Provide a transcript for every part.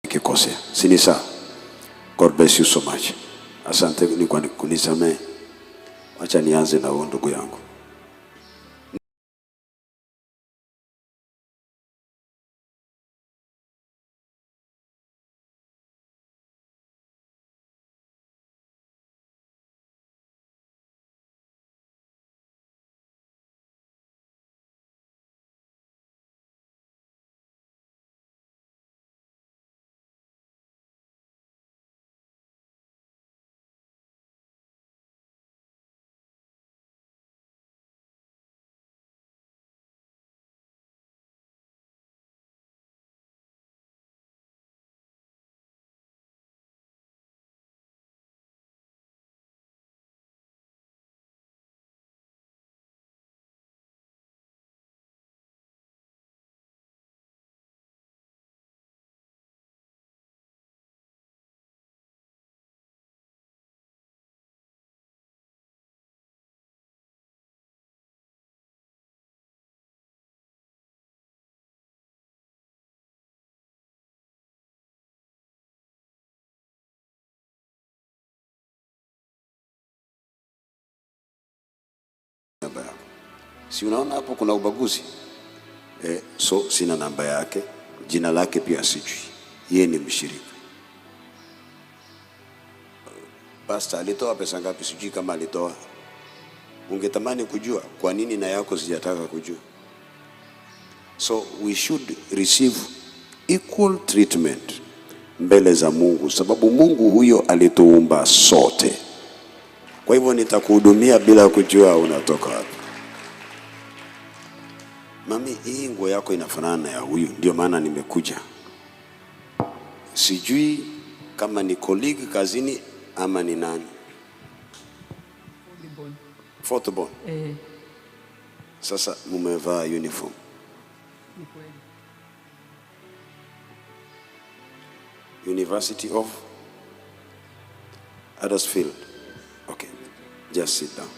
Nikikosea. Si ni sawa? God bless you so much. Asante ni kwa kunisamehe. Acha nianze na wewe ndugu yangu. Namba yako. Si unaona hapo kuna ubaguzi? So sina namba yake, jina lake pia sijui. Yeye ni mshirika. Pastor alitoa pesa ngapi? Sijui kama alitoa. Ungetamani kujua kwa nini na yako sijataka kujua. So we should receive equal treatment mbele za Mungu, sababu Mungu huyo alituumba sote. Kwa hivyo nitakuhudumia bila kujua unatoka wapi. Mami, hii nguo yako inafanana na ya huyu, ndio maana nimekuja. Sijui kama ni colleague kazini ama ni nani. Fourth born. Sasa mumevaa uniform. Ni kweli. University of Huddersfield. Okay. Just sit down.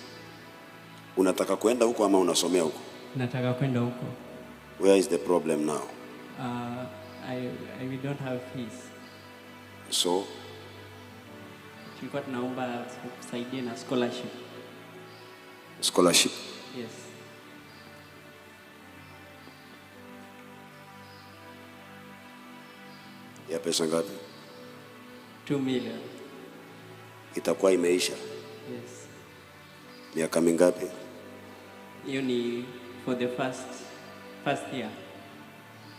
Unataka kwenda huko ama unasomea huko? Nataka kwenda huko. Where is the problem now? We don't have fees. So Tulikuwa tunaomba tusaidie na scholarship. Scholarship. Yes. Ya pesa ngapi? 2 million. Itakuwa imeisha. Yes. Miaka mingapi? Hiyo ni for the first year.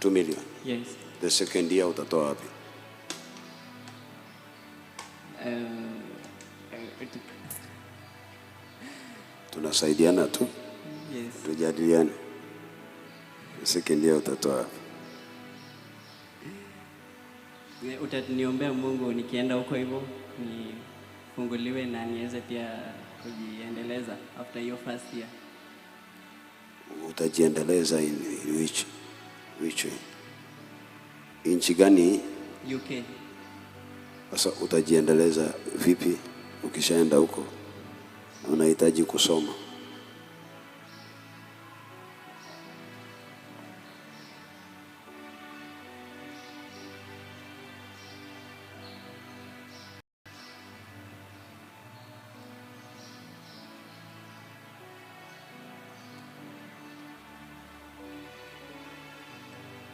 2 million. Yes. The second year utatoa wapi? Tunasaidiana tu. Yes. Tujadiliane. The second year utatoa wapi? Utaniombea Mungu nikienda huko hivyo nifunguliwe na niweze pia kujiendeleza after hiyo first year. Utajiendeleza in which way? Nchi gani? UK. Sasa utajiendeleza vipi ukishaenda huko? Unahitaji kusoma.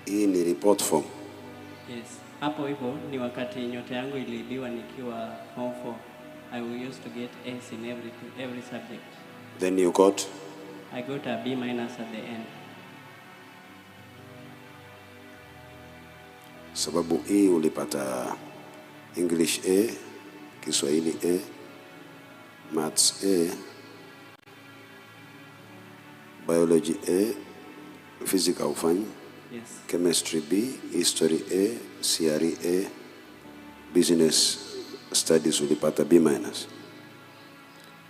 Hii ni report form. Yes. Hapo hivyo ni wakati nyota yangu iliibiwa nikiwa form 4. I used to get A's in every subject. Then you got? I got a B minus at the end. Sababu hii ulipata English A, Kiswahili A, Maths A, Biology A, Physics haufanyi. Yes. Chemistry B, History A, CRE A, Business Studies ulipata B minus.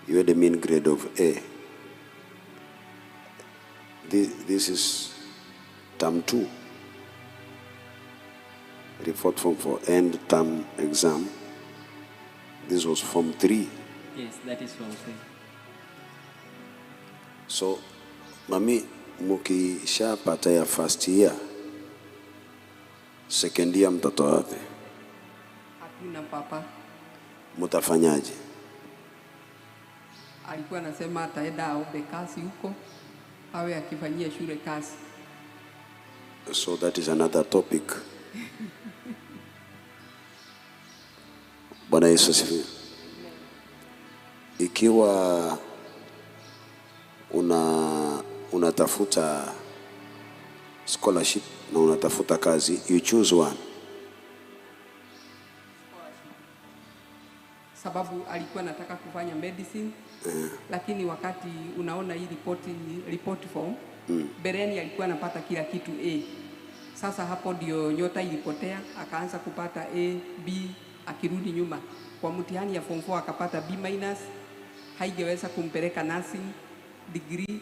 You had a mean grade of A. This is term 2. Report form for end term exam. This was form 3. Yes, that is form 3. So, mami, mukishapata ya first year, second year mtatoa wapi? Kuna papa. Mtafanyaje? Alikuwa anasema ataenda aombe kazi huko, awe akifanyia shule kazi. So that is another topic. Bwana Yesu asifiwe. Ikiwa unatafuta scholarship na unatafuta kazi, you choose one. Sababu alikuwa anataka kufanya medicine, lakini wakati unaona hii report form, mbeleni alikuwa anapata kila kitu A. Sasa hapo ndio nyota ilipotea, akaanza kupata A, B, akirudi nyuma. Kwa mtihani ya form 4 akapata B minus, haingeweza kumpeleka nursing degree.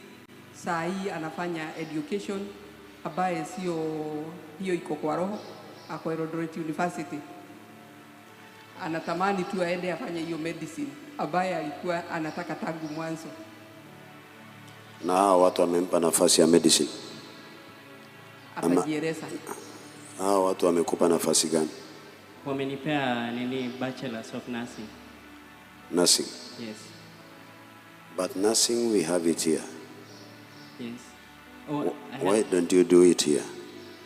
Saa hii anafanya education ambaye sio hiyo, iko kwa roho, ako Eldoret University. Anatamani tu aende afanye hiyo medicine ambaye alikuwa anataka tangu mwanzo. Na hawa watu wamempa nafasi ya medicine. Atajieleza. Hawa watu wamekupa nafasi gani? Wamenipea nini, Bachelors of Nursing. Nursing. Yes. But nursing we have it here. Yes. Oh, Why don't you do it here?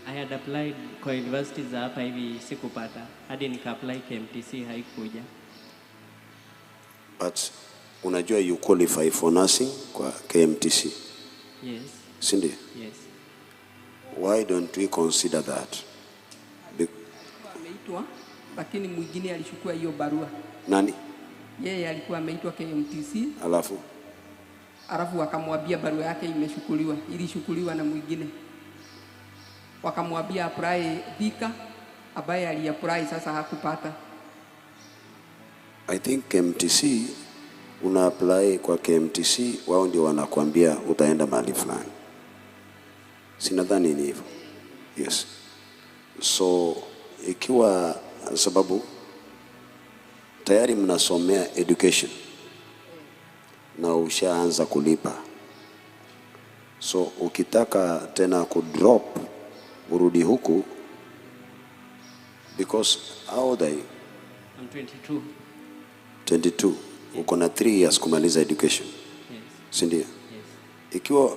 I had applied kwa university za hapa hivi, sikupata. Hadi nika apply KMTC, haikuja. But unajua you qualify for nursing kwa KMTC. Yes. Si ndio? Yes. Why don't we consider that? Ameitwa, lakini mwingine alichukua hiyo barua. Nani? Yeye alikuwa ameitwa KMTC. Alafu? Alafu akamwambia barua yake imeshukuliwa, ilishukuliwa na mwingine. Wakamwambia apply Thika, ambaye aliapply sasa hakupata. I think KMTC, una apply kwa KMTC, wao ndio wanakuambia utaenda mahali fulani. Sinadhani ni hivyo. Yes. So ikiwa sababu tayari mnasomea education na ushaanza kulipa, so ukitaka tena kudrop urudi huku, because how old are you? I'm 22. 22. Uko na 3 years kumaliza education. Yes. Si ndio? Yes. Ikiwa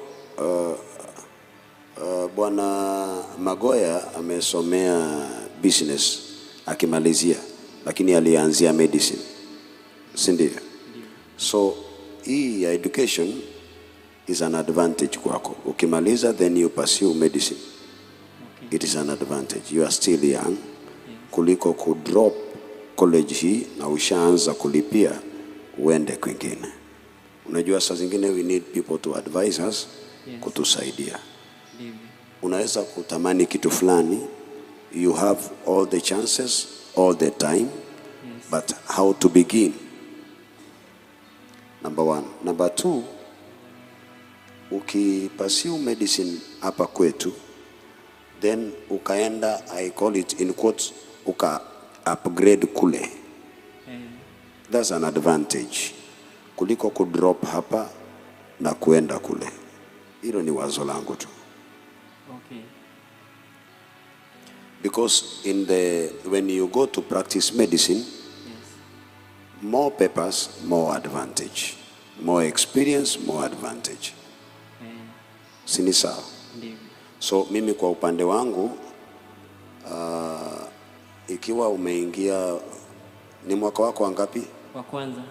Bwana Magoya amesomea business akimalizia, lakini alianzia medicine. Si ndio? Ndio. So hii ya education is an advantage kwako. Ukimaliza then you pursue medicine. Okay. It is an advantage. You are still young. Yes. Kuliko kudrop college hii na ushaanza kulipia uende kwingine. Unajua saa zingine we need people to advise us, Yes. kutusaidia. Ndivyo. Unaweza kutamani kitu fulani, you have all the chances all the time, Yes. but how to begin? Number one. Number two, ukipursue medicine hapa kwetu, then ukaenda, I call it in quotes, uka upgrade kule. That's an advantage kuliko kudrop hapa na kuenda kule. Hilo ni wazo langu tu. Okay. Because when you go to practice medicine, Yes. more papers, more advantage. More experience, more advantage. Si ni sawa? Ndivyo. So mimi kwa upande wangu, ikiwa umeingia, ni mwaka wako wangapi? Wa kwanza. Wa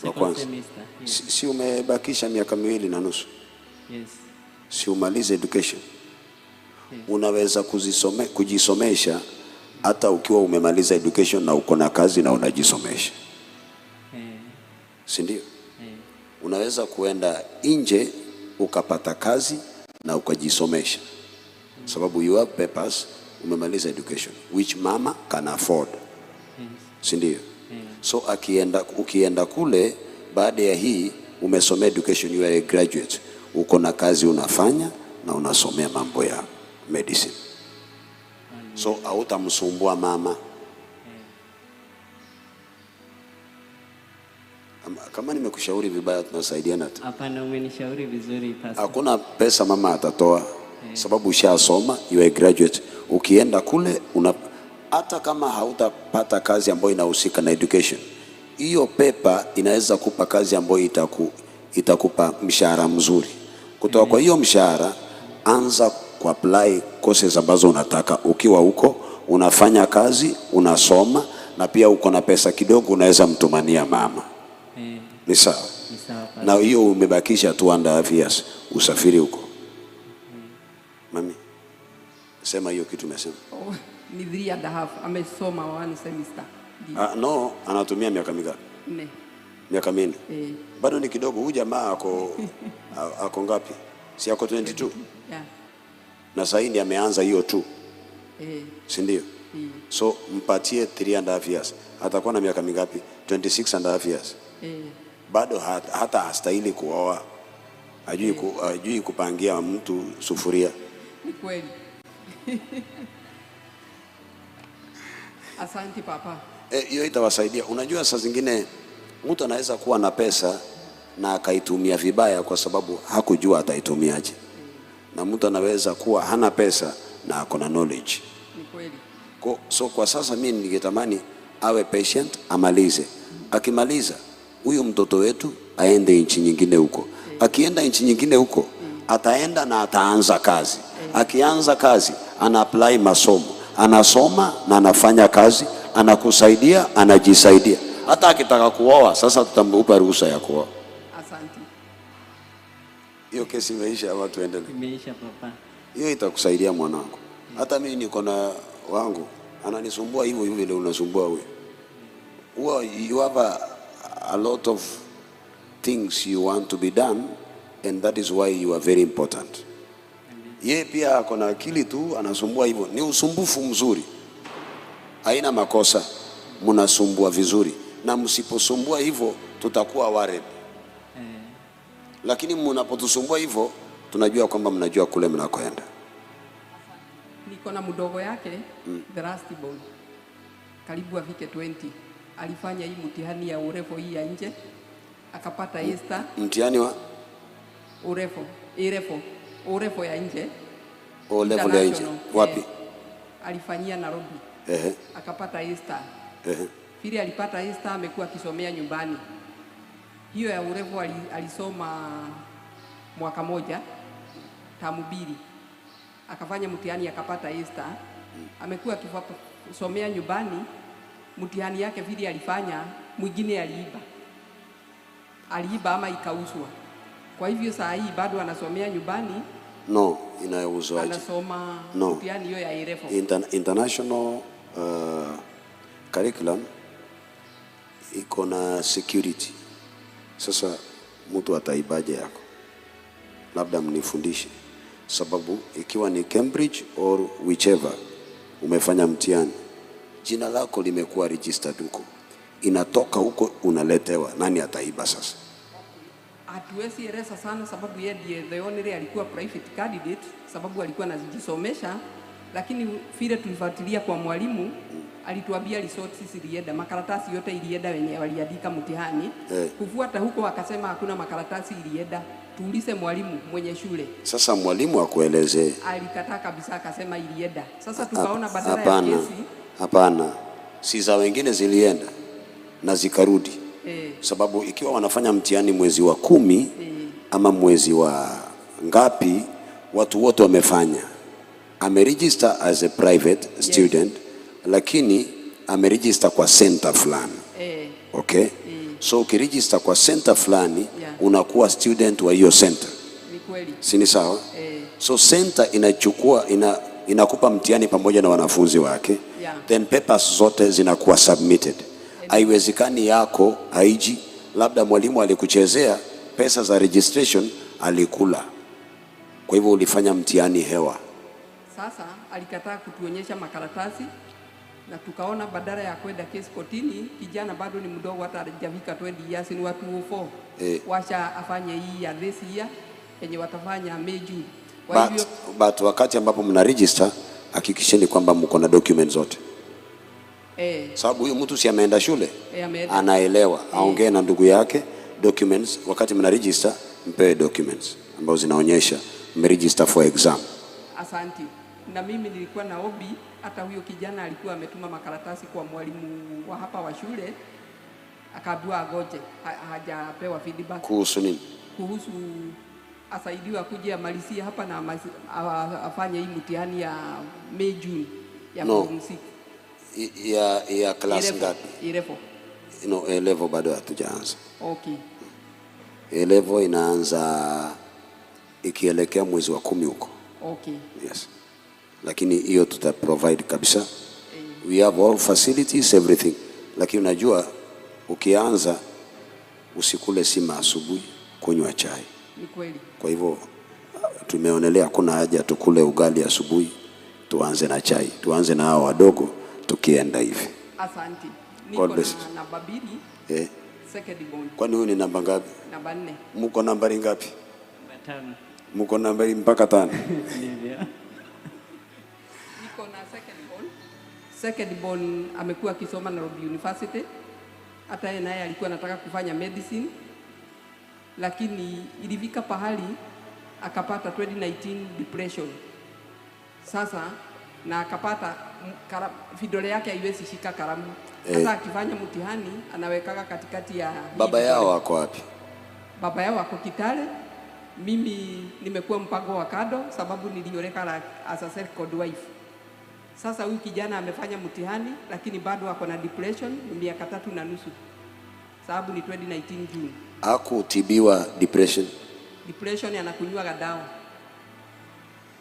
Second kwanza. semester. Yes. Si umebakisha miaka 2.5? Yes. Si umalize education? Yes. Unaweza kujisomesha hata ukiwa umemaliza education na uko na kazi na unajisomesha. Si ndio? Unaweza kuenda nje ukapata kazi na ukajisomesha. Sababu you have papers, umemaliza education which mama can afford. Yes. Si ndio? So ukienda kule baada ya hii umesomea education, you are a graduate. Uko na kazi unafanya na unasomea mambo ya medicine. So hautamsumbua mama. Kama nimekushauri vibaya, tunasaidiana tu. Hapana, umenishauri vizuri, Pastor. Hakuna pesa mama atatoa, sababu ushasoma, you are a graduate. Ukienda kule Hata kama hautapata kazi ambayo inahusika na education, hiyo paper inaweza kupa kazi ambayo itakupa mshahara mzuri. Kutoka kwa hiyo mshahara, anza kuapply courses ambazo unataka. Ukiwa huko unafanya kazi, unasoma na pia uko na pesa kidogo, unaweza mtumania mama. Eh, Ni sawa? ni sawa, pastor. Na hiyo umebakisha 2.5 years usafiri huko. Mami, sema hiyo kitu umesema. Oh, ni 3.5, amesoma one semester. Ndio. Ah, no, anatumia miaka mingapi? 4. Miaka 4. Eh, Bado ni kidogo. Huyu jamaa ako ngapi? Si ako 22? Yeah. Na sasa ndiye ameanza hiyo tu, si ndio? Eh. So mpatie 3.5 years, atakuwa na miaka mingapi? 26.5 years. Eh. Bado hata hastahili kuoa, hajui kupangia mtu sufuria. Ni kweli. Asante, papa. Hiyo itawasaidia. Unajua, saa zingine mtu anaweza kuwa na pesa na akaitumia vibaya kwa sababu hakujua ataitumiaje, na mtu anaweza kuwa hana pesa na ako na knowledge. Ni kweli. So kwa sasa mimi ningetamani awe patient, amalize. Akimaliza, huyu mtoto wetu aende nchi nyingine huko. Akienda nchi nyingine huko, ataenda na ataanza kazi. Akianza kazi, ana apply masomo, anasoma na anafanya kazi, anakusaidia, anajisaidia. Hata akitaka kuoa, sasa tutampa ruhusa ya kuoa. Asante. Hiyo kesi imeisha ama tuendelee? Imeisha, papa. Hiyo itakusaidia, mwanangu. Hata mimi niko na wangu ananisumbua hivyo hivyo vile unasumbua wewe. Huwa you have a lot of things you want to be done and that is why you are very important. Ye pia ako na akili tu, anasumbua hivyo. Ni usumbufu mzuri, haina makosa. Mnasumbua vizuri, na msiposumbua hivyo tutakuwa worried. Lakini mnapotusumbua hivyo, tunajua kwamba mnajua kule mnakoenda. Niko na mdogo yake, the last born, karibu afike 20. Alifanya hii mtihani ya urefu hii ya nje, akapata A star. Mtihani wa Urefu, irefu, urefu ya nje. O level ya nje? International. Wapi? Eh, alifanyia Nairobi. Akapata A star. Vile alipata A star, amekuwa akisomea nyumbani. Hiyo ya urefu alisoma mwaka moja, tamu mbili, akafanya mtihani akapata A star. Amekuwa akisomea nyumbani. Mtihani yake vile alifanya, mwingine aliiba, aliiba ama ikauzwa. Kwa hivyo saa hii bado anasomea nyumbani. No, inayouzwaje? Anasoma No. mtihani hiyo ya A-level. International curriculum iko na security. Sasa mtu ataibaje yako? Labda mnifundishe, sababu ikiwa ni Cambridge or whichever umefanya mtihani, jina lako limekuwa registered huko, inatoka huko unaletewa, nani ataiba sasa? Hatuwezi eleza sana sababu yeye ndiye the only alikuwa private candidate, sababu alikuwa anajisomesha, lakini vile tulifuatilia kwa mwalimu, alituambia results zilienda, makaratasi yote ilienda wenye waliandika mtihani. Kufuata huko akasema hakuna makaratasi ilienda, tuulize mwalimu mwenye shule. Sasa mwalimu akuelezee. Alikataa kabisa, akasema ilienda. Sasa tukaona badala ya Hapana, kesi hapana, si za wengine zilienda na zikarudi, sababu ikiwa wanafanya mtihani mwezi wa 10 ama mwezi wa ngapi, watu wote wamefanya. Ameregister as a private student, lakini ameregister kwa center fulani. Okay? So ukiregister kwa center fulani, unakuwa student wa hiyo center, Ni kweli. Si ni sawa? Eh. So center inachukua inakupa mtihani pamoja na wanafunzi wake, then papers zote zinakuwa submitted. Haiwezekani yako haiji, labda mwalimu alikuchezea pesa za registration alikula, kwa hivyo ulifanya mtihani hewa. Sasa alikataa kutuonyesha makaratasi na tukaona badala ya kwenda kesi kotini, kijana bado ni mdogo, hata hajafika 20 years, ni watu 4. Wacha afanye hii ya this year yenye watafanya May, June. Kwa hivyo But wakati ambapo mna register, hakikisheni kwamba mko na document zote, sababu huyu mtu si ameenda shule, Eh, ameenda. Anaelewa, aongee na ndugu yake documents. Wakati mna register, mpewe documents ambazo zinaonyesha mmeregister for exam. Asante. Na mimi nilikuwa na obi, hata huyo kijana alikuwa ametuma makaratasi kwa mwalimu wa hapa wa shule, akaambiwa agoje, hajapewa feedback Kuhusu nini? Kuhusu asaidiwe akuje amalizie hapa na afanye hii mtihani ya May June ya No. form 6. Ya class A-level. ngapi? A-level. No, A level bado hatujaanza. Okay. A level inaanza ikielekea mwezi wa 10 huko. Okay. Yes. Lakini hiyo tuta provide kabisa. We have all facilities, everything. Lakini unajua ukianza usikule sima asubuhi, kunywa chai. Ni kweli. Kwa hivyo tumeonelea hakuna haja tukule ugali asubuhi, tuanze na chai, tuanze na hao wadogo tukienda hivi. Asante. Niko God bless. na namba mbili, second born. Kwani huyu ni namba ngapi? Namba 4. Mko nambari ngapi? Namba 5. Mko nambari mpaka 5. Ndivyo. Niko na second born. Second born amekuwa akisoma Nairobi University. Hata yeye naye alikuwa anataka kufanya medicine, lakini ilifika pahali akapata 2019 depression. Sasa na akapata vidole yake haiwezi shika kalamu. Hata akifanya mtihani anawekaga katikati ya hii Baba vidole. yao wako wapi? Baba yao wako Kitale. Mimi nimekuwa mpango wa kado sababu nilioleka as a second wife. Sasa huyu kijana amefanya mtihani lakini bado ako na depression miaka 3.5. Sababu ni 2019 June. Hakutibiwa depression? Depression anakunywa dawa.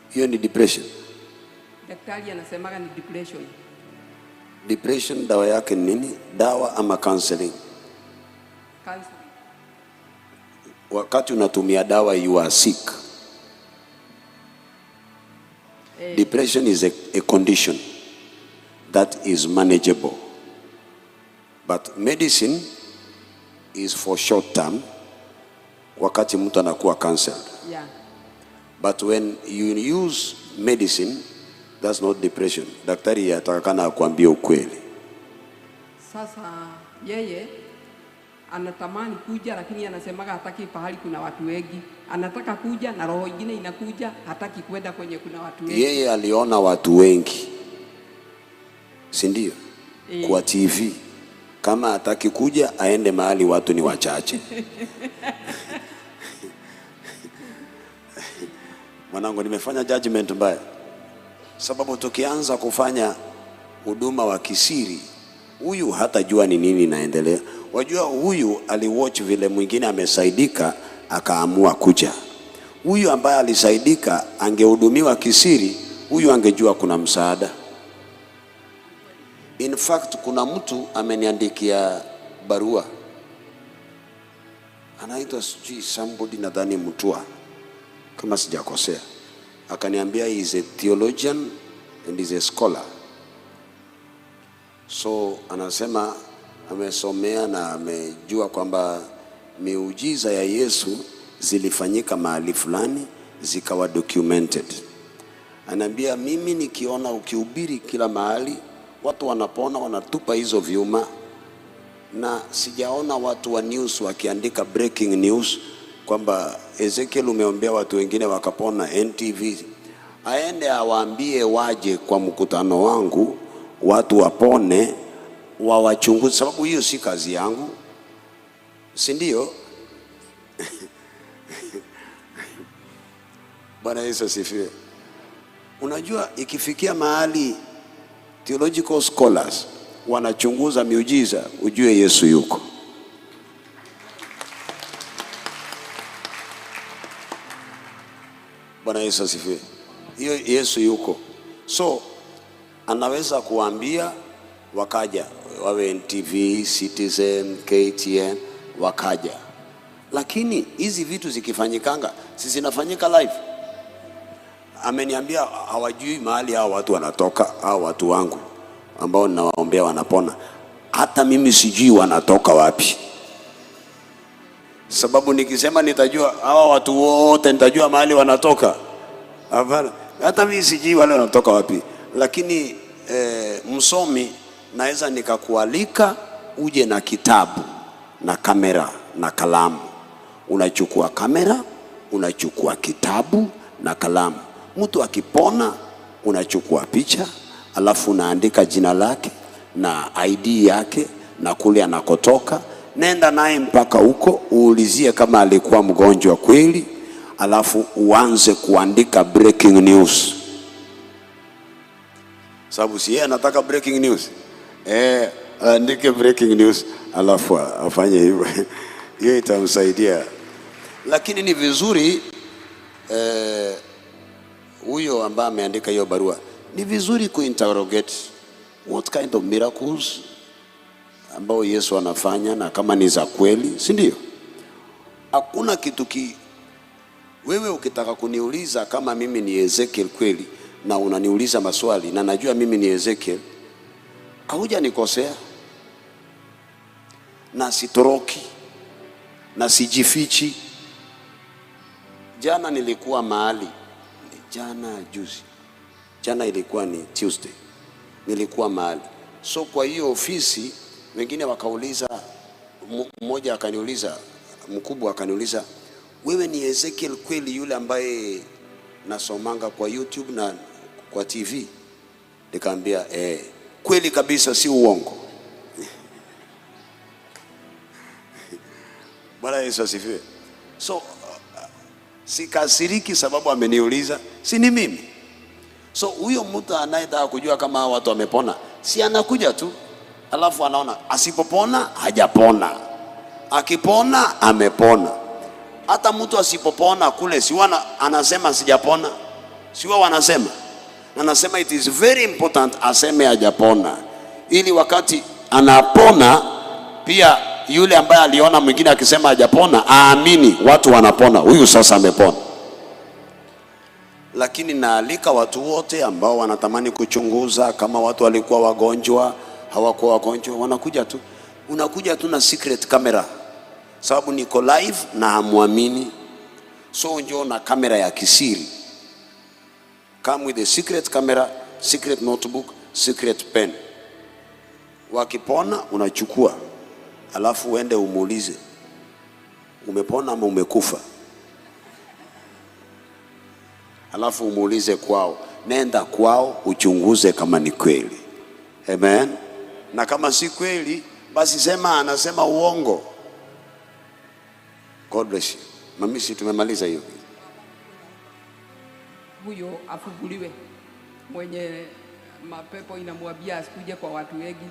Hiyo ni depression. Daktari anasemaga ni depression. Depression dawa yake ni nini? Dawa ama counseling? Counseling. Wakati unatumia dawa you are sick. Depression is a condition that is manageable. But medicine is for short term, wakati mtu anakuwa counseled. But when you use medicine, that's not depression. Daktari atakakana akuambie ukweli. Sasa yeye anatamani kuja lakini anasemaga hataki pahali kuna watu wengi. Anataka kuja na roho ingine inakuja, hataki kwenda kwenye kuna watu wengi. Yeye aliona watu wengi, si ndio? Kwa TV. Kama hataki kuja aende mahali watu ni wachache. Mwanangu, nimefanya judgment mbaya. Sababu tukianza kufanya huduma wa kisiri, huyu hatajua ni nini inaendelea. Wajua huyu aliwatch vile mwingine amesaidika akaamua kuja. Huyu ambaye alisaidika angehudumiwa kisiri, huyu angejua kuna msaada. In fact, kuna mtu ameniandikia barua. Anaitwa sijui somebody, nadhani Mutua kama sijakosea. Akaniambia he is a theologian and is a scholar. So anasema amesomea na amejua kwamba miujiza ya Yesu zilifanyika mahali fulani zikawa documented. Anaambia mimi nikiona ukihubiri kila mahali watu wanapona, wanatupa hizo vyuma, na sijaona watu wa news wakiandika breaking news kwamba Ezekiel umeombea watu wengine wakapona. NTV aende awaambie waje kwa mkutano wangu watu wapone, wawachunguze, sababu hiyo si kazi yangu, si ndio? Bwana Yesu asifiwe. Unajua ikifikia mahali theological scholars wanachunguza miujiza, ujue Yesu yuko. Bwana Yesu asifiwe. Hiyo Yesu yuko. So anaweza kuambia wakaja, wawe NTV, Citizen, KTN, wakaja. Lakini hizi vitu zikifanyikanga, si zinafanyika live? Ameniambia hawajui mahali hao watu wanatoka, hao watu wangu ambao ninawaombea wanapona. Hata mimi sijui wanatoka wapi. Sababu nikisema nitajua hawa watu wote, nitajua mahali wanatoka. Hapana, hata mimi sijui wale wanatoka wapi. Lakini msomi naweza nikakualika uje na kitabu na kamera na kalamu. Unachukua kamera, unachukua kitabu na kalamu. Mtu akipona Unachukua picha, alafu unaandika jina lake na ID yake na kule anakotoka. Nenda naye mpaka huko, uulizie kama alikuwa mgonjwa kweli, alafu uanze kuandika breaking news, sababu si yeye anataka breaking news. Andike breaking news alafu afanye hivyo hiyo itamsaidia, lakini ni vizuri huyo ambaye ameandika hiyo barua, ni vizuri kuinterrogate what kind of miracles ambao Yesu anafanya na kama ni za kweli, si ndio? Hakuna kitu wewe ukitaka kuniuliza kama mimi ni Ezekiel kweli, na unaniuliza maswali na najua mimi ni Ezekiel, haujanikosea na sitoroki na sijifichi. Jana nilikuwa mahali, jana juzi, jana ilikuwa ni Tuesday, nilikuwa mahali, so kwa hiyo ofisi wengine wakauliza, mmoja akaniuliza, mkubwa akaniuliza, wewe ni Ezekiel kweli yule ambaye nasomanga kwa YouTube na kwa TV? Nikamwambia eh, kweli kabisa, si uongo. Bwana Yesu asifiwe. So sikasiriki sababu ameniuliza, si ni mimi. So huyo mtu anayetaka kujua kama hawa watu wamepona, si anakuja tu, alafu anaona asipopona hajapona, akipona amepona. Hata mtu asipopona kule, si wana anasema sijapona, si wao wanasema, anasema it is very important aseme hajapona, ili wakati anapona pia yule ambaye aliona mwingine akisema hajapona aamini watu wanapona, huyu sasa amepona. Lakini naalika watu wote ambao wanatamani kuchunguza kama watu walikuwa wagonjwa, hawakuwa wagonjwa, wanakuja tu, unakuja tu na secret camera, sababu niko live na hamwamini, so njoo na kamera ya kisiri. Come with a secret camera, secret notebook, secret pen. Wakipona unachukua, alafu uende umuulize umepona ama umekufa, alafu umuulize kwao. Nenda kwao uchunguze kama ni kweli. Amen. Na kama si kweli, basi sema anasema uongo. God bless you. Mamisi, tumemaliza hiyo. Huyo afunguliwe, mwenye mapepo inamwambia asikuje kwa watu wengi.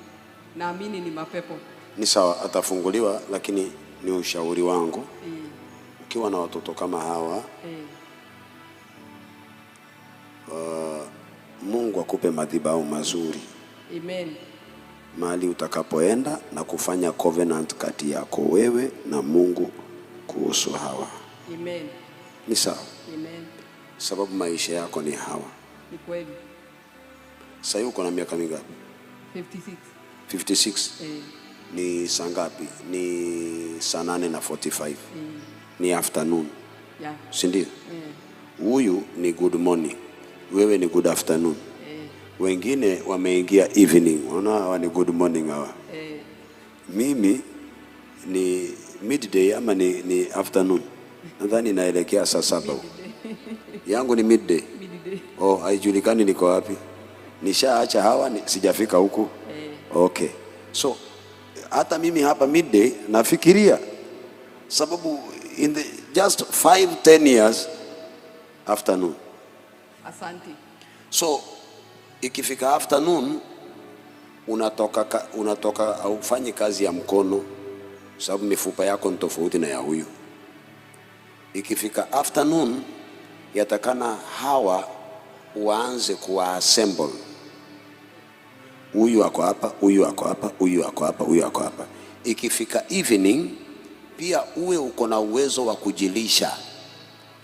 Naamini ni mapepo. Ni sawa, atafunguliwa, lakini ni ushauri wangu, ukiwa na watoto kama hawa, Mungu akupe madhabahu mazuri Amen. Mahali utakapoenda na kufanya covenant kati yako wewe na Mungu kuhusu hawa. Amen. Ni sawa, Amen. Sababu maisha yako ni hawa. Ni kweli. Sasa hivi uko na miaka mingapi? 56. 56. Ni saa ngapi? Ni saa 8 na 45. Ni afternoon, si ndio? Huyu ni good morning, wewe ni good afternoon. Wengine wameingia evening, unaona hawa ni good morning hawa. Mimi ni midday ama ni afternoon, nadhani naelekea saa 7 huko. Yangu ni midday. Midday. Oh, haijulikani niko wapi. Nishaacha hawa sijafika huku. Okay. So hata mimi hapa midday nafikiria, sababu in the just 5-10 years afternoon. Asante. So ikifika afternoon unatoka haufanyi kazi ya mkono, sababu mifupa yako ni tofauti na ya huyu. Ikifika afternoon yatakana hawa waanze kuwa assemble. Huyu ako hapa, huyu ako hapa, huyu ako hapa, huyu ako hapa. Ikifika evening pia uwe uko na uwezo wa kujilisha.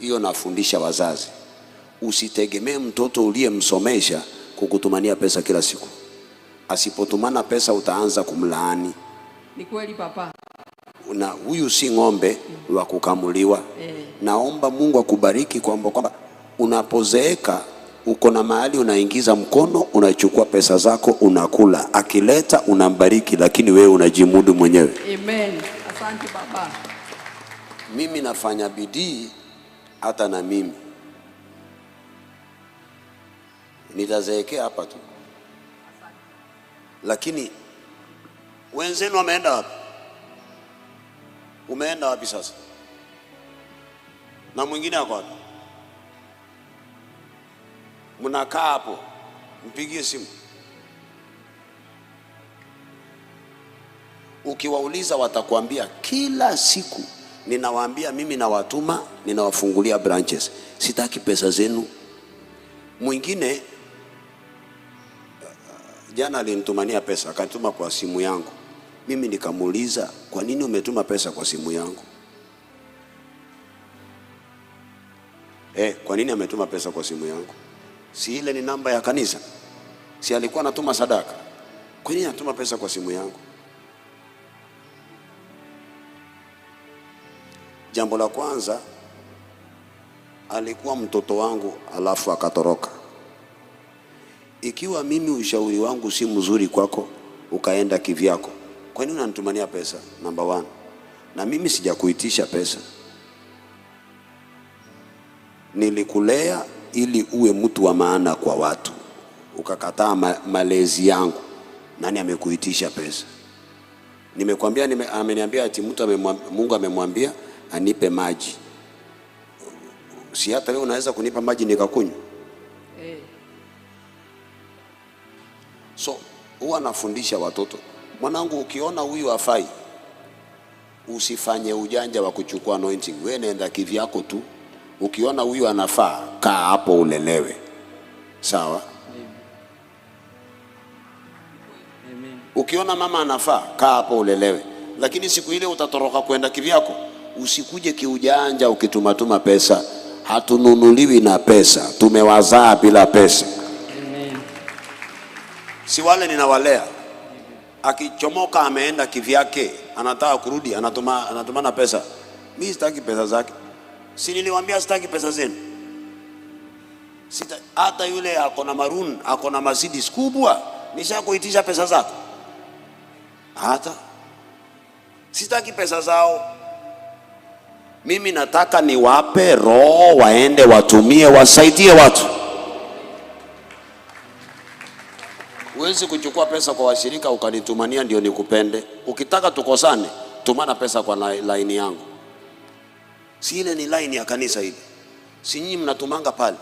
Hiyo nafundisha wazazi. Usitegemee mtoto uliyemsomesha kukutumania pesa kila siku. Asipotumana pesa utaanza kumlaani. Ni kweli papa. Na huyu si ng'ombe wa kukamuliwa. Naomba Mungu akubariki kwamba unapozeeka uko na mahali unaingiza mkono, unachukua pesa zako unakula. Akileta unambariki, lakini wewe unajimudu mwenyewe. Amen. Asante baba. Mimi nafanya bidii hata na mimi. Nitazeekea hapa tu, lakini wenzenu wameenda wapi? Umeenda wapi sasa? Na mwingine ako wapi? Mnakaa hapo, mpigie simu. Ukiwauliza watakwambia kila siku ninawaambia mimi nawatuma, ninawafungulia branches, sitaki pesa zenu. Mwingine jana alinitumania pesa, akatuma kwa simu yangu. Mimi nikamuuliza, kwa nini umetuma pesa kwa simu yangu? Kwa nini ametuma pesa kwa simu yangu? Si ile ni namba ya kanisa? Si alikuwa anatuma sadaka? Kwa nini anatuma pesa kwa simu yangu? Jambo la kwanza, alikuwa mtoto wangu alafu akatoroka. Ikiwa mimi ushauri wangu si mzuri kwako, ukaenda kivyako, kwa nini unanitumania pesa? Number one. Na mimi sijakuitisha pesa. Nilikulea ili uwe mtu wa maana kwa watu, ukakataa malezi yangu. Nani amekuitisha pesa? Nimekwambia, ameniambia ati mtu Mungu amemwambia anipe maji. Si hata wewe unaweza kunipa maji nikakunywa? So huwa nafundisha watoto, mwanangu, ukiona huyu hafai, usifanye ujanja wa kuchukua anointing. Wewe nenda kivyako tu. Ukiona huyu anafaa, kaa hapo ulelewe. Sawa? Amen. Ukiona mama anafaa, kaa hapo ulelewe. Lakini siku ile utatoroka kwenda kivyako, usikuje kiujanja ukitumatuma pesa. Hatununuliwi na pesa, tumewazaa bila pesa. Amen. Si wale ninawalea, akichomoka ameenda kivyake, anataka kurudi, anatumana pesa. Mimi sitaki pesa zake. Si niliwaambia sitaki pesa zenu? Sita, hata yule ako na maroon, ako na Mercedes kubwa, nishakuitisha pesa zako? Hata sitaki pesa zao. Mimi nataka niwape roho waende watumie, wasaidie watu. Huwezi kuchukua pesa kwa washirika ukanitumania ndio nikupende. Ukitaka tukosane, tumana pesa kwa line yangu. Si ile ni line ya kanisa ile. Si nyinyi mnatumanga pale.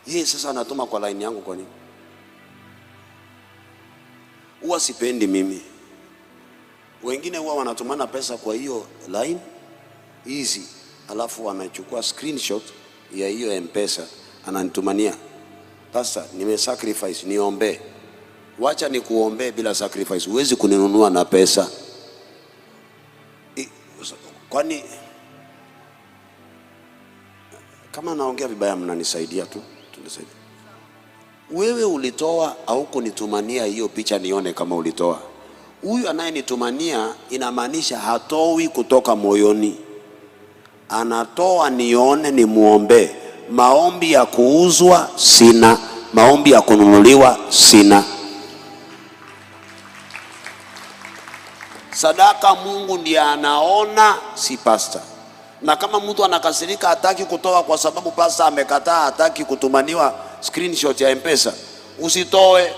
Yeye sasa anatuma kwa line yangu kwa nini? Huwa sipendi mimi. Wengine huwa wanatumana pesa kwa hiyo line hizi, alafu wanachukua screenshot ya hiyo M-Pesa ananitumania. Pastor, nime sacrifice, niombe. Wacha nikuombe bila sacrifice. Huwezi kuninunua na pesa. Kwani kama naongea vibaya mnanisaidia tu, tunisaidia. Wewe ulitoa au kunitumania hiyo picha nione kama ulitoa? Huyu anayenitumania inamaanisha hatoi kutoka moyoni. Anatoa nione nimuombe. Maombi ya kuuzwa sina, maombi ya kununuliwa sina. Sadaka Mungu ndiye anaona, si pastor. Na kama mtu anakasirika hataki kutoa kwa sababu pastor amekataa, hataki kutumaniwa screenshot ya M-Pesa, usitoe.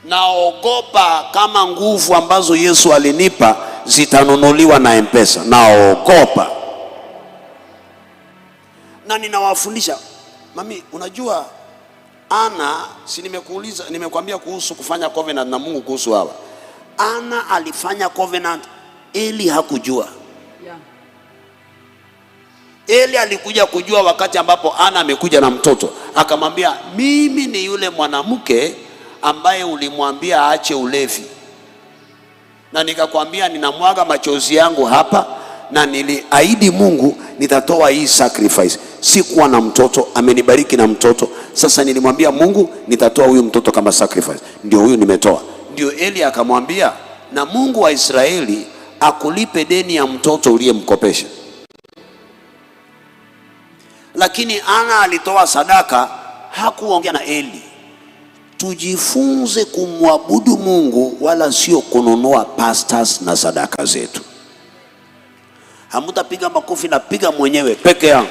Naogopa kama nguvu ambazo Yesu alinipa zitanunuliwa na M-Pesa. Naogopa. Na ninawafundisha. Mami, unajua Ana, si nimekuuliza, nimekuambia kuhusu kufanya covenant na Mungu kuhusu hawa. Ana alifanya covenant, Eli hakujua. Eli alikuja kujua wakati ambapo Ana amekuja na mtoto. Akamwambia, mimi ni yule mwanamke ambaye ulimwambia aache ulevi. Na nikakwambia ninamwaga machozi yangu hapa, na niliahidi Mungu nitatoa hii sacrifice. Sikuwa na mtoto, amenibariki na mtoto. Sasa nilimwambia Mungu nitatoa huyu mtoto kama sacrifice. Ndio huyu nimetoa. Ndio Eli akamwambia, na Mungu wa Israeli akulipe deni ya mtoto uliyemkopesha. Lakini Ana alitoa sadaka, hakuongea na Eli. Tujifunze kumwabudu Mungu wala sio kununua pastors na sadaka zetu. Hamutapiga makofi, napiga mwenyewe peke yangu.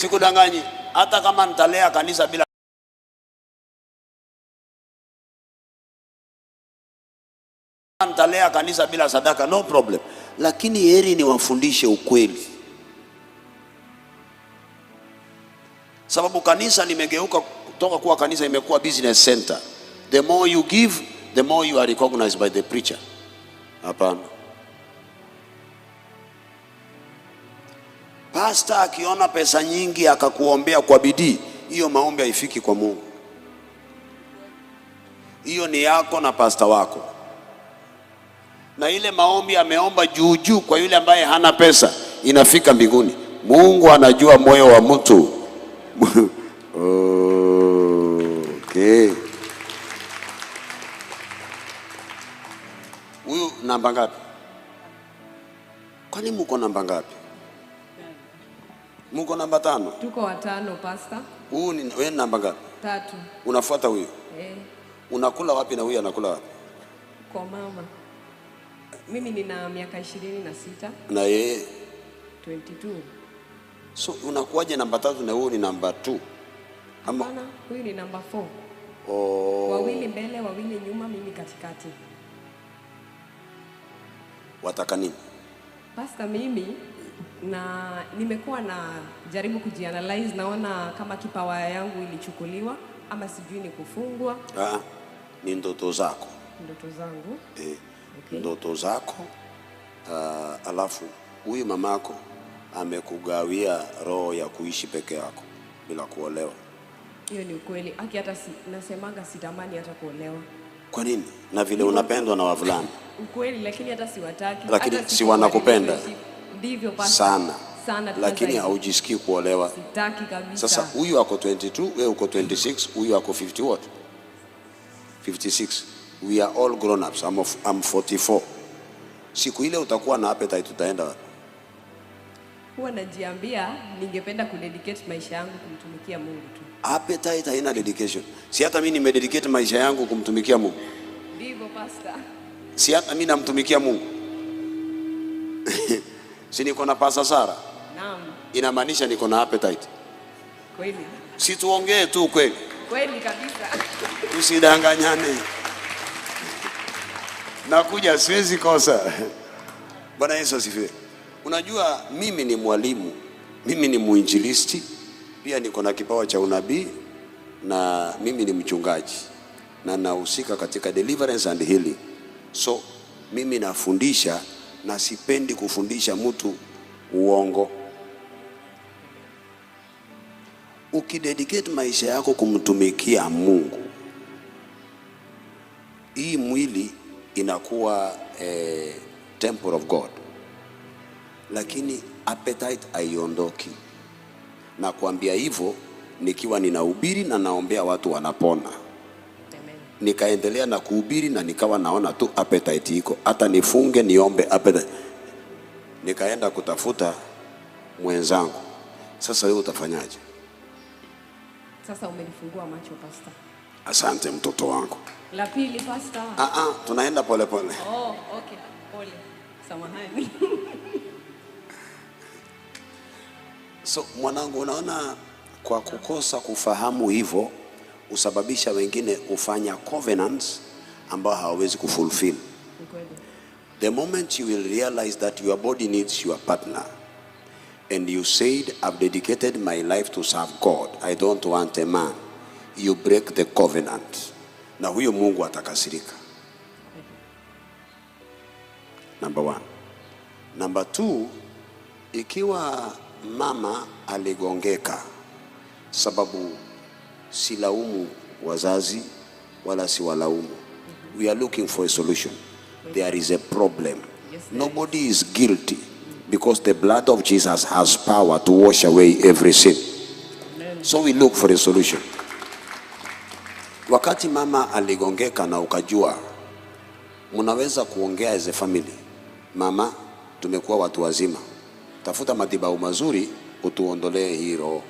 Sikudanganyi, hata kama nitalea kanisa bila nitalea kanisa bila sadaka, no problem. Lakini heri niwafundishe ukweli, sababu kanisa limegeuka kutoka kuwa kanisa, imekuwa business center. The more you give, the more you are recognized by the preacher. Hapana. Pastor akiona pesa nyingi akakuombea kwa bidii, hiyo maombi haifiki kwa Mungu. Hiyo ni yako na pastor wako. Na ile maombi ameomba juu juu kwa yule ambaye hana pesa, inafika mbinguni. Mungu anajua moyo wa mtu. Okay. Huyu namba ngapi? Kwani mko namba ngapi? Mko namba 5? Tuko watano, Pastor. Huyu ni wewe namba ngapi? 3. Unafuata huyu? Eh. Unakula wapi na huyu anakula wapi? Kwa mama. Mimi nina miaka 26. Na yeye 22. So unakuwaje namba 3 na huyu ni namba 2? Ama hapana, huyu ni namba 4. Oh. Wawili mbele, wawili nyuma, mimi katikati. Wataka nini? Pastor, mimi na nimekuwa na jaribu kujianalyze, naona kama kipawa yangu ilichukuliwa ama sijui ni kufungwa. Ah, ni ndoto zako. Ndoto zangu. Okay. Ndoto zako. Alafu huyu mamako amekugawia roho ya kuishi peke yako bila kuolewa. Hiyo ni ukweli. Aki hata nasemanga sitamani hata kuolewa. Kwa nini? Na vile unapendwa na wavulana. Ukweli, lakini hata siwataki. Lakini hata si wanakupenda ndivyo pastor. Sana. Sana, lakini haujisikii kuolewa. Sitaki kabisa. Sasa huyu ako 22, wewe uko 26, huyu ako 50 what? 56. We are all grown ups. I'm 44. Siku ile utakuwa na appetite, utaenda wapi? Huwa najiambia ningependa kudedicate maisha yangu kumtumikia Mungu tu. Appetite haina dedication. Si hata mimi nimededicate maisha yangu kumtumikia Mungu. Ndivyo pastor. Si hata mimi namtumikia Mungu. Si niko na Pastor Sara? Naam. Inamaanisha niko na appetite. Kweli. Si tuongee tu kweli. Kweli kabisa. Tusidanganyane. Nakuja, siwezi kosa. Bwana Yesu asifiwe. Unajua mimi ni mwalimu, mimi ni mwinjilisti, pia niko na kipawa cha unabii na mimi ni mchungaji na nahusika katika deliverance and healing. So mimi nafundisha na sipendi kufundisha mtu uongo. Ukidedicate maisha yako kumtumikia Mungu, hii mwili inakuwa temple of God, lakini appetite haiondoki. Na kuambia hivyo nikiwa ninahubiri na naombea watu wanapona. Amen. Nikaendelea na kuhubiri na nikawa naona tu appetite iko, hata nifunge niombe appetite. Nikaenda kutafuta mwenzangu. Sasa wewe utafanyaje? Sasa umenifungua macho pastor. Asante mtoto wangu. La pili pastor. Tunaenda pole pole. Oh, okay. Pole. Samahani. So mwanangu, unaona kwa kukosa kufahamu hivyo usababisha wengine ufanya covenants ambao hawawezi kufulfill. Kweli. The moment you will realize that your body needs your partner and you said, I've dedicated my life to serve God, I don't want a man, you break the covenant. Na huyo Mungu atakasirika. Number one. Number two, ikiwa mama aligongeka, sababu silaumu wazazi wala siwalaumu. We are looking for a solution. There is a problem. Yes, there Nobody is guilty because the blood of Jesus has power to wash away every sin. Amen. So we look for a solution. Wakati mama aligongeka na ukajua, mnaweza kuongea as a family. Mama, tumekuwa watu wazima, tafuta matibabu mazuri utuondolee hii roho.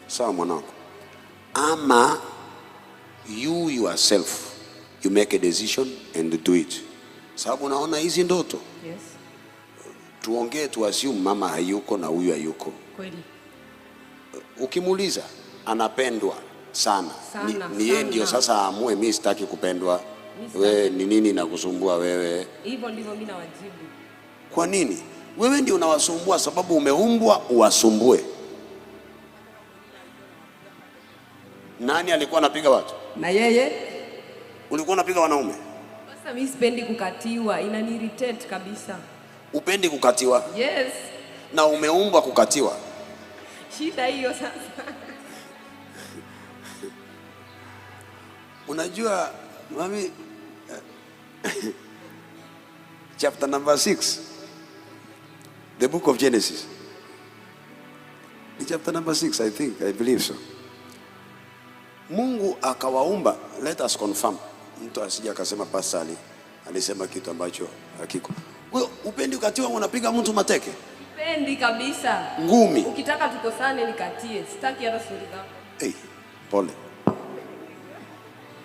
Sawa mwanangu? Ama you yourself you make a decision and do it. Sababu unaona hizi ndoto. Yes. Tuongee tu assume mama hayuko na huyu hayuko. Kweli. Ukimuuliza anapendwa sana. Sana, Ni yeye ndio sana. sasa aamue, mi sitaki kupendwa. Mi sitaki. Wewe ni nini nakusumbua wewe? Hivyo ndivyo mimi nawajibu. Kwa nini? Wewe ndio unawasumbua sababu umeumbwa uwasumbue. Nani alikuwa anapiga watu? Na yeye. Ulikuwa unapiga wanaume? Sasa mimi sipendi kukatiwa, inani-irritate kabisa. Upendi kukatiwa? Yes. Na umeumbwa kukatiwa. Shida hiyo sasa. Unajua mami, chapter number 6, the book of Genesis. Ni chapter number 6, I think, I believe so. Mungu akawaumba, let us confirm. Mtu asije akasema pastor alisema kitu ambacho hakiko. Wewe upendi ukatiwa, unapiga mtu mateke? Sipendi kabisa. Ngumi. Ukitaka tukosane nikatie, sitaki hata stori zako. Hey, pole.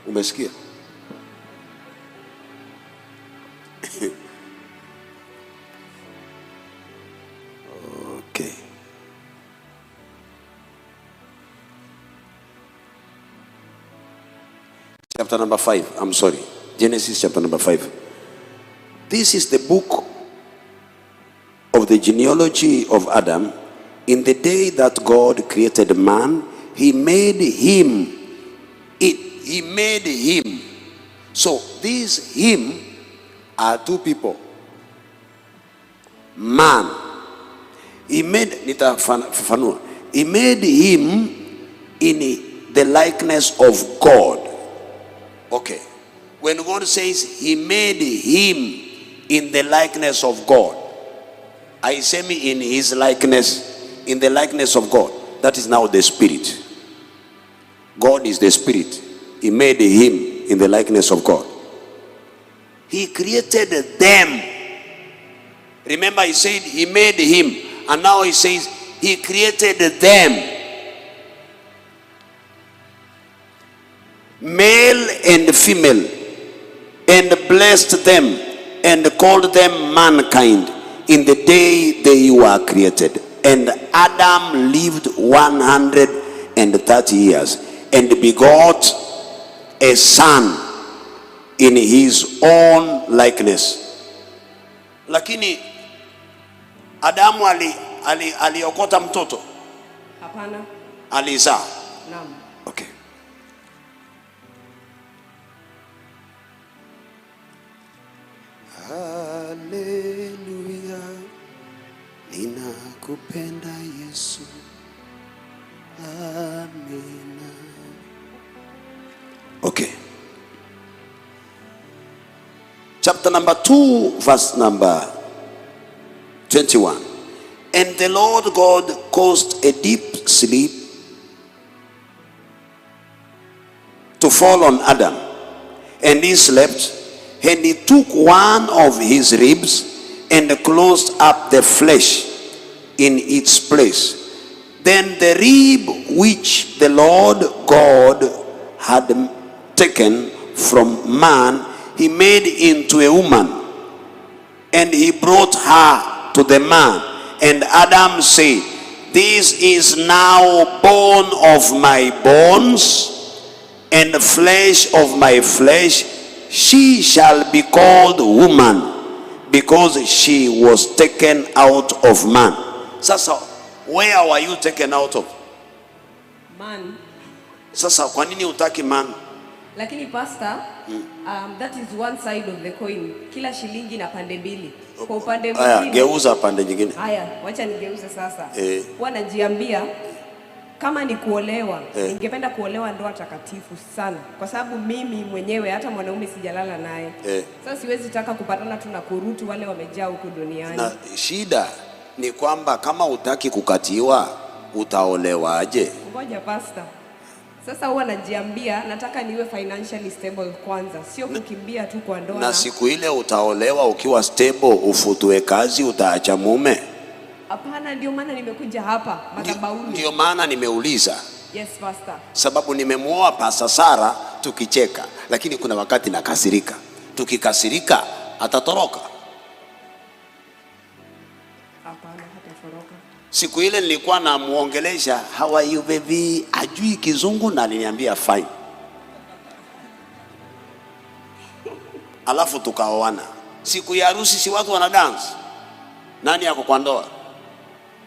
Umesikia? Okay. Chapter number 5. I'm sorry. Genesis chapter number 5. This is the book of the genealogy of Adam. In the day that God created man, he made him. It, he made him. So this him are two people. Man. He made, nitafafanua. He made him in the likeness of God. Okay. When God says he made him in the likeness of God, I say me in his likeness, in the likeness of God. That is now the spirit. God is the spirit. He made him in the likeness of God. He created them. Remember, he said he made him. And now he says he created them. Male and female, and blessed them and called them mankind in the day they were created. And Adam lived 130 years and begot a son in his own likeness. Lakini Adamu aliokota mtoto? Hapana. Alizaa. Naam. Okay. Haleluya, ninakupenda Yesu. Amina. Okay. Chapter number 2, verse number 21. And the Lord God caused a deep sleep to fall on Adam, and he slept, and he took one of his ribs and closed up the flesh in its place. Then the rib which the Lord God had taken from man, he made into a woman, and he brought her to the man. And Adam said, This is now bone of my bones and flesh of my flesh. She shall be called woman, because she was taken out of man. Sasa, where were you taken out of? Man. Sasa, kwa nini hutaki man? Lakini pastor, that is one side of the coin. Kila shilingi na pande mbili. Kwa upande Aya, mwingine. geuza pande nyingine. Haya, wacha nigeuze sasa. Eh. Huwa najiambia kama ni kuolewa, ningependa kuolewa ndoa takatifu sana, kwa sababu mimi mwenyewe hata mwanaume sijalala naye. Sasa siwezi taka kupatana tu na kurutu wale wamejaa huku duniani. Na shida ni kwamba kama hutaki kukatiwa, utaolewaje? Ngoja pastor. Sasa huwa najiambia nataka niwe financially stable kwanza, sio kukimbia tu kwa ndoa. Na siku ile utaolewa ukiwa stable, ufutwe kazi, utaacha mume? Hapana, ndio maana nimekuja hapa madhabahuni. Ndio maana nimeuliza. Yes, pastor. Sababu nimemuoa Pastor Sara tukicheka, lakini kuna wakati nakasirika. Tukikasirika atatoroka. Hapana, hatatoroka. Siku ile nilikuwa namuongelesha, how are you baby, ajui Kizungu na aliniambia fine. Alafu tukaoana. Siku ya harusi si watu wana dance? Nani yako kwa ndoa?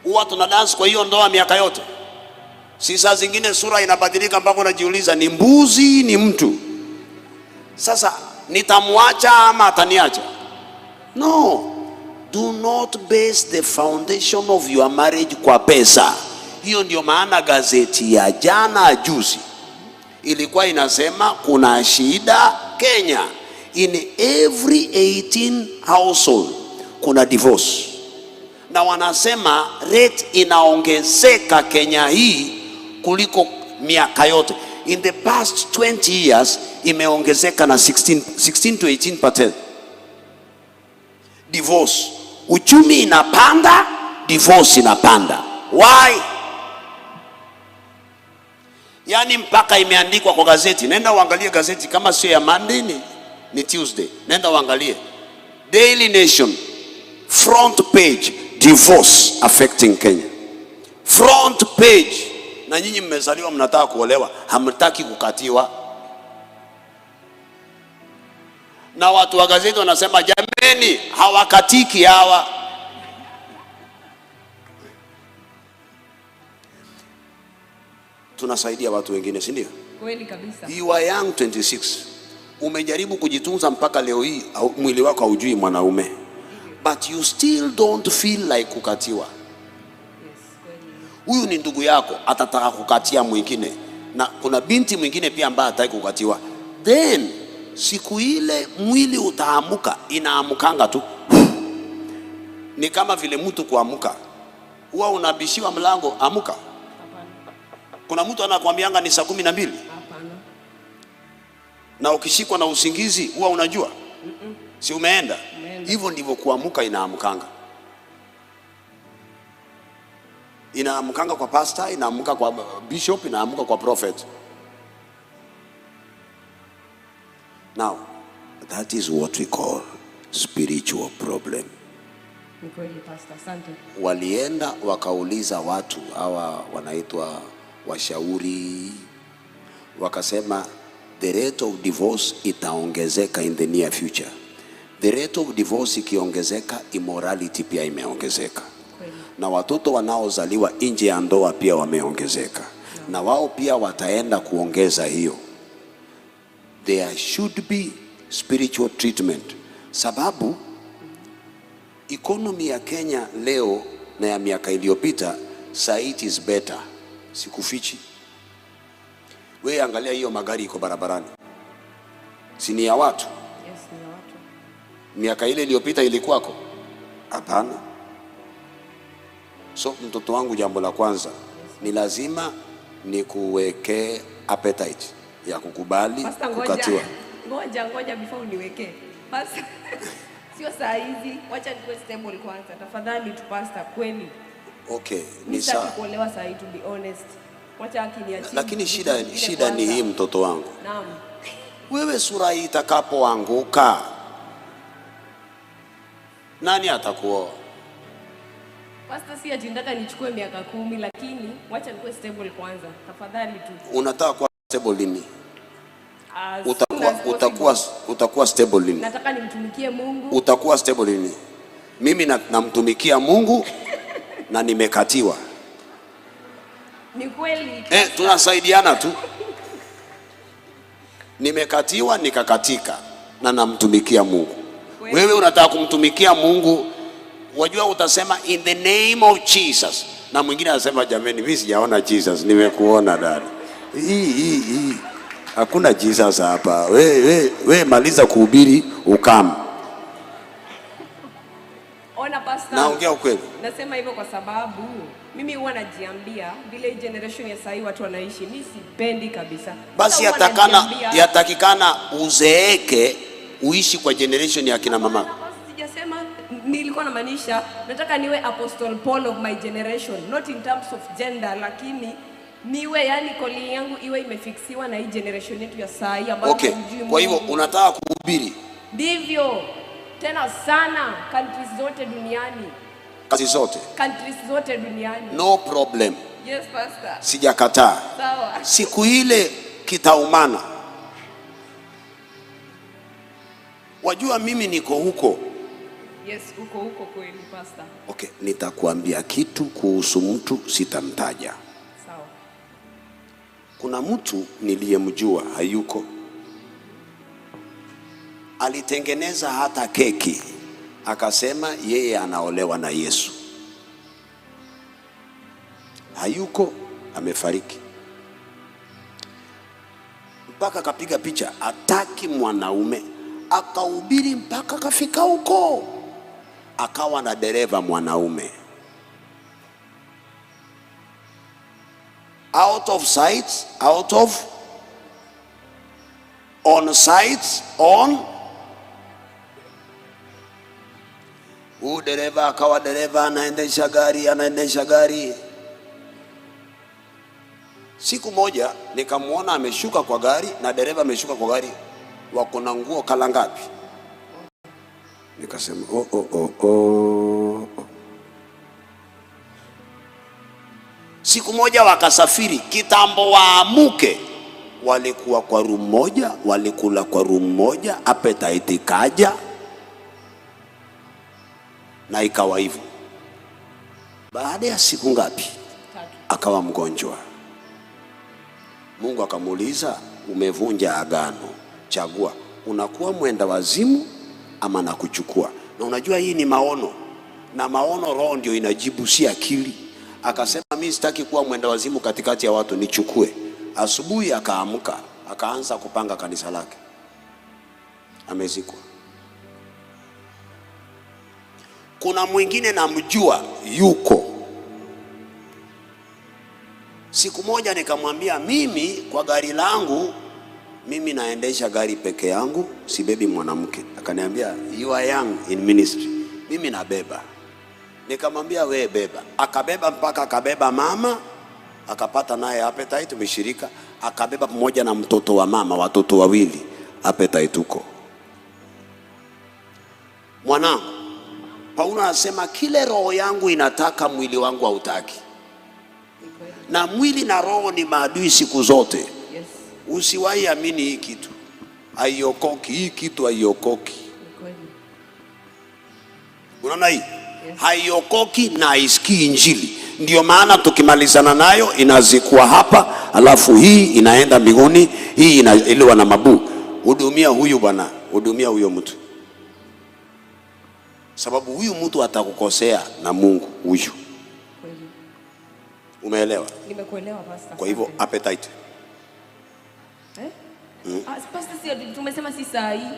Huwa tuna dance kwa hiyo ndoa miaka yote. Si saa zingine sura inabadilika mpaka unajiuliza ni mbuzi ni mtu. Sasa nitamwacha ama ataniacha? No. Do not base the foundation of your marriage kwa pesa. Hiyo ndio maana gazeti ya jana juzi ilikuwa inasema kuna shida Kenya. In every 18 household kuna divorce. Na wanasema rate inaongezeka Kenya hii kuliko miaka yote. In the past 20 years imeongezeka na 16 to 18%. Divorce. Uchumi inapanda, divorce inapanda. Why? Yani mpaka imeandikwa kwa gazeti. Nenda uangalie gazeti, kama sio ya Monday ni Tuesday. Nenda uangalie Daily Nation front page, divorce affecting Kenya. Front page. Na nyinyi mmezaliwa mnataka kuolewa, hamtaki kukatiwa. Na watu wa gazeti wanasema jameni, hawakatiki hawa. Tunasaidia watu wengine, si ndio? Kweli kabisa. You are young, 26. Umejaribu kujitunza mpaka leo hii, mwili wako haujui mwanaume. But you still don't feel like kukatiwa. Huyu ni ndugu yako, atataka kukatia mwingine. Na kuna binti mwingine pia ambaye hataki kukatiwa. Then siku ile mwili utaamuka, inaamukanga tu. Ni kama vile mtu kuamuka. Huwa unabishiwa mlango, amuka. Kuna mtu anakuambianga ni saa 12. Hapana. Na ukishikwa na usingizi huwa unajua? Si umeenda? Hivyo ndivyo kuamuka inaamkanga. Inaamkanga kwa pastor, inaamuka kwa bishop, inaamuka kwa prophet. Now, that is what we call spiritual problem. Ni kweli pastor, asante. Walienda wakauliza watu hawa wanaitwa washauri, wakasema the rate of divorce itaongezeka in the near future. The rate of divorce ikiongezeka, immorality pia imeongezeka. Na watoto wanaozaliwa nje ya ndoa pia wameongezeka. Na wao pia wataenda kuongeza hiyo. There should be spiritual treatment. Sababu economy ya Kenya leo na ya miaka iliyopita, it is better. Sikufichi. Wewe angalia hiyo magari iko barabarani. Si ni ya watu? Yes, ni ya watu. Miaka ile iliyopita ilikuwako? Hapana. So mtoto wangu, jambo la kwanza ni lazima nikuwekee appetite ya kukubali kukatiwa. Ngoja before uniwekee. Pastor, sio saa hizi, wacha nikuwe stable kwanza. Tafadhali tu pastor, kweli. Okay, ni sawa. Kuolewa saa hii, to be honest. Wacha akiniachie. Lakini shida ni hii mtoto wangu. Naam. Wewe sura hii itakapoanguka, nani atakuoa? Pastor, si ati nataka nichukue miaka 10, lakini wacha nikuwe stable kwanza. Tafadhali tu. Unataka kuwa stable lini? Utakuwa stable lini? Nataka nimtumikie Mungu. Utakuwa stable lini? Mimi namtumikia Mungu na nimekatiwa. Ni kweli. Tunasaidiana tu. Nimekatiwa nikakatika na namtumikia Mungu. Wewe unataka kumtumikia Mungu, wajua utasema in the name of Jesus. Na mwingine anasema jameni, mimi sijaona Jesus, nimekuona dada. Hii. Hakuna Jesus hapa. We maliza kuhubiri ukamu. Ona pastor. Naongea ukweli. Nasema hivyo kwa sababu mimi huwa najiambia vile generation ya sasa watu wanaishi, mimi sipendi kabisa. Basi yatakikana uzeeke uishi kwa generation ya kina mama. Sijasema, nilikuwa namaanisha nataka niwe Apostle Paul of my generation, not in terms of gender, lakini niwe, yani calling yangu iwe imefixiwa na hii generation yetu ya saa hii ambayo okay. Kwa hivyo unataka kuhubiri? Ndivyo. Tena sana, countries zote duniani. Kazi zote. Countries zote duniani. No problem. Yes, pastor. Sijakataa. Sawa. Siku ile kitaumana. Wajua mimi niko huko. Yes, uko huko kweli pastor. Okay, nitakuambia kitu kuhusu mtu, sitamtaja. Sawa. Kuna mtu niliyemjua hayuko, alitengeneza hata keki akasema yeye anaolewa na Yesu. Hayuko, amefariki. Mpaka akapiga picha, ataki mwanaume, akahubiri mpaka akafika huko, akawa na dereva mwanaume. Out of sight, out of on sight, on. Huyu dereva akawa dereva, anaendesha gari, anaendesha gari. Siku moja nikamwona ameshuka kwa gari na dereva ameshuka kwa gari, wako na nguo kala ngapi? Nikasema oh, oh, oh, oh. Siku moja wakasafiri, kitambo waamuke, walikuwa kwa room moja, walikula kwa room moja, appetite ikaja na ikawa hivyo. Baada ya siku ngapi? Akawa mgonjwa. Mungu akamuuliza, umevunja agano, chagua, unakuwa mwenda wazimu ama nakuchukua. Na unajua hii ni maono, na maono roho ndio inajibu, si akili. Akasema mimi sitaki kuwa mwenda wazimu katikati ya watu, nichukue. Asubuhi akaamka, akaanza kupanga kanisa lake. Amezikwa. Kuna mwingine namjua yuko. Siku moja nikamwambia, mimi kwa gari langu, mimi naendesha gari peke yangu, sibebi mwanamke. Akaniambia, you are young in ministry, mimi nabeba. Nikamwambia we beba. Akabeba mpaka akabeba mama, akapata naye appetite mshirika, akabeba pamoja na mtoto wa mama, watoto wawili, appetite huko. Mwanangu, Paulo anasema kile roho yangu inataka mwili wangu hautaki. Na mwili na roho ni maadui siku zote. Yes. Usiwahi amini hii kitu. Haiokoki, hii kitu haiokoki. Unaona hii? Yes. Haiokoki na haisikii injili. Ndio maana tukimalizana nayo inazikwa hapa, alafu hii inaenda mbinguni, hii inailiwa na mabuu. Hudumia huyu bwana, hudumia huyo mtu. Sababu huyu mtu atakukosea na Mungu huyu. Umeelewa? Nimekuelewa pastor. Kwa hivyo appetite. Eh? Pastor, si tumesema si saa hii.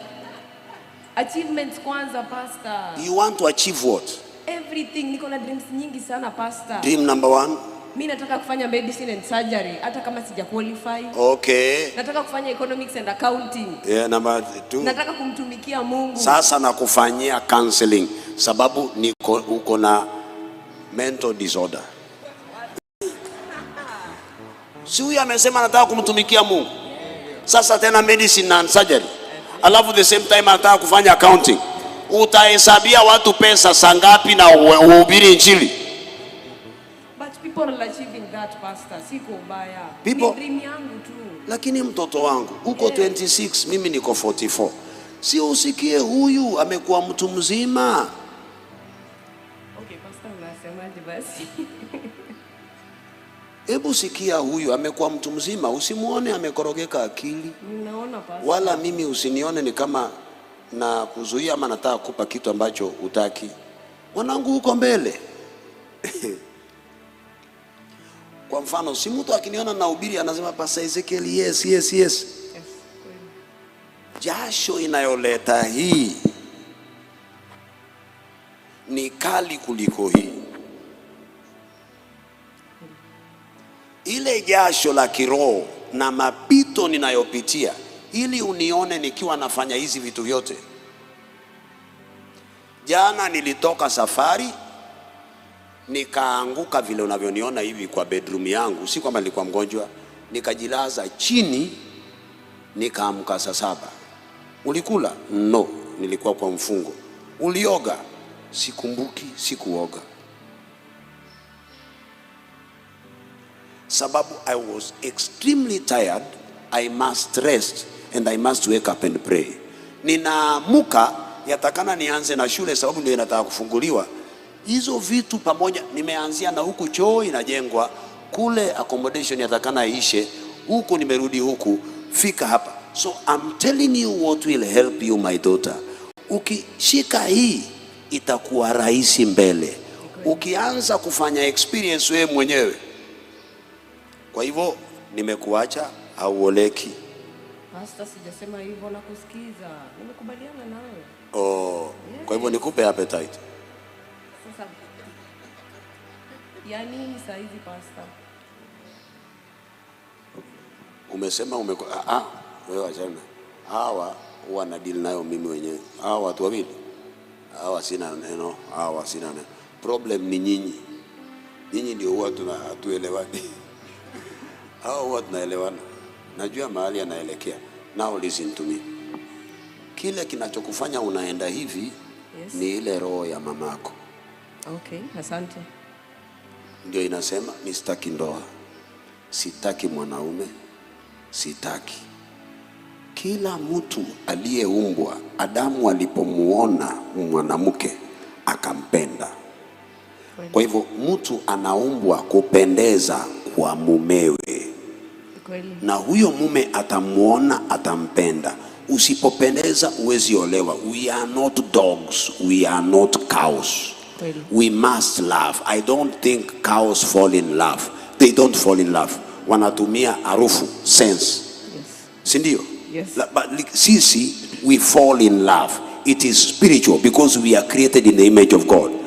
Achievements kwanza pastor. You want to achieve what? Everything. Niko na dreams nyingi sana pastor. Dream number 1. Mimi nataka kufanya medicine and surgery hata kama sija qualify. Okay. Nataka kufanya economics and accounting. Yeah, number 2. Nataka kumtumikia Mungu. Sasa nakufanyia counseling sababu niko uko na mental disorder. Si huyu amesema anataka kumtumikia Mungu. Sasa tena medicine and surgery. Alafu the same time anataka kufanya accounting. Utahesabia watu pesa saa ngapi na uhubiri injili? But people are achieving that pastor, siko mbaya. People, ni dream yangu tu. Lakini mtoto wangu uko 26, mimi niko 44. Si usikie huyu amekuwa mtu mzima. Okay, pastor unasemaje basi? Hebu sikia huyu amekuwa mtu mzima, usimuone amekorogeka akili. Ninaona pastor. Wala mimi usinione ni kama na kuzuia ama nataka kukupa kitu ambacho hutaki. Mwanangu uko mbele. Kwa mfano, si mtu akiniona nahubiri anasema Pastor Ezekiel, yes, yes, yes. Jasho inayoleta hii ni kali kuliko hii. Ile jasho la kiroho na mapito ninayopitia ili unione nikiwa nafanya hizi vitu vyote. Jana nilitoka safari nikaanguka vile unavyoniona hivi kwa bedroom yangu, si kwamba nilikuwa mgonjwa, nikajilaza chini nikaamka saa 7. Ulikula? No, nilikuwa kwa mfungo. Ulioga? Sikumbuki, sikuoga. Sababu I was extremely tired, I must rest and I must wake up and pray. Ninaamuka, yatakana nianze na shule sababu ndio inataka kufunguliwa. Hizo vitu pamoja, nimeanzia na huku choo inajengwa, kule accommodation yatakana ishe, huku nimerudi huku, fika hapa. So I'm telling you what will help you, my daughter. Ukishika hii itakuwa rahisi mbele. Ukianza kufanya experience wewe mwenyewe. Kwa hivyo nimekuacha, hauoleki. Pastor, sijasema hivyo, nakusikiza. Nimekubaliana nawe. Oh, kwa hivyo nikupe appetite. Sasa ya nini saa hizi, Pastor? Umesema wewe achana. Hawa huwa na deal nayo mimi wenyewe. Hawa watu wawili. Hawa sina neno, hawa sina neno. Problem ni nyinyi. Nyinyi ndio huwa hatuelewani. Hawa huwa tunaelewana. Najua mahali anaelekea. Now listen to me. Kile kinachokufanya unaenda hivi ni ile roho ya mamako. Okay, asante. Ndio inasema mi sitaki ndoa, sitaki mwanaume, sitaki. Kila mtu aliyeumbwa, Adamu alipomuona mwanamke akampenda. Kwa hivyo mtu anaumbwa kupendeza kwa mumewe. Kweli. Na huyo mume atamuona, atampenda. Usipopendeza huwezi olewa. We are not dogs, we are not cows. Kweli. We must love. I don't think cows fall in love. They don't fall in love. Wanatumia harufu, sense. Yes. Si ndio? Yes. But sisi, we fall in love. It is spiritual because we are created in the image of God. Yes.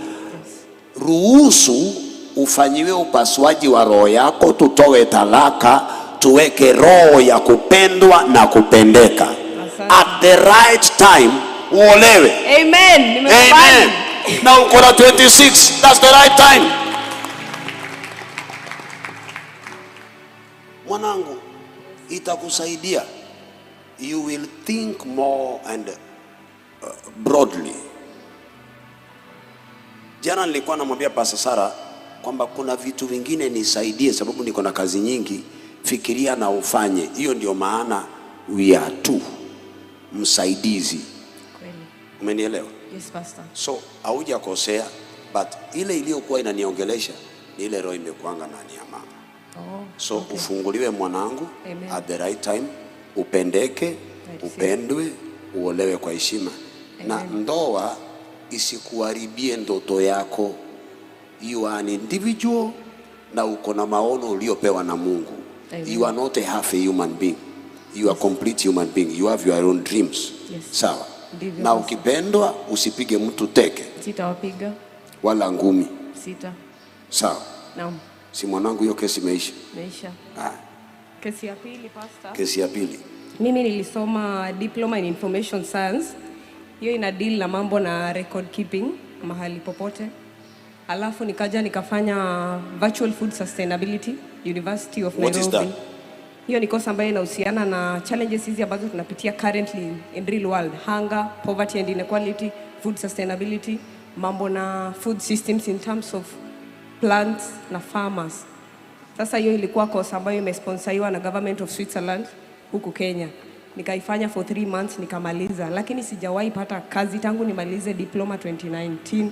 Ruhusu ufanyiwe upasuaji wa roho yako, tutoe talaka, tuweke roho ya kupendwa na kupendeka. Asante. At the right time uolewe. Amen. Nimekubali. Amen. Na uko na 26, that's the right time. Mwanangu, itakusaidia. You will think more and broadly. Jana nilikuwa namwambia Pastor Sara kwamba kuna vitu vingine nisaidie, sababu niko na kazi nyingi. Fikiria na ufanye. Hiyo ndio maana we are two, msaidizi. Kweli. Umenielewa? Yes, Pastor. So haujakosea, but ile iliyokuwa inaniongelesha ni ile roho imekuanga ndani ya mama. Oh, So okay. ufunguliwe mwanangu. Amen. At the right time, upendeke, receive. upendwe, uolewe kwa heshima. Na ndoa isikuharibie ndoto yako. You are an individual na uko na maono uliopewa na Mungu. Amen. You are not a half a human being. You are complete human being. You have your own dreams. Yes. Sawa. Ndivyo Na basi. ukipendwa usipige mtu teke Sitawapiga. wala ngumi. Sita. Sawa. Naam. Si mwanangu, hiyo kesi imeisha. Meisha. Ah, Kesi ya pili, Pastor. Kesi ya pili. Mimi nilisoma diploma in information science. Hiyo ina deal na mambo na record keeping mahali popote. Alafu nikaja nikafanya virtual food sustainability, University of What is Nairobi. that? Hiyo ni kosa ambayo inahusiana na challenges hizi ambazo tunapitia currently in real world: hunger, poverty and inequality, food sustainability, mambo na food systems in terms of plants na farmers. Sasa hiyo ilikuwa course ambayo imesponsoriwa na government of Switzerland huku Kenya. Nikaifanya for 3 months nikamaliza, lakini sijawahi pata kazi tangu nimalize diploma 2019,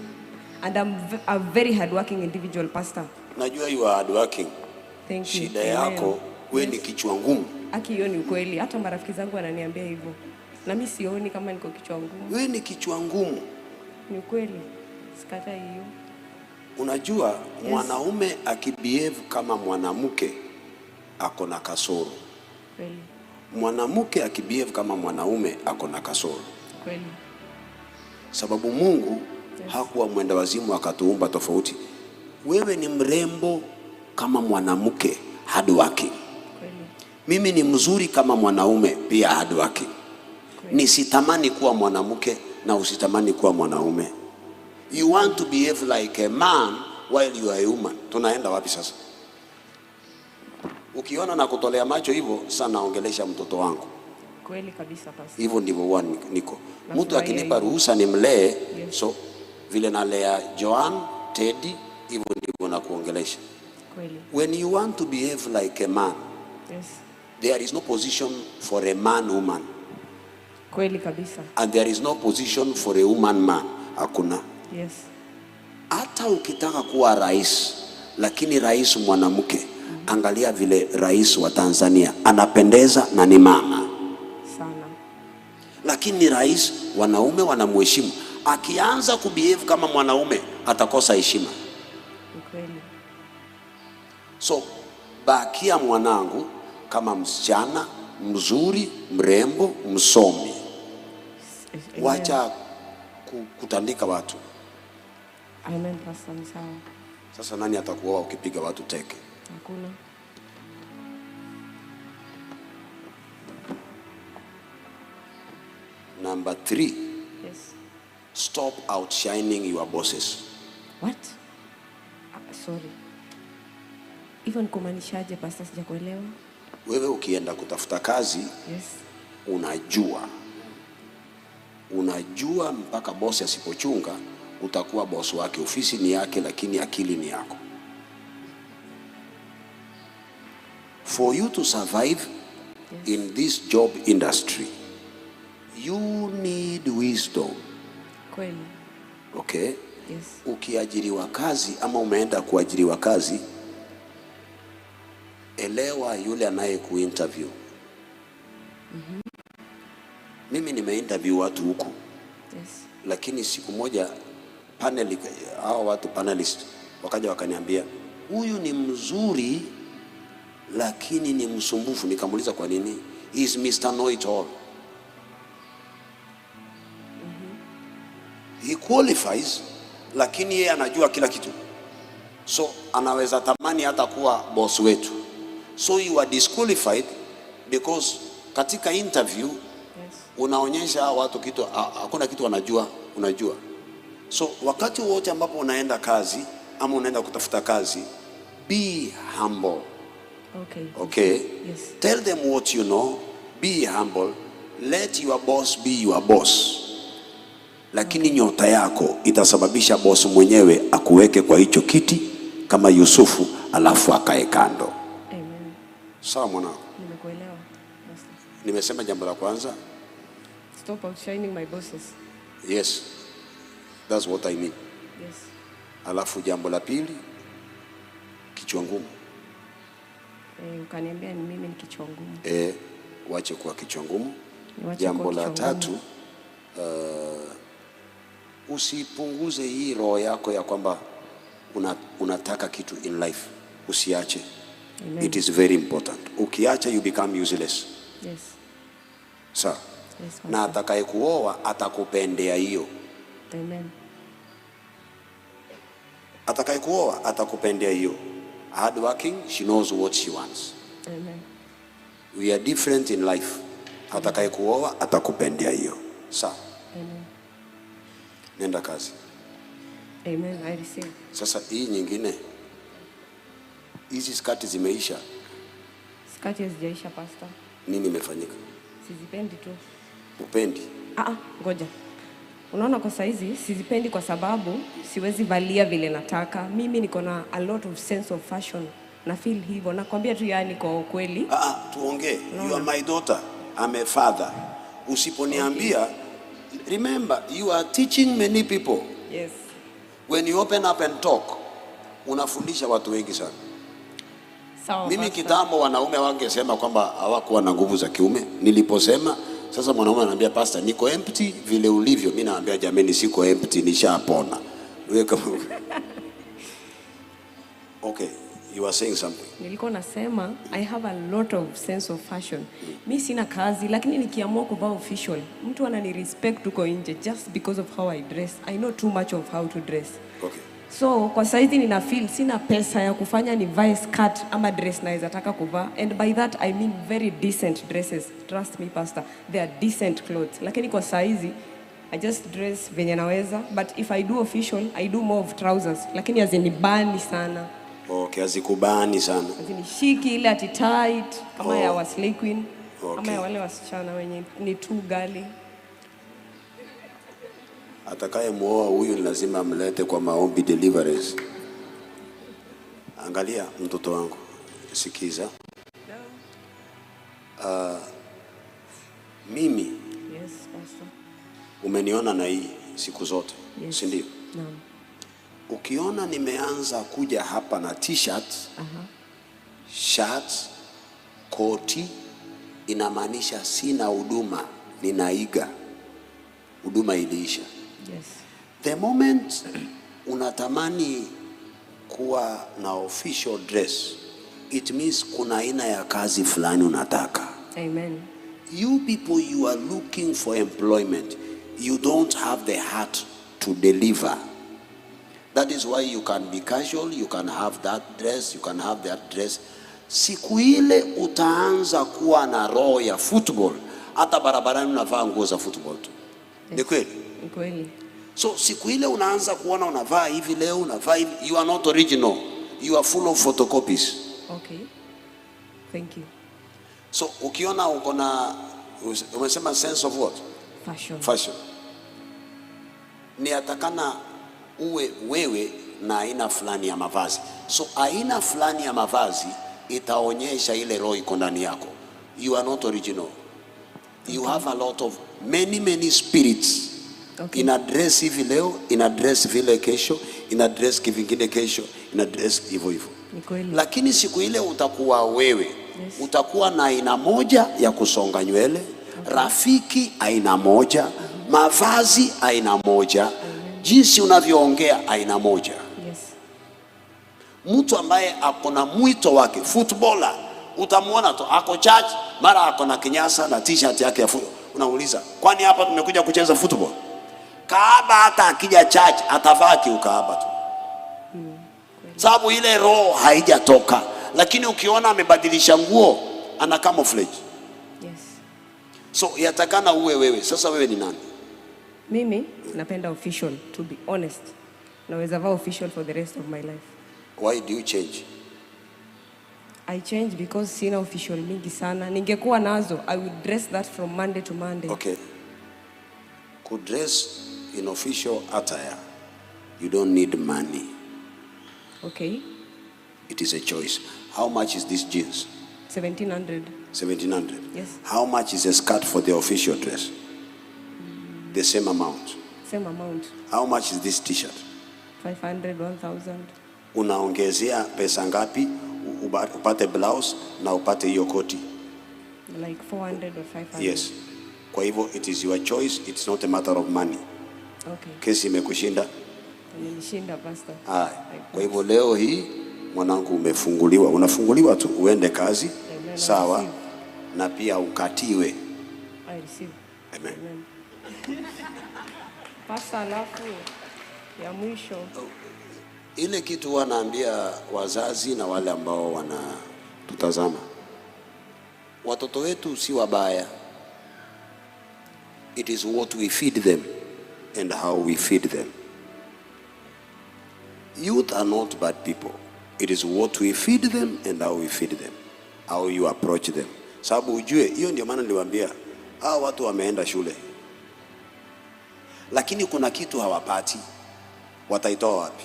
and I'm a very hardworking individual, Pastor. Najua you are hardworking. Thank you. Shida Amen. yako we ni kichwa ngumu. Aki, hiyo ni ukweli, hata marafiki zangu wananiambia hivyo, na mi sioni kama niko kichwa ngumu. We ni kichwa ngumu. Ni ukweli, sikatai hiyo. Unajua, mwanaume akibehave kama mwanamke ako na kasoro. Kweli. Mwanamke akibehave kama mwanaume ako na kasoro. Kweli. Sababu Mungu hakuwa mwenda wazimu akatuumba tofauti. Wewe ni mrembo kama mwanamke, hardworking. Kweli. Mimi ni mzuri kama mwanaume pia, hardworking. Kweli. Nisitamani kuwa mwanamke na usitamani kuwa mwanaume. You want to behave like a man while you are a woman. Tunaenda wapi sasa? Ukiona na kutolea macho hivyo, sasa naongelesha mtoto wangu. Kweli kabisa, Pastor. Hivyo ndivyo huwa niko. Mtu Nafurahia akinipa hivyo. ruhusa nimlee, Yes. so vile nalea Joan, Teddy, hivyo ndivyo nakuongelesha. Kweli. When you want to behave like a man, Yes. there is no position for a man woman. Kweli kabisa. And there is no position for a woman man. Hakuna. Yes. Hata ukitaka kuwa rais, lakini rais mwanamke, angalia vile rais wa Tanzania anapendeza na ni mama. Sana. Lakini rais, wanaume wanamheshimu. Akianza kubehave kama mwanaume, atakosa heshima. Ni kweli. So bakia mwanangu kama msichana mzuri, mrembo, msomi. Amen. Wacha kutandika watu. Amen, Pastor, ni sawa. Sasa nani atakuoa ukipiga watu teke? Hakuna. Number 3. Yes. Stop outshining your bosses. What? Sorry. Hivyo ni kumaanishaje, Pastor? Sijakuelewa. Wewe ukienda kutafuta kazi, Yes. unajua mpaka bosi asipochunga utakuwa boss wake. Ofisi ni yake, lakini akili ni yako. For you to survive Yes. in this job industry, you need wisdom. Kweli. Okay? Yes. Ukiajiriwa kazi ama umeenda kuajiriwa kazi, elewa yule anayekuinterview. Mimi nimeinterview watu huku. Yes. Lakini siku moja panel, hao watu panelist wakaja wakaniambia, huyu ni mzuri lakini ni msumbufu. Nikamuuliza kwa nini? He is Mr. Know It All. He qualifies, lakini yeye anajua kila kitu. So anaweza tamani hata kuwa boss wetu. So you are disqualified because katika interview Yes. unaonyesha watu kitu, hakuna kitu wanajua, unajua. So wakati wote ambapo unaenda kazi ama unaenda kutafuta kazi, be humble. Okay. Okay? Yes. Tell them what you know, be humble. Let your boss be your boss. Lakini nyota yako itasababisha boss mwenyewe akuweke kwa hicho kiti kama Yusufu, alafu akae kando. Amen. Sawa mwanangu? Nimekuelewa. Pastor. Nimesema jambo la kwanza. Stop outshining my bosses. Yes. That's what I mean. Yes. Alafu jambo la pili, kichwa ngumu. Ukaniambia ni mimi ni kichwa ngumu. Wache kuwa kichwa ngumu. Niwache Jambo kuwa la kichwa ngumu. tatu, usipunguze hii roho yako ya kwamba unataka kitu in life. Usiache. Amen. It is very important. Ukiacha you become useless. Yes. Sawa. Yes, Na Pastor. atakayekuoa atakupendea hiyo. Amen. Atakayekuoa atakupendea hiyo. Hard working, she knows what she wants. Amen. We are different in life. Atakayekuoa atakupendea hiyo. Sawa. Amen. Nenda kazi. Amen. I receive. Sasa hii nyingine, hizi skati zimeisha. Skati hazijaisha, Pastor. Nini imefanyika? Sizipendi tu. Upendi? Ngoja. Unaona kwa saizi sizipendi kwa sababu siwezi valia vile nataka. Mimi niko na a lot of sense of fashion. Na feel hivyo. Nakwambia tu yani kwa ukweli. Tuongee. You are my daughter. I'm a father. Usiponiambia, remember you are teaching many people. Yes. When you open up and talk, unafundisha watu wengi sana. Sawa. Mimi Pastor. kitambo wanaume wangesema kwamba hawakuwa na nguvu za kiume. Niliposema sasa, mwanaume ananiambia, pastor, niko empty vile ulivyo. Mimi naambia jameni, siko empty, nishapona. Wewe kama Okay, you are saying something. Nilikuwa nasema I have a lot of sense of fashion. Mi sina kazi lakini nikiamua kuvaa official, mtu anani respect huko nje just because of how I dress. I know too much of how to dress. Okay. So kwa saizi nina feel sina pesa ya kufanya nivae skirt ama dress naweza taka kuvaa, and by that I mean very decent dresses. Trust me, Pastor, they are decent clothes. Lakini kwa saizi I just dress venye naweza, but if I do official I do more of trousers, lakini hazinibani sana. Okay, hazikubani sana. Hazinishiki ile ati tight kama Oh. ya wa Slay Queen Okay. ama ya wale wasichana wenye ni too girly. Atakaye muoa huyu ni lazima amlete kwa maombi deliverance. Angalia mtoto wangu, sikiza. Mimi Yes, Pastor. Umeniona na hii siku zote, Yes. si ndio? Naam. Ukiona nimeanza kuja hapa na t-shirt, shirt, koti, inamaanisha sina huduma, ninaiga. Huduma iliisha. The moment unatamani kuwa na official dress, it means kuna aina ya kazi fulani unataka. Amen. You people, you are looking for employment. You don't have the heart to deliver. That is why you can be casual, you can have that dress, you can have that dress. Siku ile utaanza kuwa na roho ya football, hata barabarani unavaa nguo za football tu. Ni kweli? Ni kweli. So siku ile unaanza kuona unavaa hivi leo, unavaa hivi, you are not original. You are full of photocopies. Okay. Thank you. So ukiona uko na, umesema sense of what? Fashion. Fashion. Ni atakana uwe wewe na aina fulani ya mavazi. So aina fulani ya mavazi itaonyesha ile roho iko ndani yako. You are not original. You have a lot of many, many spirits. Ina dress hivi leo, ina dress vile kesho, ina dress kivingine kesho, ina dress hivyo hivyo. Ni kweli. Lakini siku ile utakuwa wewe, utakuwa na aina moja ya kusonga nywele, rafiki aina moja, mavazi aina moja, jinsi unavyoongea aina moja. Mtu ambaye ako na mwito wake, footballer, utamwona tu ako church, mara ako na kinyasa na t-shirt yake ya football. Unauliza, kwani hapa tumekuja kucheza football? Kaaba hata akija church atavaa kiukaaba tu. Sababu ile roho haijatoka. Lakini ukiona amebadilisha nguo, ana camouflage. So yatakana uwe wewe. Sasa wewe ni nani? Mimi napenda official, to be honest. Naweza vaa official for the rest of my life. Why do you change? I change because sina official mingi sana. Ningekuwa nazo, I would dress that from Monday to Monday. Okay. Kudress in official attire, you don't need money. Okay. It is a choice. How much is this jeans? 1700. 1700. Yes. How much is a skirt for the official dress? The same amount. Same amount. How much is this t-shirt? 500, 1000. Unaongezea pesa ngapi upate blouse na upate hiyo koti? Like 400 or 500. Yes. Kwa hivyo it is your choice, it's not a matter of money. Okay. Kesi imekushinda. Imenishinda, Pastor. Haya. Kwa hivyo leo hii mwanangu umefunguliwa, unafunguliwa tu uende kazi. Amen. Sawa, I receive. Na pia ukatiwe. I receive. Amen. Amen. Pastor, alafu ya mwisho. Ile kitu huwa naambia wazazi na wale ambao wanatutazama, watoto wetu si wabaya. It is what we feed them and how we feed them. Youth are not bad people. It is what we feed them and how we feed them, how you approach them. Sababu ujue, hiyo ndio maana niliwaambia hao watu wameenda shule, lakini kuna kitu hawapati. Wataitoa wapi?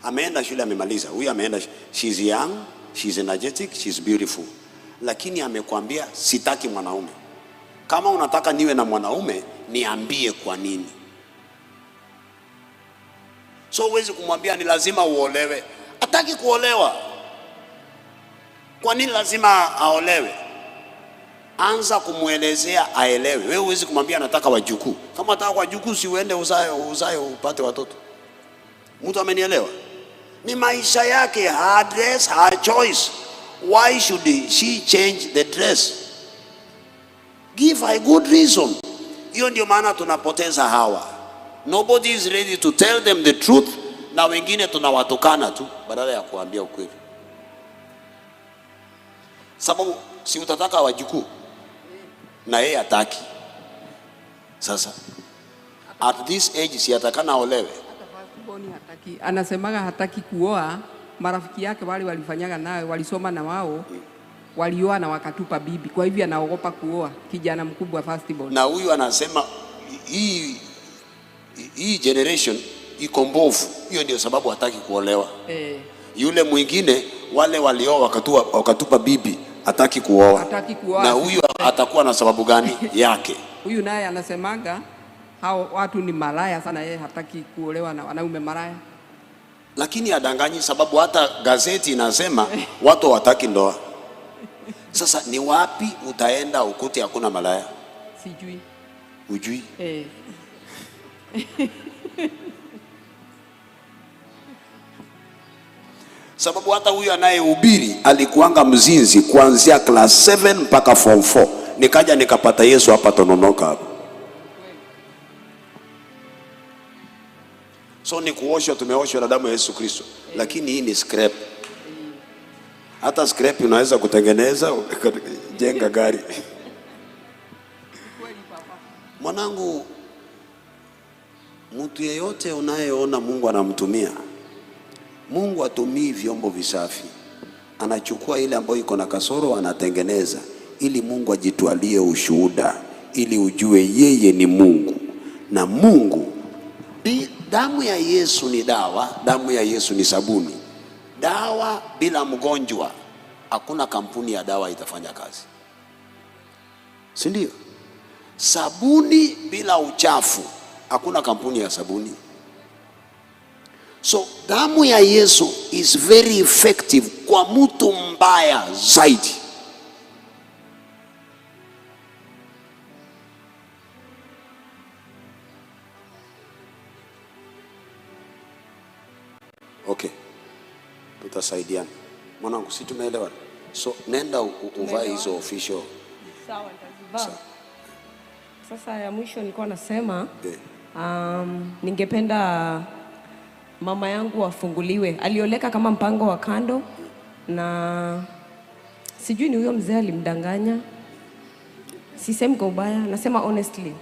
Ameenda shule amemaliza, huyu ameenda, she's young, she's energetic, she's beautiful, lakini amekwambia sitaki mwanaume. Kama unataka niwe na mwanaume, niambie kwa nini. So huwezi kumwambia ni lazima uolewe. Hataki kuolewa. Kwa nini lazima aolewe? Anza kumwelezea aelewe. Wewe huwezi kumwambia nataka wajukuu. Kama unataka wajukuu, si uende uzae, uzae upate watoto. Mtu amenielewa? Ni maisha yake, her dress, her choice. Why should she change the dress? Give her a good reason. Hiyo ndio maana tunapoteza hawa. Nobody is ready to tell them the truth, na wengine tunawatukana tu badala ya kuambia ukweli. Sababu si utataka wajukuu na yeye hataki. Sasa at this age si atakana aolewe. Firstborn hataki, anasemaga hataki kuoa. Marafiki yake wale walifanyaga naye, walisoma na wao, walioa na wakatupa bibi, kwa hivyo anaogopa kuoa kijana mkubwa firstborn. Na huyu anasema hii generation iko mbovu, hiyo ndio sababu hataki kuolewa. Yule mwingine wale walioa wakatupa bibi, hataki kuoa. Hataki kuoa. Na huyu atakuwa na sababu gani yake? Huyu naye anasemaga hao watu ni malaya sana, yeye hataki kuolewa na wanaume malaya. Lakini adanganyi, sababu hata gazeti inasema watu hawataki ndoa. Sasa ni wapi utaenda ukute hakuna malaya? Sijui. Ujui? Eh. Sababu hata huyu anayehubiri alikuanga mzinzi kuanzia class 7 mpaka form 4. Nikaja nikapata Yesu hapa Tononoka hapa. So ni kuoshwa, tumeoshwa na damu ya Yesu Kristo. Lakini hii ni scrap. Hata scrap unaweza kutengeneza jenga gari. Mwanangu, mtu yeyote unayeona Mungu anamtumia, Mungu atumii vyombo visafi. Anachukua ile ambayo iko na kasoro anatengeneza, ili Mungu ajitwalie ushuhuda, ili ujue yeye ni Mungu. Na Mungu, damu ya Yesu ni dawa, damu ya Yesu ni sabuni. Dawa bila mgonjwa, hakuna kampuni ya dawa itafanya kazi. Si ndio? Sabuni bila uchafu, hakuna kampuni ya sabuni. So damu ya Yesu is very effective kwa mtu mbaya zaidi. Okay. Tutasaidiana. Mwanangu, si tumeelewana? So nenda uvae hizo official. Sawa, nitazivaa. Sasa ya mwisho nilikuwa nasema ningependa mama yangu afunguliwe. Alioleka kama mpango wa kando, na sijui ni huyo mzee alimdanganya. Sisemi kwa ubaya, nasema honestly.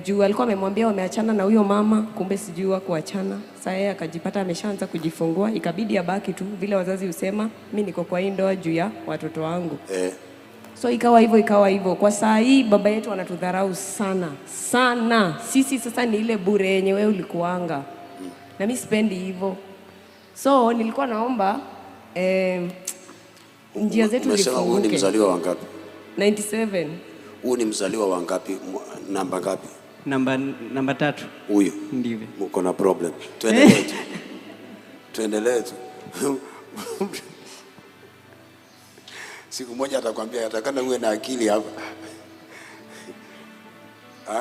Juu alikuwa amemwambia wameachana na huyo mama, kumbe sijui hawakuachana. Sasa yeye akajipata ameshaanza kujifungua, ikabidi abaki tu vile wazazi husema, mimi niko kwa hii ndoa juu ya watoto wangu. So ikawa hivyo, ikawa hivyo. Kwa saa hii baba yetu anatudharau sana sana. Sisi sasa ni ile bure yenye wewe ulikuanga. Na mimi sipendi hivyo. So nilikuwa naomba njia zetu Umesema huyu ni zifunguke. mzaliwa wa ngapi? 97. Huyu ni mzaliwa wa ngapi? Namba ngapi? Namba 3. Huyu. Ndivyo. Mko na problem. Tuendelee tu. Tuendelee tu. Siku moja atakwambia atakana uwe na akili hapa.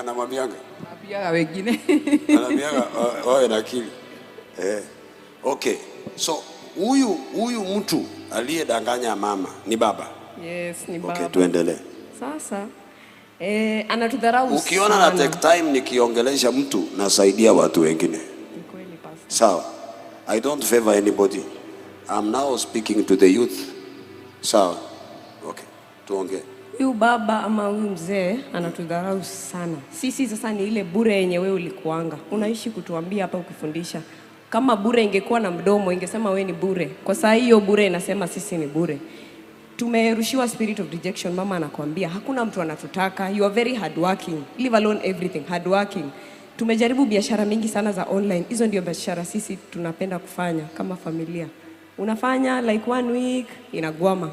Anamwambianga. Anamwambia wengine. Anamwambianga wawe na akili. Okay. So huyu mtu aliyedanganya mama ni baba. Yes, ni baba. Okay, tuendelee. Sasa anatudharau. Ukiona na take time nikiongelesha mtu nasaidia watu wengine. Ni kweli, pastor. Sawa. I don't favor anybody. I'm now speaking to the youth. Sawa. Okay. Tuongee. Huyu baba ama huyu mzee anatudharau sana. Sisi sasa ni ile bure yenye wewe ulikuanga. Unaishi kutuambia hapa ukifundisha. Kama bure ingekuwa na mdomo ingesema wewe ni bure. Kwa saa hiyo bure inasema sisi ni bure. Tumerushiwa spirit of rejection. Mama anakuambia hakuna mtu anatutaka. You are very hardworking. Leave alone everything. Hardworking. Tumejaribu biashara mingi sana za online. Hizo ndio biashara sisi tunapenda kufanya kama familia. Unafanya like 1 week inagwama.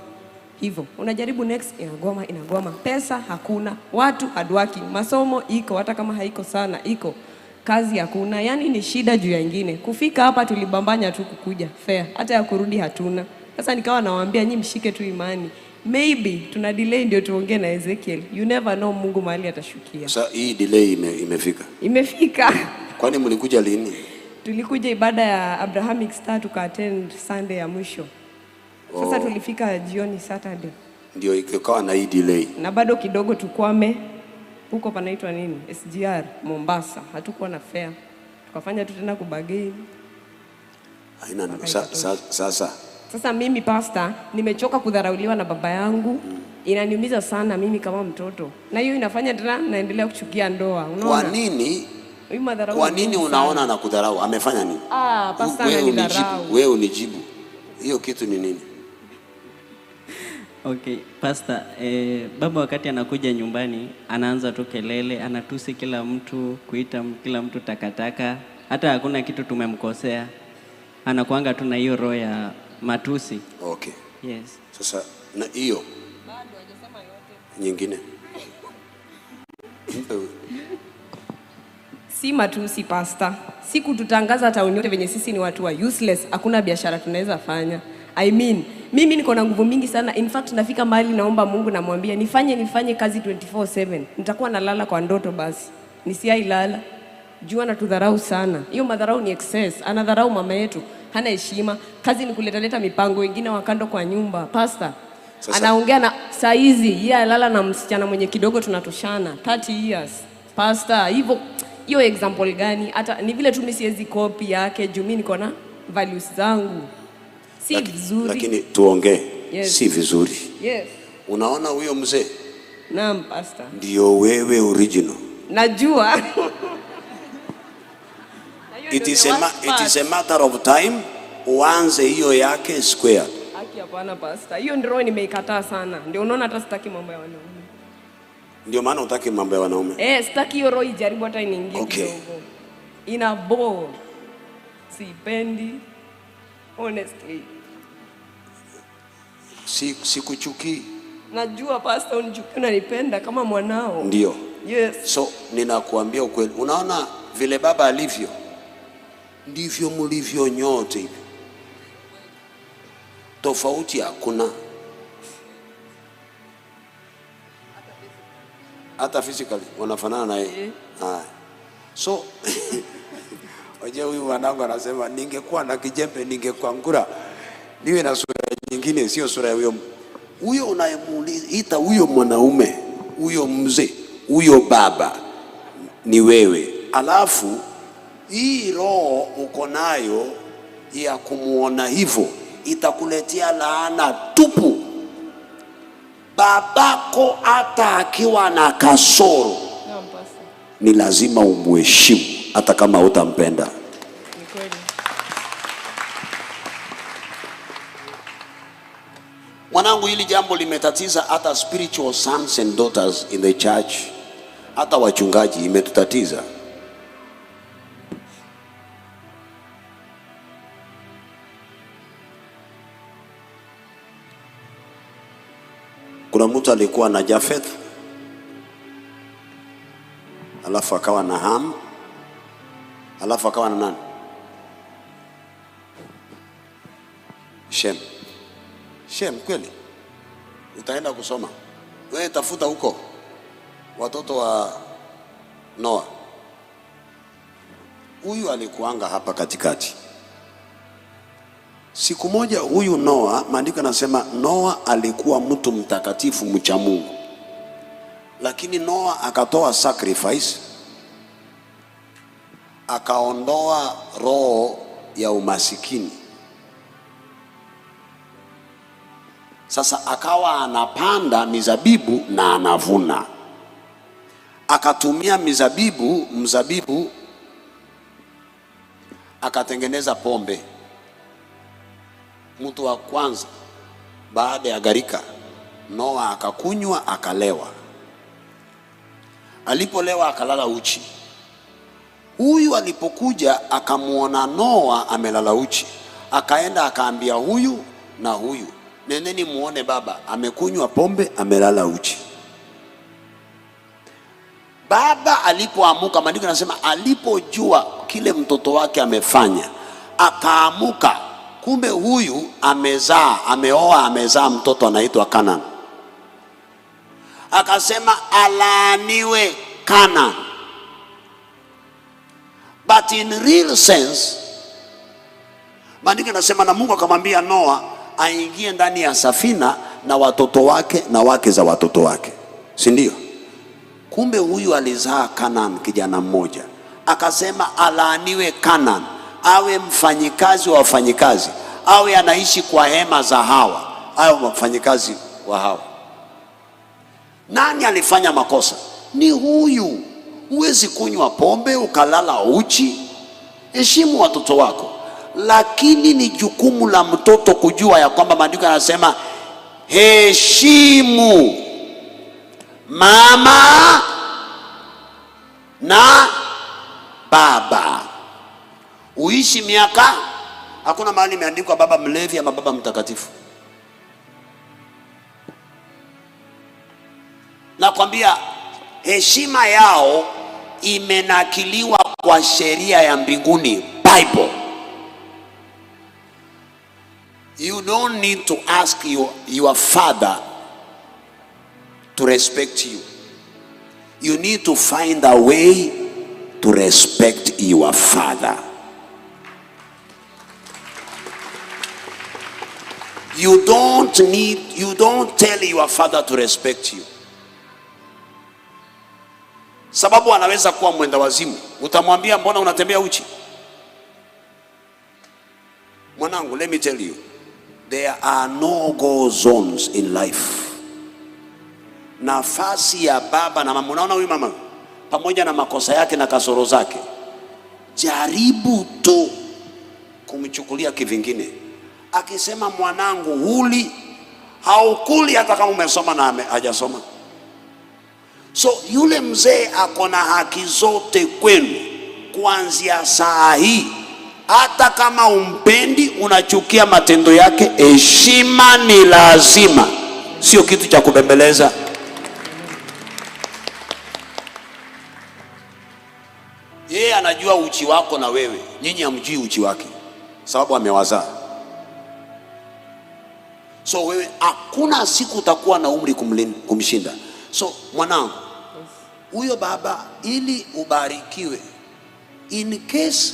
Hivyo unajaribu next inagwama, inagwama. Pesa hakuna, watu hardworking, masomo iko hata kama haiko sana iko, kazi hakuna. Yani ni shida juu ya ingine. Kufika hapa tulibambanya tu kukuja fair, hata ya kurudi hatuna. Sasa nikawa nawaambia nyinyi mshike tu imani, maybe tuna delay ndio tuongee na Ezekiel. You never know Mungu mahali atashukia. Sasa hii delay imefika. Imefika. Kwani mlikuja lini? Tulikuja ibada ya Abrahamic Star tuka attend Sunday ya mwisho. Sasa tulifika jioni Saturday. Ndio ikawa na hii delay. Na bado kidogo tukwame huko panaitwa nini? SGR Mombasa. Hatukuwa na fare. Tukafanya tu tena kubagain. Haina sasa. Sasa mimi pastor nimechoka kudharauliwa na baba yangu. Inaniumiza sana mimi kama mtoto. Na hiyo inafanya tena naendelea kuchukia ndoa. Unaona? Kwa nini? Kwa nini unaona na kudharau? Amefanya nini? Pastor ananidharau. Wewe unijibu. Hiyo kitu ni nini? Okay, pastor, baba wakati anakuja nyumbani anaanza tu kelele, anatusi kila mtu, kuita kila mtu takataka, hata hakuna kitu tumemkosea. Anakuanga tu na hiyo roho ya matusi. Okay. Yes. Sasa na hiyo nyingine. Mpe huyu. Si matusi, Pastor, si kututangaza town yote venye sisi ni watu wa useless, hakuna biashara tunaweza fanya. I mean, mimi niko na nguvu mingi sana. In fact, nafika mahali naomba Mungu, namwambia nifanye kazi 24/7. Nitakuwa nalala kwa ndoto basi. Nisiai lala. Juu anatudharau sana. Hiyo madharau ni excess. Anadharau mama yetu, hana heshima. Kazi ni kuletaleta mipango wengine wa kando kwa nyumba. Pastor, Sasa- anaongea na saa hizi yeye alala na msichana mwenye kidogo tunatoshana 30 years. Pastor, hivyo hiyo example gani? Hata ni vile tu mimi siwezi copy yake juu mimi niko na values zangu. Si vizuri. Lakini tuongee. Yes. Si vizuri. Yes. Unaona huyo mzee Naam, Pastor. ndio wewe original. Najua. It is a matter of time uanze hiyo yake square. Haki hapana, Pastor. Hiyo ndio nimeikataa sana. Ndio unaona hata sitaki mambo ya wanaume. Ndio maana hutaki mambo ya wanaume. Eh, sitaki hiyo roho ijaribu hata iniingie kidogo. Ina bore. Sipendi. Honestly. Sikuchukii. Najua, Pastor, unichuki, unanipenda kama mwanao. Ndio. Yes. So ninakuambia ukweli. Unaona vile baba alivyo, ndivyo mlivyo nyote hivi. Tofauti hakuna. Hata physically wanafanana na yeye. Haya. So wajua huyu mwanangu anasema ningekuwa na kijembe ningekwangura niwe na sura nyingine, sio sura ya huyo huyo unayemuita huyo mwanaume, huyo mzee, huyo baba ni wewe. Alafu hii roho uko nayo ya kumuona hivyo itakuletea laana tupu. Babako hata akiwa na kasoro, Naam, Pastor. ni lazima umuheshimu hata kama hutampenda. Ni kweli. Mwanangu, hili jambo limetatiza hata spiritual sons and daughters in the church, hata wachungaji imetutatiza. Kuna mtu alikuwa na Jafeth, alafu akawa na Ham, alafu akawa na nani? Shem. Shem kweli? Utaenda kusoma. Wewe tafuta huko watoto wa Noa. Huyu alikuanga hapa katikati. Siku moja huyu Noa, maandiko yanasema Noa alikuwa mtu mtakatifu mcha Mungu. Lakini Noa akatoa sacrifice, akaondoa roho ya umasikini. Sasa akawa anapanda mizabibu na anavuna. Akatumia mzabibu akatengeneza pombe. Mtu wa kwanza baada ya gharika, Noa akakunywa akalewa. Alipolewa akalala uchi. Huyu alipokuja akamuona Noa amelala uchi. Akaenda akaambia huyu na huyu, nendeni muone baba amekunywa pombe amelala uchi. Baba alipoamuka, maandiko yanasema alipojua kile mtoto wake amefanya, akaamuka. Kumbe huyu amezaa, ameoa, amezaa mtoto anaitwa Canaan. Akasema alaaniwe Canaan. But in real sense, maandiko yanasema na Mungu akamwambia Noa aingie ndani ya safina na watoto wake na wake za watoto wake, si ndio? Kumbe huyu alizaa Canaan, kijana mmoja. Akasema alaaniwe Canaan, awe mfanyikazi wa wafanyikazi, awe anaishi kwa hema za hawa, awe mfanyikazi wa hawa. Nani alifanya makosa? Ni huyu. Huwezi kunywa pombe ukalala uchi. Heshimu watoto wako. Lakini ni jukumu la mtoto kujua ya kwamba maandiko yanasema heshimu mama na baba, uishi miaka. Hakuna mahali imeandikwa baba mlevi ama baba mtakatifu. Nakwambia heshima yao imenakiliwa kwa sheria ya mbinguni, Bible. You don't need to ask your father to respect you. You need to find a way to respect your father. You don't tell your father to respect you. Sababu anaweza kuwa mwenda wazimu. Utamwambia mbona unatembea uchi? Mwanangu, let me tell you, there are no go zones in life. Nafasi ya baba na mama, unaona huyu mama pamoja na makosa yake na kasoro zake, jaribu tu kumchukulia kivingine. Akisema mwanangu huli, haukuli hata kama umesoma na hajasoma. So yule mzee ako na haki zote kwenu kuanzia saa hii. Hata kama umpendi, unachukia matendo yake, heshima ni lazima, sio kitu cha kubembeleza. Yeye anajua uchi wako na wewe, nyinyi hamjui uchi wake, sababu amewazaa. So wewe hakuna siku utakuwa na umri kumshinda. So mwanangu, huyo baba ili ubarikiwe, in case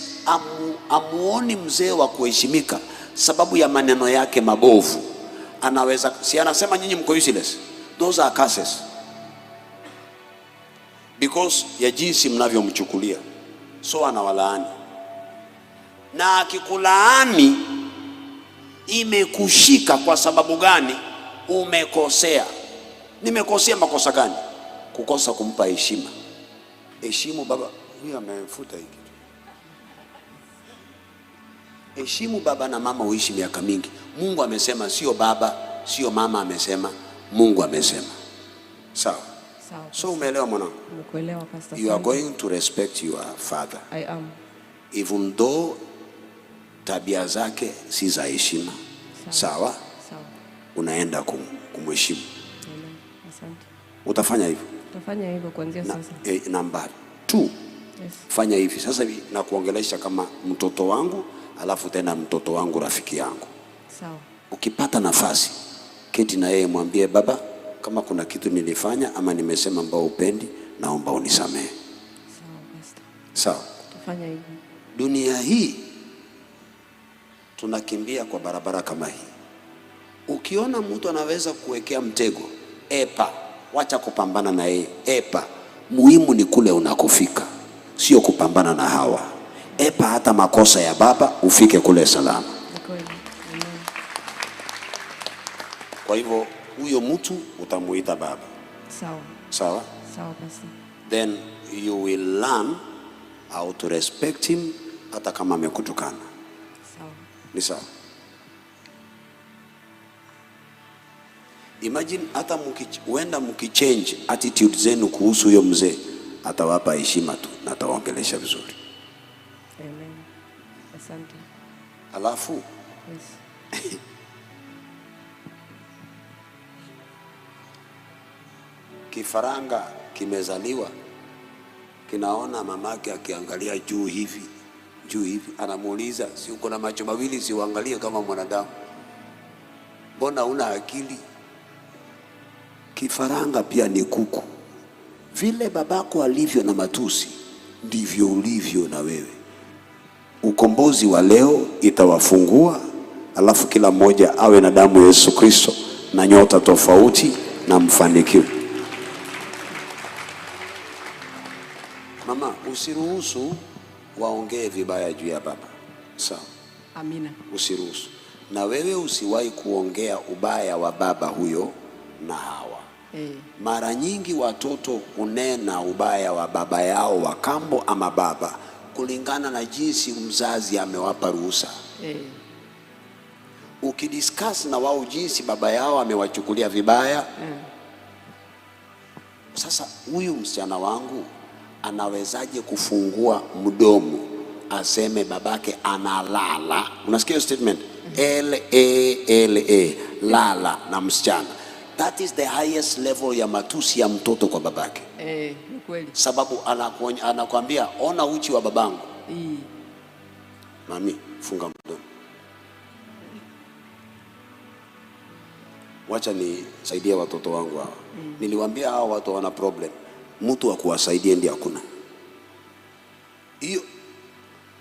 amuoni mzee wa kuheshimika sababu ya maneno yake mabovu, anaweza, si anasema nyinyi mko useless. Those are curses because ya jinsi mnavyomchukulia. So anawalaani, na akikulaani imekushika kwa sababu gani? Umekosea. Nimekosea makosa gani? Kukosa kumpa heshima. Heshimu baba. Huyu amefuta hiki kitu. Heshimu baba na mama uishi miaka mingi. Mungu amesema, sio baba, sio mama amesema, Mungu amesema. Sawa? Sawa. So umeelewa mwanangu? Nimekuelewa, Pastor. You are going to respect your father. I am. Even though tabia zake si za heshima. Sawa? Sawa. Unaenda kumheshimu. Amen. Asante. Utafanya hivyo? Utafanya hivyo kuanzia sasa. Namba 2. Yes. Fanya hivi. Sasa hivi nakuongelesha kama mtoto wangu, alafu tena mtoto wangu rafiki yangu. Sawa. Ukipata nafasi, keti na yeye, mwambie baba, kama kuna kitu nilifanya ama nimesema ambao upendi, naomba unisamehe. Sawa, Pastor. Sawa. Tufanya hivyo. Dunia hii tunakimbia kwa barabara kama hii. Ukiona mtu anaweza kuwekea mtego, epa, wacha kupambana na yeye, epa. Muhimu ni kule unakofika, sio kupambana na hawa. Epa hata makosa ya baba, ufike kule salama. Kwa hivyo huyo mtu utamuita baba. Sawa. Sawa? Sawa, Pastor. Then you will learn how to respect him hata kama amekutukana. Sawa. Ni sawa. Imagine hata huenda mkichange attitude zenu kuhusu huyo mzee, atawapa heshima tu na atawaongelesha vizuri. Amen. Asante. Alafu Yes. Kifaranga kimezaliwa kinaona mamake akiangalia juu hivi, juu hivi, anamuuliza, si uko na macho mawili, si uangalie kama mwanadamu? Mbona una akili? Kifaranga pia ni kuku. Vile babako alivyo na matusi, ndivyo ulivyo na wewe. Ukombozi wa leo itawafungua, alafu kila mmoja awe na damu ya Yesu Kristo na nyota tofauti na mfanikiwe. Mama, usiruhusu waongee vibaya juu ya baba. Sawa? Amina. Usiruhusu. Na wewe usiwahi kuongea ubaya wa baba huyo na hawa. Mara nyingi watoto hunena ubaya wa baba yao wa kambo ama baba kulingana na jinsi mzazi amewapa ruhusa. Ukidiscuss na wao jinsi baba yao amewachukulia vibaya. Sasa huyu msichana wangu anawezaje kufungua mdomo aseme babake analala. Unasikia hiyo statement? L A L A, lala na msichana. That is the highest level ya matusi ya mtoto kwa babake. Ni kweli. Sababu anakuambia ona uchi wa babangu. Mami, funga mdomo. Wacha nisaidie watoto wangu hawa. Niliwaambia hawa watu wana problem. Mtu wa kuwasaidia ndiye hakuna. Hiyo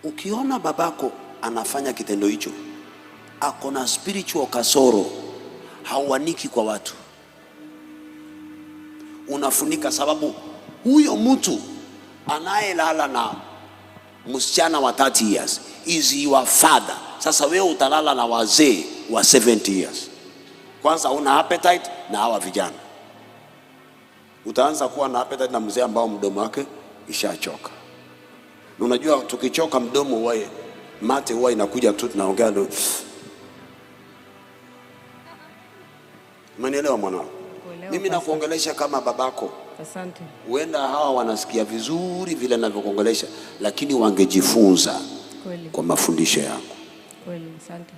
ukiona babako anafanya kitendo hicho, ako na spiritual kasoro, hauaniki kwa watu. Unafunika sababu huyo mtu anayelala na msichana wa 30 years is your father. Sasa wewe utalala na wazee wa 70 years. Kwanza una appetite na hawa vijana. Utaanza kuwa na appetite na mzee ambao mdomo wake ishachoka. Na unajua tukichoka mdomo huwa mate huwa inakuja tu, tunaongea tu. Umenielewa mwanangu? Mimi nakuongelesha kama babako. Asante. Huenda hawa wanasikia vizuri vile ninavyokuongelesha, lakini wangejifunza kwa mafundisho yangu. Kweli, asante.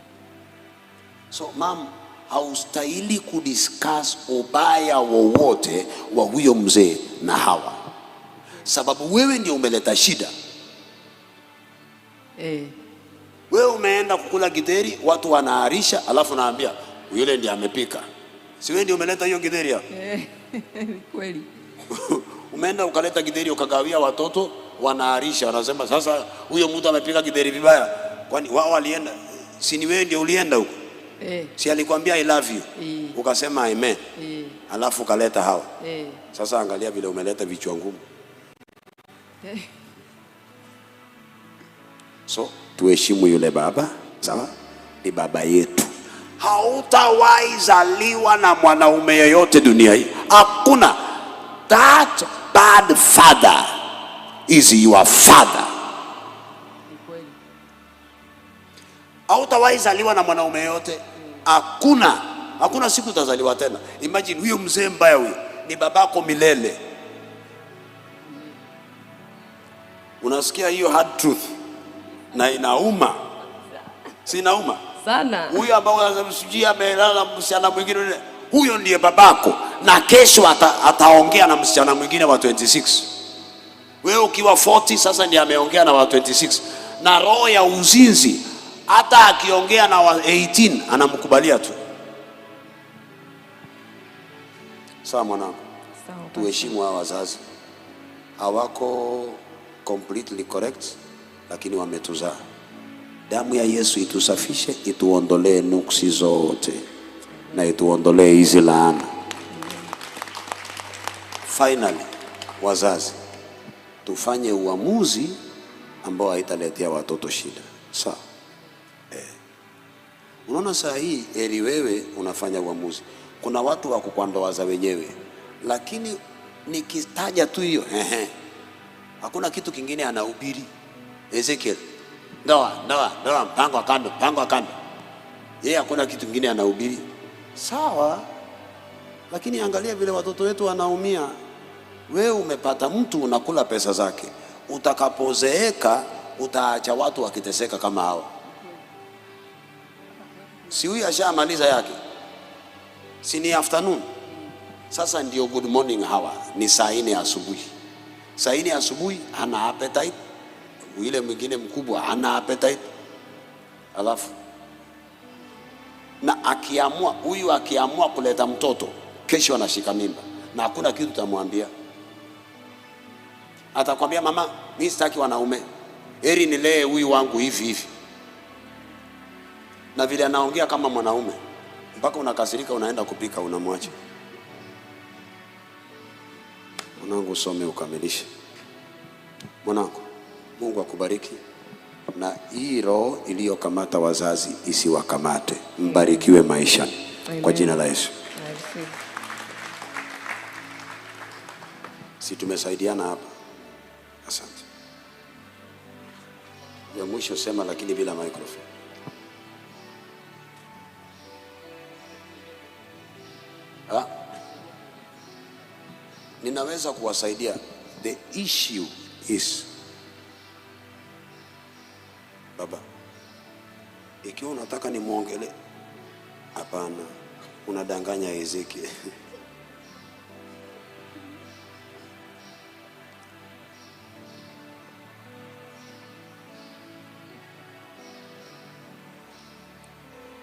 So mom, haustahili kudiscuss ubaya wowote wa huyo mzee na hawa, sababu wewe ndio umeleta shida. Wewe umeenda kukula githeri, watu wanaarisha, alafu naambia yule ndiye amepika. Si wewe ndio umeleta hiyo githeri hapo? Kweli. Umeenda ukaleta githeri ukagawia watoto, wanaarisha, wanasema sasa huyo mtu amepika githeri vibaya. Kwani wao walienda? Si ni wewe ndio ulienda huko? Si alikwambia I love you? Ukasema amen. Alafu ukaleta hawa. Sasa angalia vile umeleta vichwa ngumu. So tuheshimu yule baba, sawa? Ni baba yetu. Hautawahi zaliwa na mwanaume yeyote dunia hii. Hakuna. That bad father is your father. Hautawahi zaliwa na mwanaume yeyote. Hakuna. Hakuna siku utazaliwa tena. Imagine huyo mzee mbaya huyo ni babako milele. Unasikia hiyo hard truth? Na inauma. Si inauma? Sana. Huyo ambao sijui amelala msichana mwingine, huyo ndiye babako. Na kesho ataongea na msichana mwingine wa 26. Wewe ukiwa 40 sasa ndiye ameongea na wa 26. Na roho ya uzinzi hata akiongea na wa 18 anamkubalia tu. Sawa mwanangu. Sawa. Tuheshimu hawa wazazi. Hawako completely correct, lakini wametuzaa. Damu ya Yesu itusafishe, ituondolee nuksi zote na ituondolee hizi laana. Finally, wazazi, tufanye uamuzi ambao haitaletea watoto shida. Sawa? Unaona saa hii eli wewe unafanya uamuzi. Kuna watu wako kwa ndoa za wenyewe, lakini nikitaja tu hiyo hakuna kitu kingine anahubiri. Ezekiel, ndoa, ndoa, ndoa, mpango wa kando, mpango wa kando. Yeye hakuna kitu kingine anahubiri. Sawa? Lakini angalia vile watoto wetu wanaumia. Wewe umepata mtu unakula pesa zake. Utakapozeeka utaacha watu wakiteseka kama hawa. Si huyu ashamaliza yake? Si ni afternoon? Sasa ndio good morning hawa. Ni saa 4 asubuhi. Saa 4 asubuhi hana appetite. Yule mwingine mkubwa hana appetite. Alafu na akiamua, huyu akiamua kuleta mtoto, kesho anashika mimba na hakuna kitu utamwambia. Atakwambia mama, mimi sitaki wanaume, heri nilee huyu wangu hivi hivi. Na vile anaongea kama mwanaume, mpaka unakasirika, unaenda kupika, unamwacha. Mwanangu, usome ukamilishe. Mwanangu, Mungu akubariki. Na hii roho iliyokamata wazazi isiwakamate. Mbarikiwe maishani. Kwa jina la Yesu. Si tumesaidiana hapa? Asante. Ya mwisho sema, lakini bila microphone. Ninaweza kuwasaidia. The issue is Ikiwa unataka nimuongele, hapana, unadanganya Ezekiel.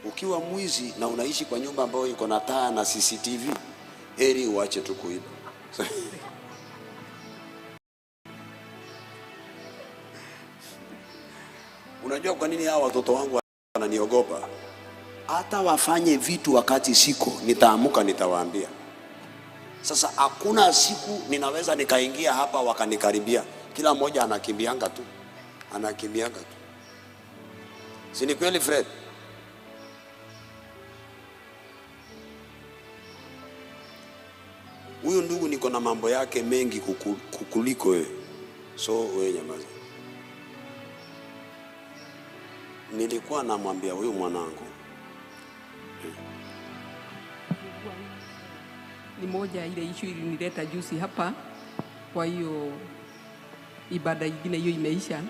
Ukiwa mwizi na unaishi kwa nyumba ambayo iko na taa na CCTV, heri uache tu kuiba. Unajua kwa nini hawa watoto wangu wananiogopa? Hata wafanye vitu wakati siko, nitaamuka nitawaambia. Sasa hakuna siku ninaweza nikaingia hapa wakanikaribia. Kila mmoja anakimbianga tu. Anakimbianga tu. Si ni kweli Fred? Huyu ndugu niko na mambo yake mengi kukuliko wewe. So wewe nyamaza. Nilikuwa namwambia huyu mwanangu Ni moja ile issue ilinileta juzi hapa. Kwa hiyo ibada ingine hiyo imeisha,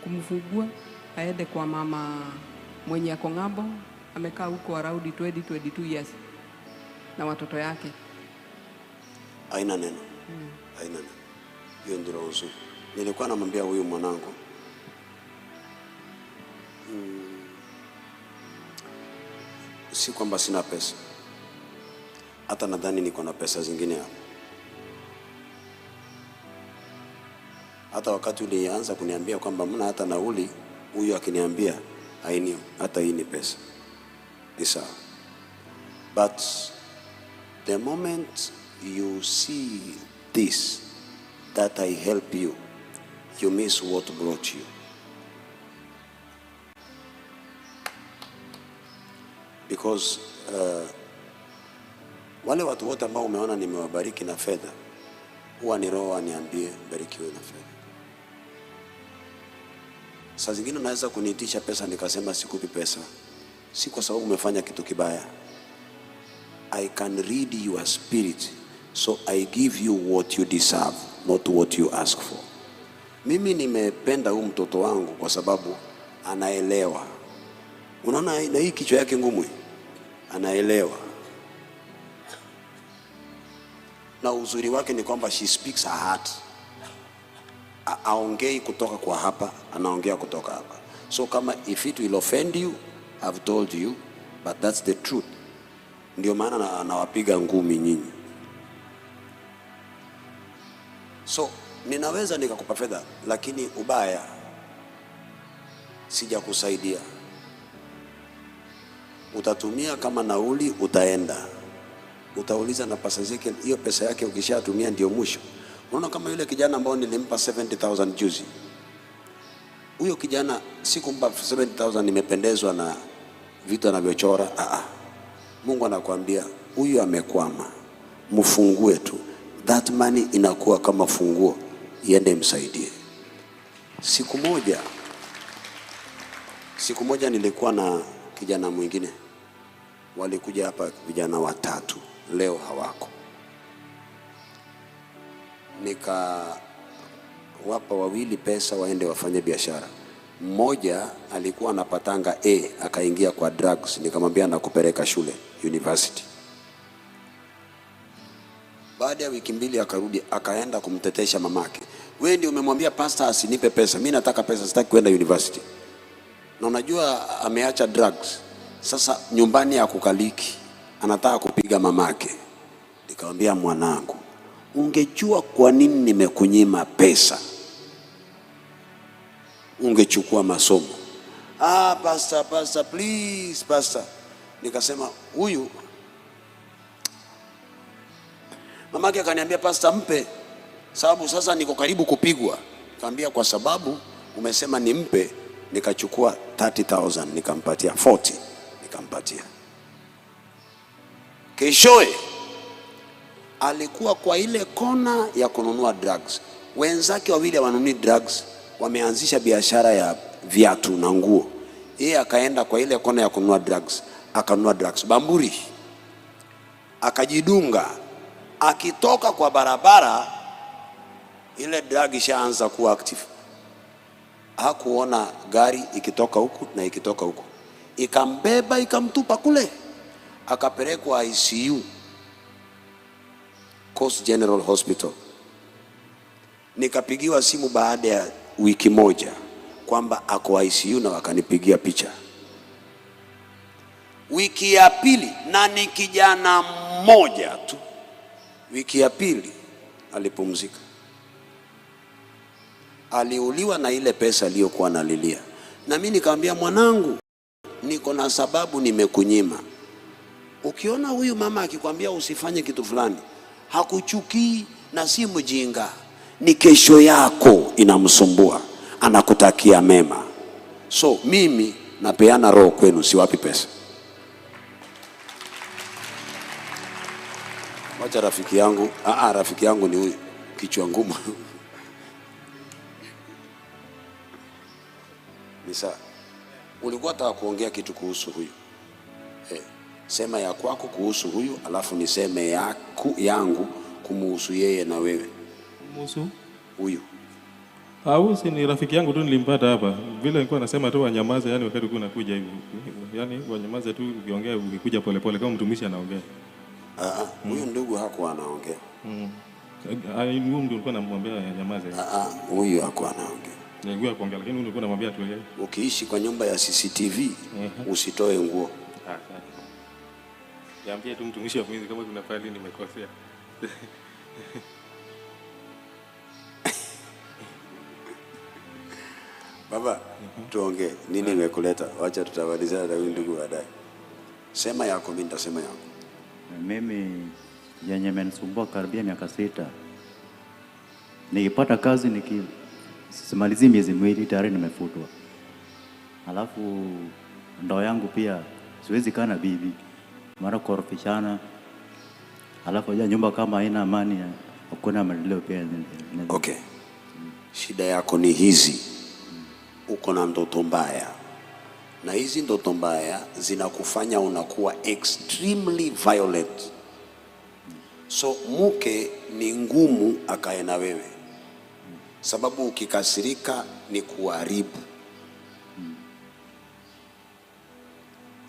kumfungua aende kwa mama mwenye ako ng'ambo, amekaa huko around 20-22 years na watoto yake. Haina neno. Haina neno. Hiyo ndio uzuri. Nilikuwa namwambia huyu mwanangu, si kwamba sina pesa. Hata nadhani niko na pesa zingine hapa. Hata wakati ulianza kuniambia kwamba mna hata nauli, huyu akiniambia haini, hata hii ni pesa. Ni sawa. But the moment you see this, that I help you, you miss what brought you. Because wale watu wote ambao umeona nimewabariki na fedha, huwa ni roho aniambie barikiwe na fedha. Saa zingine unaweza kuniitisha pesa nikasema sikupi pesa, si kwa sababu umefanya kitu kibaya. I can read your spirit, so I give you what you deserve, not what you ask for. Mimi nimependa huyu mtoto wangu kwa sababu anaelewa. Unaona na hii kichwa yake ngumu hii? Anaelewa. Na uzuri wake ni kwamba she speaks her heart. Aongei kutoka kwa hapa, anaongea kutoka hapa. So kama if it will offend you, I've told you, but that's the truth. Ndio maana nawapiga ngumi nyinyi. So ninaweza nikakupa fedha, lakini ubaya sijakusaidia. Utatumia kama nauli, utaenda. Utauliza na pesa zake, hiyo pesa yake ukishatumia ndio mwisho. Unaona kama yule kijana ambao nilimpa 70,000 juzi. Huyo kijana sikumpa 70,000 nimependezwa na vitu anavyochora. Mungu anakuambia huyu amekwama, mfungue tu. That money inakuwa kama funguo, iende msaidie. Siku moja nilikuwa na kijana mwingine. Walikuja hapa vijana watatu, leo hawako. Nikawapa wawili pesa waende wafanye biashara. Mmoja alikuwa anapatanga A, akaingia kwa drugs, nikamwambia nakupeleka shule university. Baada ya wiki mbili akarudi, akaenda kumtetesha mamake. Wewe ndio umemwambia pastor asinipe pesa, mimi nataka pesa, sitaki kwenda university. Na unajua ameacha drugs. Sasa nyumbani hakukaliki, anataka kupiga mamake. Nikamwambia mwanangu, ungejua kwa nini nimekunyima pesa, ungechukua masomo. Pastor, please pastor. Nikasema huyu, mamake akaniambia pastor mpe, sababu sasa niko karibu kupigwa. Nikamwambia kwa sababu umesema nimpe, nikachukua 30,000 nikampatia 40 nikampatia. Keshoe alikuwa kwa ile kona ya kununua drugs. Wenzake wawili hawanunui drugs, wameanzisha biashara ya viatu na nguo. Yeye akaenda kwa ile kona ya kununua drugs, akanunua drugs bamburi, akajidunga. Akitoka kwa barabara ile drug ishaanza kuwa active. Hakuona gari ikitoka huku na ikitoka huku. Ikambeba ikamtupa kule, akapelekwa ICU Coast General Hospital. Nikapigiwa simu baada ya wiki moja kwamba ako ICU na wakanipigia picha. Wiki ya pili, na ni kijana mmoja tu, wiki ya pili alipumzika. Aliuliwa na ile pesa aliyokuwa analilia. Na mimi nikamwambia, mwanangu, niko na sababu nimekunyima. Ukiona huyu mama akikwambia usifanye kitu fulani, hakuchukii na si mjinga, ni kesho yako inamsumbua, anakutakia mema. So mimi napeana roho kwenu, siwapi pesa. Wacha rafiki yangu, rafiki yangu ni huyu kichwa ngumu. Nisa, ulikuwa unataka kuongea kitu kuhusu huyu. Sema ya kwako kuhusu huyu, alafu niseme yangu kumuhusu yeye na wewe. Kumuhusu? Huyu. Au si ni rafiki yangu tu nilimpata hapa. Vile nilikuwa nasema tu wanyamaze, yani wakati ulikuwa unakuja hivi. Yani wanyamaze tu ukiongea, ukikuja polepole kama mtumishi anaongea. Huyu ndugu hakuwa anaongea. Huyu ndio nilikuwa namwambia anyamaze. Huyu hakuwa anaongea. Nilikuwa kuongea lakini nilikuwa namwambia tuongee. Ukiishi kwa nyumba ya CCTV usitoe nguo. Niambie tu mtumishi wa Mungu kama kuna pali nimekosea. Baba, tuongee. Nini imekuleta? Wacha tutamalizana na huyu ndugu baadaye. Sema yako, mimi nitasema yangu. Mimi yenye imenisumbua karibia miaka 6. Nikipata kazi nikisimalizi miezi miwili tayari nimefutwa. Alafu ndoa yangu pia siwezi kaa na bibi. Mara korofishana. Alafu ya nyumba kama haina amani, hakuna maendeleo pia. Okay. Shida yako ni hizi. Uko na ndoto mbaya. Na hizi ndoto mbaya zinakufanya unakuwa extremely violent. So mke ni ngumu akae na wewe. Sababu ukikasirika ni kuharibu.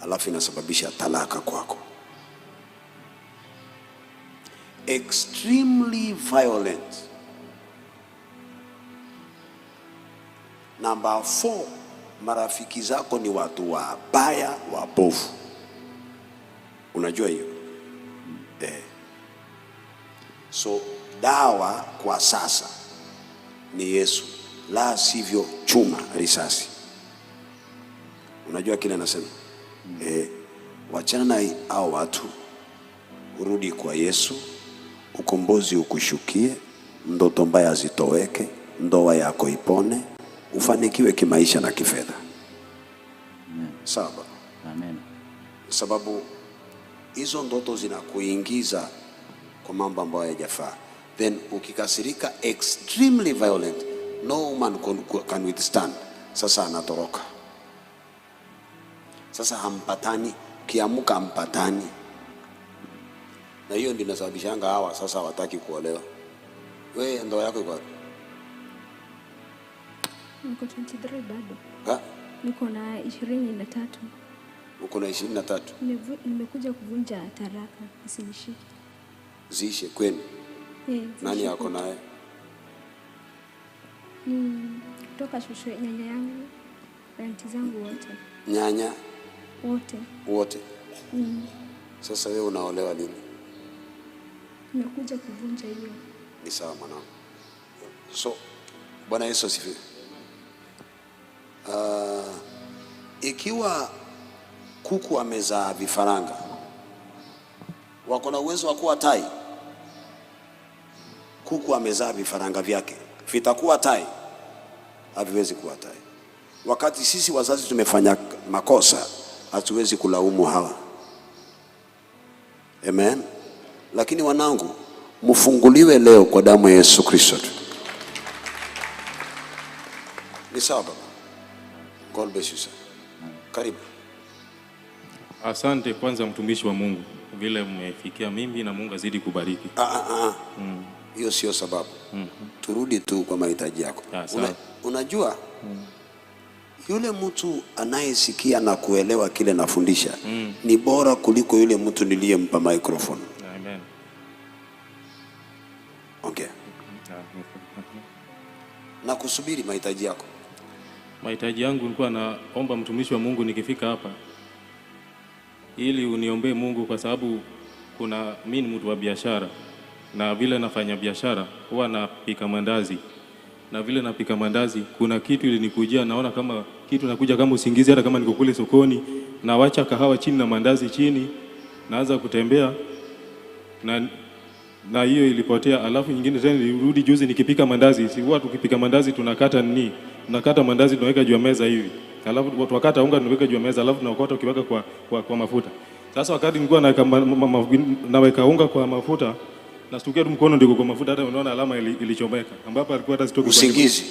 Alafu inasababisha talaka kwako. Extremely violent. Number 4, marafiki zako ni watu wabaya, wabovu. Unajua hiyo? So dawa kwa sasa ni Yesu, la sivyo chuma risasi. Unajua kile anasema? Wachana na hao watu, urudi kwa Yesu, ukombozi ukushukie, ndoto mbaya zitoweke, ndoa yako ipone, ufanikiwe kimaisha na kifedha. Sawa. Amen. Sababu hizo ndoto zinakuingiza kwa mambo ambayo hayajafaa. Then ukikasirika extremely violent, no woman can withstand. Sasa anatoroka. Sasa hampatani, ukiamka hampatani. Na hiyo ndio inasababishanga hawa sasa hawataki kuolewa. Wewe ndoa yako iko wapi? Niko 23 bado. Ha? Niko na 23. Uko na 23? Nimekuja kuvunja taraka isinishike. Ziishe kwenu? Nani yako naye? Ni kutoka shosho nyanya yangu na aunti zangu wote. Nyanya? Wote. Wote? Sasa wewe unaolewa lini? Nimekuja kuvunja hiyo. Ni sawa mwanangu. So Bwana Yesu asifiwe. Ikiwa kuku amezaa vifaranga, wako na uwezo wa kuwa tai? Kuku amezaa vifaranga vyake, vitakuwa tai? Haviwezi kuwa tai. Wakati sisi wazazi tumefanya makosa, hatuwezi kulaumu hawa. Amen. Lakini wanangu, mfunguliwe leo kwa damu ya Yesu Kristo. Ni sawa baba. God bless you sir. Karibu. Asante kwanza mtumishi wa Mungu, vile mmefikia mimi na Mungu azidi kubariki. Hiyo sio sababu. Turudi tu kwa mahitaji yako. Unajua? Yule mtu anayesikia na kuelewa kile nafundisha ni bora kuliko yule mtu niliyempa microphone. Amen. Okay. Na kusubiri mahitaji yako. Mahitaji yangu nilikuwa naomba mtumishi wa Mungu nikifika hapa ili uniombee Mungu, kwa sababu kuna mimi ni mtu wa biashara, na vile nafanya biashara huwa napika mandazi, na vile napika mandazi kuna kitu ilinikujia, naona kama kitu nakuja kama usingizi, hata kama niko kule sokoni nawacha kahawa chini na mandazi chini, naanza kutembea na hiyo ilipotea. Alafu nyingine tena nilirudi juzi nikipika mandazi, si huwa tukipika mandazi tunakata nini? Tunakata mandazi tunaweka juu ya meza hivi. Alafu tunakata unga tunaweka juu ya meza, alafu tunaokota ukiweka kwa mafuta. Sasa wakati nilikuwa naweka unga kwa mafuta, nastukia tu mkono ndiko kwa mafuta, hata unaona alama ilichomeka, ambapo alikuwa hata sitoki usingizi.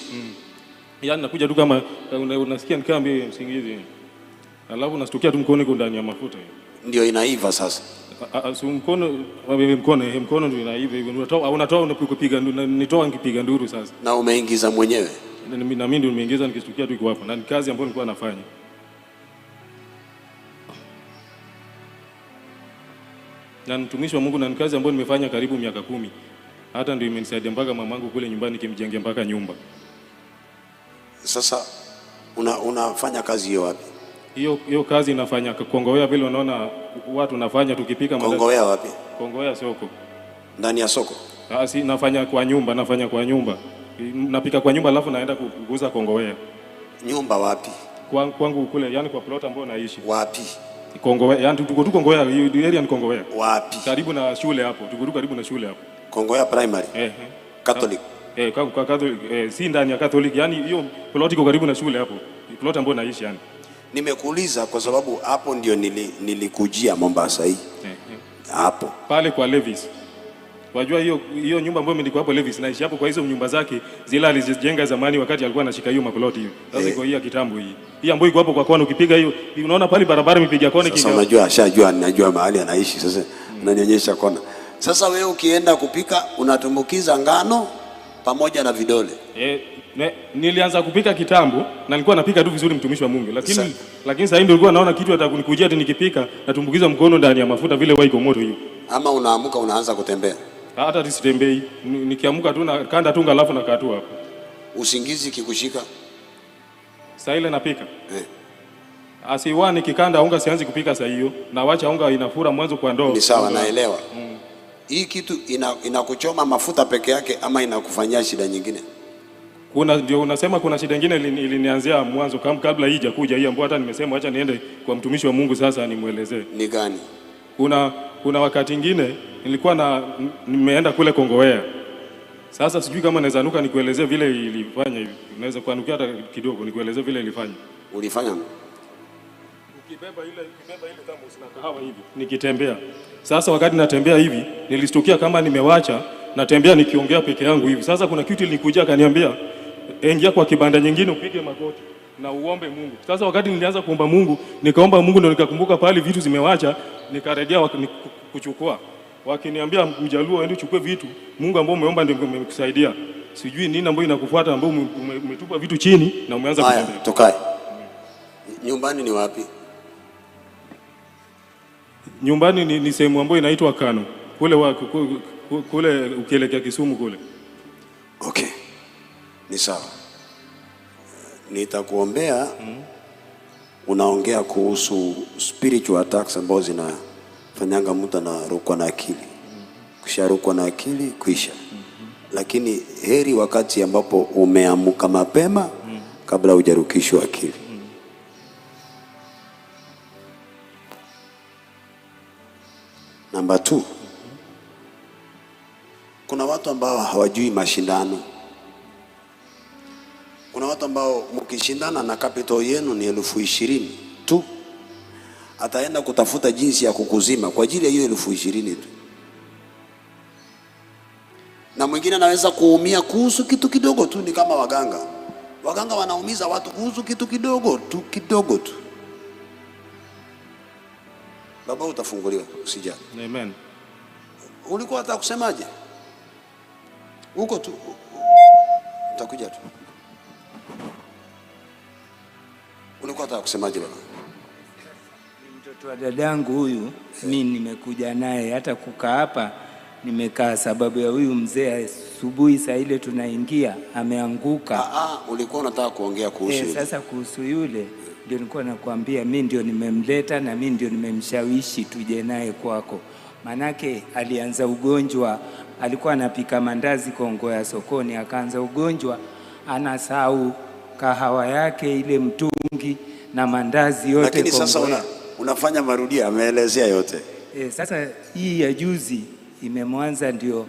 Yaani nakuja tu kama unasikia nikaa mbio usingizi. Alafu nastukia tu mkono iko ndani ya mafuta. Ndio inaiva sasa. Mkono ndio inaiva hivyo. Unatoa unapiga nitoa nikipiga nduru sasa. Na umeingiza mwenyewe? Na mimi ndio nimeingiza nikistukia tu iko hapo, na ni kazi ambayo nilikuwa nafanya. Na mtumishi wa Mungu, na ni kazi ambayo nimefanya karibu miaka 10. Hata ndio imenisaidia mpaka mamangu kule nyumbani kimjengea mpaka nyumba. Sasa unafanya kazi hiyo wapi? Hiyo kazi nafanya Kongowea, vile unaona watu nafanya tukipika mandazi. Kongowea wapi? Kongowea soko. Ndani ya soko? Si nafanya kwa nyumba, Napika kwa nyumba alafu naenda kuuza Kongowea. Nyumba wapi? Kwangu kule, yani kwa plot ambayo naishi. Wapi? Kongowea, yani tuko tu Kongowea, hiyo area ni Kongowea. Wapi? Karibu na shule hapo, tuko tu karibu na shule hapo. Kongowea primary? Catholic. Kwa Catholic, si ndani ya Catholic, yani hiyo plot iko karibu na shule hapo. Plot ambayo naishi yani. Nimekuuliza kwa sababu hapo ndio nilikujia Mombasa hii. Hapo. Pale kwa Levis. Wajua hiyo nyumba ambayo nilikuwa hapo Levis, naishi hapo kwa hizo nyumba zake zile alizijenga zamani wakati alikuwa anashika hiyo maploti hiyo. Sasa iko hii ya kitambo hii. Hii ambayo iko hapo kwa kona, ukipiga hiyo unaona pale barabara imepiga kona kinga. Sasa unajua ashajua, ninajua mahali anaishi sasa. Unanionyesha kona. Sasa wewe ukienda kupika unatumbukiza ngano pamoja na vidole. Nilianza kupika kitambo na nilikuwa napika tu vizuri, mtumishi wa Mungu. Lakini sasa hivi nilikuwa naona kitu atakunikujia ati nikipika natumbukiza mkono ndani ya mafuta vile iko moto hiyo. Ama unaamka unaanza kutembea? Hata sitembei. Nikiamka tu na kanda tu alafu nakaa tu hapo. Usingizi kikushika? Sasa ile napika. Asiwa nikikanda unga sianzi kupika saa hiyo. Na wacha unga inafura mwanzo kwa ndoo. Ni sawa, naelewa. Hii kitu inakuchoma mafuta peke yake ama inakufanyia shida nyingine? Kuna ndio unasema kuna shida nyingine ilinianzia mwanzo kabla hii haijakuja hii ambayo hata nimesema acha niende kwa mtumishi wa Mungu sasa nimuelezee. Ni gani? Kuna wakati mwingine nilikuwa nimeenda kule Kongowea. Sasa sijui kama naweza nuka nikuelezee vile ilifanya hivi. Naweza kuanukia hata kidogo nikuelezee vile ilifanya. Ulifanya? Ukibeba ile thermos na kahawa hivi nikitembea. Sasa wakati natembea hivi nilistukia kama nimewacha, natembea nikiongea peke yangu hivi. Sasa kuna kitu ilinikuja akaniambia ingia kwa kibanda nyingine upige magoti na uombe Mungu. Sasa wakati nilianza kuomba Mungu, nikaomba Mungu ndio nikakumbuka pale vitu zimewacha, nikarejea kuchukua. Wakiniambia Mjaluo ende uchukue vitu, Mungu ambao umeomba ndio umekusaidia. Sijui nini ambayo inakufuata ambao umetupa vitu chini na umeanza kutembea. Tukae. Nyumbani ni wapi? Nyumbani ni sehemu ambayo inaitwa Kano. Kule kule ukielekea Kisumu kule. Okay. Ni sawa. Nitakuombea. Unaongea kuhusu spiritual attacks ambazo zinafanyanga mtu anarukwa na akili. Kusharukwa na akili kuisha. Lakini heri wakati ambapo umeamka mapema kabla hujarukishwa akili. Namba 2. Kuna watu ambao hawajui mashindano. Kuna watu ambao mkishindana na capital yenu ni 20,000 tu, ataenda kutafuta jinsi ya kukuzima kwa ajili ya hiyo 20,000 tu. Na mwingine anaweza kuumia kuhusu kitu kidogo tu, ni kama waganga. Waganga wanaumiza watu kuhusu kitu kidogo tu, kidogo tu. Baba utafunguliwa, usijali. Amen. Ulikuwa unataka kusemaje? Huko tu utakuja tu. Ulikuwa unataka kusemaje baba? Mtoto wa dadangu huyu, mi nimekuja naye, hata kukaa hapa nimekaa sababu ya huyu mzee. Asubuhi saa ile tunaingia ameanguka. Ulikuwa unataka kuongea kuhusu yule. Sasa kuhusu yule ndio nilikuwa nakwambia, mi ndio nimemleta na mi ndio nimemshawishi tuje naye kwako. Manake alianza ugonjwa, alikuwa anapika mandazi Kongoya sokoni, akaanza ugonjwa, anasahau kahawa yake ile mtungi na mandazi yote. Lakini sasa Kongoya. Unafanya marudio, ameelezea yote. Sasa hii ya juzi imemwanza, ndio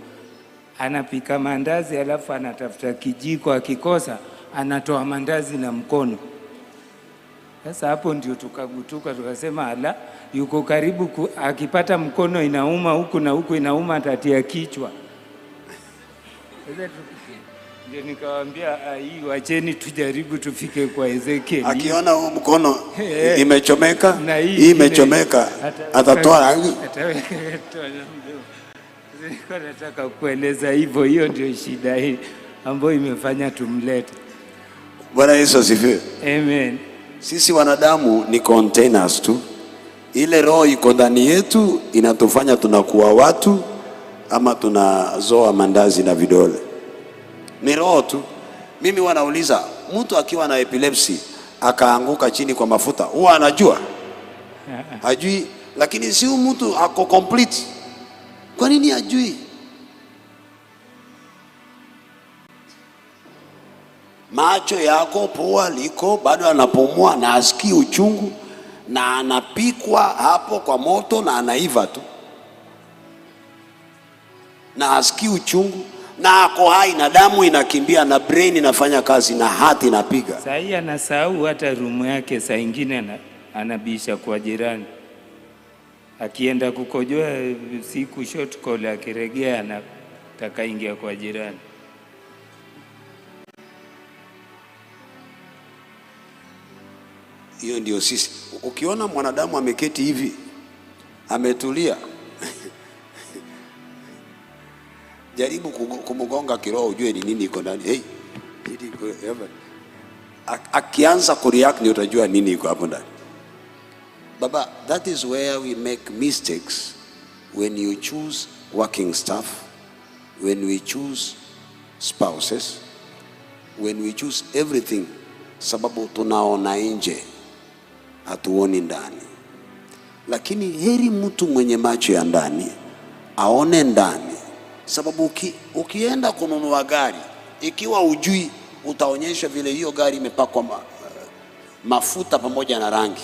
anapika mandazi alafu anatafuta kijiko, akikosa anatoa mandazi na mkono. Sasa hapo ndio tukagutuka tukasema, ala, yuko karibu akipata mkono inauma huku na huku inauma, atatia kichwa. Sasa ndio nikawaambia hii wacheni tujaribu tufike kwa Ezekiel. Akiona huu mkono imechomeka, na hii imechomeka, atatoa rangi. Ataweka. Nilikuwa nataka kueleza hivyo, hiyo ndio shida hii ambayo imefanya tumlete. Bwana Yesu asifiwe. Amen. Sisi wanadamu ni containers tu. Ile roho iko ndani yetu inatufanya tunakuwa watu ama tunazoa mandazi na vidole. Ni roho tu. Mimi wanauliza, mtu akiwa na epilepsy akaanguka chini kwa mafuta, huwa anajua? Hajui, lakini si huyu mtu ako complete. Kwa nini hajui? Macho yako, pua liko, bado anapumua na asikii uchungu na anapikwa hapo kwa moto na anaiva tu na asikii uchungu na ako hai na damu inakimbia na brain inafanya kazi na heart inapiga. Saa hii anasahau hata rumu yake, saa ingine anabisha kwa jirani. Akienda kukojoa siku short call, akiregea anataka ingia kwa jirani. Hiyo ndio sisi. Ukiona mwanadamu ameketi hivi ametulia, jaribu kumgonga kiroho ujue ni nini iko ndani. Hey, akianza kureact ni utajua nini iko hapo ndani. Baba, that is where we make mistakes when you choose working staff, when we choose spouses, when we choose everything, sababu tunaona nje, hatuoni ndani. Lakini heri mtu mwenye macho ya ndani aone ndani, sababu ukienda kununua gari ikiwa ujui, utaonyesha vile hiyo gari imepakwa mafuta pamoja na rangi.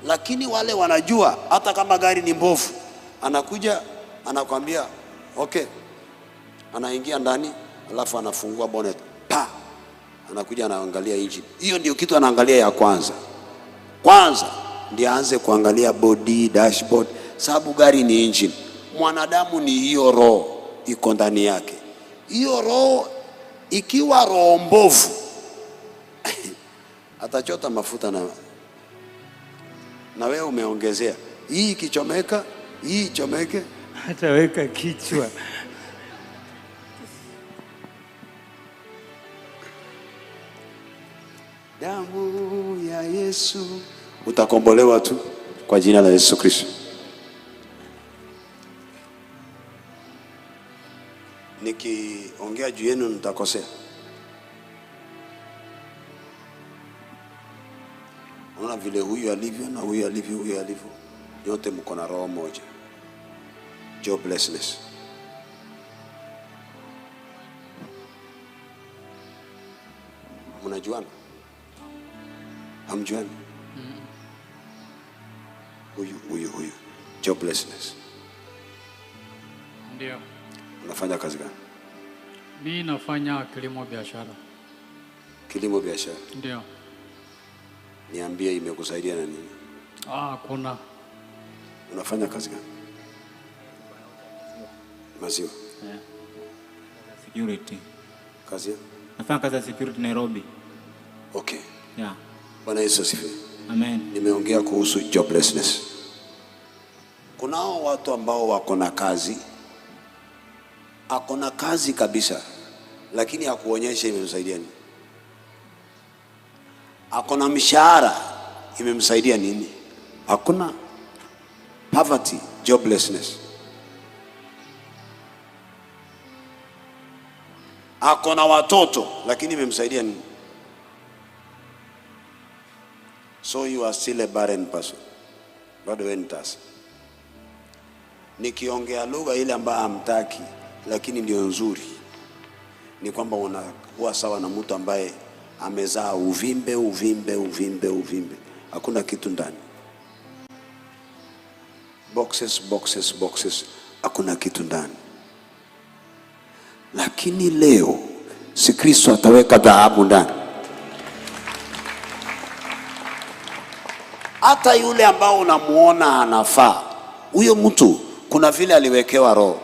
Lakini wale wanajua, hata kama gari ni mbovu, anakuja anakwambia okay, anaingia ndani alafu anafungua bonnet pa, anakuja anaangalia engine. Hiyo ndio kitu anaangalia ya kwanza. Kwanza ndiye aanze kuangalia body, dashboard, sababu gari ni engine. Mwanadamu ni hiyo roho iko ndani yake. Hiyo roho ikiwa roho mbovu atachota mafuta na wewe umeongezea. Hii ikichomeka, hii ichomeke, ataweka kichwa. Damu ya Yesu, utakombolewa tu kwa jina la Yesu Kristo. Nikiongea juu yenu nitakosea. Unaona vile huyu alivyo na huyu alivyo, huyu alivyo, nyote mko na roho moja. Joblessness. Mnajuana? Hamjuani? Huyu, huyu, huyu. Joblessness. Ndio. Unafanya kazi gani? Mimi nafanya kilimo biashara. Kilimo biashara? Ndio. Niambie, imekusaidia na nini? Kuna. Unafanya kazi gani? Maziwa. Yeah. Security. Kazi? Nafanya kazi ya security Nairobi. Okay. Yeah. Bwana Yesu asifiwe. Amen. Nimeongea kuhusu joblessness. Kunao watu ambao wako na kazi, ako na kazi kabisa, lakini hakuonyesha imemsaidia nini. Ako na mshahara, Imemsaidia nini? Hakuna. Poverty, joblessness. Ako na watoto lakini imemsaidia nini? So you are still a barren person. Bado wewe ni tasa. Nikiongea lugha ile ambayo hamtaki lakini ndio nzuri, ni kwamba unakuwa sawa na mtu ambaye amezaa uvimbe, uvimbe, uvimbe, uvimbe, hakuna kitu ndani. Boxes, boxes, boxes, hakuna kitu ndani. Lakini leo si Kristo ataweka dhahabu ndani. Hata yule ambao unamuona anafaa, huyo mtu kuna vile aliwekewa roho.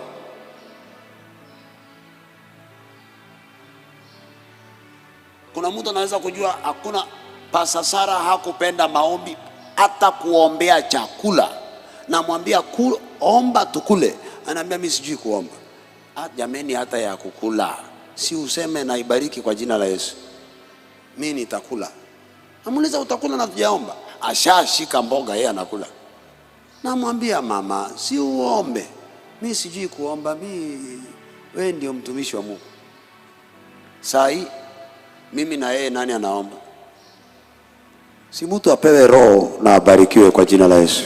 Kuna mtu anaweza kujua hakuna. Pastor Sara hakupenda maombi, hata kuombea chakula. Namwambia omba tukule, anaambia mimi sijui kuomba. Jameni, hata ya kukula si useme naibariki kwa jina la Yesu, mimi nitakula. Namuuliza utakula na tujaomba? Ashashika mboga yeye anakula. Namwambia mama, si uombe, mimi sijui kuomba, mimi wewe ndio mtumishi wa Mungu. Sai mimi na yeye nani anaomba? Si mtu apewe roho na abarikiwe kwa jina la Yesu.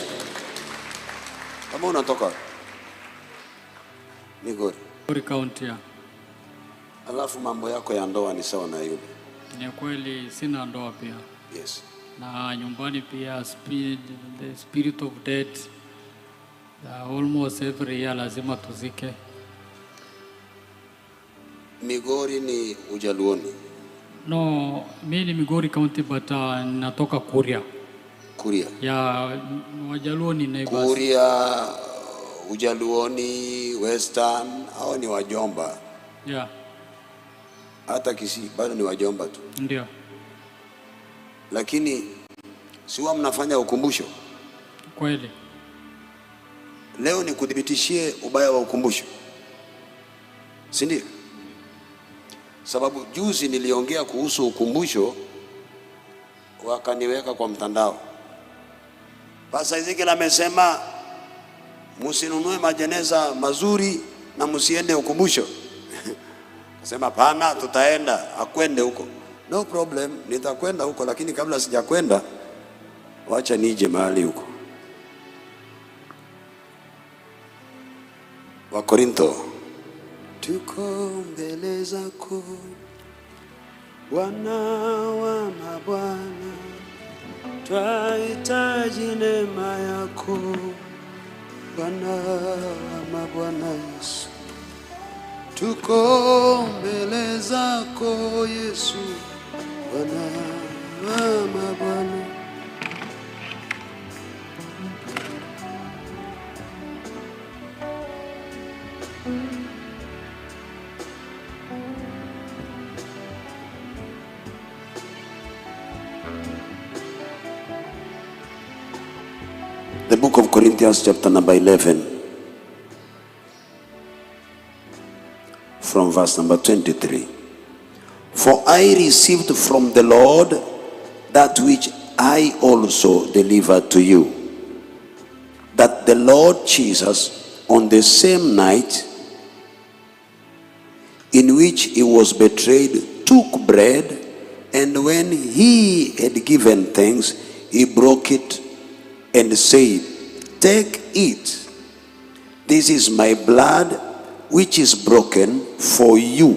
Kama unatoka Migori County. Alafu mambo yako ya ndoa ni sawa na yule. Ni kweli sina ndoa pia. Yes. Na nyumbani pia the spirit of death, almost every year lazima tuzike. Migori ni Ujaluoni? No, mimi ni Migori County but natoka Kuria. Kuria. Ya Wajaluo ni neighbors. Kuria, Ujaluoni, Western, hao ni wajomba. Yeah. Hata Kisii bado ni wajomba tu. Ndio. Lakini si huwa mnafanya ukumbusho? Kweli. Leo nikuthibitishie ubaya wa ukumbusho, si ndio? Sababu juzi niliongea kuhusu ukumbusho, wakaniweka kwa mtandao. Pastor Ezekiel amesema msinunue majeneza mazuri na msiende ukumbusho. Akasema pana, tutaenda. Akwende huko. No problem, nitakwenda huko, lakini kabla sijakwenda wacha nije mahali huko. Wakorintho, tuko mbele zako Bwana wa mabwana, twahitaji neema yako Bwana wa mabwana Yesu. Tuko mbele zako Yesu, Bwana wa mabwana. The book of Corinthians chapter number 11 from verse number 23. For I received from the Lord that which I also delivered to you, that the Lord Jesus, on the same night in which he was betrayed, took bread, and when he had given thanks, he broke it and said, Take it, this is my blood which is broken for you.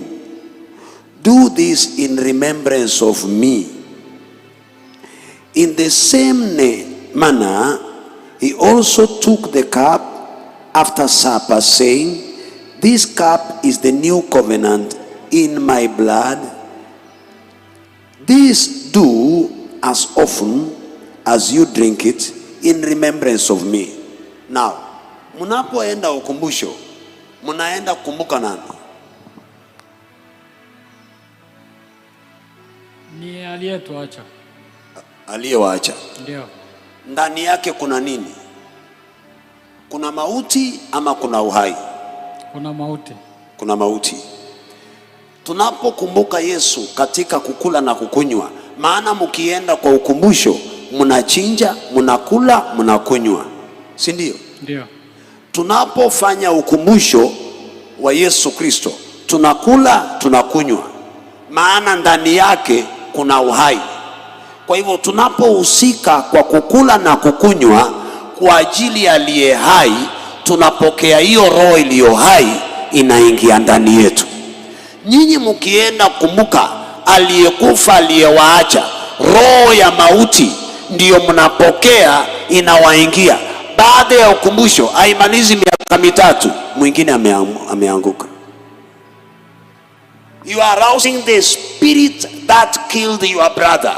Do this in remembrance of me. In the same manner, he also took the cup after supper, saying, This cup is the new covenant in my blood. This do as often as you drink it in remembrance of me. Now, mnapoenda ukumbusho, mnaenda kukumbuka nani? Ni aliyetuacha. Aliyewaacha. Ndio. Ndani yake kuna nini? Kuna mauti ama kuna uhai? Kuna mauti. Kuna mauti. Tunapokumbuka Yesu katika kukula na kukunywa, maana mkienda kwa ukumbusho mnachinja, mnakula, mnakunywa, si ndio? Ndio. Tunapofanya ukumbusho wa Yesu Kristo, tunakula, tunakunywa, maana ndani yake kuna uhai. Kwa hivyo tunapohusika kwa kukula na kukunywa kwa ajili aliye hai, tunapokea hiyo roho iliyo hai inaingia ndani yetu. Nyinyi mkienda kumbuka aliyekufa, aliyewaacha, roho ya mauti ndiyo mnapokea, inawaingia. Baada ya ukumbusho, haimalizi miaka mitatu, mwingine ameanguka. You are arousing the spirit that killed your brother.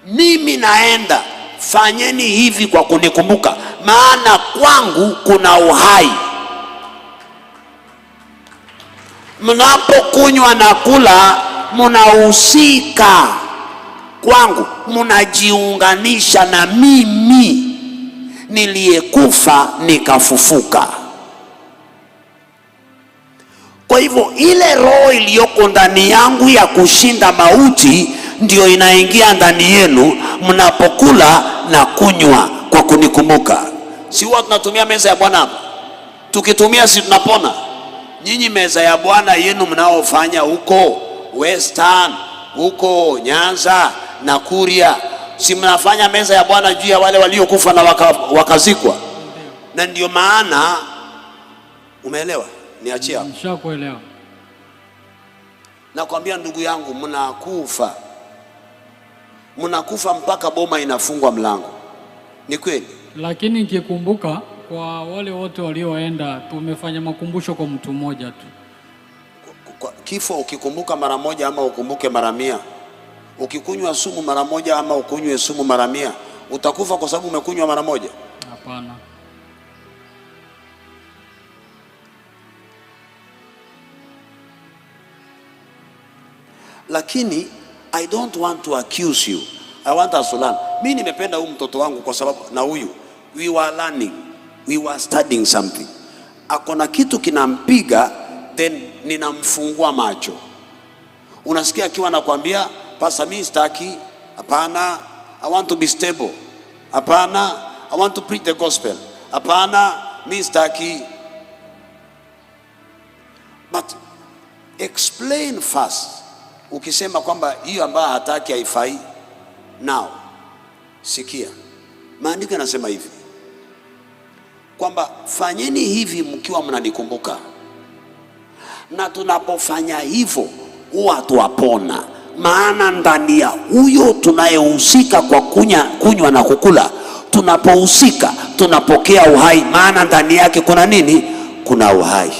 Mimi naenda, fanyeni hivi kwa kunikumbuka, maana kwangu kuna uhai. Mnapokunywa na kula, mnahusika kwangu, mnajiunganisha na mimi niliyekufa nikafufuka. Kwa hivyo ile roho iliyoko ndani yangu ya kushinda mauti ndio inaingia ndani yenu mnapokula na kunywa kwa kunikumbuka. Si huwa tunatumia meza ya Bwana hapa? Tukitumia si tunapona? Nyinyi meza ya Bwana yenu mnaofanya huko Western, huko Nyanza na Kuria, si mnafanya meza ya Bwana juu ya wale waliokufa na wakazikwa? Na ndio maana, umeelewa? Niachie hapo. Nishakuelewa. Nakwambia ndugu yangu, mnakufa. Mnakufa mpaka boma inafungwa mlango. Ni kweli. Lakini nikikumbuka kwa wale wote walioenda, tumefanya makumbusho kwa mtu mmoja tu. Kwa kifo ukikumbuka mara moja ama ukumbuke mara 100. Ukikunywa sumu mara moja ama ukunywe sumu mara 100, utakufa kwa sababu umekunywa mara moja? Hapana. Lakini I don't want to accuse you. I want us to learn. Mimi nimependa huyu mtoto wangu kwa sababu na huyu, we were learning. We were studying something. Akona kitu kinampiga, then ninamfungua macho. Unasikia akiwa anakuambia, Pastor, mimi sitaki, hapana, I want to be stable. Hapana, I want to preach the gospel. Hapana, mimi sitaki. But explain first. Ukisema kwamba hiyo ambayo hataki haifai. Now, sikia. Maandiko yanasema hivi kwamba fanyeni hivi mkiwa mnanikumbuka. Na tunapofanya hivyo huwa tuwapona. Maana ndani ya huyo tunayehusika kwa kunywa na kukula, tunapohusika tunapokea uhai, maana ndani yake kuna nini? Kuna uhai.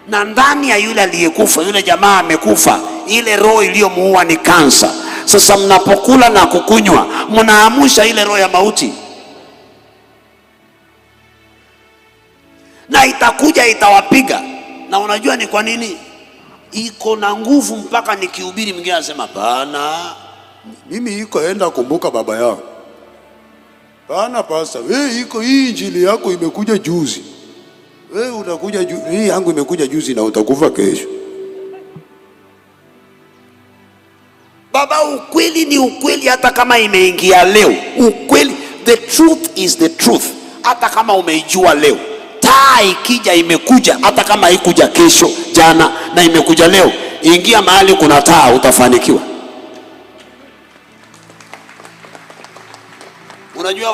Na ndani ya yule aliyekufa, yule jamaa amekufa, ile roho iliyomuua ni kansa. Sasa mnapokula na kukunywa, mnaamusha ile roho ya mauti. Na itakuja itawapiga. Na unajua ni kwa nini? Iko na nguvu mpaka nikihubiri mwingine anasema, bana, mimi iko enda kumbuka baba yao. Bana pastor, wewe iko hii injili yako imekuja juzi. Wewe utakuja hii yangu imekuja juzi na utakufa kesho. Baba, ukweli ni ukweli hata kama imeingia leo. Ukweli, the truth is the truth. Hata kama umeijua leo. Taa ikija imekuja, hata kama haikuja kesho, jana na imekuja leo. Ingia mahali kuna taa utafanikiwa. Unajua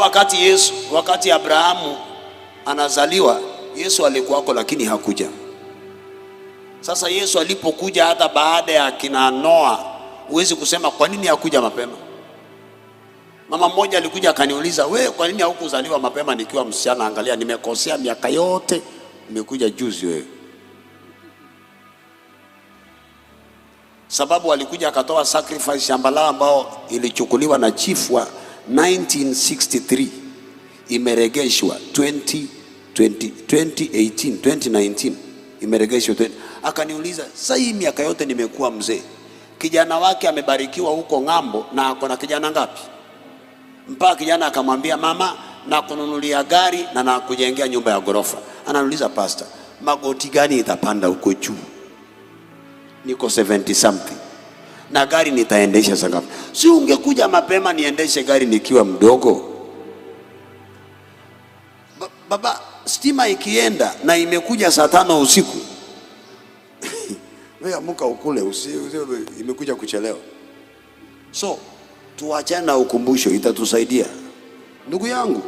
wakati Abrahamu anazaliwa, Yesu alikuwako lakini hakuja. Sasa Yesu alipokuja hata baada ya kina Noa, huwezi kusema kwa nini hakuja mapema. Mama mmoja alikuja akaniuliza, we kwa nini haukuzaliwa mapema nikiwa msichana? Angalia nimekosea miaka yote, nimekuja juzi wewe. Sababu alikuja akatoa sacrifice shamba lao ambao ilichukuliwa na chief wa 1963, imeregeshwa 2018, 2019 imeregeshwa. Akaniuliza, sasa hii miaka yote nimekuwa mzee. Kijana wake amebarikiwa huko ng'ambo na ako na kijana ngapi? Mpaka kijana akamwambia, mama, nakununulia gari na nakujengea nyumba ya ghorofa. Ananiuliza, pastor, magoti gani itapanda huko juu? Niko 70 something. Na gari nitaendesha saa ngapi? Si ungekuja mapema niendeshe gari nikiwa mdogo? Baba, stima ikienda na imekuja saa 5 usiku, wewe amka ukule, imekuja kuchelewa. So tuachane na ukumbusho, itatusaidia. Ndugu yangu,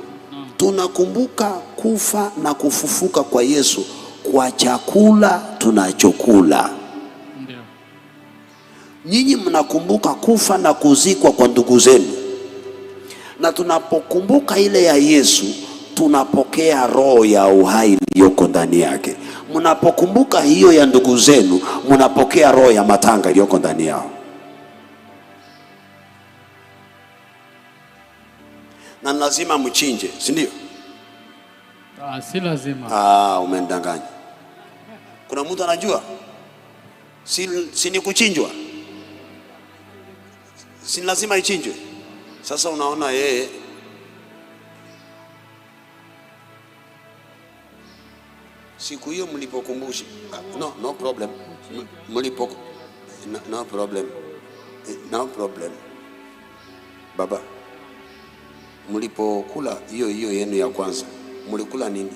tunakumbuka kufa na kufufuka kwa Yesu kwa chakula tunachokula. Ndio. Nyinyi mnakumbuka kufa na kuzikwa kwa ndugu zenu, na tunapokumbuka ile ya Yesu tunapokea roho ya uhai iliyoko ndani yake. Mnapokumbuka hiyo ya ndugu zenu, mnapokea roho ya matanga iliyoko ndani yao. Na lazima mchinje, si ndio? Si lazima. Umenidanganya. Kuna mtu anajua? Si ni kuchinjwa? Si lazima ichinjwe? Sasa unaona yeye siku hiyo mlipokumbusha, no problem. No problem. No problem. Baba, mlipokula hiyo hiyo yenu ya kwanza, mlikula nini?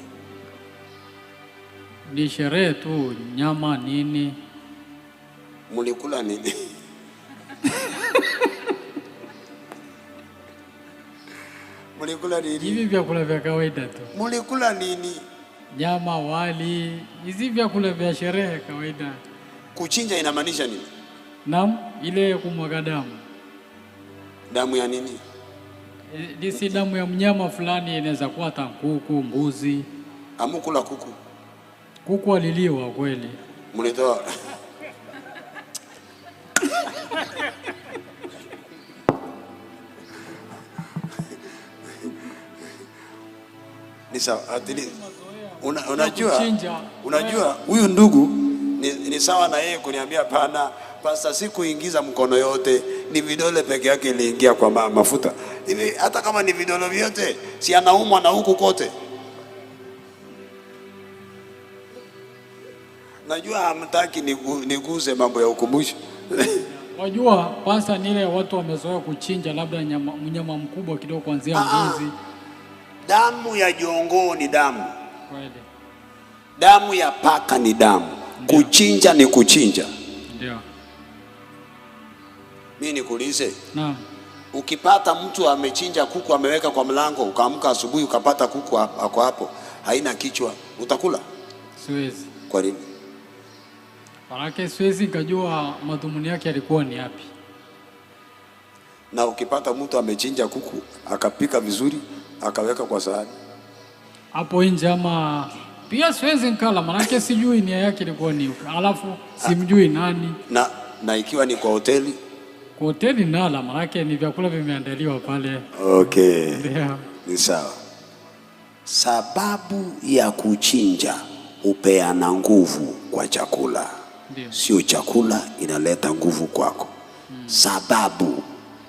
Ni sherehe tu, nyama nini. Mlikula nini? Mlikula nini? Hivi vyakula vya kawaida tu. Mlikula nini? Nyama, wali, hizi vyakula vya sherehe kawaida. Kuchinja inamaanisha nini? Naam, ile kumwaga damu. Damu ya nini? Si damu ya mnyama fulani, inaweza kuwa hata kuku, mbuzi. Hamukula kuku? Kuku aliliwa kweli. Mlitoa. Ni sawa, at least unajua huyu ndugu ni sawa na yeye kuniambia pana pasta, sikuingiza mkono yote, ni vidole peke yake iliingia kwa mafuta. Hivi hata kama ni vidole vyote, si anaumwa na huku kote. Najua hamtaki niguze mambo ya ukumbusho. Wajua pasta ni ile watu wamezoea kuchinja labda mnyama mkubwa kidogo kuanzia mbuzi. Damu ya jongoo ni damu. Kweli. Damu ya paka ni damu. Kuchinja ni kuchinja. Ndio. Mimi nikuulize. Naam. Ukipata mtu amechinja kuku ameweka kwa mlango, ukaamka asubuhi ukapata kuku ako hapo, haina kichwa, utakula? Siwezi. Kwa nini? Maanake siwezi nikajua madhumuni yake yalikuwa ni yapi. Na ukipata mtu amechinja kuku akapika vizuri akaweka kwa sahani hapo nje, ama pia siwezi nikala, maanake sijui nia yake ilikuwa ni, alafu simjui nani. Na ikiwa ni kwa hoteli? Kwa hoteli nala, maanake ni vyakula vimeandaliwa pale. Okay. Ndio. Ni sawa. Sababu ya kuchinja hupeana nguvu kwa chakula. Ndio. Sio chakula inaleta nguvu kwako.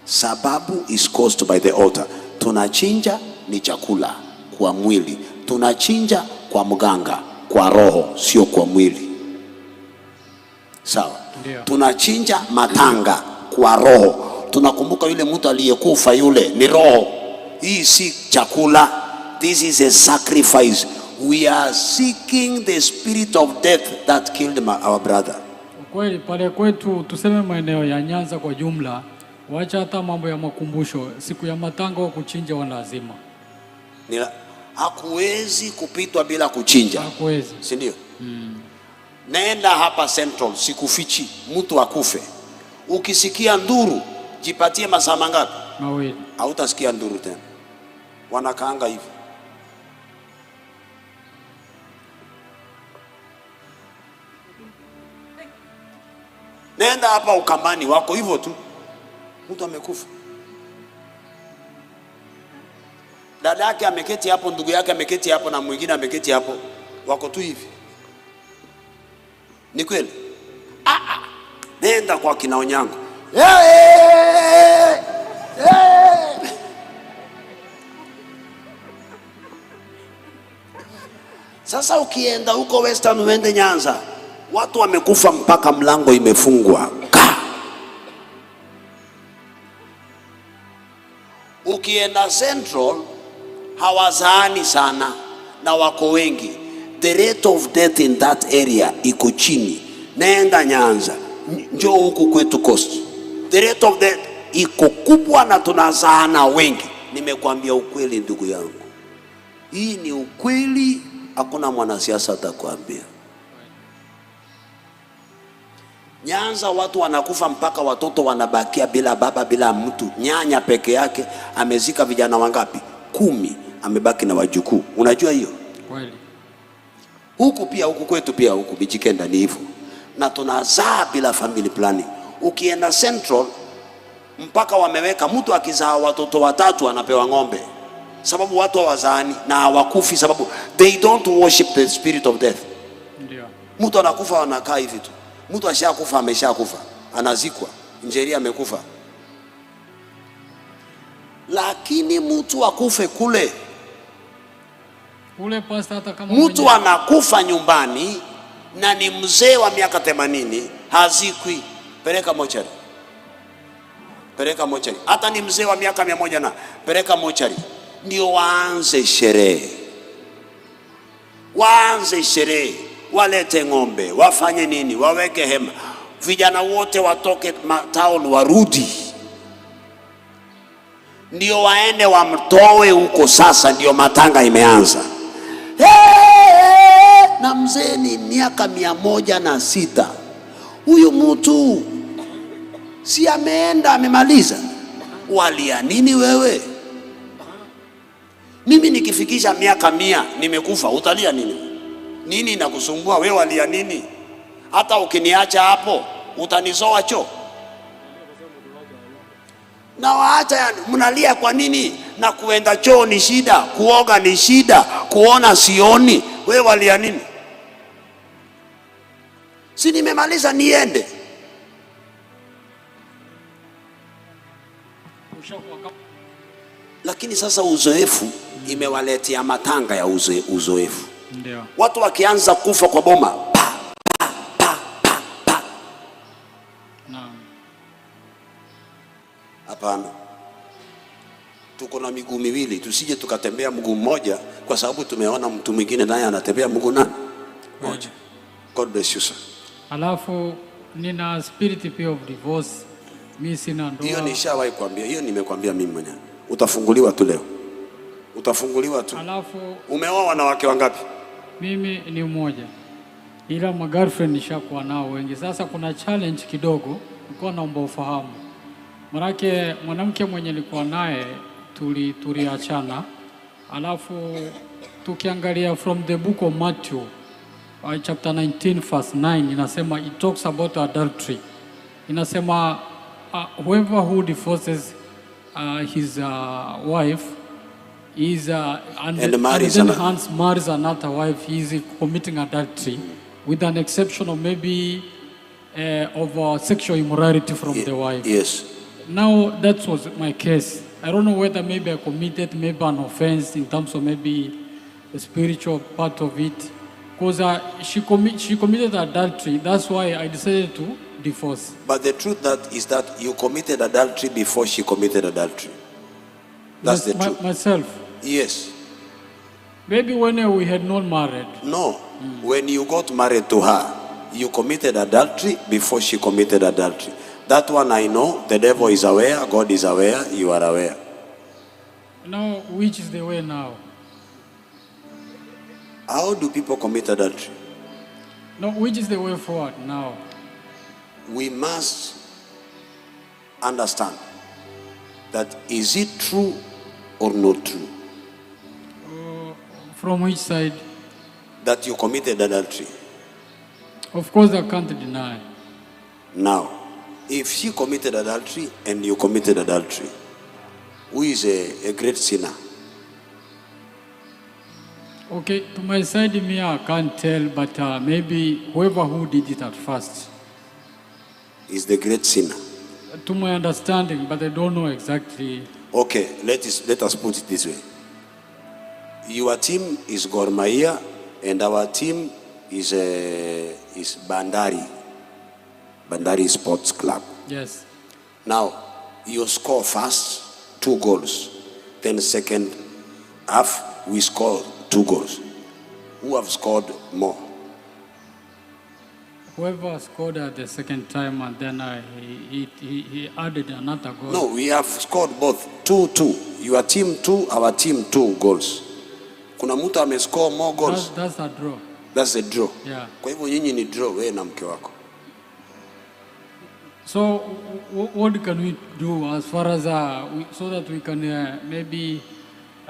Sababu is caused by the altar. Tunachinja ni chakula kwa mwili, tunachinja kwa mganga, kwa roho, sio kwa mwili. Sawa? Ndio. Tunachinja matanga kwa roho. Tunakumbuka yule mtu aliyekufa, yule ni roho. Hii si chakula. This is a sacrifice. We are seeking the spirit of death that killed our brother. Kweli pale kwetu tuseme maeneo ya Nyanza kwa jumla, wacha hata mambo ya makumbusho, siku ya matanga wa kuchinja wa lazima. Hakuwezi kupitwa bila kuchinja. Hakuwezi. Si ndio? Nenda hapa Central, sikufichi, mtu akufe. Ukisikia nduru, jipatie masaa mangapi? Mawili. Hautasikia nduru tena. Wanakaanga hivi. Nenda hapa Ukambani wako hivyo tu. Mtu amekufa. Dada yake ameketi hapo, ndugu yake ameketi hapo, na mwingine ameketi hapo. Wako tu hivi. Ni kweli? Nenda kwa kina Onyango. Sasa ukienda huko Western uende Nyanza, watu wamekufa mpaka mlango imefungwa. Ka. Ukienda Central hawazaani sana na wako wengi. The rate of death in that area iko chini. Nenda Nyanza, njoo huku kwetu Coast, the rate of death iko kubwa na tunazaana wengi. Nimekwambia ukweli ndugu yangu, hii ni ukweli, hakuna mwanasiasa atakwambia. Nyanza watu wanakufa mpaka watoto wanabakia bila baba bila mtu. Nyanya peke yake amezika vijana wangapi? 10, amebaki na wajukuu. Unajua hiyo? Kweli. Huku pia, huku kwetu pia, huku Mijikenda ni hivyo, na tunazaa bila family planning. Ukienda Central mpaka wameweka mtu akizaa watoto 3 anapewa ng'ombe, sababu watu hawazaani na hawakufi, sababu they don't worship the spirit of death. Ndio. Mtu anakufa anakaa hivi tu. Mtu ashakufa ameshakufa, anazikwa. Njeri amekufa. Lakini mtu akufe kule kule, pastor, hata kama mtu anakufa nyumbani na ni mzee wa miaka 80, hazikwi. Peleka mochari, peleka mochari. Hata ni mzee wa miaka 100 na peleka mochari, ndio waanze sherehe, waanze sherehe, walete ng'ombe, wafanye nini, waweke hema, vijana wote watoke town warudi, ndio waende wamtoe huko. Sasa ndio matanga imeanza. Hey, na mzee ni miaka 106. Huyu mtu si ameenda amemaliza? Walia nini wewe? Mimi nikifikisha miaka 100 nimekufa, utalia nini? Nini inakusumbua wewe? Walia nini? Hata ukiniacha hapo utanizoa choo. Na waacha, mnalia kwa nini? Na kuenda choo ni shida, kuoga ni shida, kuona sioni. Wewe walia nini? Si nimemaliza niende. Lakini sasa uzoefu imewaletea matanga ya uzoefu. Ndio. Watu wakianza kufa kwa boma, pa, pa, pa, pa, pa. Naam. Hapana. Tuko na miguu miwili, tusije tukatembea mguu mmoja kwa sababu tumeona mtu mwingine naye anatembea mguu nani? Moja. God bless you sir. Alafu nina spirit pia of divorce. Mimi sina ndoa. Hiyo nishawahi kuambia, hiyo nimekwambia mimi mwenyewe. Utafunguliwa tu leo. Utafunguliwa tu. Alafu umeoa wanawake wangapi? Mimi ni mmoja. Ila ma girlfriend nishakuwa nao wengi. Sasa kuna challenge kidogo, nilikuwa naomba ufahamu. Manake mwanamke mwenye nilikuwa naye tuliachana. Alafu tukiangalia from the book of Matthew chapter 19 verse 9 inasema, it talks about adultery. Inasema whoever who divorces his wife is and marries then marries another wife, he is committing adultery, with an exception of maybe of sexual immorality from the wife. Yes. Now that was my case. I don't know whether maybe I committed maybe an offense in terms of maybe the spiritual part of it, because she committed adultery. That's why I decided to divorce. But the truth that is that you committed adultery before she committed adultery. That's the truth. Myself. Yes. Maybe when we had not married. No. When you got married to her, you committed adultery before she committed adultery. That one I know. The devil is aware. God is aware. You are aware. Now, which is the way now? How do people commit adultery? No, which is the way forward now? We must understand that is it true or not true? From which side? That you committed adultery. Of course, I can't deny. Now, if she committed adultery and you committed adultery, who is a great sinner? Okay, to my side, me, I can't tell, but maybe whoever who did it at first is the great sinner. To my understanding, but I don't know exactly. Okay, let us put it this way. Your team is Gor Mahia, and our team is Bandari. Bandari Sports Club. Yes. Now, you score first, 2 goals. Then second half we scored 2 goals. Who have scored more? Whoever scored at the second time and then he added another goal. No, we have scored both 2-2. Your team 2, our team 2 goals. Kuna mtu amescore more goals. That's a draw. That's a draw. Yeah. Kwa hivyo nyinyi ni draw, wewe na mke wako. So what can we do as far as so that we can maybe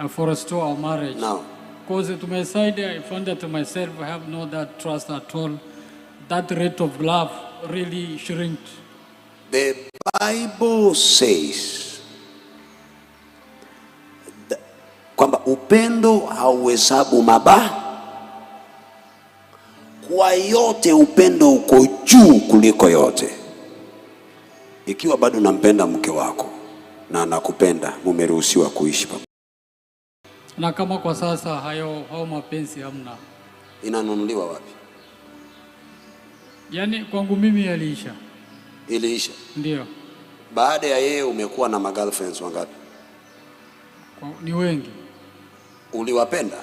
forestall our marriage? Now. Because to my side, I found that to myself, I have no that trust at all. That rate of love really shrinked. The Bible says kwamba upendo hauhesabu mabaya. Kwa yote upendo uko juu kuliko yote. Ikiwa bado unampenda mke wako na anakupenda, mumeruhusiwa kuishi pamoja. Na kama kwa sasa hayo mapenzi hamna. Inanunuliwa wapi? Yaani kwangu mimi yaliisha. Iliisha? Ndio. Baada ya yeye umekuwa na magirlfriends wangapi? Ni wengi. Uliwapenda?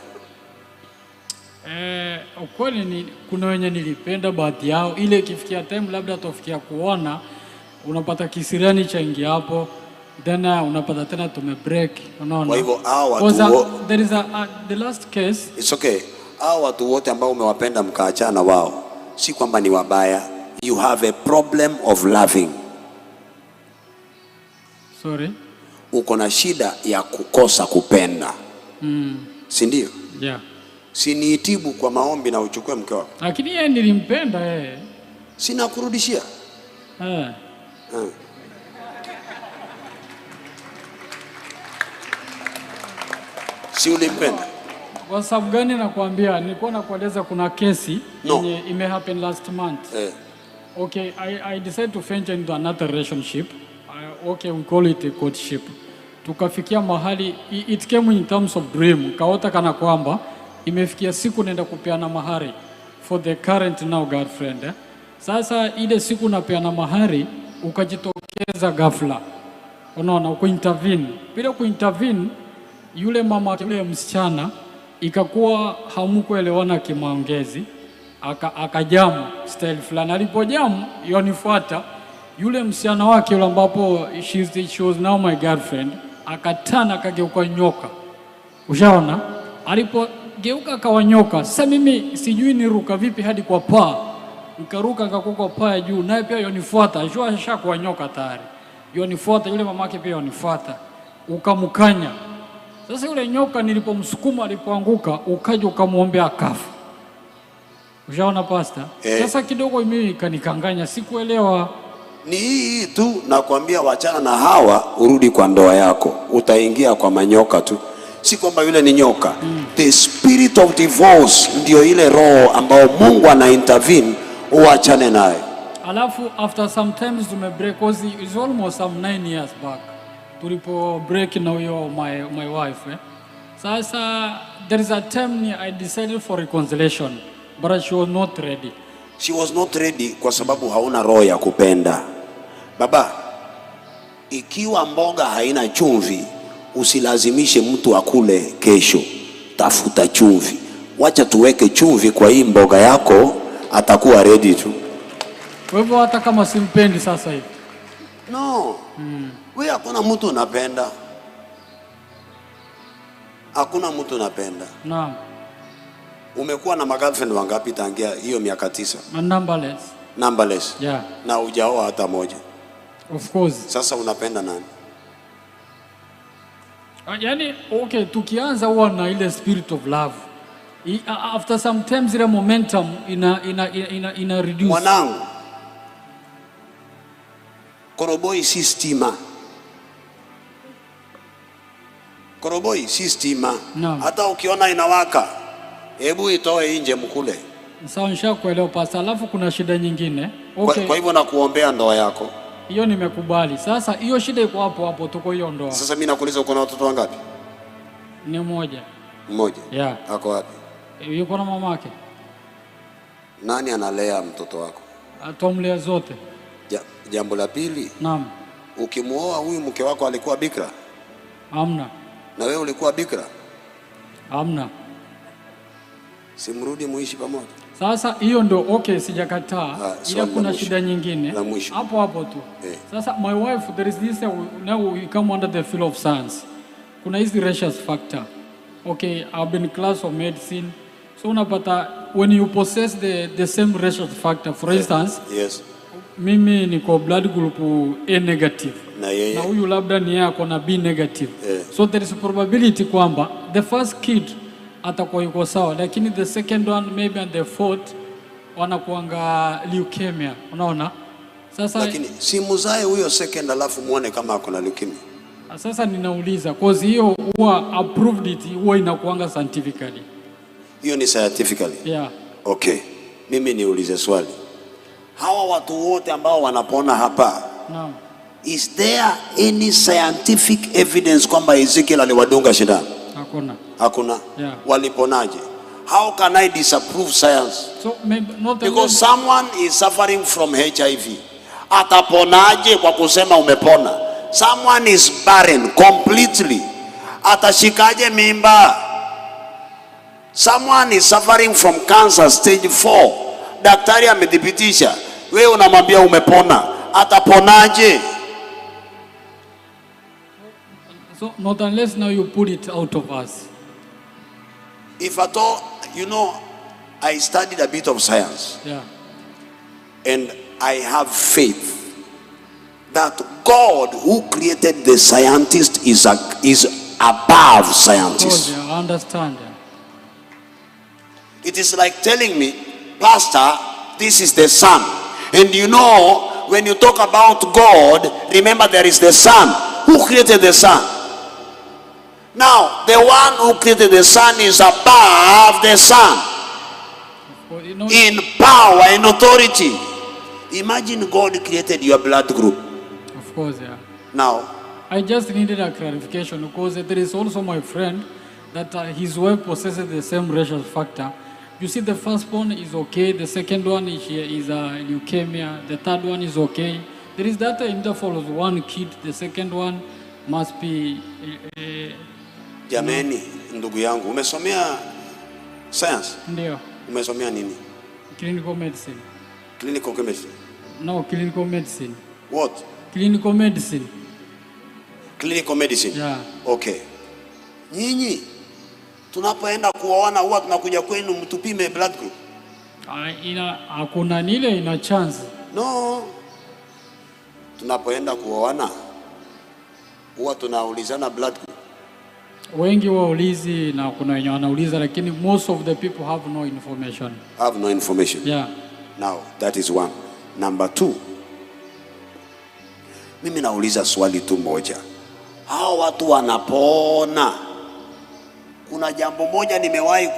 Ukweli ni kuna wenye nilipenda baadhi yao. Ile ikifikia time labda tofikia kuona unapata kisirani cha ingi hapo, then unapata tena tume break, unaona. Kwa hivyo hao watu there is the last case. It's okay. Hao watu wote ambao umewapenda mkaachana wao, si kwamba ni wabaya. You have a problem of loving. Sorry. Uko na shida ya kukosa kupenda. Si ndio? Yeah. Si niitibu kwa maombi na uchukue mke wako. Lakini yeye nilimpenda yeye. Sina kurudishia. Si ulimpenda? Kwa sababu gani nakwambia? Nilikuwa nakueleza kuna kesi yenye ime happen last month. Okay, I decided to venture into another relationship. Okay, we call it a courtship. Tukafikia mahali, it came in terms of dream. Kaota kana kwamba imefikia siku naenda kupeana mahari for the current now girlfriend. Sasa ile siku napeana mahari ukajitokeza ghafla. Unaona, kuintervene. Bila kuintervene yule mama yule msichana ikakuwa hamkuelewana kimaongezi, akajamu style fulani. Alipojamu yonifuata yule msichana wake yule ambapo she was now my girlfriend, akatana akageuka nyoka. Ushaona? Alipogeuka akawa nyoka. Sasa mimi sijui niruka vipi hadi kwa paa. Nikaruka nikakuwa kwa paa juu, naye pia yonifuata. Ashakuwa nyoka tayari. Yonifuata yule mamake pia yonifuata. Ukamkanya. Sasa yule nyoka nilipomsukuma alipoanguka, ukaja ukamwombea akafa. Ushaona pastor? Sasa kidogo mimi ikanikanganya, sikuelewa. Ni hii tu nakwambia, wachana na hawa, urudi kwa ndoa yako. Utaingia kwa manyoka tu. Si kwamba yule ni nyoka. The spirit of divorce ndio ile roho ambayo Mungu ana intervene, uachane naye. Alafu after some times tume break, cause it's almost some 9 years back. Tulipo break na huyo my wife. Sasa there is a time I decided for reconciliation, but she was not ready. She was not ready kwa sababu hauna roho ya kupenda. Baba, ikiwa mboga haina chumvi, usilazimishe mtu akule kesho. Tafuta chumvi. Wacha tuweke chumvi kwa hii mboga yako, atakuwa ready tu. Kwa hivyo hata kama simpendi sasa hivi. No. Wewe hakuna mtu unapenda. Hakuna mtu unapenda. Naam. Umekuwa na magirlfriend wangapi tangia hiyo miaka 9? Numberless. Numberless. Yeah. Na hujaoa hata moja. Of course. Sasa unapenda nani? Yaani okay, tukianza huwa na ile spirit of love. After some times ile momentum ina reduce. Mwanangu, koroboi si stima. Koroboi si stima. No. Hata ukiona inawaka, hebu itoe nje mkule. Sawa, nishakuelewa pastor. Alafu kuna shida nyingine. Okay. Kwa hivyo nakuombea ndoa yako. Hiyo nimekubali. Sasa hiyo shida iko hapo hapo, tuko hiyo ndoa. Sasa mimi nakuuliza, uko na watoto wangapi? Ni mmoja. Mmoja? Yeah. Ako wapi? Yuko na mamake. Nani analea mtoto wako? Atomlea zote. Jambo la pili. Naam. Ukimuoa huyu mke wako alikuwa bikra? Hamna. Na wewe ulikuwa bikra? Hamna. Simrudi muishi pamoja. Sasa hiyo ndio okay, sijakataa, ila swali la kuna mwisho. shida nyingine La mwisho. hapo hapo tu. Sasa my wife, there is this now we come under the field of science. Kuna hizi rhesus factor. Okay, I've been class of medicine. So unapata when you possess the same rhesus factor, for instance, Yes. mimi niko blood group A negative Na yeye? Na huyu labda ni yeye ako na B negative. So there is a probability kwamba the first kid atakuwa yuko sawa, lakini the second one maybe and the fourth wanakuanga leukemia, unaona? Sasa Lakini si muzae huyo second alafu muone kama ako na leukemia. Sasa ninauliza, cause hiyo huwa approved it, huwa inakuanga scientifically. Hiyo ni scientifically. Yeah. Okay. Mimi niulize swali. Hawa watu wote ambao wanapona hapa, Naam. is there any scientific evidence kwamba Ezekiel aliwadunga sindano? Hakuna. Hakuna. Yeah. Waliponaje? How can I disapprove science? So maybe not Because someone is suffering from HIV. Ataponaje kwa kusema umepona? Someone is barren completely. Atashikaje mimba? Someone is suffering from cancer stage 4. Daktari amethibitisha. Wewe unamwambia umepona. Ataponaje? So not unless now you put it out of us. If at all, I studied a bit of science. Yeah. And I have faith that God who created the scientist is above scientists. Of course, yeah, I understand. It is like telling me, Pastor, this is the sun. And when you talk about God, remember there is the sun. Who created the sun? Now, the one who created the sun is above the sun. In power and authority. Imagine God created your blood group. Of course, yeah. Now, I just needed a clarification because there is also my friend that his wife possesses the same rhesus factor. You see, the first one is okay, the second one is leukemia, the third one is okay. There is that interval of one kid, the second one must be... Jameni, ndugu yangu, umesomea science? Ndio. Umesomea nini? Clinical medicine. Clinical chemistry? No, clinical medicine. What? Clinical medicine. Clinical medicine? Yeah. Okay. Nyinyi tunapoenda kuoana huwa tunakuja kwenu mtupime blood group? Hakuna nile ina chance. No. Tunapoenda kuoana huwa tunaulizana blood group. Wengi waulizi na kuna wenye wanauliza, lakini most of the people have no information. Have no information. Yeah. Now, that is one. Number two. Mimi nauliza swali tu moja. Hao watu wanapona. Kuna jambo moja nimewahi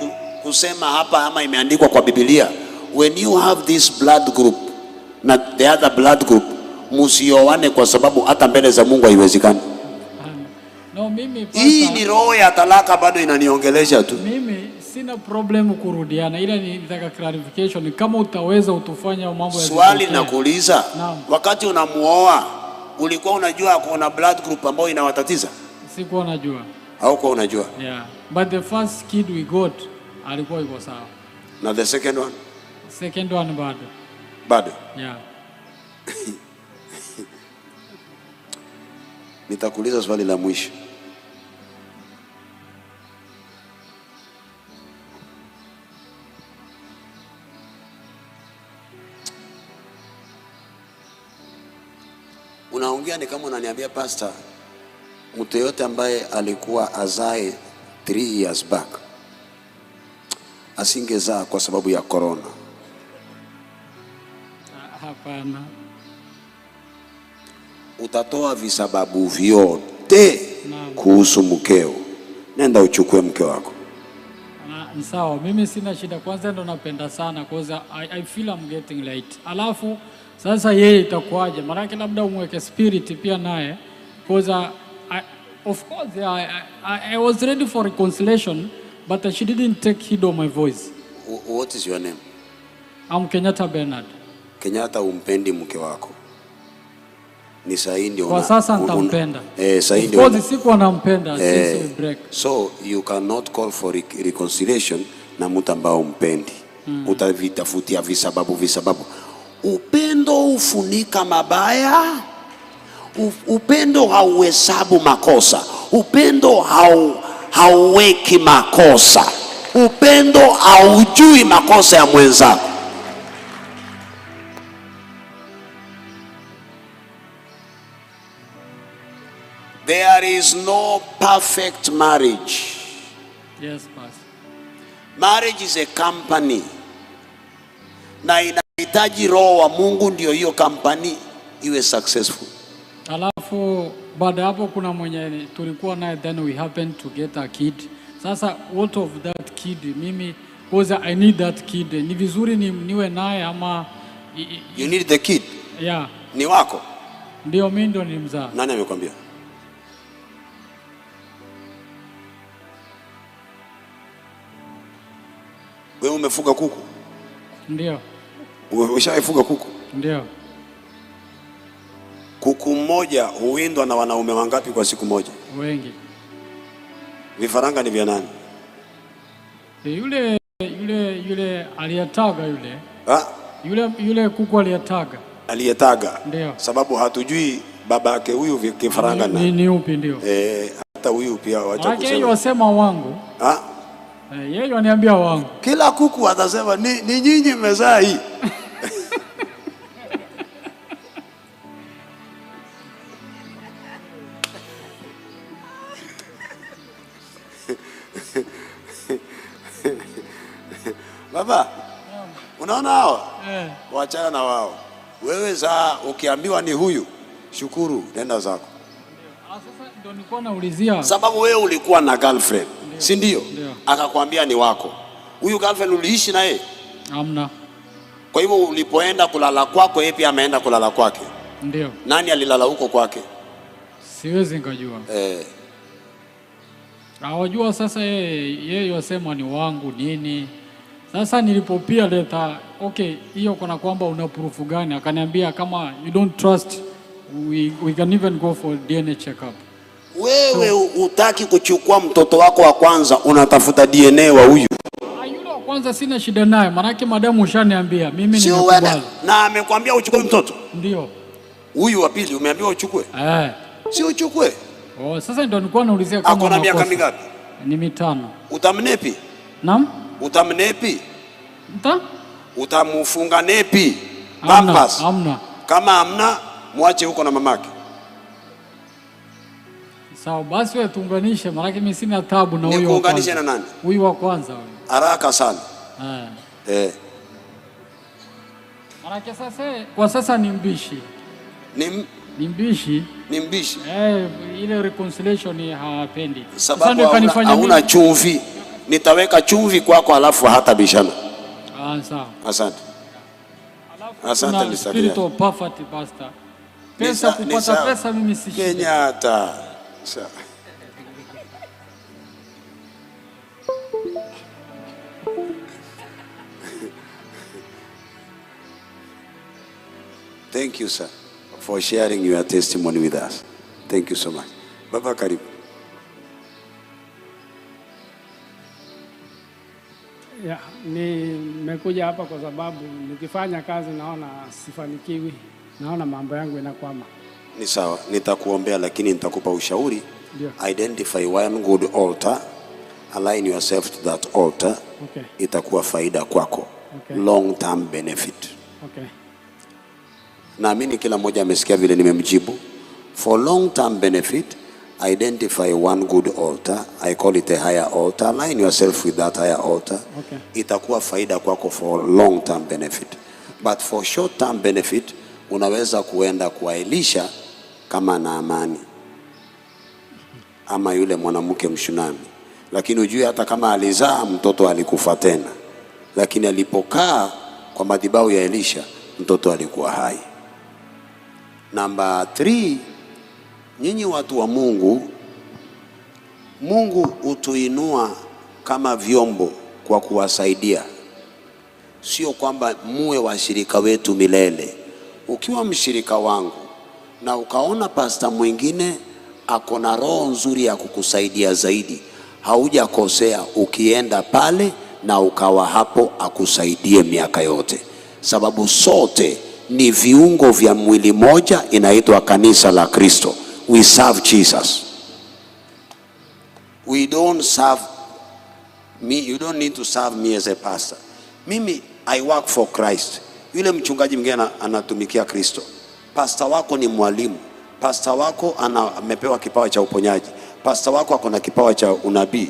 kusema hapa ama imeandikwa kwa Biblia. When you have this blood group na the other blood group, msioane kwa sababu hata mbele za Mungu haiwezekani. No, mimi hii ni roho ya talaka bado inaniongelesha tu. Mimi sina problem kurudiana, ila nitaka clarification kama utaweza utufanya mambo ya swali nakuuliza. Wakati unamuoa ulikuwa unajua kuna blood group ambayo inawatatiza? Sikuwa najua. Haukuwa unajua? Yeah. But the first kid we got alikuwa yuko sawa. Na the second one? Second one bado. Bado? Yeah. Nitakuuliza swali la mwisho. Unaongea ni kama unaniambia pastor, mtu yote ambaye alikuwa azae 3 years back asingezaa kwa sababu ya corona. Hapana. Utatoa visababu vyote kuhusu mkeo. Nenda uchukue mke wako. Sawa, mimi sina shida. Kwanza ndo napenda sana because I feel I'm getting late. Alafu sasa yeye itakuwaje? Maana labda umweke spirit pia naye because of course I was ready for reconciliation but she didn't take heed of my voice. What is your name? I'm Kenyatta Bernard. Kenyatta, umpendi mke wako. Ni sahi ndio Kwa sasa nitampenda. Sahi Of ndio course sikuwa nampenda since we break. So you cannot call for reconciliation na mtu ambao umpendi. Utavitafutia visababu visababu. Upendo hufunika mabaya. Upendo hauhesabu makosa. Upendo hauweki makosa. Upendo haujui makosa ya mwenzako. There is no perfect marriage. Yes, pastor. Marriage is a company. Na inahitaji roho wa Mungu ndio hiyo company iwe successful. Alafu baada hapo kuna mwenye tulikuwa naye, then we happened to get a kid. Sasa what of that kid? Mimi, because I need that kid. Ni vizuri niwe naye ama You need the kid? Yeah. Ni wako? Ndio, mimi ndio nilimzaa. Nani amekwambia? Wewe umefuga kuku? Ndio. Ushawahi kuku? Ndio. Kuku mmoja huwindwa na wanaume wangapi kwa siku moja? Wengi. Vifaranga ni vya nani? Yule aliyetaga yule. Ha? Yule kuku aliyetaga. Aliyetaga. Ndio. Sababu hatujui babake huyu kifaranga ni upi ndio. Hata huyu pia wacha kusema. Yeye wasema wangu. Ha? Yeye ananiambia wangu. Kila kuku atasema ni nyinyi mmezaa hii. Baba, unaona hao? Waachana na wao. Wewe za ukiambiwa ni huyu, shukuru, nenda zako. Sasa ndio nilikuwa naulizia. Sababu wewe ulikuwa na girlfriend, si ndio? Akakwambia ni wako. Huyu girlfriend uliishi na yeye? Hamna. Kwa hivyo ulipoenda kulala kwako, yeye pia ameenda kulala kwake. Ndio. Nani alilala huko kwake? Siwezi nikajua. Hawajua sasa yeye yosema ni wangu nini. Sasa nilipopia leta, okay, hiyo kuna kwamba una proof gani? Akaniambia kama you don't trust, we can even go for DNA check up. Wewe hutaki kuchukua mtoto wako wa kwanza, unatafuta DNA wa huyu. Yule wa kwanza sina shida naye, maana madamu ushaniambia mimi Sio nimekubali. wewe. Na amekwambia uchukue mtoto? Ndio. Huyu wa pili umeambiwa uchukue? Si uchukue. Oh, sasa ndio nilikuwa naulizia kama Ako na miaka makosa. mingapi? Ni 5. Utamnepi? Naam? Utamnepi? Nta? Utamfunga nepi? Hamna, Pampers. hamna. Kama hamna, muache huko na mamake. Sawa, basi wewe tuunganishe, maana mimi sina taabu na huyu wa Nikuunganishe kwanza. na nani? Huyu wa kwanza huyu. Haraka sana. Maana sasa kwa sasa ni mbishi. Ni mbishi. Ni mbishi. Ile reconciliation hawapendi. Sababu hauna chumvi. Nitaweka chumvi kwako alafu hata bishana. Sawa. Asante. Asante Mr. Spirit Kenyatta. of poverty, pastor. Pesa kupata pesa mimi si shida. Kenyatta. Sawa. Thank you, sir, for sharing your testimony with us. Thank you so much. Baba, karibu. Yeah, nimekuja hapa kwa sababu nikifanya kazi naona sifanikiwi, naona mambo yangu yanakwama. Ni sawa, nitakuombea lakini nitakupa ushauri. Ndio. Identify one good altar, align yourself to that altar. Okay. Itakuwa faida kwako. Okay. Long term benefit. Okay. Naamini kila mmoja amesikia vile nimemjibu. For long term benefit, identify one good altar. I call it a higher altar. Align yourself with that higher altar. Okay. Itakuwa faida kwako for long term benefit. But for short term benefit, unaweza kuenda kwa Elisha kama na amani ama yule mwanamke Mshunami. Lakini ujue hata kama alizaa mtoto alikufa tena. Lakini alipokaa kwa madhabahu ya Elisha, mtoto alikuwa hai. Namba 3, nyinyi watu wa Mungu, Mungu hutuinua kama vyombo kwa kuwasaidia. Sio kwamba muwe washirika wetu milele. Ukiwa mshirika wangu, na ukaona pasta mwingine ako na roho nzuri ya kukusaidia zaidi, haujakosea ukienda pale na ukawa hapo akusaidie miaka yote, sababu sote ni viungo vya mwili moja, inaitwa kanisa la Kristo. We serve Jesus. We don't serve me. You don't need to serve me as a pastor. Mimi, I work for Christ. Yule mchungaji mwingine anatumikia Kristo. Pastor wako ni mwalimu. Pastor wako amepewa kipawa cha uponyaji. Pastor wako ako na kipawa cha unabii.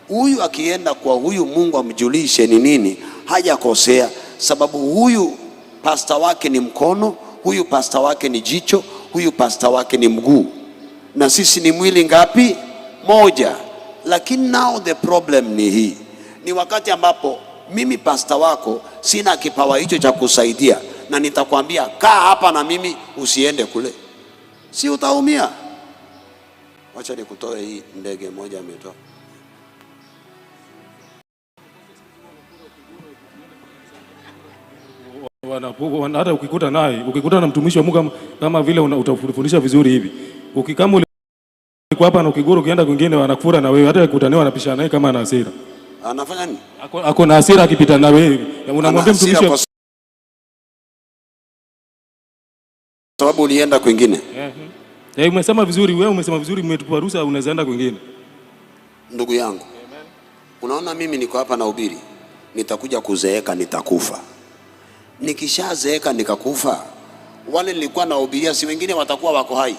Huyu akienda kwa huyu, Mungu amjulishe ni nini, hajakosea, sababu huyu pastor wake ni mkono, huyu pastor wake ni jicho, huyu pastor wake ni mguu, na sisi ni mwili ngapi? Moja. Lakini now the problem ni hii, ni wakati ambapo mimi pastor wako sina kipawa hicho cha kusaidia, na nitakwambia kaa hapa na mimi, usiende kule, si utaumia? Wacha nikutoe hii ndege moja ametoa. Hata ukikuta naye, ukikuta na mtumishi wa Mungu kama vile utafundisha vizuri hivi, ukikama ulikuwa hapa na ukiguru ukienda kwingine wanakufura na wewe, hata ukikutana wanapishana naye kama ana hasira. Anafanya nini? Ako na hasira akipita na wewe. Unamwambia mtumishi kwa sababu ulienda kwingine. Umesema vizuri, wewe umesema vizuri, umetupa ruhusa, unaweza enda kwingine. Ndugu yangu, unaona mimi niko hapa nahubiri, nitakuja kuzeeka, nitakufa. Nikishazeeka nikakufa, wale nilikuwa nahubiria si wengine watakuwa wako hai?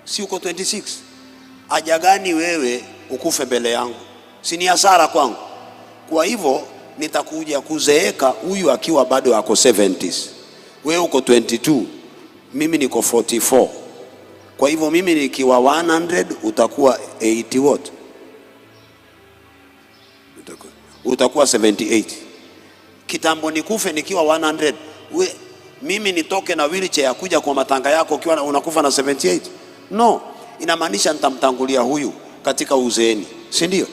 Si uko 26? Haja gani wewe ukufe mbele yangu? Si ni hasara kwangu? Kwa hivyo nitakuja kuzeeka huyu akiwa bado ako 70s. Wewe uko 22, mimi niko 44. Kwa hivyo mimi nikiwa 100 utakuwa 80 what? Utakuwa 78. Kitambo nikufe nikiwa 100, mimi nitoke na wheelchair ya kuja kwa matanga yako ukiwa unakufa na 78? No, inamaanisha nitamtangulia huyu katika uzeeni, si ndio?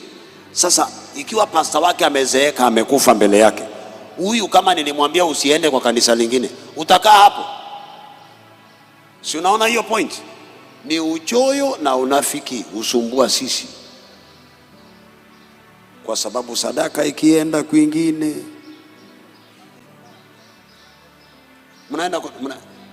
Sasa ikiwa pasta wake amezeeka, amekufa mbele yake, huyu kama nilimwambia usiende kwa kanisa lingine, utakaa hapo? Si unaona hiyo point? Ni uchoyo na unafiki husumbua sisi, kwa sababu sadaka ikienda kwingine mnaenda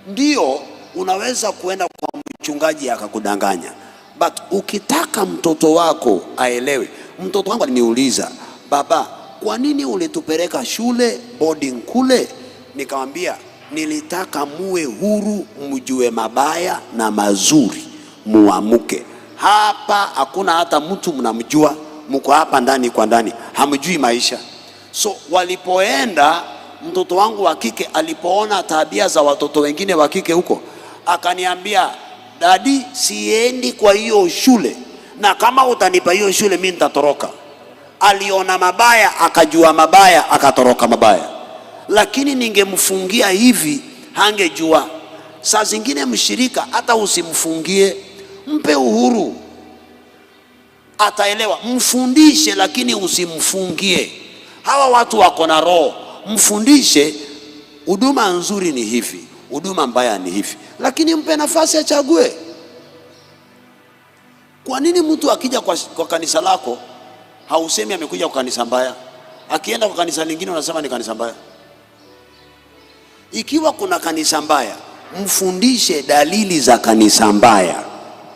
ndio unaweza kuenda kwa mchungaji akakudanganya, but ukitaka mtoto wako aelewe. Mtoto wangu aliniuliza, baba, kwa nini ulitupeleka shule boarding kule? Nikamwambia nilitaka muwe huru, mjue mabaya na mazuri, muamuke. Hapa hakuna hata mtu mnamjua, mko hapa ndani kwa ndani, hamjui maisha. So walipoenda, mtoto wangu wa kike alipoona tabia za watoto wengine wa kike huko, akaniambia, dadi, siendi kwa hiyo shule, na kama utanipa hiyo shule mimi nitatoroka. Aliona mabaya, akajua mabaya, akatoroka mabaya. Lakini ningemfungia hivi hangejua. Saa zingine mshirika hata usimfungie, mpe uhuru, ataelewa. Mfundishe, lakini usimfungie. Hawa watu wako na roho. Mfundishe huduma nzuri ni hivi, huduma mbaya ni hivi, lakini mpe nafasi achague. Kwa nini mtu akija kwa kanisa lako hausemi amekuja kwa kanisa mbaya? Akienda kwa kanisa lingine unasema ni kanisa mbaya. Ikiwa kuna kanisa mbaya, mfundishe dalili za kanisa mbaya.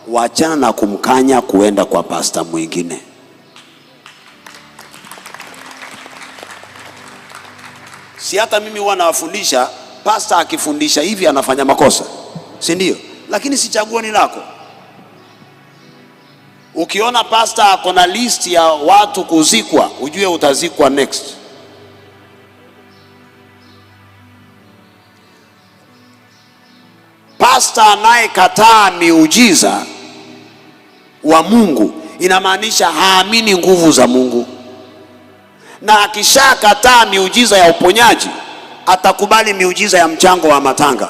Wachana na kumkanya kuenda kwa pasta mwingine. Si hata mimi huwa nawafundisha, pasta akifundisha hivi anafanya makosa, si ndio? Lakini si chaguo ni lako. Ukiona pasta ako na list ya watu kuzikwa, ujue utazikwa next. Pasta anayekataa miujiza wa Mungu inamaanisha haamini nguvu za Mungu. Na akishakataa miujiza ya uponyaji, atakubali miujiza ya mchango wa matanga.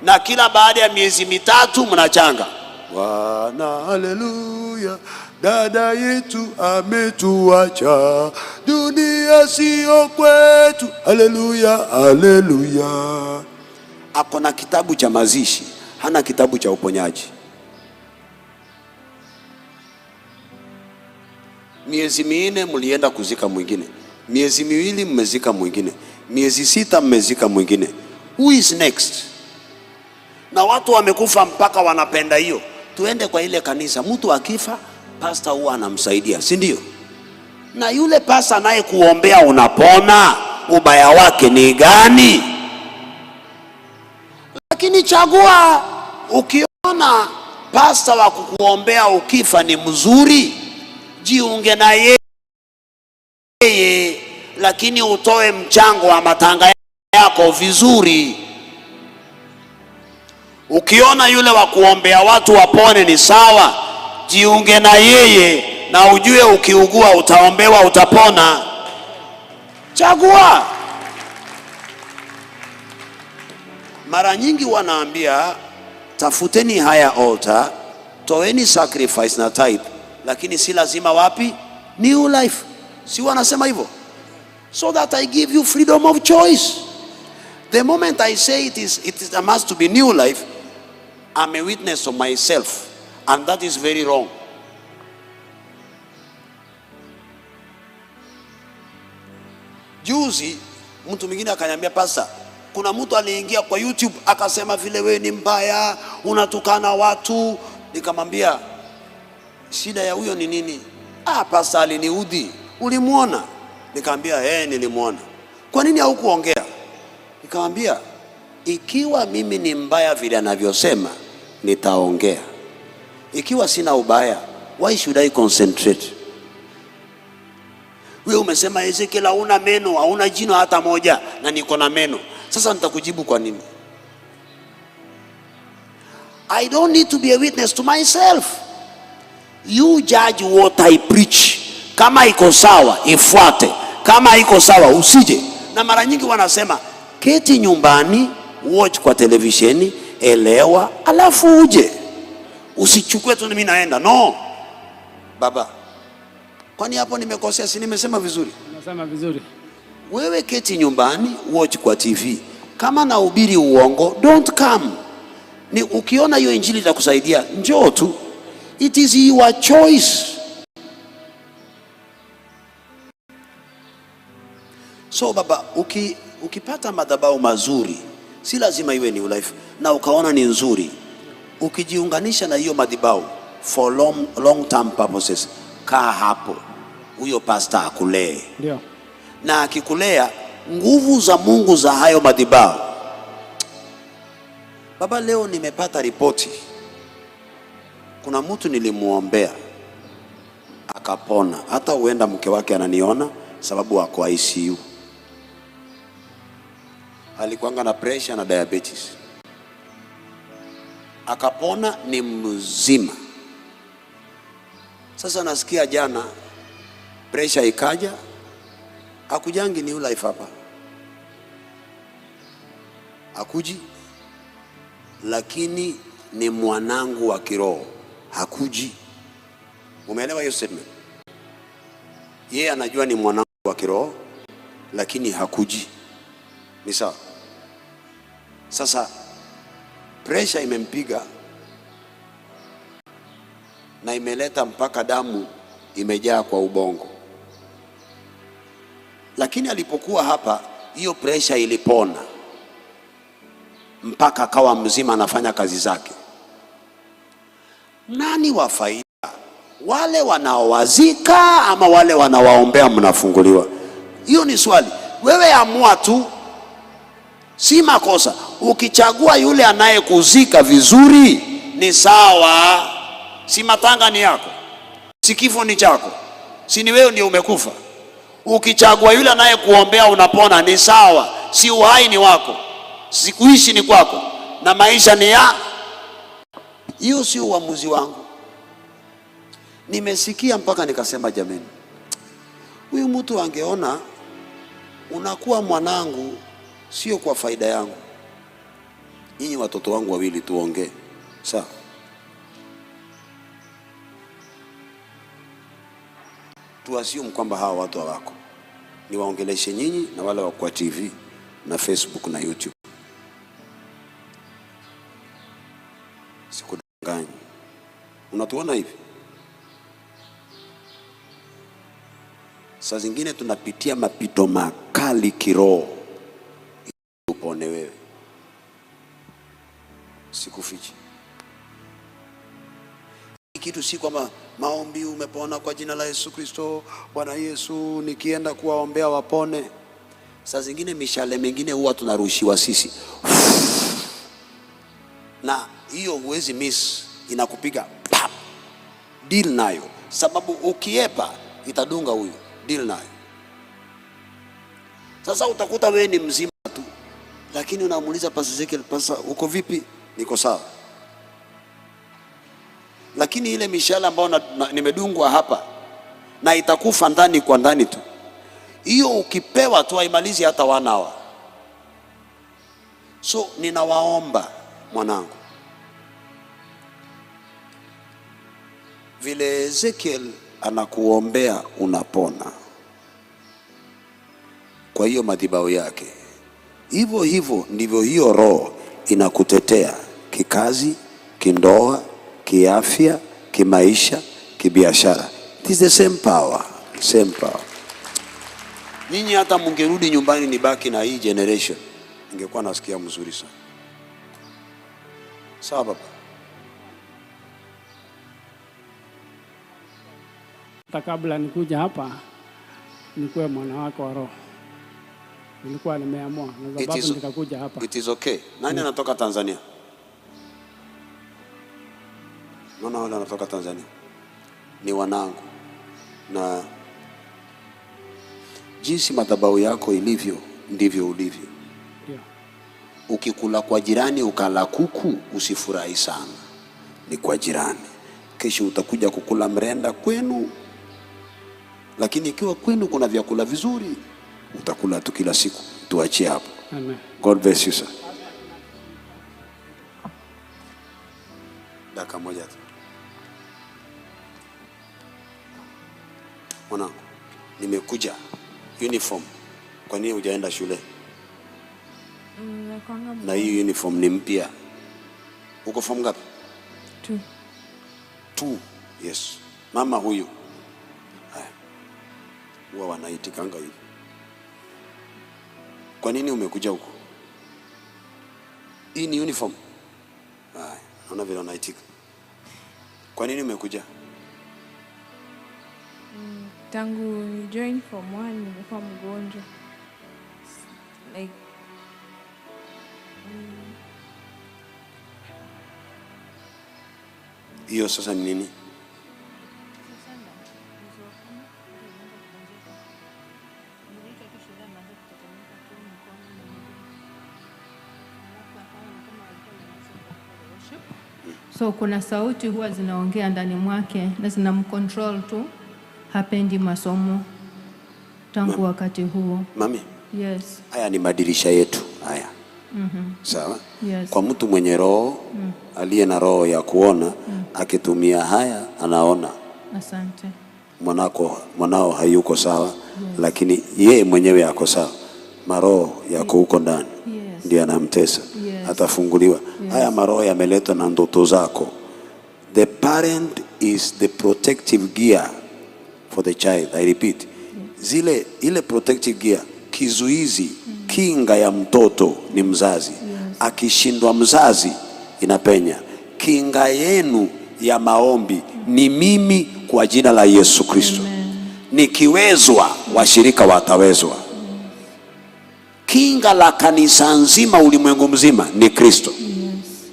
Na kila baada ya miezi mitatu mnachanga. Bwana haleluya, dada yetu ametuacha, dunia sio kwetu, haleluya haleluya. Ako na kitabu cha mazishi, hana kitabu cha uponyaji. Miezi 4 mlienda kuzika mwingine, miezi 2 mmezika mwingine, miezi 6 mmezika mwingine. Who is next? Na watu wamekufa mpaka wanapenda hiyo. Tuende kwa ile kanisa, mtu akifa pastor huwa anamsaidia, si ndio? Na yule pastor anayekuombea unapona, ubaya wake ni gani? Lakini chagua. Ukiona pastor wa kukuombea ukifa ni mzuri, jiunge na yeye, lakini utoe mchango wa matanga yako vizuri. Ukiona yule wa kuombea watu wapone ni sawa, jiunge na yeye na ujue ukiugua utaombewa, utapona. Chagua. Mara nyingi wanaambia tafuteni higher altar, toeni sacrifice na tithe, lakini si lazima wapi? New Life. Si wanasema hivyo? So that I give you freedom of choice. The moment I say it is a must to be New Life, I'm a witness of myself, and that is very wrong. Juzi mtu mwingine akaniambia, pastor, kuna mtu aliingia kwa YouTube akasema vile wewe ni mbaya, unatukana watu. Nikamwambia shida ya huyo ni nini? Ah, pastor aliniudhi. Ulimuona? Nikamwambia nilimuona. Kwa nini haukuongea? Nikamwambia ikiwa mimi ni mbaya vile anavyosema nitaongea. Ikiwa sina ubaya, why should I concentrate? Wewe umesema Ezekiel hauna meno, hauna jino hata moja, na niko na meno. Sasa nitakujibu kwa nini? I don't need to be a witness to myself. You judge what I preach. Kama iko sawa ifuate, kama iko sawa usije. Na mara nyingi wanasema keti nyumbani, watch kwa televisheni, elewa, alafu uje. Usichukue tu mimi naenda. No. Baba, kwani hapo nimekosea? Si nimesema vizuri? Nasema vizuri. Wewe keti nyumbani, watch kwa TV. Kama nahubiri uongo, don't come. Ni ukiona hiyo injili itakusaidia, njoo tu. It is your choice. So baba, ukipata madhabahu mazuri, si lazima iwe New Life, na ukaona ni nzuri, ukijiunganisha na hiyo madhabahu for long term purposes, kaa hapo, huyo pastor akulee. Ndio. Na akikulea, nguvu za Mungu za hayo madhabahu. Baba, leo nimepata ripoti, kuna mtu nilimuombea akapona. Hata huenda mke wake ananiona sababu ako ICU. Alikuanga na pressure na diabetes, akapona, ni mzima. Sasa nasikia jana pressure ikaja, akujangi New Life hapa, akuji, lakini ni mwanangu wa kiroho, hakuji. Umeelewa hiyo statement? Yeye anajua ni mwanangu wa kiroho, lakini hakuji. Ni sawa? Sasa pressure imempiga na imeleta mpaka damu imejaa kwa ubongo. Lakini alipokuwa hapa hiyo pressure ilipona mpaka akawa mzima, anafanya kazi zake. Nani wa faida? Wale wanaowazika ama wale wanawaombea mnafunguliwa? Hiyo ni swali. Wewe amua tu, si makosa. Ukichagua yule anayekuzika vizuri ni sawa. Si matanga ni yako, si kifo ni chako, si ni wewe ndio umekufa. Ukichagua yule anayekuombea unapona ni sawa. Si uhai ni wako, si kuishi ni kwako, na maisha ni ya hiyo. Sio uamuzi wangu. Nimesikia mpaka nikasema jameni, huyu mtu angeona unakuwa mwanangu sio kwa faida yangu. Nyinyi watoto wangu wawili tuongee, sawa? Tuassume kwamba hawa watu hawako, niwaongeleshe nyinyi na wale wa kwa TV na Facebook na YouTube. Unatuona hivi? Saa zingine tunapitia mapito makali kiroho upone wewe. Sikufichi. Kitu si kwamba maombi umepona kwa jina la Yesu Kristo, Bwana Yesu, nikienda kuwaombea wapone. Saa zingine mishale mingine huwa tunarushiwa sisi, na hiyo huwezi miss, inakupiga pap. Deal nayo, sababu ukiepa itadunga huyu. Deal nayo. Sasa utakuta wewe ni mzima tu, lakini unamuuliza Pastor Ezekiel, Pastor, uko vipi? Niko sawa. Lakini ile mishale ambayo nimedungwa hapa na itakufa ndani kwa ndani tu, hiyo ukipewa tu haimalizi hata 1 hour. So ninawaomba mwanangu, vile Ezekiel anakuombea unapona kwa hiyo madhabahu yake, hivyo hivyo ndivyo hiyo roho inakutetea kikazi, kindoa, kiafya, kimaisha, kibiashara. It is the same power, same power. Ninyi hata mungerudi nyumbani nibaki na hii generation, ningekuwa nasikia mzuri sana. Sawa baba? Hata kabla nikuja hapa nikuwe mwana wako wa roho, nilikuwa nimeamua na sababu nikakuja hapa. It is okay. Nani anatoka Tanzania? Naona wale wanatoka Tanzania ni wanangu, na jinsi madhabahu yako ilivyo ndivyo ulivyo. Yeah. Ukikula kwa jirani ukala kuku usifurahi sana, ni kwa jirani. Kesho utakuja kukula mrenda kwenu, lakini ikiwa kwenu kuna vyakula vizuri utakula tu kila siku. Tuachie hapo. Amen. God bless you sir. Dakika moja tu. Mwanangu, nimekuja uniform. Kwa nini hujaenda shule? Na hii uniform ni mpya. Uko form ngapi? 2. 2. Yes. Mama huyu. Haya. Huwa wanaitikanga hivi. Kwa nini umekuja huko? Hii ni uniform. Haya, naona vile wanaitika. Kwa nini umekuja? Tangu ni join form 1 nimekuwa mgonjwa. Like hiyo sasa ni nini? So kuna sauti huwa zinaongea ndani mwake na zinamcontrol tu, hapendi masomo tangu wakati huo. Mami? Yes. Haya ni madirisha yetu haya. Sawa? Yes. Kwa mtu mwenye roho, aliye na roho ya kuona, akitumia haya anaona. Asante. Mwanao hayuko sawa, yes. Lakini yeye mwenyewe ako sawa. Maroho yako huko ndani. Yes. Ndiye anamtesa. Yes. Atafunguliwa. Yes. Haya maroho yameletwa na ndoto zako. The parent is the protective gear for the child. I repeat. Yes. Ile protective gear, kizuizi, kinga ya mtoto ni mzazi. Yes. Akishindwa mzazi inapenya. Kinga yenu ya maombi ni mimi kwa jina la Yesu Kristo. Nikiwezwa washirika watawezwa. Kinga la kanisa nzima ulimwengu mzima ni Kristo. Yes.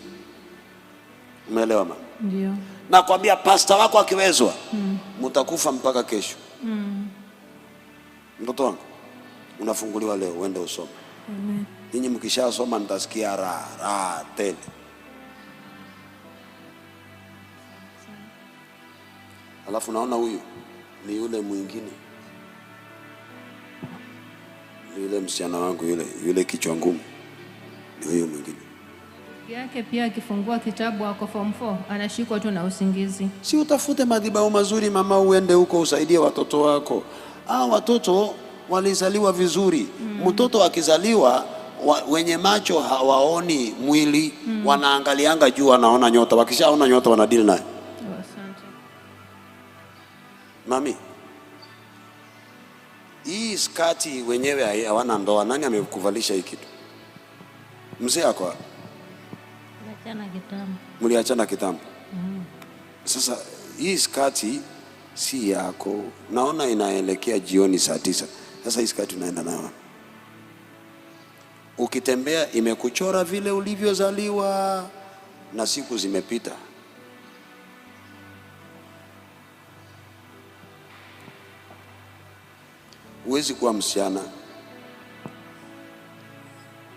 Umeelewa mama? Ndio. Nakwambia pastor wako akiwezwa, mtakufa mpaka kesho. Mtoto wangu unafunguliwa leo uende usome. Amen. Ninyi mkishasoma mtasikia raha tele. Alafu naona huyu ni yule mwingine, yule msichana wangu yule kichwa ngumu, ni huyu mwingine. Yake pia akifungua kitabu ako form 4 anashikwa tu na usingizi. Si utafute madhabahu mazuri mama, uende huko usaidie watoto wako. Watoto walizaliwa vizuri. Mtoto akizaliwa wenye macho hawaoni mwili, wanaangalianga juu, wanaona nyota. Wakishaona nyota wanadili naye. Mami, hii skati wenyewe hawana ndoa. Nani amekuvalisha hii kitu? Mzee ako wapi? Tuliachana kitambo. Mliachana kitambo. Sasa hii skati si yako, naona inaelekea jioni saa 9. Sasa hii skati unaenda nayo wapi? Ukitembea imekuchora vile ulivyozaliwa na siku zimepita. Huwezi kuwa msichana.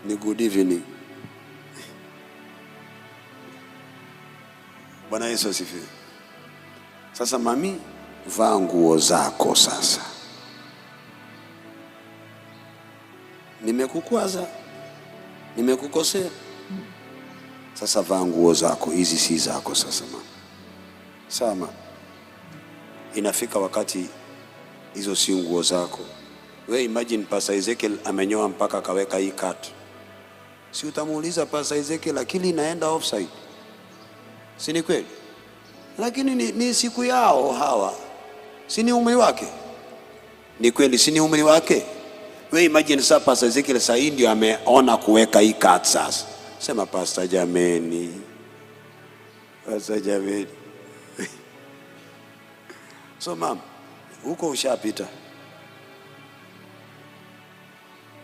Ni good evening. Bwana Yesu asifiwe. Sasa mami, vaa nguo zako sasa. Nimekukwaza, nimekukosea. Sasa vaa nguo zako, hizi si zako sasa mama. Sawa. Inafika wakati hizo si nguo zako. We imagine Pastor Ezekiel amenyoa mpaka akaweka hii cut. Si utamuuliza Pastor Ezekiel akili inaenda offside? Si ni kweli? Lakini ni siku yao hawa. Si ni umri wake? Ni kweli, si ni umri wake? We imagine sasa Pastor Ezekiel sasa hii ndio ameona kuweka hii cut sasa. Sema Pastor jameni. Pastor jameni. So ma'am, huko ushapita.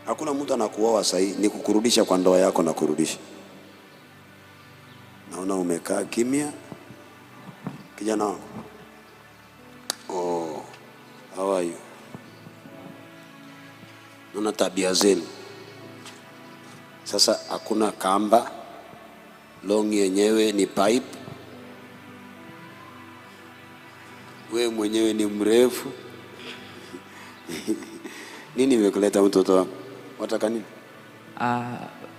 Hakuna mtu anakuoa sasa hii, ni kukurudisha kwa ndoa yako na kurudisha. Naona umekaa kimya. Kijana wangu. Oh, how are you? Naona tabia zenu. Sasa hakuna kamba. Longi yenyewe ni pipe. We mwenyewe ni mrefu. Nini imekuleta mtoto wangu? Wataka nini?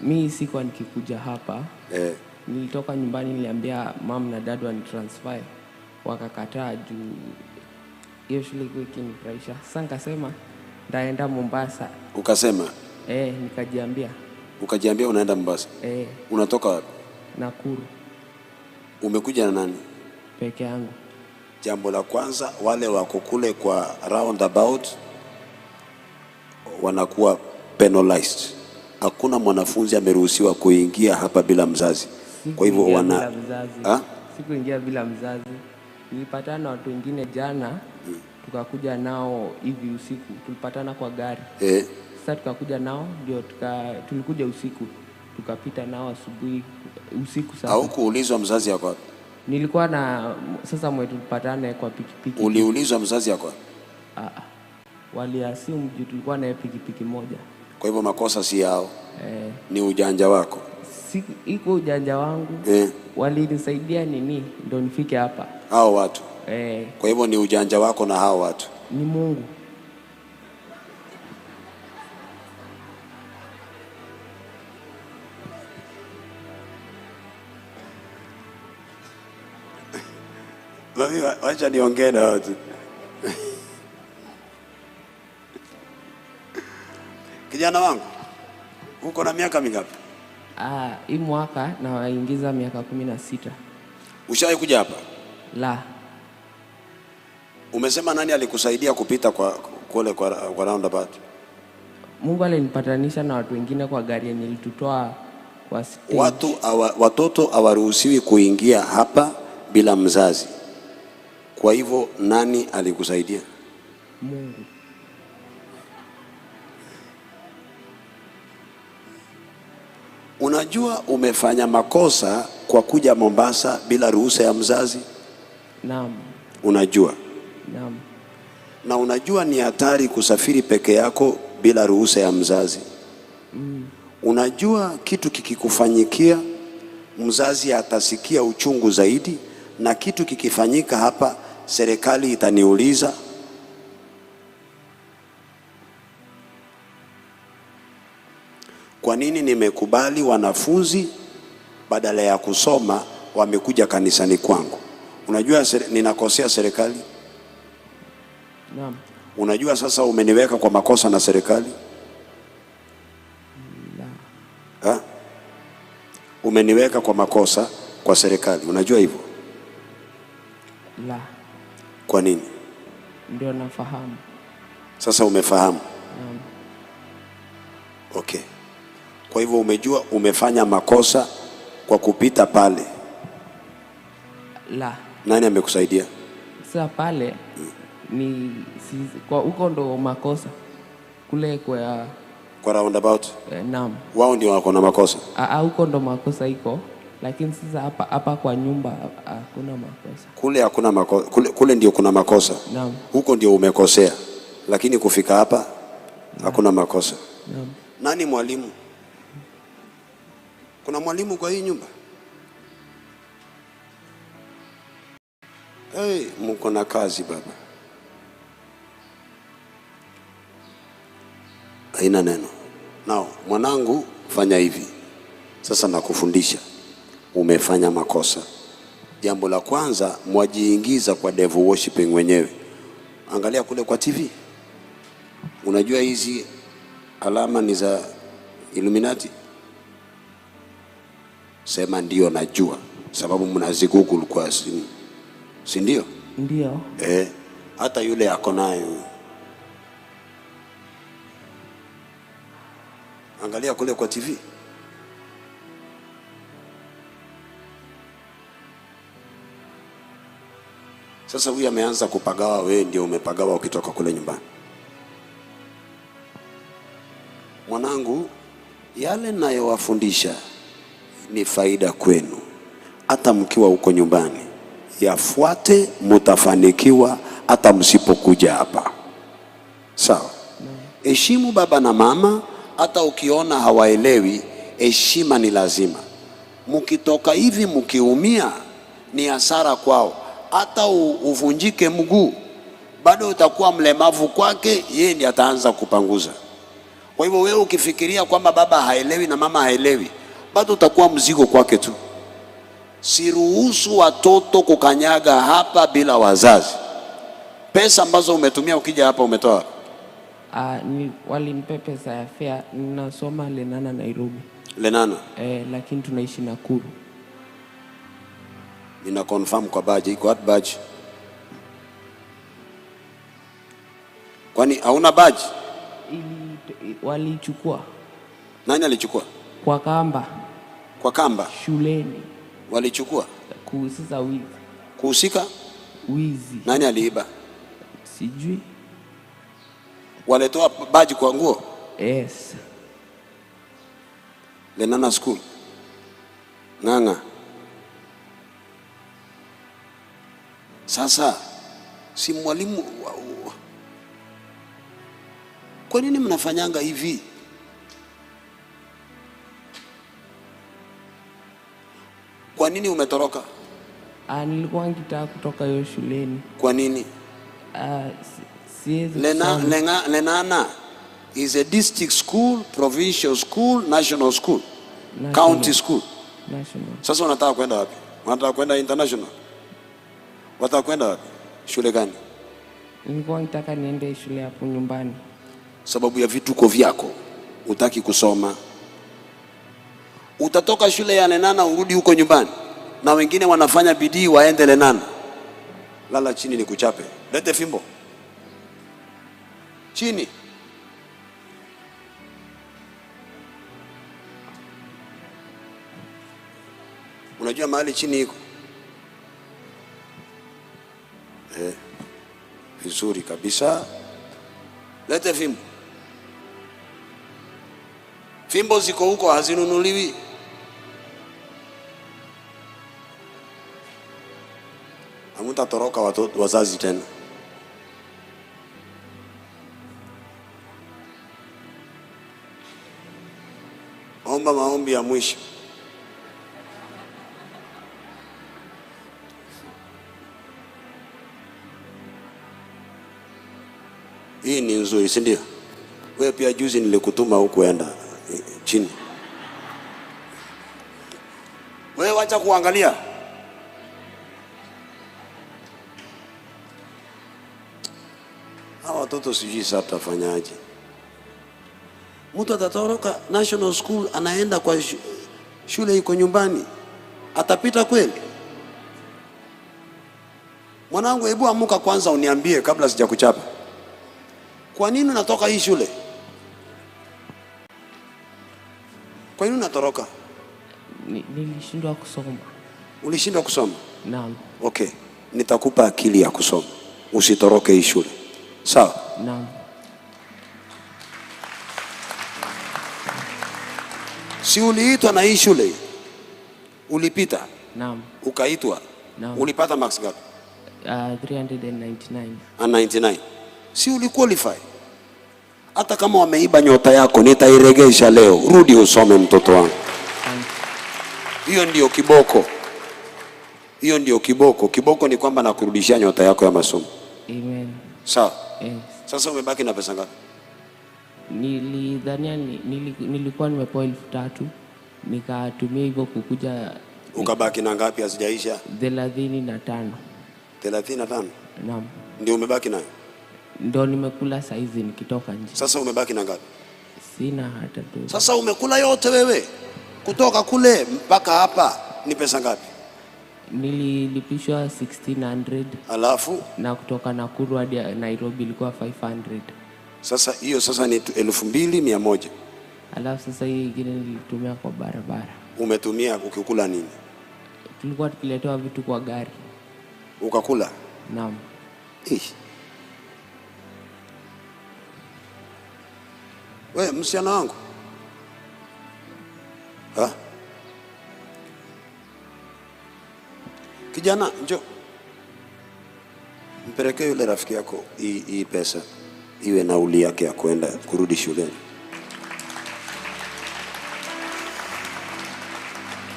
Mi sikuwa nikikuja hapa. Nilitoka nyumbani, niliambia mom na dad wanitransfer. Wakakataa juu hiyo shule ilikuwa ikinifurahisha. Sasa nikasema ndaenda Mombasa. Ukasema? Nikajiambia. Ukajiambia unaenda Mombasa? Unatoka wapi? Nakuru. Umekuja na nani? Peke yangu. Jambo la kwanza, wale wako kule kwa roundabout wanakuwa penalized. Hakuna mwanafunzi ameruhusiwa kuingia hapa bila mzazi. Kwa hivyo wana Sikuingia bila mzazi. Nilipatana na watu wengine jana, tukakuja nao hivi usiku. Tulipatana kwa gari. Sasa tukakuja nao ndio tulikuja usiku. Tukapita nao asubuhi usiku sasa. Haukuulizwa mzazi yako wapi? Nilikuwa na sasa mwe tulipatana kwa pikipiki. Uliulizwa mzazi yako wapi? Waliassume juu tulikuwa na pikipiki moja. Kwa hivyo makosa si yao. Ni ujanja wako. Si iko ujanja wangu. Walinisaidia nini ndio nifike hapa. Hao watu. Kwa hivyo ni ujanja wako na hao watu. Ni Mungu. Mami, wacha niongee na watu. Kijana wangu, uko na miaka mingapi? Hii mwaka naingiza miaka 16. Ushawahi kuja hapa? La. Umesema nani alikusaidia kupita kwa kule kwa roundabout? Mungu alinipatanisha na watu wengine kwa gari yenye ilitutoa kwa stage. Watoto hawaruhusiwi kuingia hapa bila mzazi. Kwa hivyo nani alikusaidia? Mungu. Unajua umefanya makosa kwa kuja Mombasa bila ruhusa ya mzazi? Naam. Unajua? Naam. Na unajua ni hatari kusafiri peke yako bila ruhusa ya mzazi? Unajua kitu kikikufanyikia mzazi atasikia uchungu zaidi, na kitu kikifanyika hapa serikali itaniuliza. Kwa nini nimekubali wanafunzi badala ya kusoma wamekuja kanisani kwangu? Unajua ninakosea serikali? Naam. Unajua sasa umeniweka kwa makosa na serikali? La. Ha? Umeniweka kwa makosa kwa serikali. Unajua hivyo? La. Kwa nini? Ndio nafahamu. Sasa umefahamu? Naam. Okay. Kwa hivyo umejua umefanya makosa kwa kupita pale. La. Nani amekusaidia? Sasa pale ni kwa huko ndo makosa. Kule kwa roundabout. Naam. Wao ndio wako na makosa. Huko ndo makosa iko, lakini sasa hapa kwa nyumba hakuna makosa. Kule hakuna makosa. Kule ndio kuna makosa. Naam. Huko ndio umekosea. Lakini kufika hapa hakuna makosa. Naam. Nani mwalimu? Kuna mwalimu kwa hii nyumba? Hey, mko na kazi baba. Haina neno. Nao, mwanangu, fanya hivi. Sasa nakufundisha. Umefanya makosa. Jambo la kwanza, mwajiingiza kwa devil worshiping wenyewe. Angalia kule kwa TV. Unajua hizi alama ni za Illuminati? Sema ndio najua, sababu mnazigoogle kwa simu. Si ndio? Ndio. Hata yule ako nayo. Angalia kule kwa TV. Sasa huyu ameanza kupagawa, wewe ndio umepagawa ukitoka kule nyumbani. Mwanangu, yale ninayowafundisha ni faida kwenu. Hata mkiwa huko nyumbani, yafuate, mutafanikiwa hata msipokuja hapa. Sawa? Heshimu baba na mama, hata ukiona hawaelewi, heshima ni lazima. Mkitoka hivi mkiumia ni hasara kwao. Hata uvunjike mguu, bado utakuwa mlemavu kwake, yeye ndiye ataanza kupanguza. Kwa hivyo wewe ukifikiria kwamba baba haelewi na mama haelewi, bado utakuwa mzigo kwake tu. Siruhusu watoto kukanyaga hapa bila wazazi. Pesa ambazo umetumia ukija hapa umetoa? Walinipa pesa ya fare. Ninasoma Lenana Nairobi. Lenana? Lakini tunaishi Nakuru. Nina confirm kwa badge, iko wapi badge? Kwani hauna badge? Walichukua. Nani alichukua? Kwa kamba. Kwa kamba? Shuleni. Walichukua? Kuhusika wizi. Kuhusika? Wizi. Nani aliiba? Sijui. Walitoa badge kwa nguo? Yes. Lenana School. Ng'ang'a. Sasa si mwalimu, kwa nini mnafanyanga hivi? Kwa nini umetoroka? Nilikuwa nikitaka kutoka hiyo shuleni. Kwa nini? Siwezi kusoma. Lenana is a district school, provincial school, national school, National. County school. National. Sasa unataka kwenda wapi? Unataka kwenda international? Unataka kwenda wapi? Shule gani? Nilikuwa nataka niende shule hapo nyumbani. Sababu ya vituko vyako hutaki kusoma. Utatoka shule ya Lenana urudi huko nyumbani, na wengine wanafanya bidii waende Lenana. Lala chini nikuchape. Lete fimbo. Chini. Unajua mahali chini iko? Vizuri kabisa. Lete fimbo. Fimbo ziko huko hazinunuliwi. Hamutatoroka watoto wazazi tena. Omba maombi ya mwisho. Hii ni nzuri, si ndio? Wewe pia juzi nilikutuma hukuenda chini. Wewe wacha kuangalia. Hawa watoto sijui sasa tutafanyaje. Mtu atatoroka national school anaenda kwa shule iko nyumbani. Atapita kweli? Mwanangu, hebu amuka kwanza uniambie kabla sijakuchapa. Kwa nini unatoka hii shule? Kwa nini unatoroka? Nilishindwa kusoma. Ulishindwa kusoma? Naam. Okay, nitakupa akili ya kusoma. Usitoroke hii shule. Sawa? Naam. Si uliitwa na hii shule? Ulipita? Naam. Ukaitwa? Naam. Ulipata marks ngapi? 399. 99. Si uliqualify? Hata kama wameiba nyota yako nitairegesha leo. Rudi usome mtoto wangu. Hiyo ndio kiboko. Hiyo ndio kiboko. Kiboko ni kwamba nakurudishia nyota yako ya masomo. Amen. Sawa. Yes. Sasa umebaki na pesa ngapi? Nilidhania nilikuwa nimepewa 3,000 nikatumia hivyo kukuja. Ukabaki na ngapi hazijaisha? 35. 35? Naam. Ndio umebaki nayo? Ndio nimekula saizi nikitoka nje. Sasa umebaki na ngapi? Sina hata tu. Sasa umekula yote wewe? Kutoka kule mpaka hapa ni pesa ngapi? Nililipishwa 1600. Alafu na kutoka Nakuru hadi Nairobi ilikuwa 500. Sasa hiyo sasa ni 2100. Alafu sasa hii nyingine nilitumia kwa barabara. Umetumia ukikula nini? Tulikuwa tukiletewa vitu kwa gari. Ukakula? Naam. We msichana wangu. Ha? Kijana, njoo. Mpelekee yule rafiki yako hii pesa iwe nauli yake ya kwenda kurudi shuleni.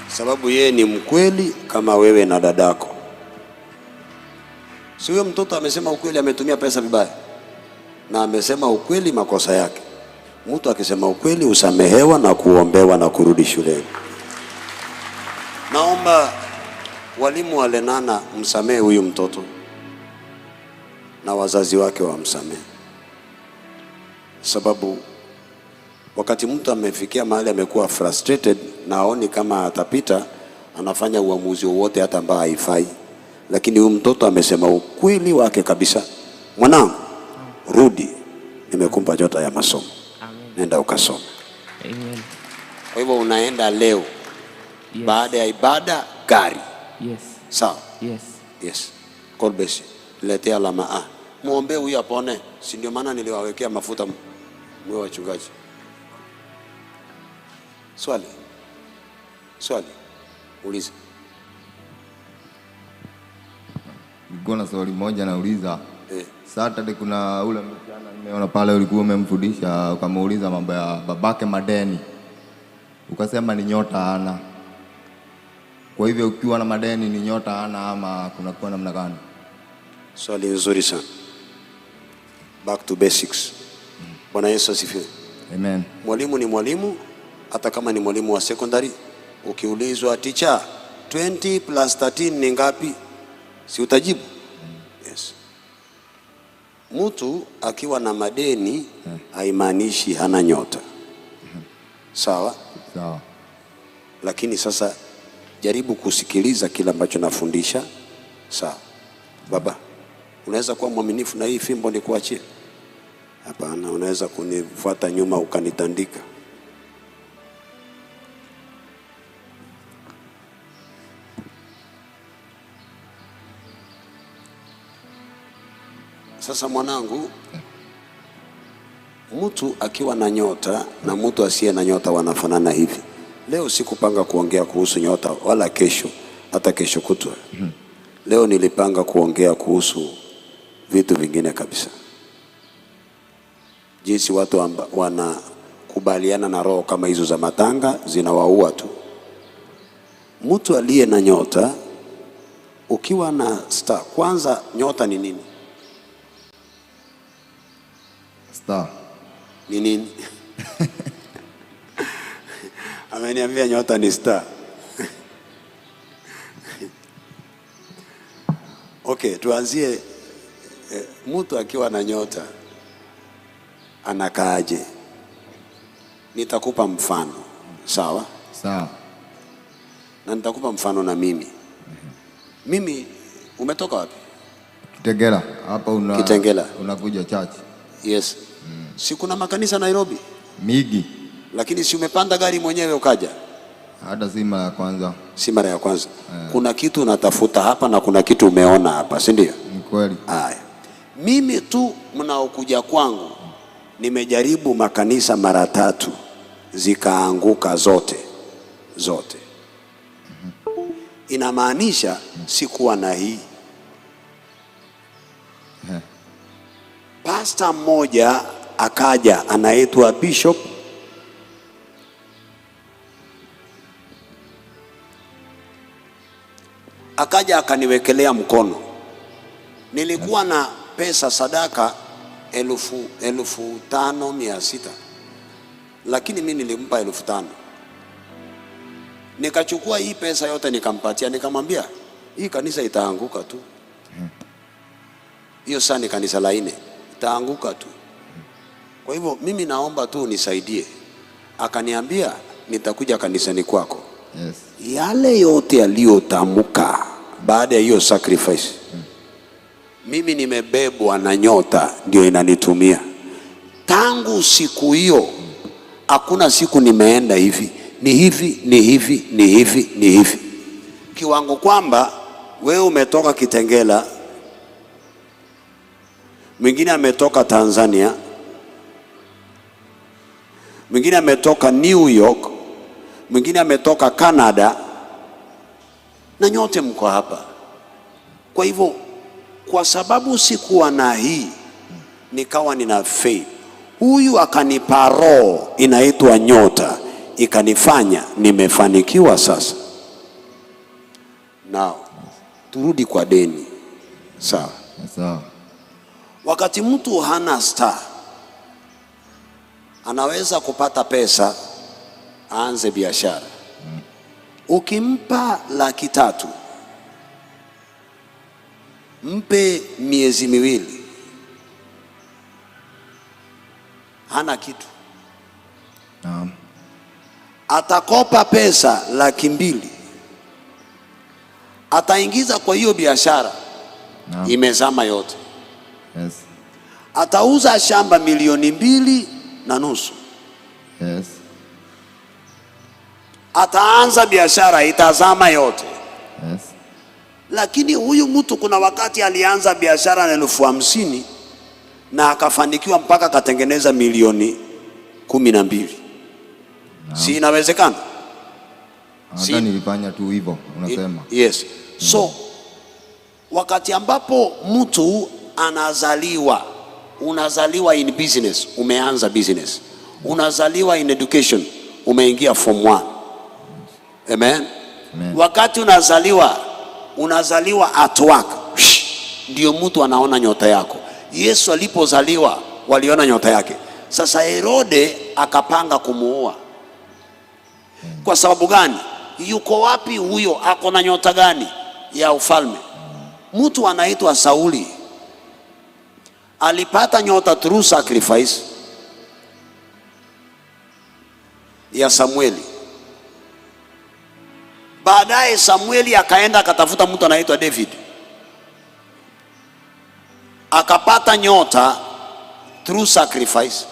Sababu yeye ni mkweli kama wewe na dadako. Si huyo mtoto amesema ukweli, ametumia pesa vibaya. Na amesema ukweli makosa yake. Mtu akisema ukweli usamehewa na kuombewa na kurudi shuleni. Naomba walimu wa Lenana msamehe huyu mtoto na wazazi wake wamsamehe. Sababu wakati mtu amefikia mahali amekuwa frustrated na haoni kama atapita, anafanya uamuzi wowote hata ambao haifai. Lakini huyu mtoto amesema ukweli wake kabisa. Mwanangu, rudi, nimekupa nyota ya masomo. Nenda ukasome. Amen. Kwa hivyo unaenda leo. Yes. Baada ya ibada gari. Yes. Sawa? Yes. Yes. God bless you. Letea alama A. Muombe huyu apone. Si ndio maana niliwawekea mafuta mwe wachungaji. Swali. Swali. Uliza. Nilikuwa na swali moja nauliza. Saturday kuna ule msichana nimeona pale ulikuwa umemfundisha ukamuuliza mambo ya babake madeni. Ukasema ni nyota hana. Kwa hivyo ukiwa na madeni ni nyota hana ama kuna kuwa namna gani? Swali nzuri sana. Back to basics. Bwana Yesu asifiwe. Amen. Mwalimu ni mwalimu, hata kama ni mwalimu wa secondary. Ukiulizwa teacher, 20 plus 13 ni ngapi? Si utajibu? Yes. Mtu akiwa na madeni haimaanishi hana nyota. Sawa? Sawa. Lakini sasa jaribu kusikiliza kila ambacho nafundisha. Sawa. Baba, unaweza kuwa mwaminifu na hii fimbo nikuachie? Hapana, unaweza kunifuata nyuma ukanitandika. Sasa mwanangu, mtu akiwa na nyota na mtu asiye na nyota wanafanana hivi. Leo sikupanga kuongea kuhusu nyota wala kesho, hata kesho kutwa. Leo nilipanga kuongea kuhusu vitu vingine kabisa. Jinsi watu wanakubaliana na roho kama hizo za matanga zinawaua tu. Mtu aliye na nyota, ukiwa na star, kwanza nyota ni nini? Star ni nini? Ameniambia nyota ni star. Okay, tuanzie mtu akiwa na nyota anakaaje? Nitakupa mfano, sawa? Sawa. Na nitakupa mfano na mimi. Mimi umetoka wapi? Kitengela hapa una, Kitengela. Unakuja church. Yes. Si kuna makanisa Nairobi? Migi. Lakini si umepanda gari mwenyewe ukaja? Hata si mara ya kwanza. Si mara ya kwanza. Kuna kitu unatafuta hapa na kuna kitu umeona hapa, si ndio? Ni kweli. Haya. Mimi tu mnaokuja kwangu nimejaribu makanisa mara tatu zikaanguka zote zote. Inamaanisha sikuwa na hii. Pasta mmoja akaja anaitwa Bishop akaja akaniwekelea mkono. Nilikuwa na pesa sadaka 5,600, lakini mi nilimpa 5,000. Nikachukua hii pesa yote nikampatia, nikamwambia hii kanisa itaanguka tu. Hiyo saa ni kanisa la 4, itaanguka tu. Kwa hivyo mimi naomba tu unisaidie. Akaniambia nitakuja kanisani kwako. Yes. Yale yote yaliyotamka baada ya hiyo sacrifice, mimi nimebebwa na nyota ndio inanitumia. Tangu siku hiyo hakuna siku nimeenda hivi, ni hivi, ni hivi, ni hivi, ni hivi, kiwango kwamba wewe umetoka Kitengela, mwingine ametoka Tanzania, mwingine ametoka New York, mwingine ametoka Canada, na nyote mko hapa. Kwa hivyo, kwa sababu sikuwa na hii, nikawa nina faith. Huyu akanipa roho inaitwa nyota, ikanifanya nimefanikiwa sasa. Now, turudi kwa deni. Sawa. Sawa. Wakati mtu hana star, anaweza kupata pesa aanze biashara. Ukimpa 300,000, mpe miezi miwili, hana kitu. Naam. Atakopa pesa 200,000, ataingiza kwa hiyo biashara, imezama yote. Yes. Atauza shamba 2.5 milioni. Yes. Ataanza biashara itazama yote. Yes. Lakini huyu mtu kuna wakati alianza biashara na 50,000 na akafanikiwa mpaka akatengeneza 12 milioni. Si inawezekana? Hata nilifanya tu hivyo unasema. Yes. So wakati ambapo mtu anazaliwa, unazaliwa in business, umeanza business. Unazaliwa in education, umeingia form 1. Amen. Amen. Wakati unazaliwa, unazaliwa at work. Ndio mtu anaona nyota yako. Yesu alipozaliwa waliona nyota yake. Sasa Herode akapanga kumuua. Kwa sababu gani? Yuko wapi huyo? Ako na nyota gani ya ufalme? Mtu anaitwa Sauli alipata nyota through sacrifice ya Samueli. Baadaye Samueli akaenda akatafuta mtu anaitwa David, akapata nyota through sacrifice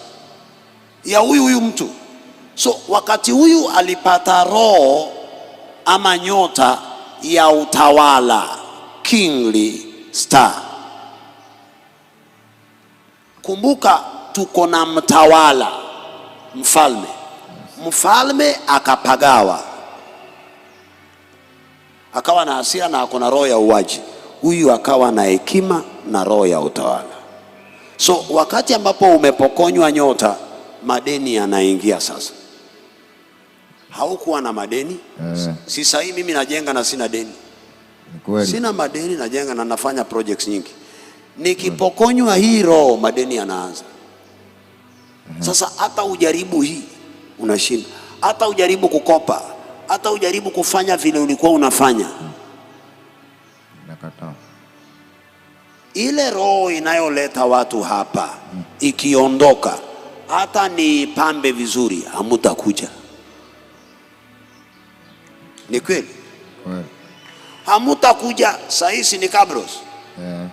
ya huyu huyu mtu. So wakati huyu alipata roho ama nyota ya utawala, kingly star. Kumbuka tuko na mtawala, mfalme. Mfalme akapagawa, akawa na hasira na ako na roho ya uwaji. Huyu akawa na hekima na roho ya utawala. So wakati ambapo umepokonywa nyota, madeni yanaingia sasa. Haukuwa na madeni. Si sahi mimi najenga na sina deni. Kweli. Sina madeni, najenga na nafanya projects nyingi. Nikipokonywa hii roho, madeni yanaanza. Sasa hata ujaribu hii unashinda, hata ujaribu kukopa, hata ujaribu kufanya vile ulikuwa unafanya, Nakataa. Ile roho inayoleta watu hapa ikiondoka, hata ni pambe vizuri, hamutakuja. Ni kweli, Kweli. hamutakuja. Sahizi ni Kabros,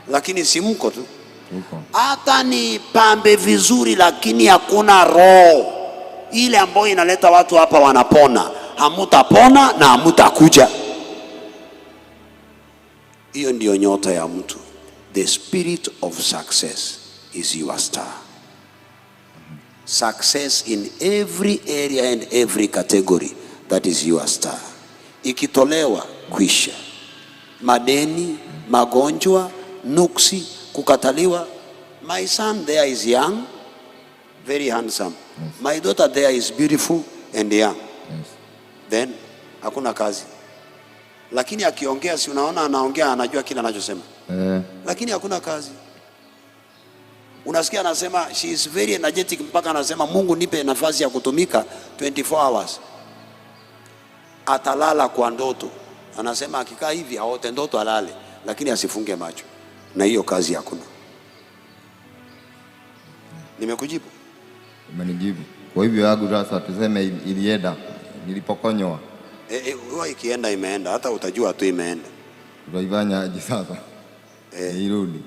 Lakini si mko tu. Tuko. Hata ni pambe vizuri, lakini hakuna roho ile ambayo inaleta watu hapa wanapona. Hamutapona na hamutakuja. Hiyo ndiyo nyota ya mtu. The spirit of success is your star. Success in every area and every category, that is your star. Ikitolewa, kwisha. Madeni, magonjwa, nuksi, kukataliwa. My son there is young, very handsome. My daughter there is beautiful and young. Then hakuna kazi. Lakini akiongea, si unaona anaongea, anajua kile anachosema. Lakini hakuna kazi. Unasikia anasema she is very energetic, mpaka anasema Mungu nipe nafasi ya kutumika 24 hours. Atalala kwa ndoto. Anasema akikaa hivi aote ndoto alale, lakini asifunge macho. Na hiyo kazi hakuna. Nimekujibu? Umenijibu. Kwa hivyo yangu sasa tuseme ilienda, nilipokonywa. Huwa ikienda imeenda, hata utajua tu imeenda. Utaifanya aje sasa? Irudi.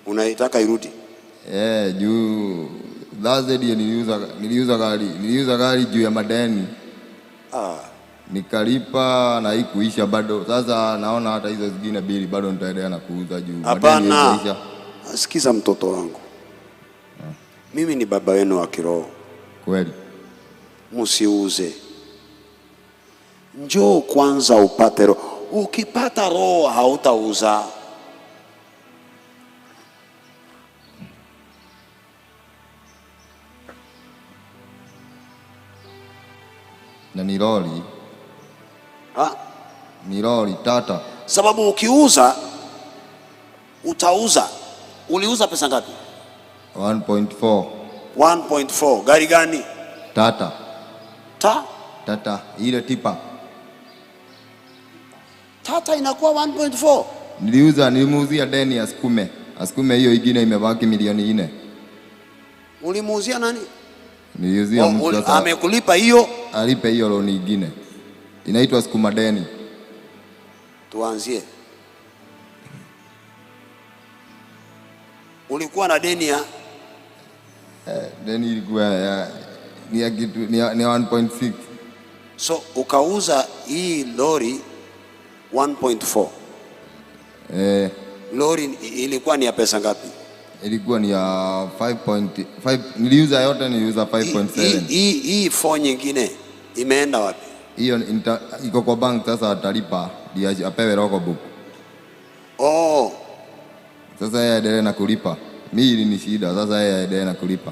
Unaitaka irudi? Juu Thursday ndio niliuza gari juu ya madeni. Nikalipa na haikuisha bado. Sasa naona hata hizo zingine bili bado nitaendelea na kuuza juu madeni Hapana. haikuisha. Sikiza mtoto wangu. Mimi ni baba wenu wa kiroho. Kweli. Msiuze. Njoo kwanza upate roho. Ukipata roho hautauza. Na ni lori. Ha? Ni lori tata. Sababu ukiuza utauza. Uliuza pesa ngapi? 1.4. 1.4. Gari gani? Tata. Ta? Tata, ile tipa. Tata inakuwa 1.4. Nilimuuzia deni asikume. Asikume hiyo ingine imebaki milioni 4. Ulimuuzia nani? Niliuzia mtu sasa. Amekulipa hiyo? Alipe hiyo loan ingine. Inaitwa sukuma deni. Tuanzie. Ulikuwa na deni ya? Deni ilikuwa ya, ni ya kitu, ni ya, ni 1.6. So ukauza hii lori 1.4. Lori ilikuwa ni ya pesa ngapi? Ilikuwa ni ya 5.5. Niliuza yote, niliuza 5.7. Hii 4 nyingine imeenda wapi? Hiyo iko kwa bank sasa, atalipa ndio apewe logbook. Sasa yeye aendelee na kulipa. Mimi ili ni shida, sasa yeye aendelee na kulipa.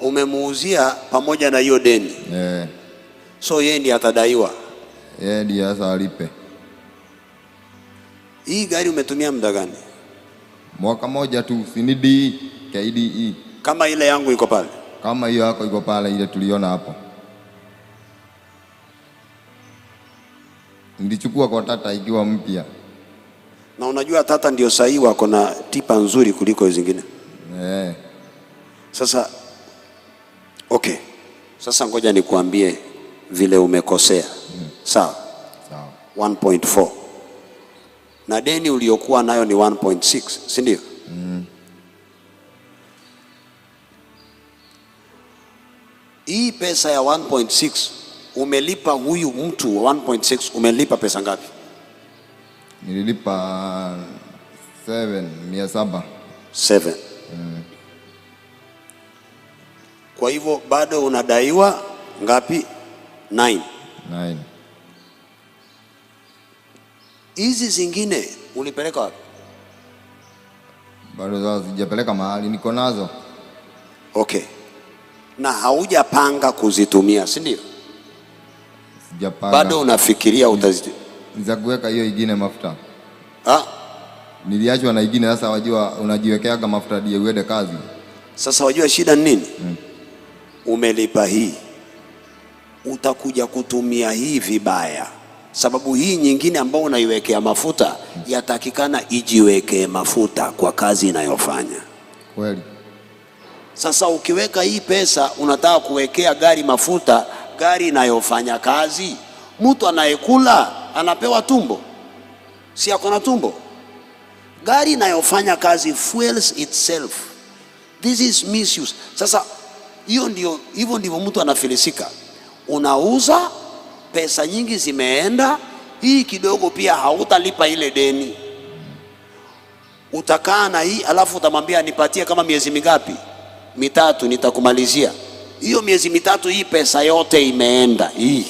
Umemuuzia pamoja na hiyo deni. So yeye ndiye atadaiwa. Yeye ndiye sasa alipe. Hii gari umetumia muda gani? Mwaka moja tu, si ni D, KDE. Kama ile yangu iko pale. Kama hiyo yako iko pale ile tuliona hapo. Nilichukua kwa tata ikiwa mpya. Na unajua tata ndio sahihi wako na tipa nzuri kuliko hizo zingine. Sasa okay. Sasa ngoja nikuambie vile umekosea. Sawa? Sawa. 1.4. Na deni uliokuwa nayo ni 1.6, si ndio? Hii pesa ya 1.6 umelipa huyu mtu wa 1.6, umelipa pesa ngapi? Nililipa 7, mia saba. 7. Kwa hivyo bado unadaiwa ngapi? 9. 9. Hizi zingine ulipeleka wapi? Bado sasa sijapeleka mahali, niko nazo. Okay. Na haujapanga kuzitumia, si ndio? Sijapanga. Bado unafikiria utazitumia. Ni za kuweka hiyo ingine mafuta. Niliachwa na ingine sasa, wajua unajiwekeaga mafuta ndiye uende kazi. Sasa wajua shida ni nini? Umelipa hii, utakuja kutumia hii vibaya. Sababu hii nyingine ambayo unaiwekea mafuta yatakikana ijiwekee mafuta kwa kazi inayofanya. Kweli. Sasa ukiweka hii pesa unataka kuwekea gari mafuta, gari inayofanya kazi, mtu anayekula anapewa tumbo, si ako na tumbo? Gari inayofanya kazi fuels itself. This is misuse. Sasa hiyo ndio, hivyo ndivyo mtu anafilisika. Unauza, pesa nyingi zimeenda, hii kidogo pia hautalipa ile deni. Utakaa na hii alafu utamwambia nipatie kama miezi mingapi? 3 nitakumalizia. Hiyo miezi 3 hii pesa yote imeenda hii.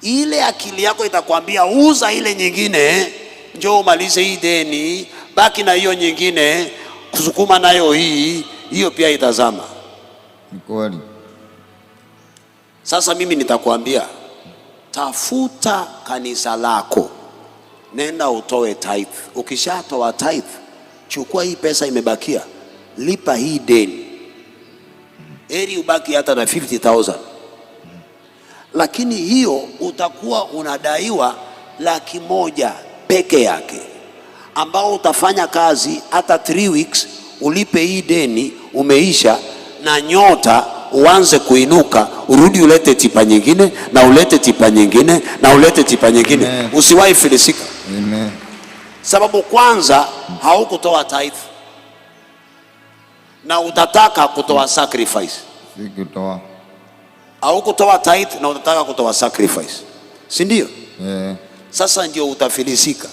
Ile akili yako itakwambia uza ile nyingine, njoo umalize hii deni, baki na hiyo nyingine, kusukuma nayo hii, hiyo pia itazama. Ni kweli. Sasa mimi nitakwambia, tafuta kanisa lako, nenda utoe tithe. Ukishatoa tithe, chukua hii pesa imebakia, lipa hii deni. Heri ubaki hata na 50,000. Lakini hiyo utakuwa unadaiwa 100,000 peke yake, ambao utafanya kazi hata 3 weeks ulipe hii deni, umeisha na nyota uanze kuinuka, urudi ulete tipa nyingine na ulete tipa nyingine na ulete tipa nyingine. Usiwahi filisika. Amen. Sababu kwanza haukutoa tithe na utataka kutoa sacrifice. Sikutoa. Haukutoa tithe na utataka kutoa sacrifice, si ndio? Yeah. Sasa ndio utafilisika.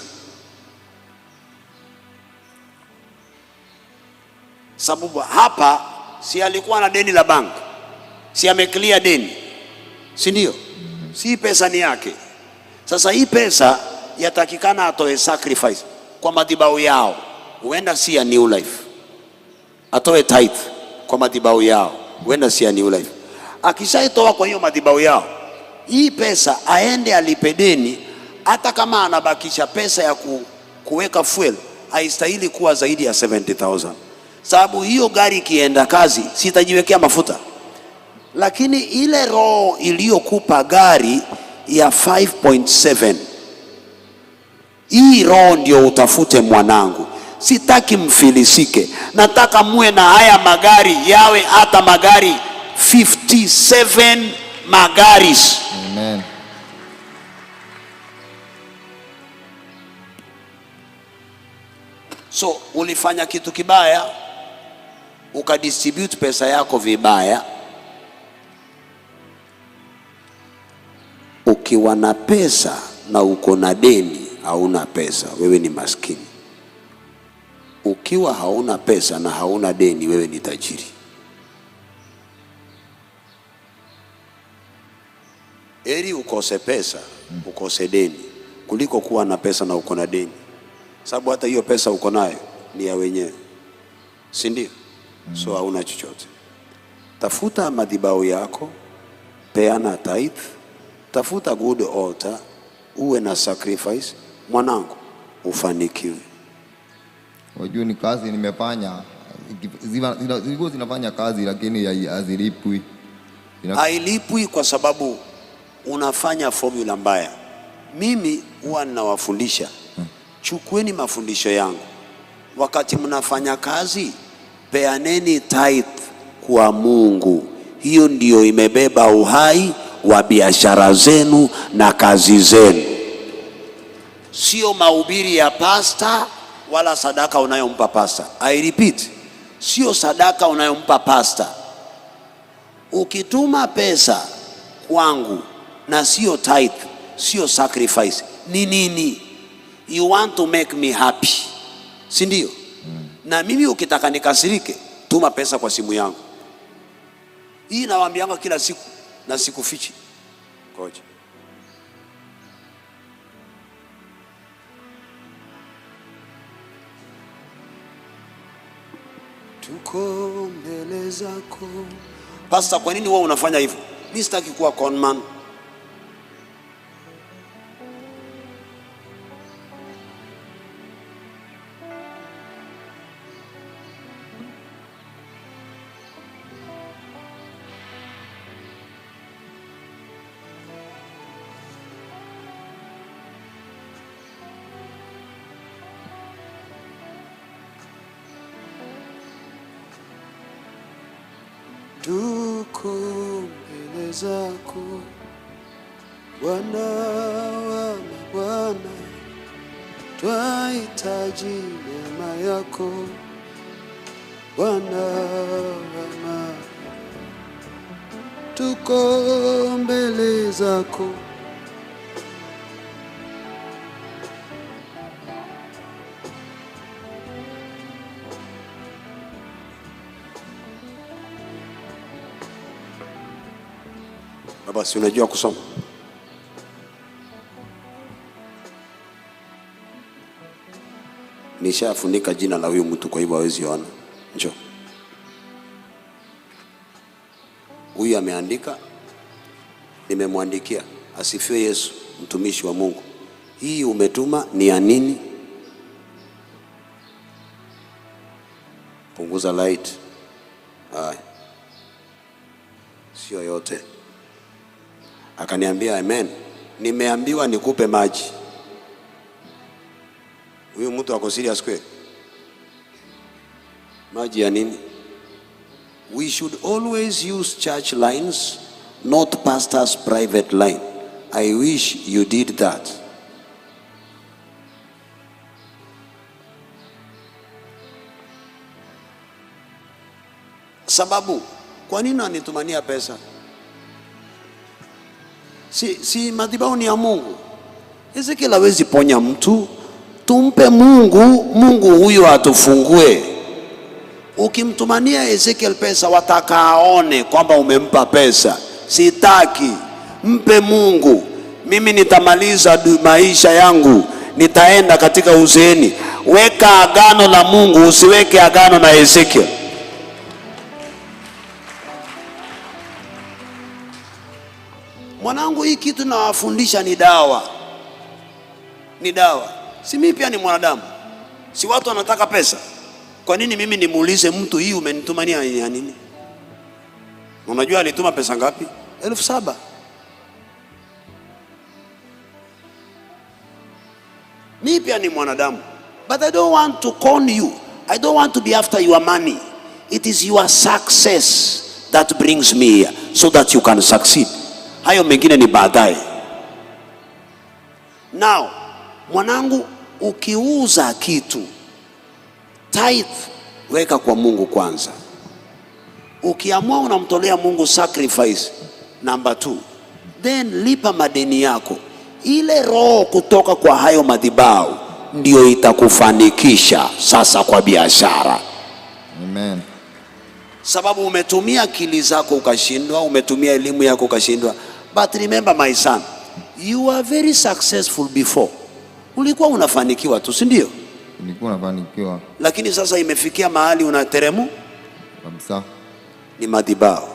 Sababu hapa si alikuwa na deni la bank, si ameclear deni, si ndio? Si pesa ni yake. Sasa hii pesa yatakikana atoe sacrifice kwa madhabahu yao, huenda si ya New Life. Atoe tithe kwa madhabahu yao, huenda si ya New Life. Akishaitoa kwa hiyo madhabahu yao, hii pesa aende alipe deni. Hata kama anabakisha pesa ya kuweka fuel, haistahili kuwa zaidi ya 70,000. Sababu hiyo gari ikienda kazi sitajiwekea mafuta. Lakini ile roho iliyokupa gari ya 5.7, hii roho ndio utafute mwanangu. Sitaki mfilisike, nataka muwe na haya magari yawe hata magari 57 magari. Amen. So ulifanya kitu kibaya, ukadistribute pesa yako vibaya. Ukiwa na pesa na uko na deni, hauna pesa, wewe ni maskini. Ukiwa hauna pesa na hauna deni, wewe ni tajiri. Heri ukose pesa, ukose deni, kuliko kuwa na pesa na uko na deni. Sababu hata hiyo pesa uko nayo ni ya wenyewe, si ndio? So hauna chochote. Tafuta madhabahu yako, peana tithe, tafuta good altar, uwe na sacrifice, mwanangu, ufanikiwe. Wajua ni kazi nimefanya, zilikuwa zinafanya kazi lakini hazilipwi. Hailipwi kwa sababu unafanya formula mbaya. Mimi huwa ninawafundisha, chukueni mafundisho yangu. Wakati mnafanya kazi, peaneni tithe kwa Mungu. Hiyo ndiyo imebeba uhai wa biashara zenu na kazi zenu. Sio mahubiri ya pasta wala sadaka unayompa pasta. I repeat, sio sadaka unayompa pasta. Ukituma pesa kwangu na sio tithe, sio sacrifice, ni nini? You want to make me happy, si ndio? Na mimi ukitaka nikasirike, tuma pesa kwa simu yangu. Hii nawaambianga kila siku na sikufichi. Ngoja. Tuko mbele zako. Pastor, kwa nini wewe unafanya hivyo? Mimi sitaki kuwa conman. Tuko mbele zako Bwana wa mabwana, Twahitaji neema yako Bwana wema, tuko mbele zako. Baba, si unajua kusoma? Nishafunika jina la huyu mtu, kwa hivyo hawezi ona. Njoo. Huyu ameandika, nimemwandikia. Asifiwe Yesu, mtumishi wa Mungu. Hii umetuma ni ya nini? Punguza light. Haya. Sio yote. Akaniambia amen. Nimeambiwa nikupe maji. Huyu mtu ako serious kweli? Maji ya nini? We should always use church lines, not pastor's private line. I wish you did that. Sababu, kwa nini anitumania pesa? Si madhabahu ni ya Mungu. Ezekiel hawezi ponya mtu. Tumpe Mungu, Mungu huyo atufungue. Ukimtumania Ezekiel pesa, watakaone kwamba umempa pesa. Sitaki. Mpe Mungu. Mimi nitamaliza maisha yangu, nitaenda katika uzeeni. Weka agano la Mungu, usiweke agano na Ezekiel. Mwanangu, hii kitu nawafundisha ni dawa. Ni dawa. Si mimi pia ni mwanadamu. Si watu wanataka pesa. Kwa nini mimi nimuulize mtu hii umenitumania ya nini? Unajua alituma pesa ngapi? 7,000. Mimi pia ni mwanadamu. But I don't want to con you. I don't want to be after your money. It is your success that brings me here so that you can succeed. Hayo mengine ni baadaye. Now, mwanangu, ukiuza kitu, tithe weka kwa Mungu kwanza. Ukiamua unamtolea Mungu sacrifice number 2, then lipa madeni yako. Ile roho kutoka kwa hayo madhabahu ndio itakufanikisha sasa kwa biashara. Amen. Sababu umetumia akili zako ukashindwa, umetumia elimu yako ukashindwa. But remember my son, you were very successful before. Ulikuwa unafanikiwa tu, si ndio? Nilikuwa nafanikiwa. Lakini sasa imefikia mahali unateremu kabisa. Ni madhabahu.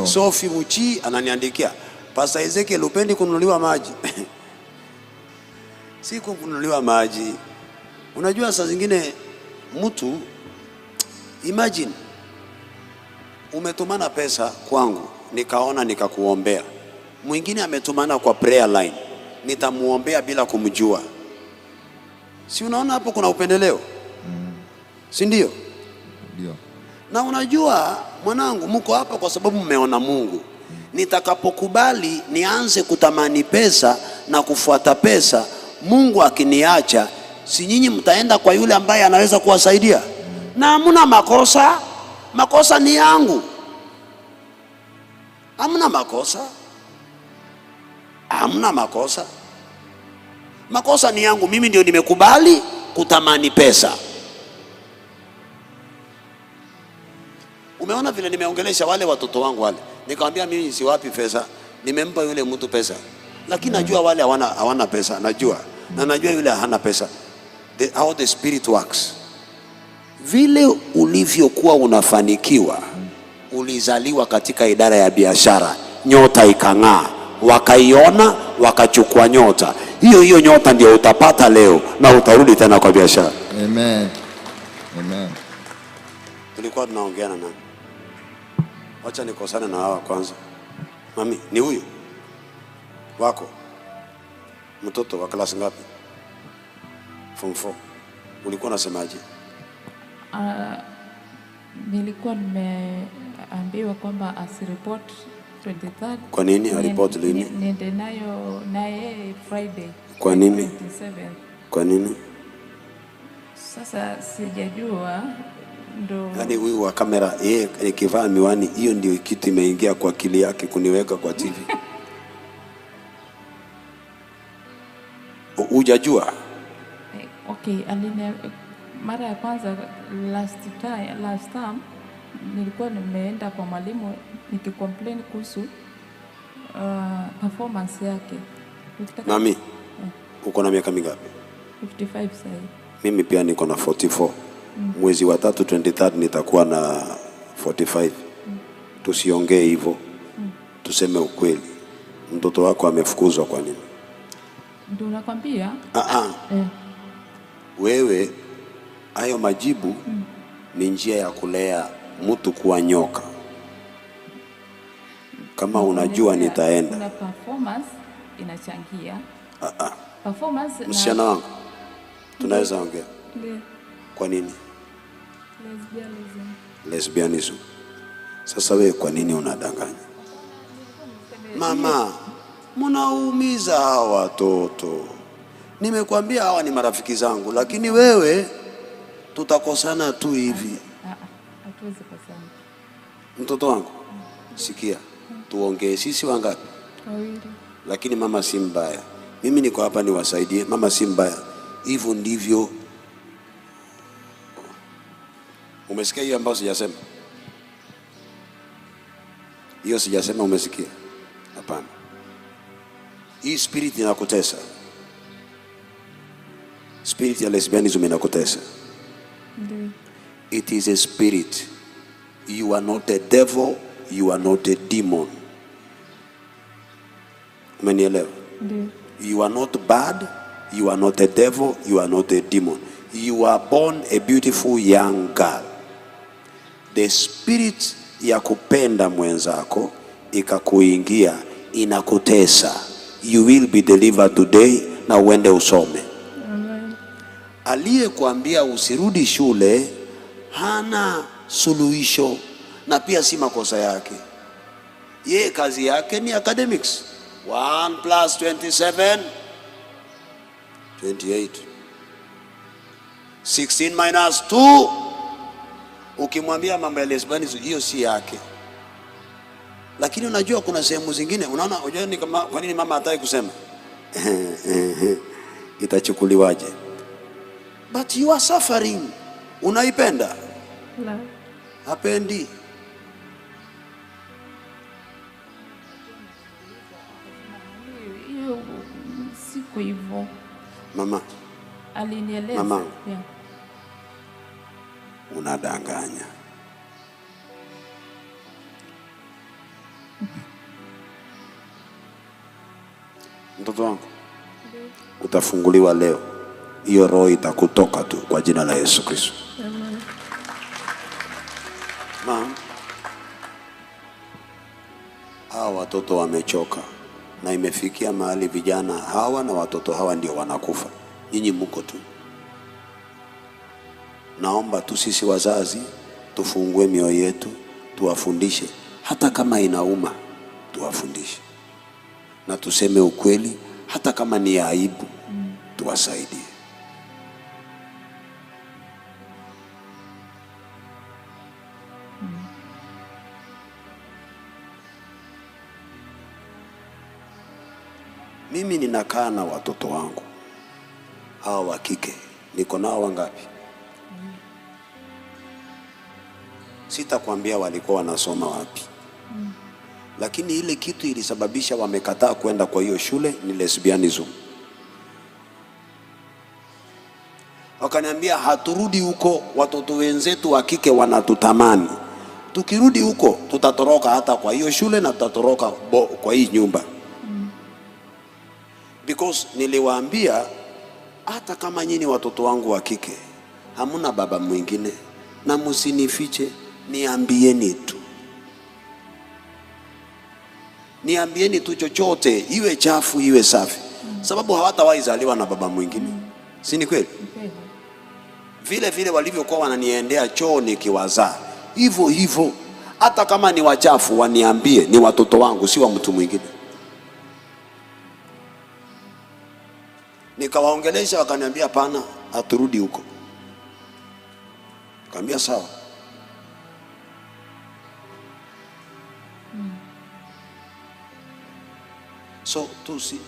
Sophie Muchi ananiandikia, Pastor Ezekiel, upendi kununuliwa maji? Si kununuliwa maji. Unajua saa zingine mtu, imagine umetumana pesa kwangu, nikaona nikakuombea. Mwingine ametumana kwa prayer line, nitamuombea bila kumjua. Si unaona hapo kuna upendeleo? Si ndio? Ndio. Na unajua mwanangu, mko hapa kwa sababu mmeona Mungu. Nitakapokubali nianze kutamani pesa na kufuata pesa, Mungu akiniacha, si nyinyi mtaenda kwa yule ambaye anaweza kuwasaidia? Na hamna makosa. Makosa ni yangu. Hamna makosa. Hamna makosa. Makosa ni yangu, mimi ndio nimekubali kutamani pesa. Umeona vile nimeongelesha wale watoto wangu wale. Nikamwambia mimi siwapi pesa, nimempa yule mtu pesa. Lakini najua wale hawana pesa, najua. Na najua yule hana pesa. How the spirit works. Vile ulivyokuwa unafanikiwa, ulizaliwa katika idara ya biashara, nyota ikang'aa, wakaiona, wakachukua nyota. Hiyo hiyo nyota ndio utapata leo na utarudi tena kwa biashara. Amen. Amen. Tulikuwa tunaongea na nani? Wacha nikosane na hawa kwanza. Mami, ni huyu wako mtoto wa klasi ngapi? Form 4. Ulikuwa unasemaje? Nilikuwa nimeambiwa kwamba asireport 23rd. Kwa nini? Aripoti lini? Niende nayo naye Friday. Kwa nini? 27. Kwa nini? Sasa sijajua ndo. Yaani huyu wa kamera yeye nikivaa miwani hiyo ndio kitu imeingia kwa akili yake kuniweka kwa TV. Hujajua? Okay, mara ya kwanza last time nilikuwa nimeenda kwa mwalimu nikicomplain kuhusu performance yake. Mami, uko na miaka mingapi? 55 sasa. Mimi pia niko na 44. Mwezi wa 3 23 nitakuwa na 45. Tusiongee hivyo. Tuseme ukweli. Mtoto wako amefukuzwa kwa nini? Ndio nakwambia. Wewe hayo majibu ni njia ya kulea mtu kuwa nyoka. Kama unajua nitaenda. Kuna performance inachangia. Performance Msichana wangu, tunaweza ongea. Ndiyo. Kwa nini? Lesbianism. Lesbianism. Sasa wewe kwa nini unadanganya? Mama, mnaumiza hawa watoto. Nimekwambia hawa ni marafiki zangu, lakini wewe tutakosana tu hivi. Hatuwezi kosana. Mtoto wangu, sikia, tuongee sisi wangapi? Wawili. Lakini mama si mbaya. Mimi niko hapa niwasaidie, mama si mbaya. Hivyo ndivyo. Umesikia hiyo ambayo sijasema? Hiyo sijasema, umesikia? Hapana. Hii spirit inakutesa. Spirit ya lesbianism inakutesa. Ndiyo. It is a spirit. You are not a devil, you are not a demon. Umenielewa? Ndiyo. You are not bad, you are not a devil, you are not a demon. You are born a beautiful young girl. The spirit ya kupenda mwenzako ikakuingia, inakutesa. You will be delivered today na uende usome. Amen. Aliyekuambia usirudi shule hana suluhisho, na pia si makosa yake. Yeye kazi yake ni academics. 1 plus 27, 28. 16 minus 2. Ukimwambia mambo ya lesbianism, hiyo si yake. Lakini unajua kuna sehemu zingine, unaona, unajua ni kama kwa nini mama hataki kusema? Itachukuliwaje? But you are suffering. Unaipenda? La. Hapendi. Hiyo siku hivyo. Mama. Alinieleza. Mama. Yeah. Unadanganya. Mtoto wangu, utafunguliwa leo. Hiyo roho itakutoka tu kwa jina la Yesu Kristo. Amen. Mama, hawa watoto wamechoka na imefikia mahali vijana hawa na watoto hawa ndio wanakufa. Nyinyi mko tu. Naomba tu sisi wazazi tufungue mioyo yetu, tuwafundishe, hata kama inauma, tuwafundishe na tuseme ukweli, hata kama ni aibu, tuwasaidie. Mimi ninakaa na watoto wangu hawa wa kike, niko nao wangapi? Sitakwambia walikuwa wanasoma wapi, lakini ile kitu ilisababisha wamekataa kwenda kwa hiyo shule ni lesbianism. Wakaniambia haturudi huko, watoto wenzetu wa kike wanatutamani. Tukirudi huko tutatoroka hata kwa hiyo shule na tutatoroka kwa hii nyumba. Because niliwaambia hata kama nyinyi watoto wangu wa kike hamuna baba mwingine, na msinifiche, niambieni tu. Niambieni tu chochote, iwe chafu iwe safi. Sababu hawatawahi zaliwa na baba mwingine. Si ni kweli? Vile vile walivyokuwa wananiendea choo nikiwazaa, hivyo hivyo Hata kama ni wachafu waniambie, ni watoto wangu, si wa mtu mwingine. Nikawaongelesha, wakaniambia hapana, haturudi huko. Nikamwambia sawa. So tusi,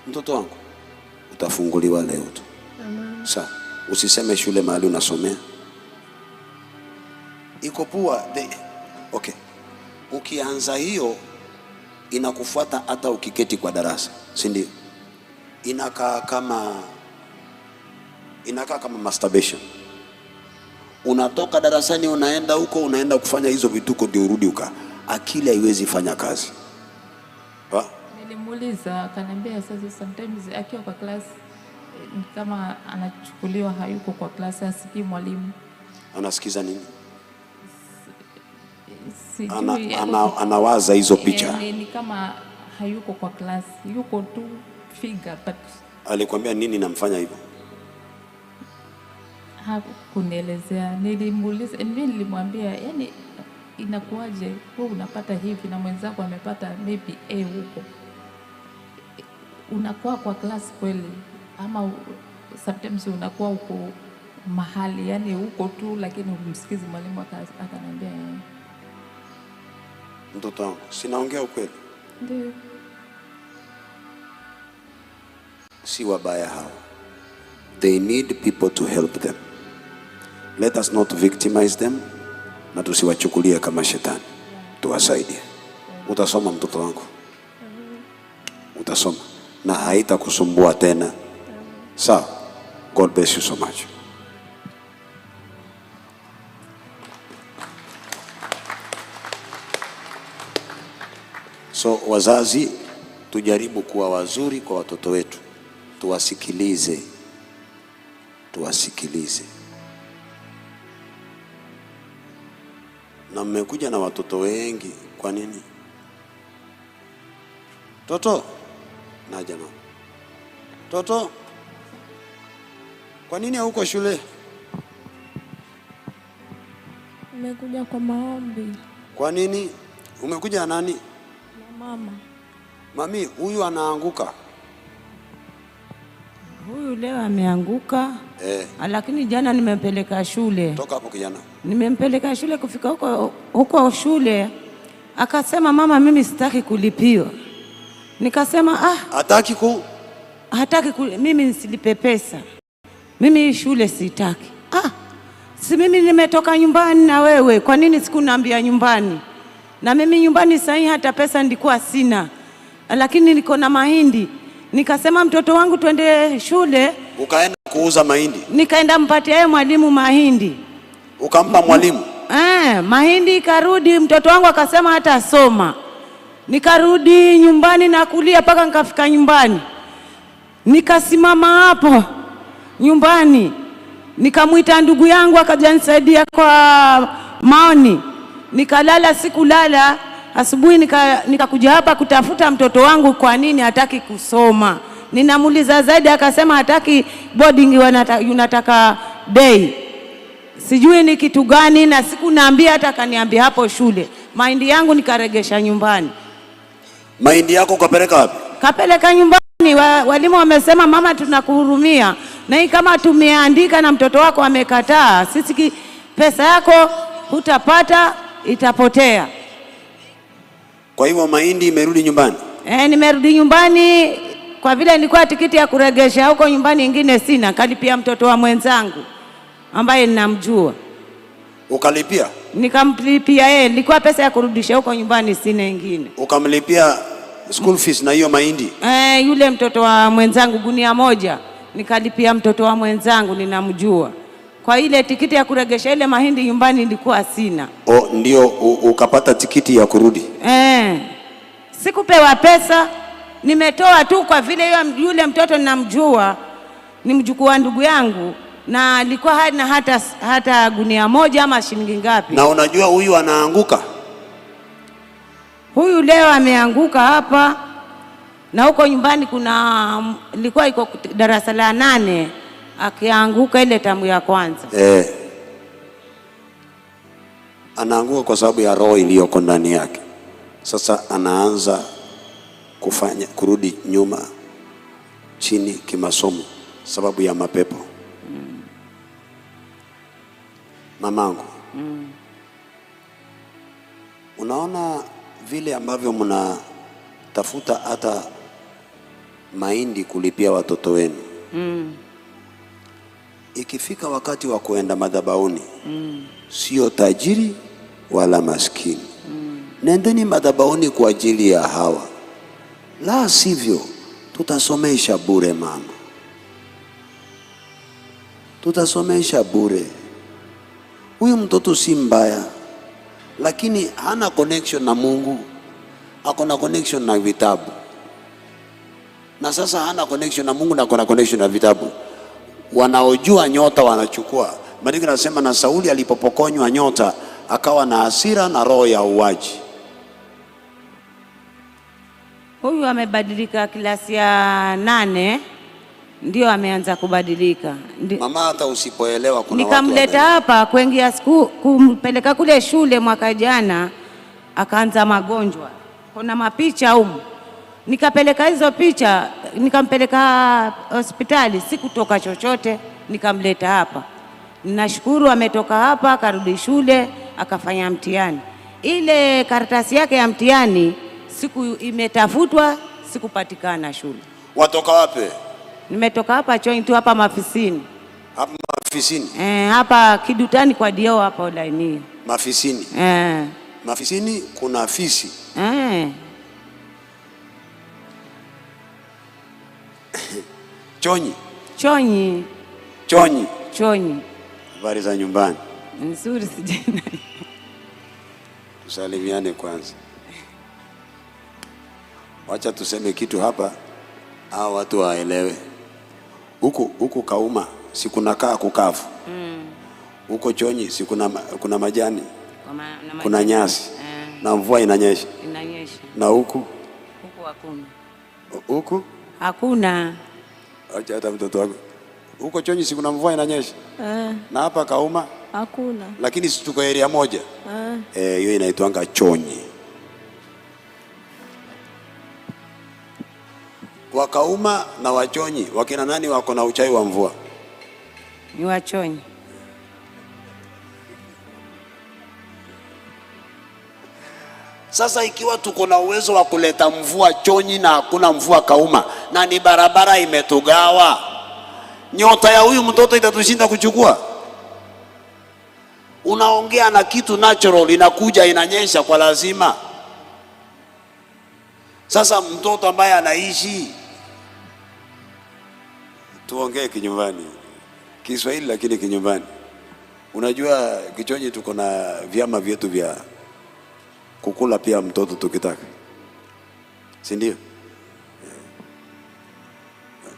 mtoto wangu utafunguliwa leo tu. Sawa. Usiseme shule mahali unasomea iko poa. Okay. Ukianza hiyo inakufuata hata ukiketi kwa darasa, si ndio? Inakaa kama masturbation. Unatoka darasani unaenda huko, unaenda kufanya hizo vituko ndio urudi uka. Akili haiwezi fanya kazi. Ha? Nilimuuliza akaniambia sasa sometimes akiwa kwa class ni kama anachukuliwa hayuko kwa class, hasikii mwalimu. Anasikiza nini? Sijui Anawaza hizo picha. Ni kama hayuko kwa class, yuko tu figure but Alikwambia nini namfanya hivyo? Hakunielezea. Nilimuuliza, mimi nilimwambia, yani inakuwaje wewe unapata hivi na mwenzako amepata maybe A huko, unakuwa kwa class kweli ama sometimes unakuwa uko mahali, yani uko tu lakini humsikizi mwalimu? Akaniambia eh. Mtoto wangu, sinaongea ukweli? Ndio. Si wabaya hawa. They need people to help them. Let us not victimize them na tusiwachukulie kama shetani. Tuwasaidie. Utasoma mtoto wangu, utasoma na haitakusumbua tena. Sawa. God bless you so much. So wazazi, tujaribu kuwa wazuri kwa watoto wetu, tuwasikilize, tuwasikilize. Na mmekuja na watoto wengi, kwa nini? Toto naja mama. Toto, kwa nini hauko shule? Nimekuja kwa maombi. Kwa nini? Umekuja na nani? Na mama. Mami, huyu anaanguka. Huyu leo ameanguka, lakini jana nimempeleka shule. Toka hapo kijana. Nimempeleka shule, kufika huko huko shule akasema, mama, mimi sitaki kulipiwa. Nikasema ah, Hataki ku hataki ku, mimi nisilipe pesa, mimi hii shule sitaki. Ah, si mimi nimetoka nyumbani na wewe, kwa nini sikuniambia nyumbani? Na mimi nyumbani sahii hata pesa nilikuwa sina, lakini niko na mahindi. Nikasema mtoto wangu twende shule, Ukaenda kuuza mahindi, nikaenda mpatia yeye mwalimu mahindi. Ukampa mwalimu. Eh, mahindi ikarudi, mtoto wangu akasema hata soma. Nikarudi nyumbani na kulia mpaka nikafika nyumbani, nikasimama hapo nyumbani, nikamwita ndugu yangu akaja nisaidia kwa maoni. Nikalala, sikulala. Asubuhi nikakuja hapa kutafuta mtoto wangu, kwa nini hataki kusoma? Ninamuuliza zaidi, akasema hataki boarding, unataka day, sijui ni kitu gani, na sikunaambia hata akaniambia hapo shule. Mahindi yangu nikaregesha nyumbani. Mahindi yako ukapeleka wapi? Kapeleka nyumbani. Walimu wamesema, mama, tunakuhurumia na hii kama tumeandika na mtoto wako amekataa, sisi pesa yako hutapata, itapotea. Kwa hivyo mahindi imerudi nyumbani. E, nimerudi nyumbani kwa vile nilikuwa tikiti ya kuregesha huko nyumbani ingine sina, kalipia mtoto wa mwenzangu ambaye ninamjua. Ukalipia? Nikamlipia yeye, nilikuwa pesa ya kurudisha huko nyumbani sina ingine. Ukamlipia school fees na hiyo mahindi? E, yule mtoto wa mwenzangu gunia moja nikalipia mtoto wa mwenzangu ninamjua. Kwa ile tikiti ya kuregesha ile mahindi nyumbani nilikuwa sina. O, ndio ukapata tikiti ya kurudi. Eh, sikupewa pesa, nimetoa tu kwa vile yule mtoto ninamjua, ni mjukuu wa ndugu yangu na alikuwa hana hata gunia moja ama shilingi ngapi. Na unajua huyu anaanguka. Huyu leo ameanguka hapa na huko nyumbani kuna ilikuwa iko darasa la 8 akianguka ile tamu ya kwanza. Anaanguka kwa sababu ya roho iliyoko ndani yake. Sasa anaanza kufanya kurudi nyuma chini kimasomo sababu ya mapepo. Mamangu, unaona vile ambavyo mnatafuta hata mahindi kulipia watoto wenu. Ikifika wakati wa kuenda madhabahuni, sio tajiri wala maskini. Nendeni madhabahuni kwa ajili ya hawa, la sivyo tutasomesha bure mama, tutasomesha bure. Huyu mtoto si mbaya, lakini hana connection na Mungu, ako na connection na vitabu. Na sasa hana connection na Mungu na ako na connection na vitabu. Wanaojua nyota wanachukua. Maandiko yanasema na Sauli alipopokonywa nyota akawa na hasira na roho ya uaji. Huyu amebadilika klasi ya 8 ndio ameanza kubadilika. Mama, hata usipoelewa kuna watu Nikamleta hapa kuingia kumpeleka kule shule mwaka jana, akaanza magonjwa. Kuna mapicha humu. Nikapeleka hizo picha, nikampeleka hospitali, sikutoka chochote, nikamleta hapa. Ninashukuru ametoka hapa, akarudi shule, akafanya mtihani. Ile karatasi yake ya mtihani siku imetafutwa, sikupatikana shule. Watoka wapi? Nimetoka hapa Chonyi tu hapa Mafisini. Hapa Mafisini? Hapa Kidutani kwa Dio hapa Olaini. Mafisini. Mafisini kuna fisi. Chonyi. Chonyi. Chonyi. Chonyi. Habari za nyumbani? Nzuri sijana. Tusalimiane kwanza. Wacha tuseme kitu hapa, hao watu waelewe. Huku Kauma si kunakaa kukavu. Huko Chonyi si kuna majani, kuna nyasi na mvua inanyesha. Inanyesha. Na huku? Huku hakuna. Huku? Hakuna. Acha hata mtoto wako. Huko Chonyi si kuna mvua inanyesha? Na hapa Kauma? Hakuna. Lakini si tuko area moja? Hiyo inaitwanga Chonyi. Wakauma na Wachonyi, wakina nani wako na uchawi wa mvua? Ni Wachonyi. Sasa ikiwa tuko na uwezo wa kuleta mvua Chonyi na hakuna mvua Kauma, na ni barabara imetugawa, nyota ya huyu mtoto itatushinda kuchukua? Unaongea na kitu natural inakuja inanyesha kwa lazima. Sasa mtoto ambaye anaishi, tuongee kinyumbani Kiswahili lakini kinyumbani. Unajua Kichonyi tuko na vyama vyetu vya kukula pia mtoto tukitaka, si ndio?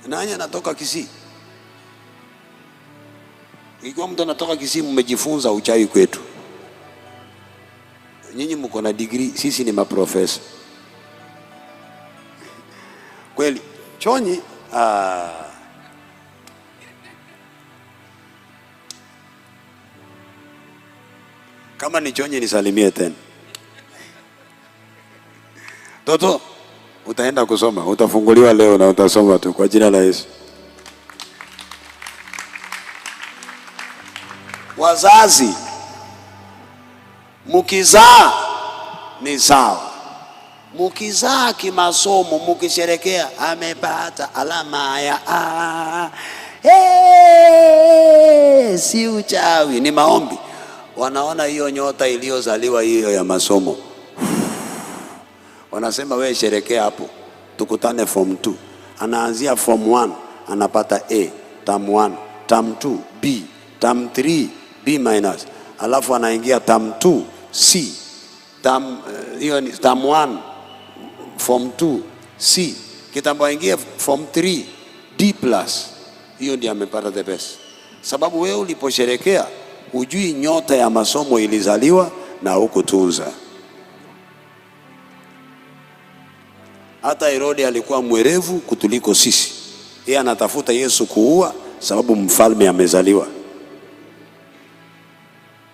Nani anatoka Kisii? Ikiwa mtu anatoka Kisii, mmejifunza uchawi kwetu. Nyinyi mko na degree, sisi ni maprofesa. Kweli Chonyi, kama ni Chonyi nisalimie tena. Toto, utaenda kusoma, utafunguliwa leo na utasoma tu kwa jina la Yesu. Wazazi, mukizaa ni sawa. Mukizaa kimasomo, mukisherekea amepata alama ya A. Hey, si uchawi, ni maombi. Wanaona hiyo nyota iliyozaliwa hiyo ya masomo, wanasema we sherekea hapo, tukutane form 2. Anaanzia form 1 anapata A, term 1, term 2 B, term 3 B minus, alafu anaingia term 2 C, term hiyo ni term 1 form 2 C, kitambo aingie form 3 D plus. Hiyo ndiyo amepata the best. Sababu wewe uliposherekea hujui nyota ya masomo ilizaliwa na hukutunza. Hata Herode alikuwa mwerevu kutuliko sisi. Yeye anatafuta Yesu kuua sababu mfalme amezaliwa.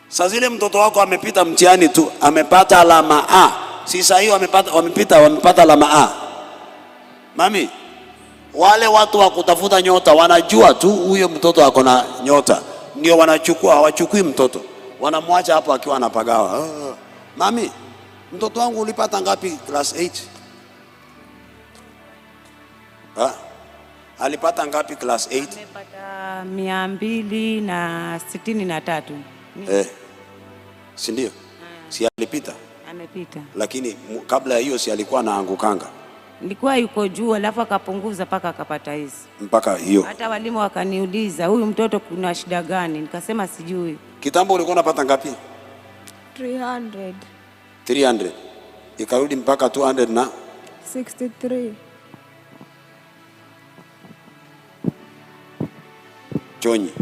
Saa zile mtoto wako amepita mtihani tu, amepata alama A. Si saa hiyo wamepata alama A. Mami, wale watu wa kutafuta nyota wanajua tu huyo mtoto ako na nyota, ndio wanachukua. Hawachukui mtoto, wanamwacha hapo akiwa anapagawa. Oh, mami, mtoto wangu ulipata ngapi class 8? Ha? Alipata ngapi class 8? Amepata 263. Si ndio? Si alipita? Amepita. Lakini kabla ya hiyo si alikuwa anaangukanga? Nilikuwa yuko juu, alafu akapunguza mpaka akapata hizi. Mpaka hiyo. Hata walimu wakaniuliza, huyu mtoto kuna shida gani? Nikasema sijui. Kitambo ulikuwa unapata ngapi? 300. 300. Ikarudi mpaka 200 na 63. Chonyi.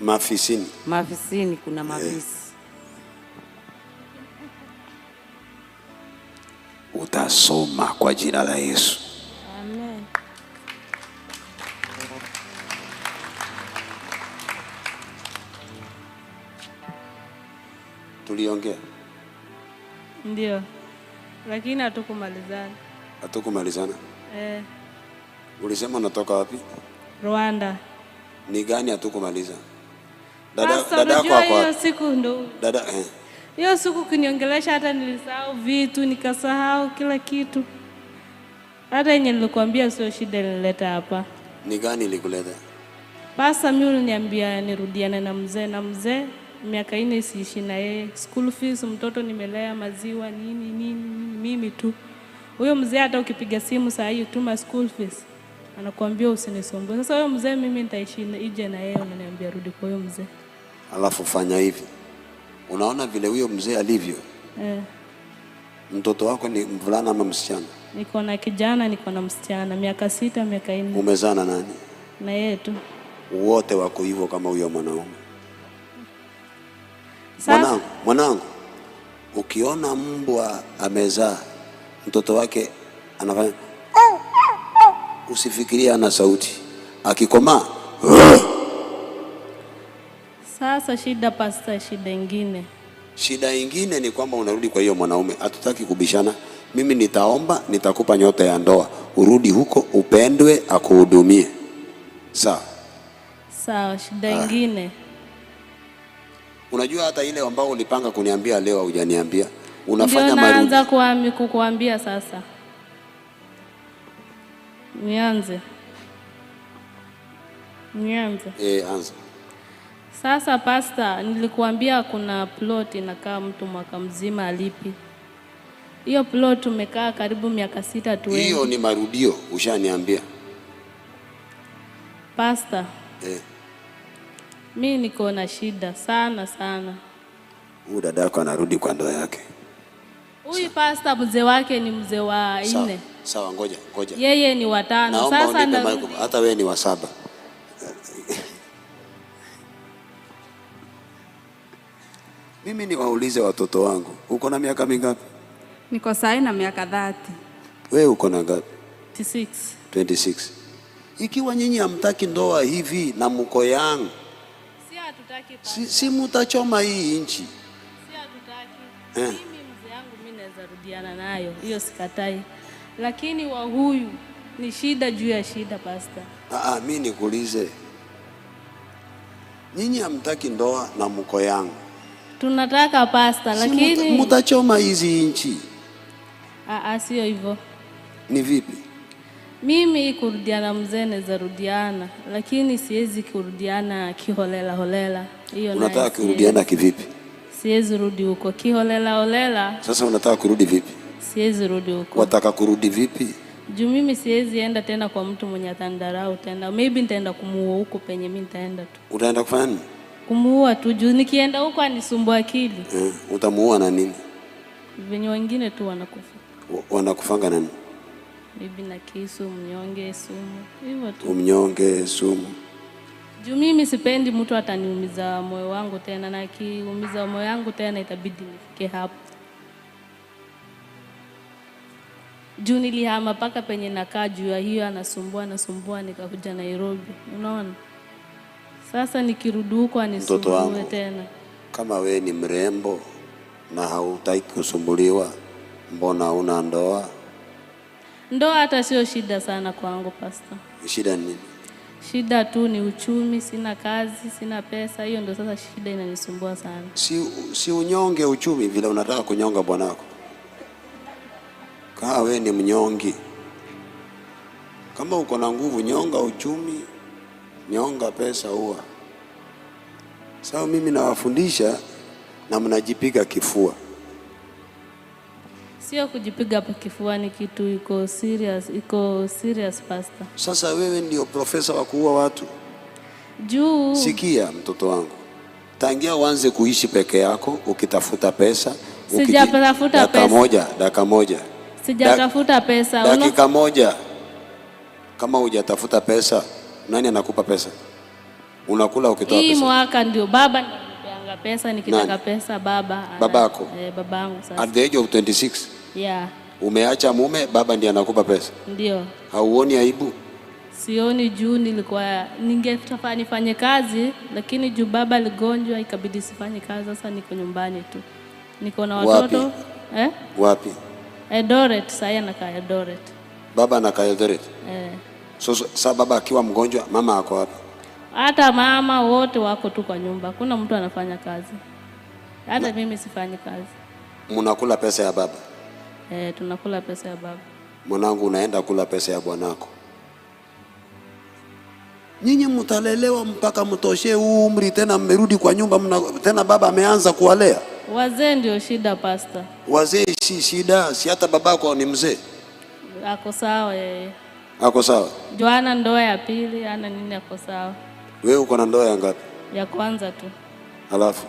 Mafisini. Mafisini kuna mafisi. Utasoma kwa jina la Yesu. Amen. Tuliongea? Ndio. Lakini hatukumalizana. Hatukumalizana? Ulisema unatoka wapi? Rwanda. Ni gani hatukumaliza? Dada yako hapo. Hiyo siku ndo. Dada Hiyo siku kuniongelesha hata nilisahau vitu, nikasahau kila kitu. Hata yenye nilikwambia sio shida nilileta hapa. Ni gani ilikuleta? Pasa mimi uliniambia nirudiane na mzee, na mzee miaka 4 siishi na yeye. School fees mtoto nimelea, maziwa nini nini mimi tu. Huyo mzee hata ukipiga simu saa hii tuma school fees, anakuambia usinisumbue. Sasa huyo mzee mimi nitaishi ije na yeye, unaniambia rudi kwa huyo mzee. Alafu fanya hivi. Unaona vile huyo mzee alivyo? Mtoto wako ni mvulana ama msichana? Niko na kijana, niko na msichana, miaka 6, miaka 4. Umezaa na nani? Na yeye tu. Wote wako hivyo kama huyo mwanaume. Sasa Mwanangu, ukiona mbwa amezaa mtoto wake anafanya, usifikirie ana sauti. Akikomaa. Sasa shida pasta, shida ingine. Shida ingine ni kwamba unarudi kwa hiyo mwanaume. Hatutaki kubishana. Mimi nitaomba, nitakupa nyota ya ndoa. Urudi huko, upendwe, akuhudumie. Sawa? Sawa, shida ingine. Unajua hata ile ambao ulipanga kuniambia leo hujaniambia. Unafanya marudi. Naanza kukuambia sasa. Nianze. Anza. Sasa pasta, nilikuambia kuna plot inakaa mtu mwaka mzima alipi. Hiyo plot tumekaa karibu miaka 6 tu. Hiyo ni marudio, ushaniambia. Pasta. Mimi niko na shida sana sana. Huyu dada yako anarudi kwa ndoa yake. Huyu pasta mzee wake ni mzee wa 4. Sawa, ngoja. Yeye ni wa 5. Sasa na hata wewe ni wa 7. Mimi niwaulize watoto wangu, uko na miaka mingapi? Niko sahi na miaka 30. Wewe uko na ngapi? 26. 26. Ikiwa nyinyi hamtaki ndoa hivi na mko yangu, si hatutaki pasta. Si mtachoma hii nchi. Si hatutaki. Mimi mzee yangu mimi naweza rudiana nayo, hiyo sikatai. Lakini wa huyu ni shida juu ya shida pasta. Mimi nikuulize. Nyinyi hamtaki ndoa na mko yangu. Tunataka pasta, lakini mtachoma hizi nchi. Sio hivyo. Ni vipi? Mimi kurudiana mzee naweza rudiana, lakini siwezi kurudiana kiholela holela. Hiyo unataka kurudiana kivipi? Siwezi rudi huko kiholela holela. Sasa unataka kurudi vipi? Siwezi rudi huko. Wataka kurudi vipi? Juu mimi siwezi enda tena kwa mtu mwenye atandarau tena. Maybe nitaenda kumuua huko penye mimi nitaenda tu. Utaenda kufanya nini? Kumuua tu, juu nikienda huko anisumbua akili. Utamuua na nini? Venye wengine tu wanakufa. Wanakufanga nani? Maybe na kisu, mnyonge, sumu. Hivyo tu. Umnyonge, sumu. Juu mimi sipendi mtu ataniumiza moyo wangu tena, na akiumiza moyo wangu tena itabidi nifike hapo. Juu nilihama paka penye nakaa juu ya hiyo anasumbua, nikakuja Nairobi. Unaona? Sasa nikirudi huko Mtoto anisumbue wangu. tena. Kama we ni mrembo na hautaki kusumbuliwa, mbona una ndoa? Ndoa hata sio shida sana kwangu pasta. Shida ni nini? Shida tu ni uchumi, sina kazi, sina pesa. Hiyo ndio sasa shida inanisumbua sana. Si unyonge uchumi vile unataka kunyonga bwanako. Kaa we ni mnyongi. Kama uko na nguvu, nyonga uchumi, nyonga pesa huwa. Sasa mimi nawafundisha na mnajipiga kifua. Sio kujipiga pa kifuani, kitu iko serious pastor. Sasa wewe ndio profesa wa kuua watu. Juu Sikia mtoto wangu, tangia uanze kuishi peke yako ukitafuta pesa, Sijatafuta dakika pesa. moja, dakika moja, Sijatafuta pesa. Dakika moja. Kama hujatafuta pesa, nani anakupa pesa? Unakula ukitoa Hii pesa. mwaka ndio baba ananipeanga pesa nikitaka Nani? pesa baba. Babako? Babangu sasa. At the age of 26 Yeah, umeacha mume, baba ndiye anakupa pesa. ndio. Hauoni aibu? Sioni juu nilikuwa ningetaka nifanye kazi, lakini juu baba aligonjwa ikabidi sifanye kazi. Sasa niko nyumbani tu, niko na Wapi? watoto. Wapi? Eldoret. Sasa anakaa Eldoret. Baba anakaa Eldoret. So sasa baba akiwa mgonjwa, mama ako wapi? Hata mama wote wako tu kwa nyumba, hakuna mtu anafanya kazi, hata mimi sifanyi kazi. Mnakula pesa ya baba. Tunakula pesa ya baba. Mwanangu, unaenda kula pesa ya bwanako. Nyinyi mtalelewa mpaka mtoshe huu umri, tena mmerudi kwa nyumba tena baba ameanza kuwalea. Wazee ndio shida pastor. Wazee si shida, si hata babako ni mzee. Ako sawa yeye. Ako sawa. Joana ndoa ya pili, ana nini, ako sawa. Wewe uko na ndoa ya ngapi? Ya kwanza tu. Alafu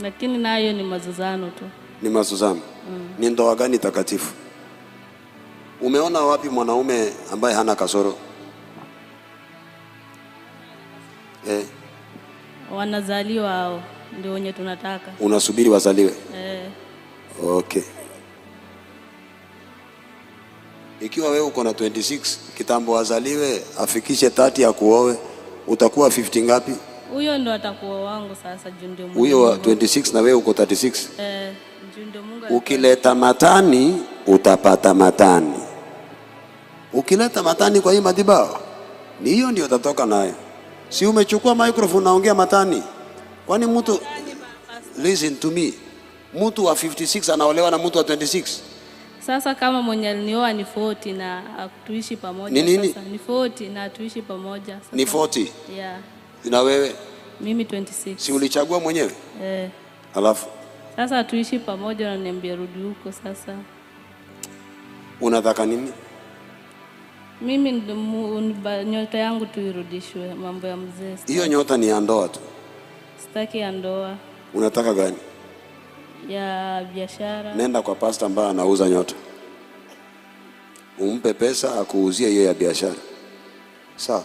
Lakini nayo ni mazozano tu. ni mazozano. Ni ndoa gani takatifu? Umeona wapi mwanaume ambaye hana kasoro? Wanazaliwa hao ndio wenye tunataka. Unasubiri wazaliwe? Okay. Ikiwa wewe uko na 26, kitambo wazaliwe afikishe 30 akuoe, utakuwa 50 ngapi? Huyo ndo atakuwa wangu sasa juu ndio Mungu. Huyo wa 26 na wewe uko 36. Juu ndio Mungu. Ukileta matani utapata matani. Ukileta matani kwa hii madhabahu, ni hiyo ndio utatoka nayo. Si umechukua microphone unaongea matani? Kwani mtu, listen to me, mtu wa 56 anaolewa na mtu wa 26? Sasa kama mwenye alinioa ni 40 na tuishi pamoja. Ni nini? Sasa ni 40 na tuishi pamoja. Sasa, Ni 40? Yeah. Na wewe? Mimi 26. Si ulichagua mwenyewe? Alafu Sasa tuishi pamoja na niambia rudi huko sasa. Unataka nini? Mimi nyota yangu tu irudishwe, mambo ya mzee. Hiyo nyota ni ya ndoa tu. Sitaki ya ndoa. Unataka gani? Ya biashara. Nenda kwa pastor ambaye anauza nyota, umpe pesa akuuzie hiyo ya biashara. Sawa?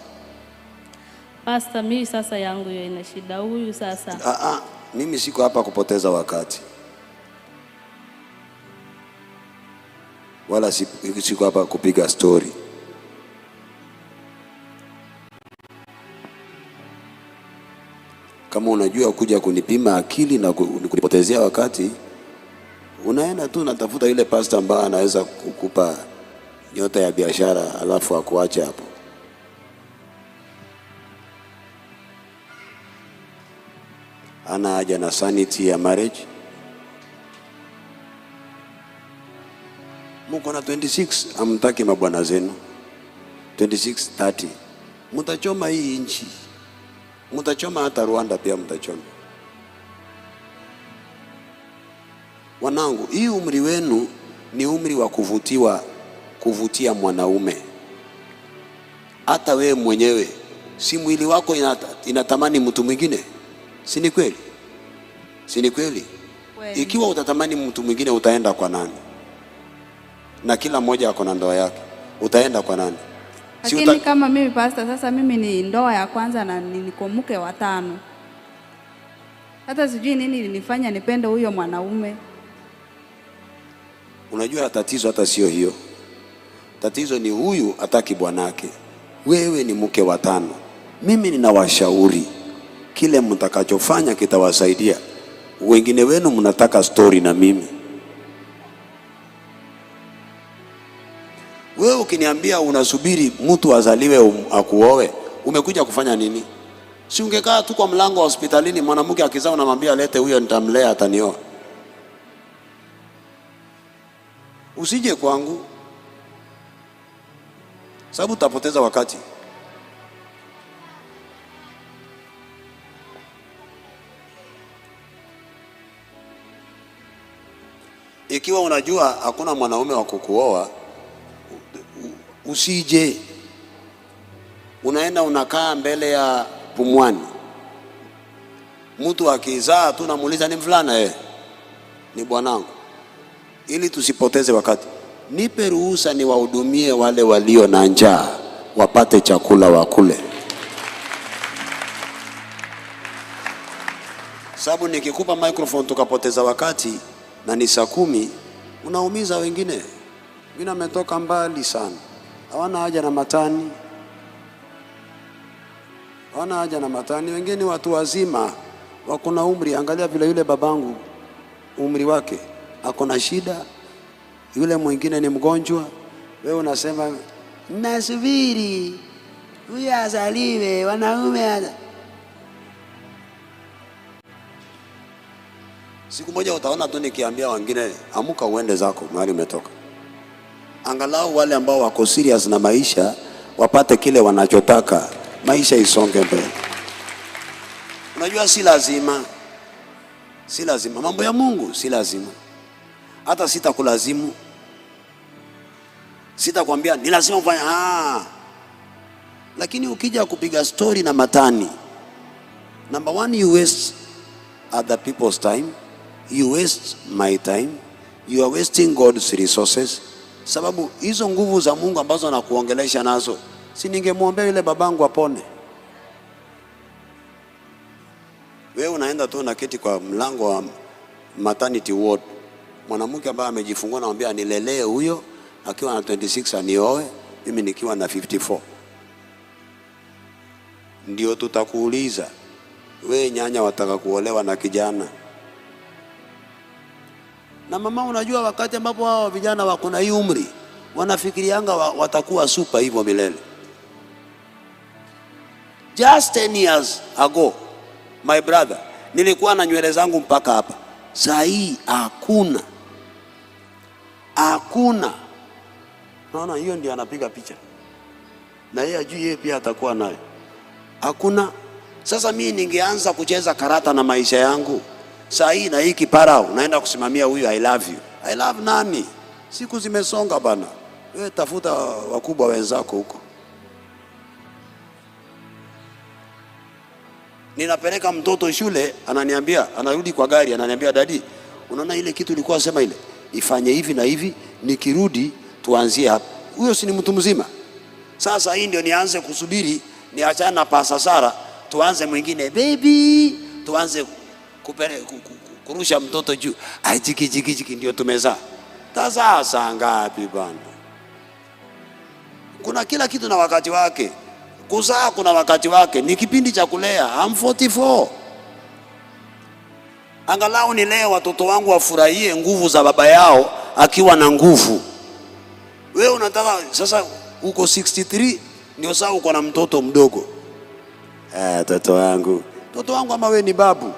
Pastor, mimi sasa yangu hiyo ina shida huyu sasa. Mimi siko hapa kupoteza wakati. Wala siko hapa kupiga story. Kama unajua kuja kunipima akili na kunipotezea wakati, unaenda tu unatafuta yule pastor ambaye anaweza kukupa nyota ya biashara alafu akuache hapo. Ana haja na sanity ya marriage. Mko na 26, amtaki mabwana zenu. 26, 30. Mtachoma hii nchi. Mtachoma hata Rwanda pia mtachoma. Wanangu, hii umri wenu ni umri wa kuvutiwa, kuvutia mwanaume. Hata wewe mwenyewe, si mwili wako inatamani mtu mwingine? Si ni kweli? Si ni kweli? Kweli. Ikiwa utatamani mtu mwingine utaenda kwa nani? Na kila mmoja ako na ndoa yake. Utaenda kwa nani? Lakini kama mimi pastor, sasa mimi ni ndoa ya kwanza na niko mke wa 5. Hata sijui nini ilinifanya nipende huyo mwanaume. Unajua tatizo hata sio hiyo. Tatizo ni huyu hataki bwanake. Wewe ni mke wa 5. Mimi ninawashauri Kile mtakachofanya kitawasaidia. Wengine wenu mnataka story na mimi. Wewe ukiniambia unasubiri mtu azaliwe akuoe, umekuja kufanya nini? Si ungekaa tu kwa mlango wa hospitalini, mwanamke akizaa unamwambia lete huyo, nitamlea, atanioa. Usije kwangu, sababu utapoteza wakati. Ikiwa unajua hakuna mwanaume wa kukuoa, usije. Unaenda unakaa mbele ya pumwani, mtu akizaa tu namuuliza ni mvulana, ni bwanangu. Ili tusipoteze wakati, nipe ruhusa niwahudumie wale walio na njaa, wapate chakula wakule. Sababu nikikupa microphone tukapoteza wakati na ni saa 10, unaumiza wengine. Wengine wametoka mbali sana, hawana haja na matani, hawana haja na matani. Wengine ni watu wazima, wako na umri. Angalia vile yule babangu umri wake, ako na shida, yule mwingine ni mgonjwa. Wewe unasema nasubiri huyu azaliwe, wanaume. Siku moja utaona tu nikiambia wengine amuka uende zako mahali umetoka. Angalau wale ambao wako serious na maisha wapate kile wanachotaka, maisha isonge mbele. Unajua si lazima, si lazima mambo ya Mungu, si lazima. Hata sitakulazimu, sitakwambia ni lazima ufanye. Lakini ukija kupiga story na matani, number one, you waste other people's time, you waste my time, you are wasting God's resources. Sababu hizo nguvu za Mungu ambazo nakuongelesha nazo, si ningemwombea yule babangu apone? Wewe unaenda tu unaketi kwa mlango wa maternity ward, mwanamke ambaye amejifungua anamwambia nilelee huyo akiwa na 26 anioe, mimi nikiwa na 54. Ndio tutakuuliza, we nyanya wataka kuolewa na kijana? Na mama, unajua wakati ambapo hao vijana wako na hii umri wanafikirianga watakuwa super hivyo milele. Just 10 years ago, my brother, nilikuwa na nywele zangu mpaka hapa. Saa hii hakuna. Hakuna. Naona hiyo ndio anapiga picha. Na yeye ajui yeye pia atakuwa nayo. Hakuna. Sasa mimi ningeanza kucheza karata na maisha yangu. Saa hii na hii kipara unaenda kusimamia huyu I love you. I love nani? Siku zimesonga bana. Wewe tafuta wakubwa wenzako huko. Ninapeleka mtoto shule, ananiambia, anarudi kwa gari, ananiambia dadi, unaona ile kitu ulikuwa sema ile, ifanye hivi na hivi, nikirudi tuanzie hapa. Huyo si ni mtu mzima? Sasa hii ndio nianze kusubiri, niachane na pasa Sara, tuanze mwingine baby, tuanze kurusha mtoto juu. Ai jiki jiki jiki ndio tumezaa. Tazaa saa ngapi bana? Kuna kila kitu na wakati wake. Kuzaa kuna wakati wake, ni kipindi cha kulea. I'm 44. Angalau nilee watoto wangu wafurahie nguvu za baba yao akiwa na nguvu. Wewe unataka sasa uko 63 ndio sasa uko na mtoto mdogo. Mtoto wangu. Mtoto wangu ama wewe ni babu?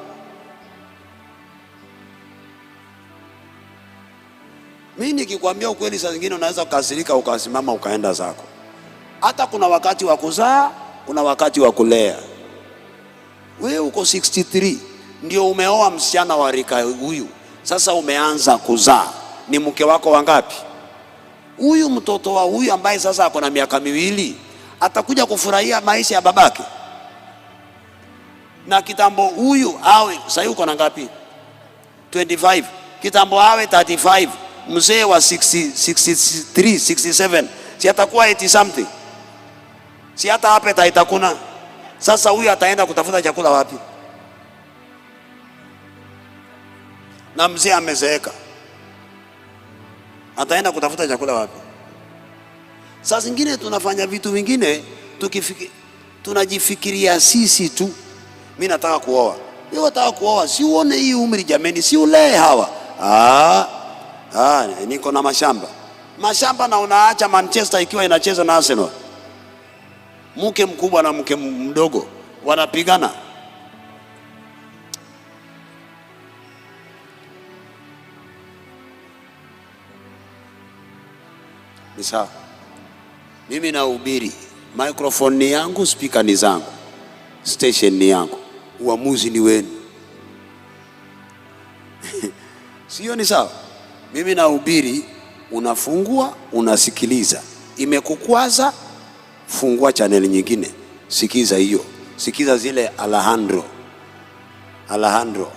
Mimi nikikwambia ukweli saa zingine unaweza kukasirika ukasimama ukaenda zako. Hata kuna wakati wa kuzaa, kuna wakati wa kulea. Wewe uko 63 ndio umeoa msichana wa rika huyu. Sasa umeanza kuzaa. Ni mke wako wangapi? Huyu mtoto wa huyu ambaye sasa ako na miaka 2 atakuja kufurahia maisha ya babake? Na kitambo huyu awe, sasa uko na ngapi? 25. Kitambo awe 35, mzee wa 60, 63, 67, si atakuwa 80 something? Si hata appetite hakuna. Sasa huyu ataenda kutafuta chakula wapi? Na mzee amezeeka, ataenda kutafuta chakula wapi? Saa zingine tunafanya vitu vingine tunajifikiria sisi tu. Mimi nataka kuoa. Wewe unataka kuoa, si uone hii umri jameni, si ulee hawa. Ah, ah, niko na mashamba. Mashamba na unaacha Manchester ikiwa inacheza na Arsenal. Mke mkubwa na mke mdogo wanapigana. Ni sawa. Mimi nahubiri, microphone ni yangu, speaker ni zangu, station ni yangu, uamuzi ni wenu. Sio ni sawa? Mimi nahubiri, unafungua, unasikiliza. Imekukwaza, fungua channel nyingine, sikiza hiyo, sikiza zile Alejandro. Alejandro,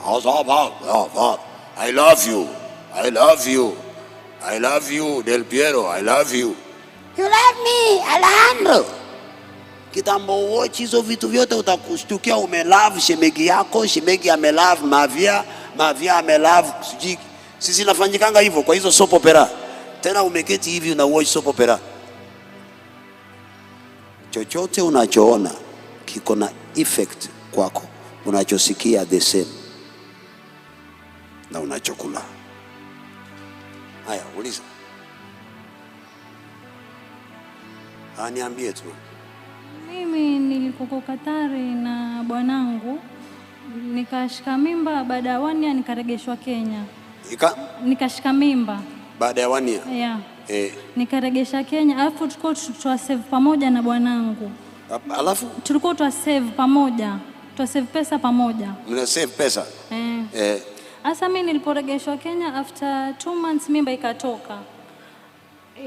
I love you, I love you, I love you, Del Piero, I love you. You love me, Alejandro. Kitambo watch hizo vitu vyote utakushtukia umelove shemegi yako, shemegi amelove Mavia, Mavia amelove sijui. Sisi nafanyikanga hivyo kwa hizo soap opera. Tena umeketi hivi una watch soap opera. Chochote unachoona kiko na effect kwako, unachosikia the same na unachokula. Haya, uliza. Niambie tu. Mimi nilikuwa Katari na bwanangu, nikashika mimba baada ya 1 year nikaregeshwa Kenya. Nikashika mimba baada ya 1 year? Yeah. Nikaregesha Kenya, alafu tulikuwa twa save pamoja na bwanangu. Alafu tulikuwa twa save pamoja, twa save pesa pamoja. Mna save pesa? Asa mimi niliporegeshwa Kenya after 2 months mimba ikatoka.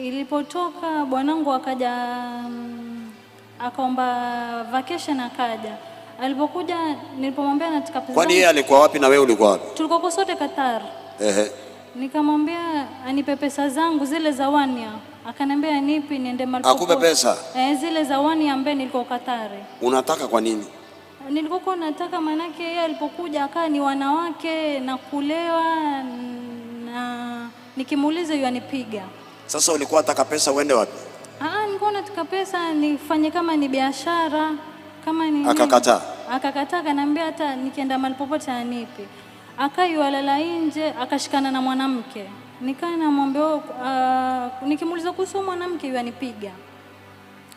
Ilipotoka bwanangu akaja akaomba vacation akaja. Alipokuja nilipomwambia nataka pesa. Kwani yeye alikuwa wapi na wewe ulikuwa wapi? Tulikuwa sote Qatar. Nikamwambia anipe pesa zangu zile za 1 year. Akaniambia nipi niende malipo. Akupe pesa? Zile za 1 year ambaye nilikuwa Qatar. Unataka kwa nini? Nilikuwa nataka manake yeye alipokuja akaa ni wanawake na kulewa na nikimuuliza yeye anipiga. Sasa ulikuwa unataka pesa uende wapi? Nilikuwa nataka pesa nifanye kama ni biashara, kama ni. Akakataa. Akakataa, akaniambia hata nikienda mahali popote anipe. Akaiwalala nje, akashikana na mwanamke. Nikaa namwambia nikimuuliza kuhusu mwanamke yeye anipiga.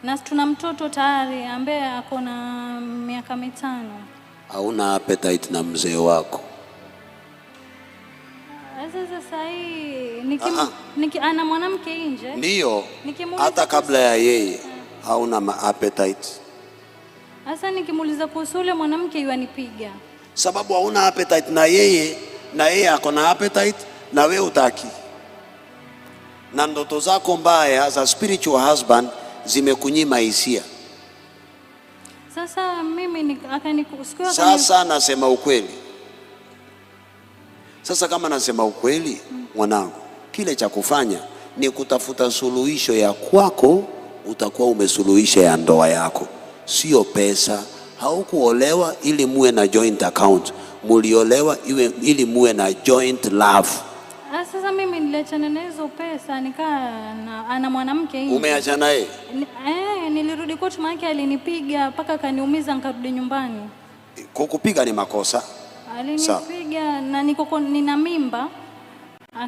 Na tuna mtoto tayari ambaye ako na miaka 5. Hauna appetite na mzee wako. Sasa hii ana mwanamke nje. Ndio. Hata kabla ya yeye hauna appetite. Sasa nikimuuliza kuhusu yule mwanamke yeye anipiga. Sababu hauna appetite na yeye, na yeye ako na appetite na wewe utaki. Na ndoto zako mbaya za spiritual husband zimekunyima hisia. Sasa mimi sasa nasema ukweli. Sasa kama nasema ukweli, mwanangu, kile cha kufanya ni kutafuta suluhisho ya kwako, utakuwa umesuluhisha ya ndoa yako. Sio pesa. Haukuolewa ili muwe na joint account. Muliolewa ili muwe na joint love. Sasa mimi niliachana na hizo pesa, nikaa ana mwanamke hivi. Umeachana naye? Nilirudi kwetu maana alinipiga mpaka akaniumiza nikarudi nyumbani. Kukupiga ni makosa. Alinipiga na niko nina mimba.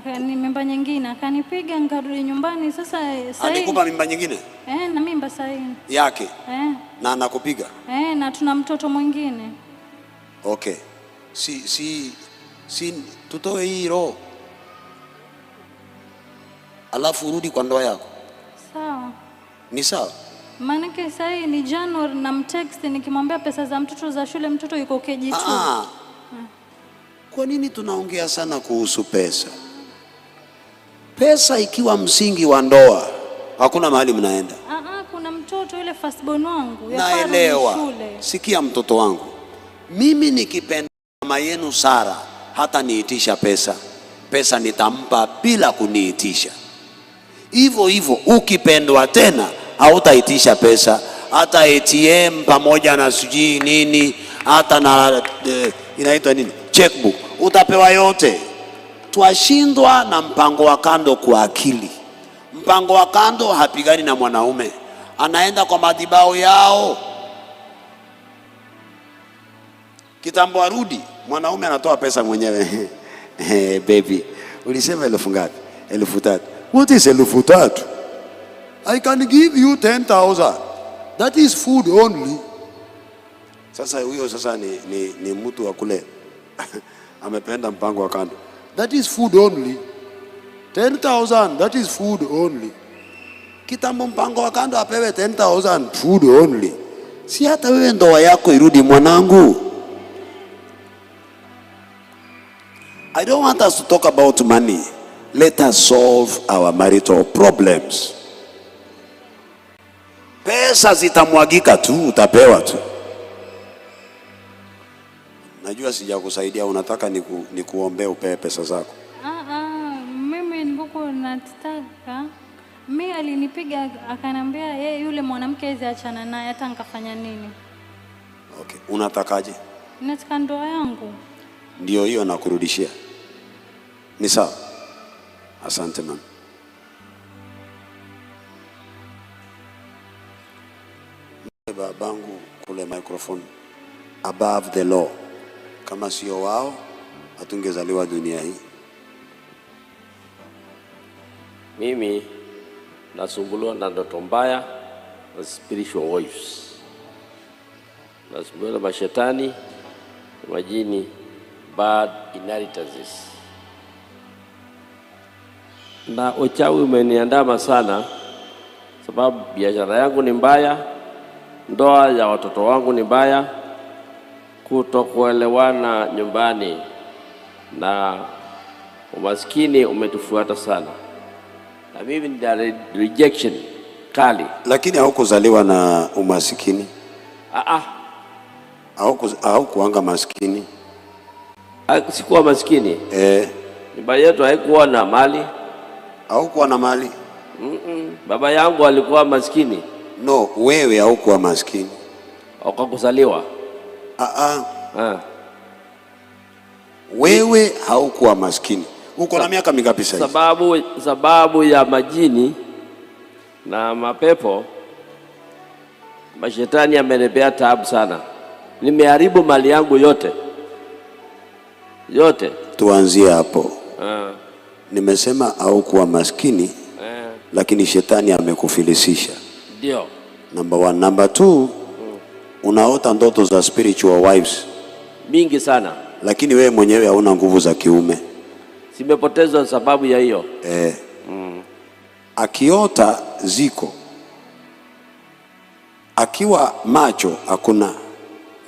Ni mimba nyingine akanipiga nikarudi nyumbani. Sasa alikupa mimba nyingine? Na mimba sasa yake. Na anakupiga? Na tuna mtoto mwingine. Okay. Si tutoe hii roho. Alafu urudi kwa ndoa yako. Sawa. Ni sawa? Maana sasa ni January na mtext nikimwambia pesa za mtoto za shule, mtoto yuko KG2. Kwa nini tunaongea sana kuhusu pesa? Pesa ikiwa msingi wa ndoa, hakuna mahali mnaenda. Kuna mtoto yule firstborn wangu. Naelewa. Sikia mtoto wangu. Mimi nikipenda mama yenu Sara, hata niitisha pesa. Pesa nitampa bila kuniitisha. Hivyo hivyo ukipendwa tena hautaitisha pesa, hata ATM pamoja na sijui nini, hata na inaitwa nini, checkbook, utapewa yote. Twashindwa na mpango wa kando kwa akili. Mpango wa kando hapigani na mwanaume, anaenda kwa madhabahu yao. Kitambo arudi, mwanaume anatoa pesa mwenyewe. Hey, baby, ulisema elfu ngapi? 3,000. What is 3,000? I can give you 10,000. That is food only. Sasa huyo sasa ni mtu wa kule amependa mpango wa kando. That is food only. 10,000, that is food only. Kitambo mpango wa kando apewe 10,000 food only. Si hata wewe ndoa yako irudi mwanangu. I don't want us to talk about money. Let us solve our marital problems. Pesa zitamwagika tu, utapewa tu. Najua sijakusaidia, unataka nikuombee upewe pesa zako. Mimi nilikuwa nataka, mimi alinipiga akanambia yeye yule mwanamke hawezi achana naye hata nikafanya nini. Okay, unatakaje? Nataka ndoa yangu. Ndio hiyo nakurudishia. Ni sawa? Asante mama. Babangu kule microphone above the law. Kama sio wao hatungezaliwa dunia hii. Mimi nasumbuliwa na ndoto mbaya na spiritual wives. Nasumbuliwa na mashetani, majini, bad inheritances. Na uchawi umeniandama sana sababu biashara yangu ni mbaya, ndoa ya watoto wangu ni mbaya, kutokuelewana nyumbani na umaskini umetufuata sana. Na mimi nina rejection kali. Lakini haukuzaliwa na umasikini? Haukuanga maskini? Sikuwa maskini. Nyumba yetu haikuwa na mali. Haukuwa na mali? Baba yangu alikuwa maskini. No, wewe haukuwa maskini. Kwa kuzaliwa. Wewe haukuwa maskini. Uko na miaka mingapi sasa? Sababu ya majini na mapepo, mashetani amenipea taabu sana. Nimeharibu mali yangu yote. Yote. Tuanzie hapo. Nimesema haukuwa maskini, lakini shetani amekufilisisha. Ndio. Number 1. Number 2, unaota ndoto za spiritual wives mingi sana, lakini wewe mwenyewe hauna nguvu za kiume. Simepotezwa sababu ya hiyo. Akiota ziko, akiwa macho hakuna.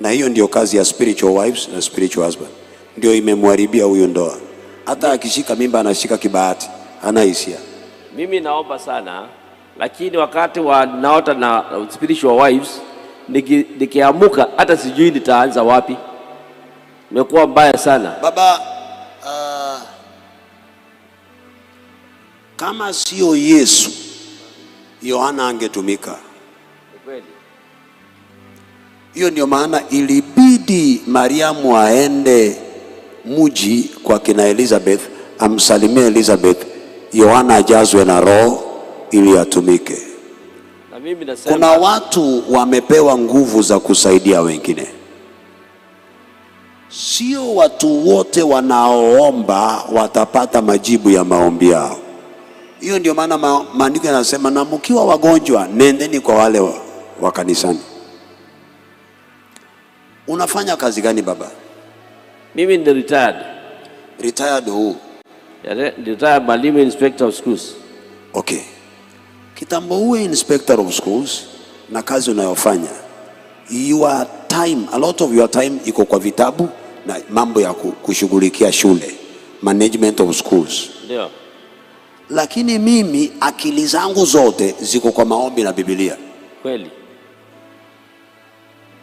Na hiyo ndio kazi ya spiritual wives na spiritual husband. Ndio imemharibia huyu ndoa. Hata akishika mimba anashika kibahati, hana hisia. Mimi naomba sana, lakini wakati wa naota na spiritual wives nikiamuka hata sijui nitaanza wapi. Imekuwa mbaya sana. Baba, kama sio Yesu, Yohana angetumika. Kweli. Hiyo ndio maana ilibidi Mariamu aende muji kwa kina Elizabeth, amsalimie Elizabeth, Yohana ajazwe na roho ili atumike. Na mimi nasema, kuna watu wamepewa nguvu za kusaidia wengine. Sio watu wote wanaoomba watapata majibu ya maombi yao. Hiyo ndio maana maandiko yanasema, na mkiwa wagonjwa nendeni kwa wale wa kanisani. Unafanya kazi gani baba? Mimi ni retired. Retired who? Retired Mwalimu, inspector of schools. Okay. Kitambo uwe inspector of schools na kazi unayofanya, your time, a lot of your time iko kwa vitabu na mambo ya kushughulikia shule, management of schools. Ndio. Lakini mimi akili zangu zote ziko kwa maombi na Biblia. Kweli.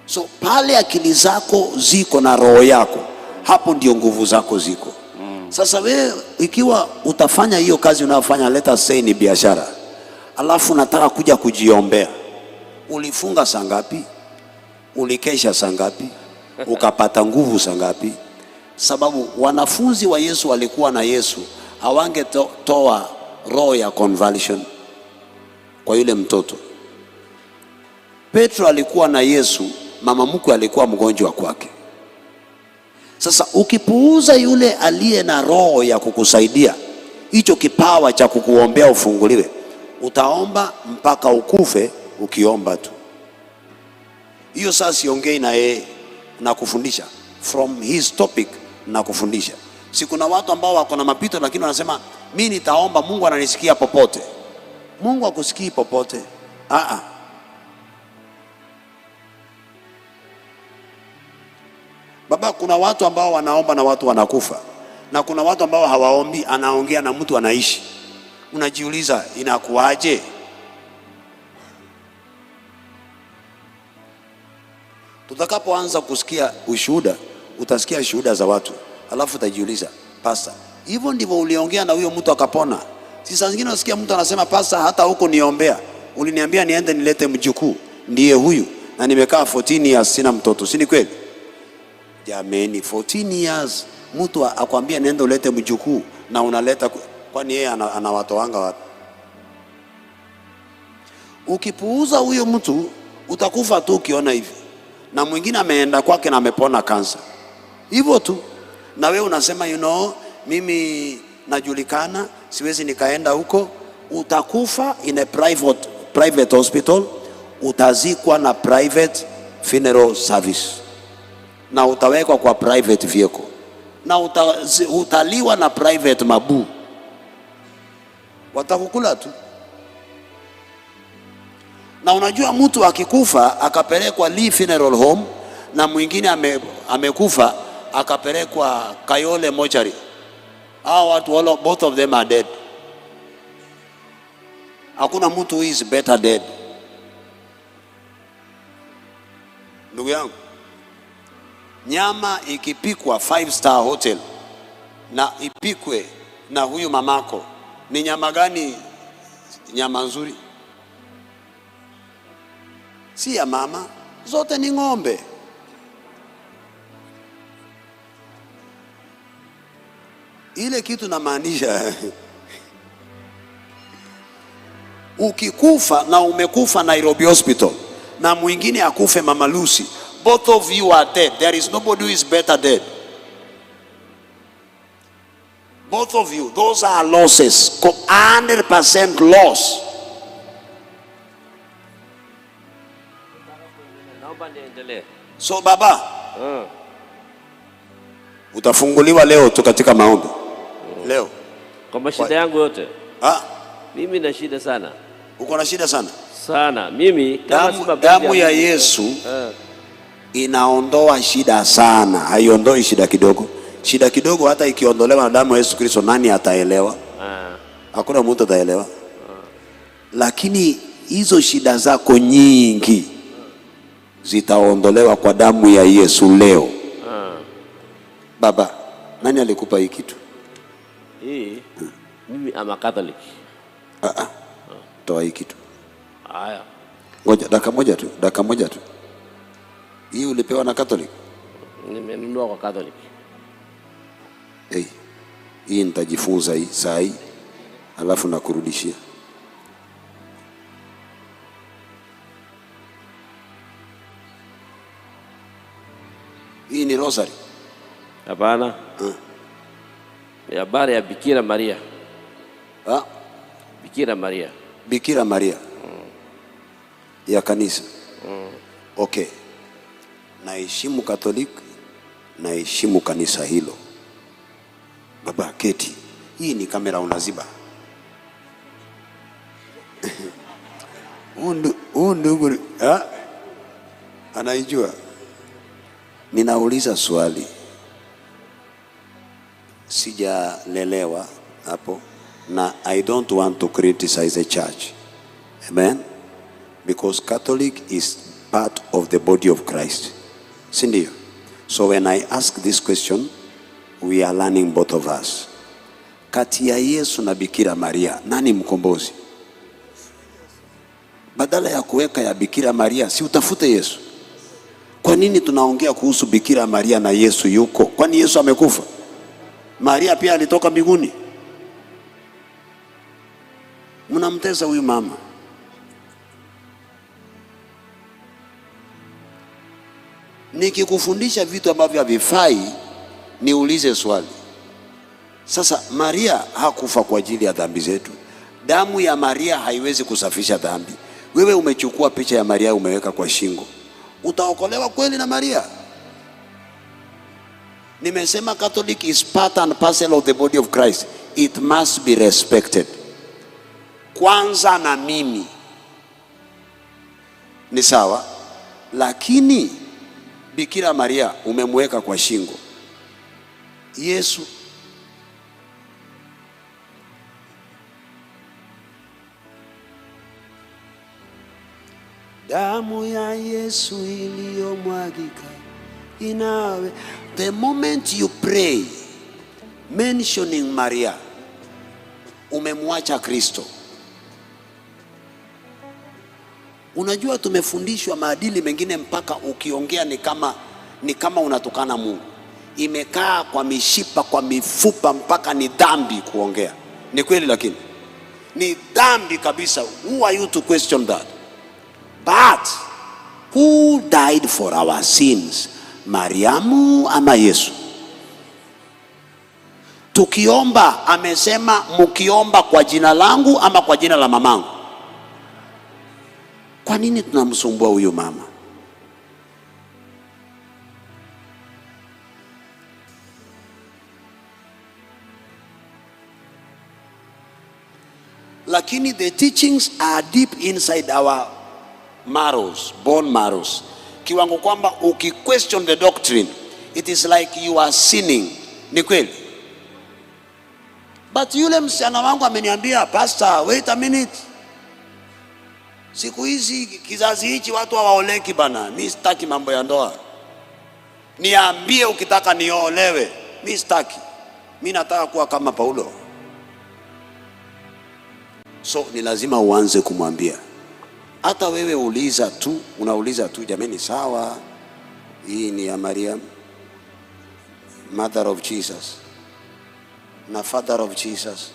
So pale akili zako ziko na roho yako, hapo ndio nguvu zako ziko. Sasa wewe ikiwa utafanya hiyo kazi unayofanya, let us say ni biashara, alafu nataka kuja kujiombea, ulifunga saa ngapi? Ulikesha saa ngapi? Ukapata nguvu saa ngapi? Sababu wanafunzi wa Yesu walikuwa na Yesu, hawangetoa roho ya convulsion kwa yule mtoto. Petro alikuwa na Yesu, mama mkwe alikuwa mgonjwa kwake. Sasa ukipuuza yule aliye na roho ya kukusaidia, hicho kipawa cha kukuombea ufunguliwe, utaomba mpaka ukufe ukiomba tu. Hiyo sasa siongei na yeye na kufundisha from his topic na kufundisha. Si kuna watu ambao wako na mapito lakini wanasema mi nitaomba, Mungu ananisikia popote. Mungu akusikii popote. Aa. Baba, kuna watu ambao wanaomba na watu wanakufa, na kuna watu ambao hawaombi, anaongea na mtu anaishi. Unajiuliza inakuwaje? Tutakapoanza kusikia ushuhuda, utasikia shuhuda za watu, alafu utajiuliza, pasta, hivyo ndivyo uliongea na huyo mtu akapona? Si saa zingine unasikia mtu anasema, pasta, hata huko niombea, uliniambia niende nilete mjukuu, ndiye huyu, na nimekaa 14 years sina mtoto. Si ni kweli? Jameni, 14 years mtu akwambia nenda ulete mjukuu na unaleta, kwani yeye anawatoanga wapi? Ukipuuza huyo mtu utakufa tu ukiona hivi, na mwingine ameenda kwake na amepona kansa hivyo tu, na wewe unasema you know, mimi najulikana, siwezi nikaenda huko. Utakufa in a private hospital, utazikwa na private funeral service, na utawekwa kwa private vehicle, na utaliwa na private mabu, watakukula tu. Na unajua mtu akikufa akapelekwa Lee Funeral Home na mwingine amekufa akapelekwa Kayole Mortuary, hao watu both of them are dead. Hakuna mtu who is better dead. Ndugu yangu, nyama ikipikwa 5-star hotel na ipikwe na huyu mamako, ni nyama gani nyama nzuri? Si ya mama, zote ni ng'ombe. Ile kitu namaanisha ukikufa na umekufa Nairobi Hospital na mwingine akufe Mama Lucy, both of you are dead. There is nobody who is better dead. Both of you, those are losses, 100% loss. So baba, utafunguliwa leo tu katika maombi. Leo. Kwa mashida yangu yote. Mimi na shida sana. Uko na shida sana? Sana. Mimi kama damu ya Yesu inaondoa shida sana, haiondoi shida kidogo. Shida kidogo hata ikiondolewa na damu ya Yesu Kristo, nani ataelewa? Hakuna mtu ataelewa. Lakini hizo shida zako nyingi zitaondolewa kwa damu ya Yesu leo. Baba, nani alikupa hii kitu? Hii mimi am a Catholic. Toa hii kitu. Haya. Ngoja dakika moja tu, dakika moja tu. Hii ulipewa na Catholic? Nimenunua kwa Catholic. Hey, hii nitajifunza hii saa hii, alafu nakurudishia. Hii ni rosary? Hapana. Ni habari ya Bikira Maria. Bikira Maria. Bikira Maria. Ya kanisa. Okay. Naheshimu Catholic, naheshimu kanisa hilo. Baba keti. Hii ni kamera unaziba. Huu ndugu anaijua. Ninauliza swali, sijalelewa hapo, na I don't want to criticize the church. Amen? Because Catholic is part of the body of Christ. Si ndio? So when I ask this question, we are learning both of us. Kati ya Yesu na Bikira Maria, nani mkombozi? Badala ya kuweka ya Bikira Maria, si utafute Yesu? Kwa nini tunaongea kuhusu Bikira Maria na Yesu yuko? Kwani Yesu amekufa? Maria pia alitoka mbinguni? Mnamtesa huyu mama. Nikikufundisha vitu ambavyo havifai, Niulize swali sasa, Maria hakufa kwa ajili ya dhambi zetu. Damu ya Maria haiwezi kusafisha dhambi. Wewe umechukua picha ya Maria umeweka kwa shingo, utaokolewa kweli na Maria? Nimesema Catholic is part and parcel of the body of Christ. It must be respected. Kwanza na mimi ni sawa, lakini Bikira Maria umemweka kwa shingo. Yesu damu ya Yesu iliyomwagika inawe. The moment you pray mentioning Maria, umemwacha Kristo. Unajua tumefundishwa maadili mengine mpaka ukiongea ni kama unatukana Mungu. Imekaa kwa mishipa, kwa mifupa, mpaka ni dhambi kuongea. Ni kweli, lakini ni dhambi kabisa. Who are you to question that? But who died for our sins? Mariamu ama Yesu? Tukiomba amesema mkiomba kwa jina langu ama kwa jina la mamangu. Kwa nini tunamsumbua huyu mama? Lakini the teachings are deep inside our marrows, bone marrows. Kiwango kwamba uki-question the doctrine, it is like you are sinning. Ni kweli? But yule msichana wangu ameniambia, Pastor, wait a minute. Siku hizi kizazi hichi watu hawaoleki bana. Mi sitaki mambo ya ndoa. Niambie ukitaka niolewe. Mi sitaki. Mi nataka kuwa kama Paulo. So ni lazima uanze kumwambia. Hata wewe uliza tu, unauliza tu, jameni, sawa, hii ni ya Maria, mother of Jesus na father of Jesus,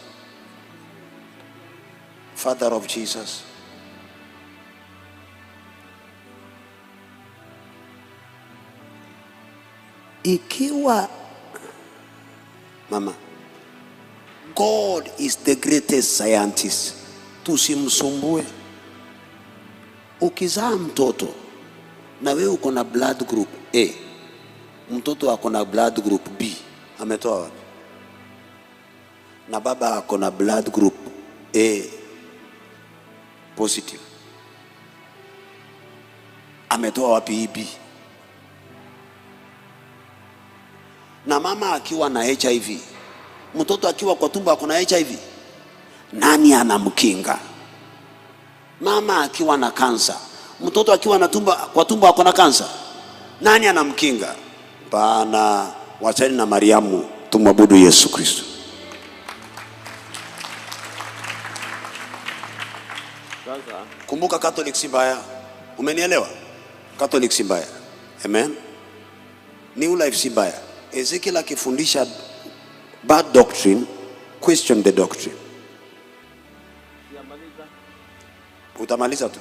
father of Jesus. Ikiwa mama, God is the greatest scientist, tusimsumbue. Ukizaa mtoto na wewe uko na blood group A, mtoto ako na blood group B, ametoa wapi? Na baba ako na blood group A positive, ametoa wapi hii B? Na mama akiwa na HIV, mtoto akiwa kwa tumbo ako na HIV, nani anamkinga? Mama akiwa na kansa, mtoto akiwa na tumbo, kwa tumbo ako na kansa, nani anamkinga? Bana, wachani na Mariamu, tumwabudu Yesu Kristo. Kumbuka Catholic si mbaya. Umenielewa? Catholic si mbaya. Amen. New Life si mbaya. Ezekiel akifundisha bad doctrine, question the doctrine. Utamaliza tu.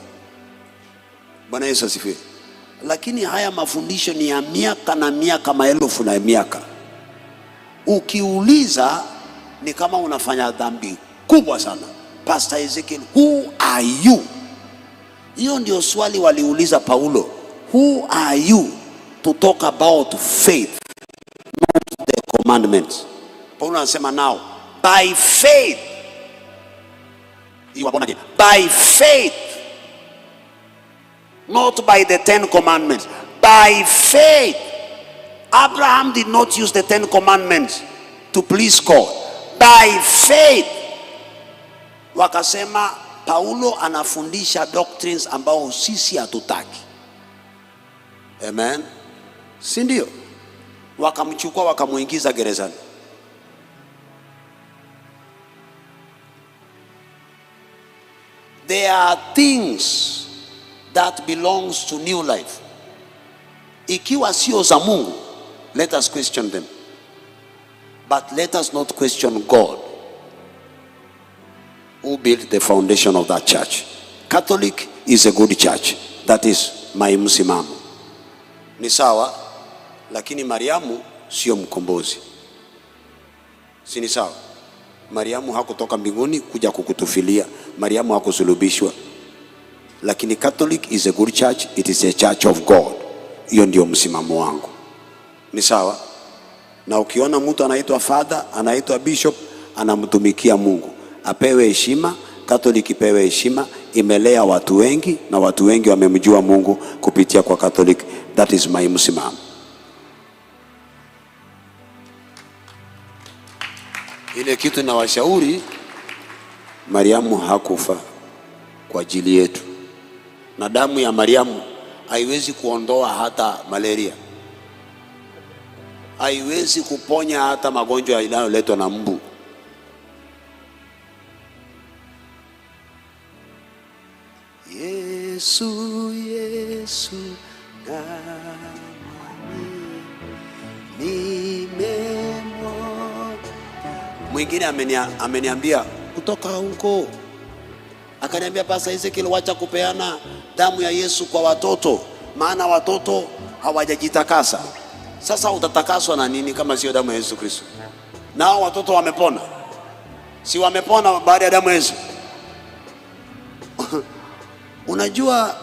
Bwana Yesu asifiwe. Lakini haya mafundisho ni ya miaka na miaka, maelfu na miaka. Ukiuliza ni kama unafanya dhambi kubwa sana. Pastor Ezekiel, who are you? Hiyo ndio swali waliuliza Paulo. Who are you to talk about faith, not the commandments? Paulo anasema now, by faith you are born again. By faith, not by the 10 commandments. By faith. Abraham did not use the 10 commandments to please God. By faith. Wakasema Paulo anafundisha doctrines ambao sisi hatutaki. Amen. Si ndio? Wakamchukua wakamuingiza gerezani. There are things that belongs to new life. Ikiwa sio za Mungu, let us question them. But let us not question God who built the foundation of that church. Catholic is a good church. That is my msimamo. Ni sawa, lakini Mariamu sio mkombozi. Si ni sawa? Mariamu hakutoka mbinguni kuja kukutufilia. Mariamu hakusulubishwa. Lakini Catholic is a good church, it is a church of God. Hiyo ndio msimamo wangu. Ni sawa? Na ukiona mtu anaitwa father, anaitwa bishop, anamtumikia Mungu, apewe heshima. Catholic ipewe heshima, imelea watu wengi na watu wengi wamemjua Mungu kupitia kwa Catholic. That is my msimamo. Ile kitu nawashauri, Mariamu hakufa kwa ajili yetu, na damu ya Mariamu haiwezi kuondoa hata malaria, haiwezi kuponya hata magonjwa yanayoletwa na mbu. Yesu, Yesu nimemwona. Mwingine ameniambia kutoka huko, akaniambia Pastor Ezekiel, wacha kupeana damu ya Yesu kwa watoto, maana watoto hawajajitakasa. Sasa utatakaswa na nini kama sio damu ya Yesu Kristo? Nao watoto wamepona, si wamepona baada ya damu ya Yesu? Unajua,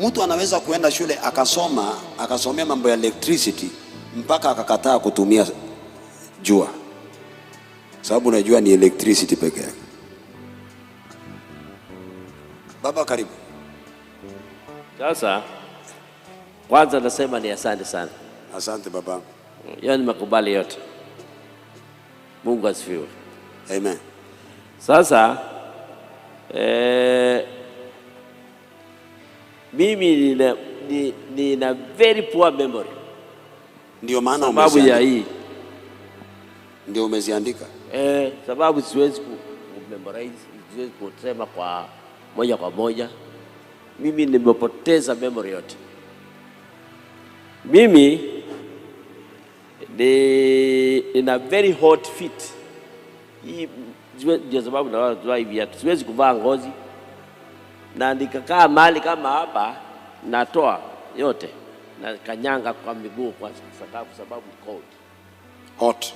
mtu anaweza kuenda shule akasoma, akasomea mambo ya electricity mpaka akakataa kutumia jua, sababu unajua ni electricity peke yake. Baba, karibu. Sasa kwanza nasema ni asante sana. Asante baba. Yaani nimekubali yote. Mungu asifiwe. Amen. Sasa mimi nina very poor memory. Ndio maana sababu ya hii. Ndio umeziandika? Sababu siwezi ku memorize, siwezi kusema kwa moja kwa moja. Mimi nimepoteza memory yote. Mimi nina very hot feet. Hii ndio sababu na hivi siwezi kuvaa ngozi. Na nikakaa mahali kama hapa natoa yote na kanyanga kwa miguu kwa sakafu, sababu ni cold. Hot.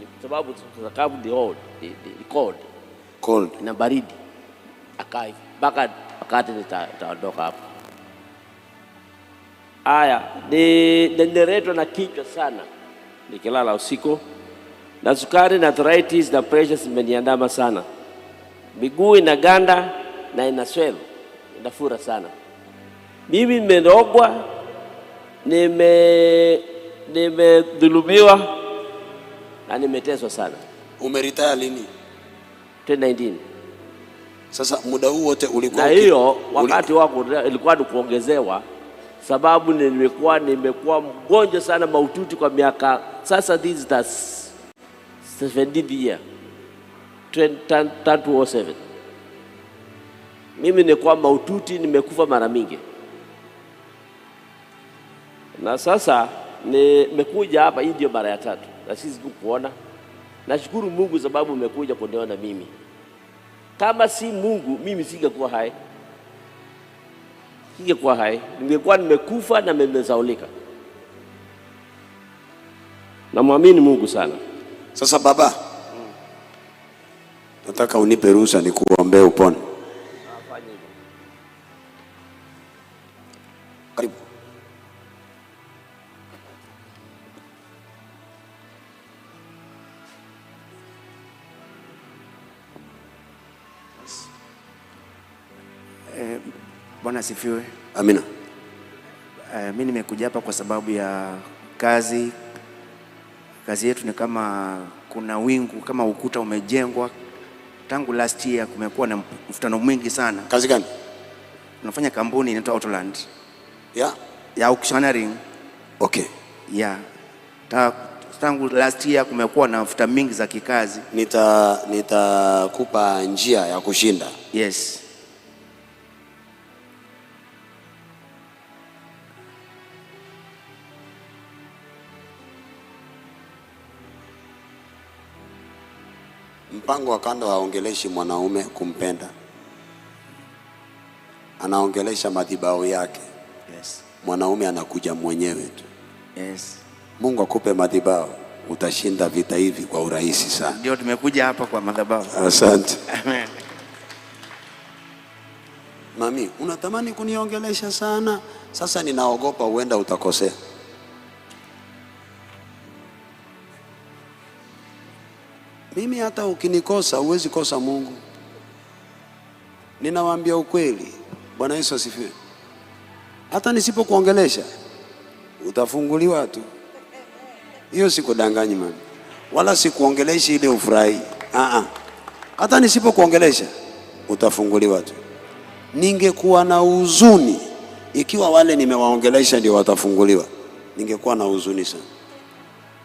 Ni sababu sakafu ni hot, ni cold. Cold. Na baridi. Akai mpaka wakati nitaondoka hapo. Aya, nineretwa na kichwa sana nikilala usiku, na sukari na arthritis na pressure zimeniandama sana. Miguu inaganda na inaswell, inafura sana. Mimi nimerogwa, nimedhulumiwa na nimeteswa sana. Umeretire lini? 2019. Sasa muda huu wote ulikuwa na hiyo wakati wako ilikuwa ni kuongezewa, sababu nimekuwa mgonjwa sana mahututi kwa miaka sasa. This is the 17th year, 2007. Mimi nilikuwa mahututi, nimekufa mara mingi. Na sasa nimekuja hapa, hii ndio mara ya tatu na sisi kukuona. Nashukuru Mungu sababu umekuja kuniona mimi. Kama si Mungu mimi singekuwa hai. Singekuwa hai, ningekuwa nimekufa na nimesaulika. Namwamini Mungu sana. Sasa baba, nataka unipe ruhusa nikuombee upone. Karibu. Bwana asifiwe. Amina. Mimi nimekuja hapa kwa sababu ya kazi. Kazi yetu ni kama kuna wingu, kama ukuta umejengwa. Tangu last year kumekuwa na mvutano mwingi sana. Kazi gani? Tunafanya kampuni inaitwa Autoland. Yeah. Ya auctioneering. Okay. Yeah. Tangu last year kumekuwa na mvutano mingi za kikazi. Nitakupa njia ya kushinda. Yes. Mpango wa kando haongeleshi mwanaume kumpenda, anaongelesha madhabahu yake. Yes. Mwanaume anakuja mwenyewe tu. Yes. Mungu akupe madhabahu, utashinda vita hivi kwa urahisi sana. Ndio tumekuja hapa kwa madhabahu. Asante. Amen. Mami, unatamani kuniongelesha sana. Sasa ninaogopa huenda utakosea. Mimi hata ukinikosa huwezi kosa Mungu. Ninawaambia ukweli. Bwana Yesu asifiwe. Hata nisipokuongelesha utafunguliwa tu. Hiyo sikudanganyi mami. Wala sikuongeleshi ili ufurahi. Hata nisipokuongelesha utafunguliwa tu. Ningekuwa na huzuni ikiwa wale nimewaongelesha ndio watafunguliwa, ningekuwa na huzuni sana.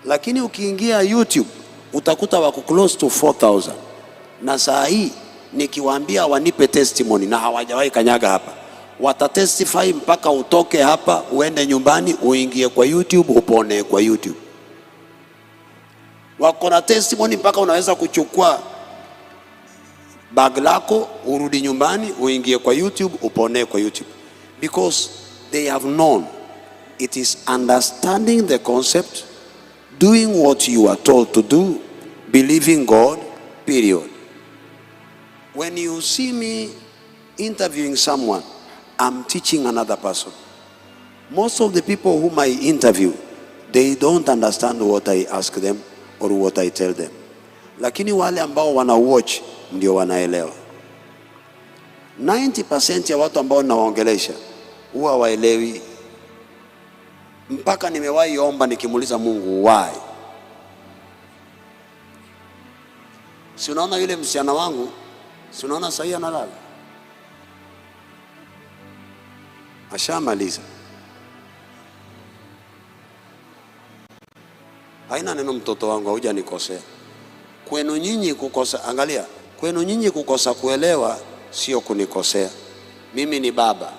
Lakini ukiingia YouTube utakuta wako close to 4000 na saa hii nikiwaambia wanipe testimony na hawajawahi kanyaga hapa, watatestify mpaka utoke hapa uende nyumbani uingie kwa YouTube upone kwa YouTube. Wako na testimony mpaka unaweza kuchukua bag lako urudi nyumbani uingie kwa YouTube upone kwa YouTube, because they have known it is understanding the concept, doing what you are told to do, believing God, period. When you see me interviewing someone, I'm teaching another person. Most of the people whom I interview, they don't understand what I ask them or what I tell them. Lakini wale ambao wana watch ndio wanaelewa. 90% ya watu ambao ninawaongelesha huwa waelewi. Mpaka nimewahi omba nikimuuliza Mungu why. Si unaona yule msichana wangu, si unaona sahii analala? Ashamaliza. Haina neno mtoto wangu, haujanikosea. Kwenu nyinyi kukosa, angalia, kwenu nyinyi kukosa kuelewa sio kunikosea. Mimi ni baba.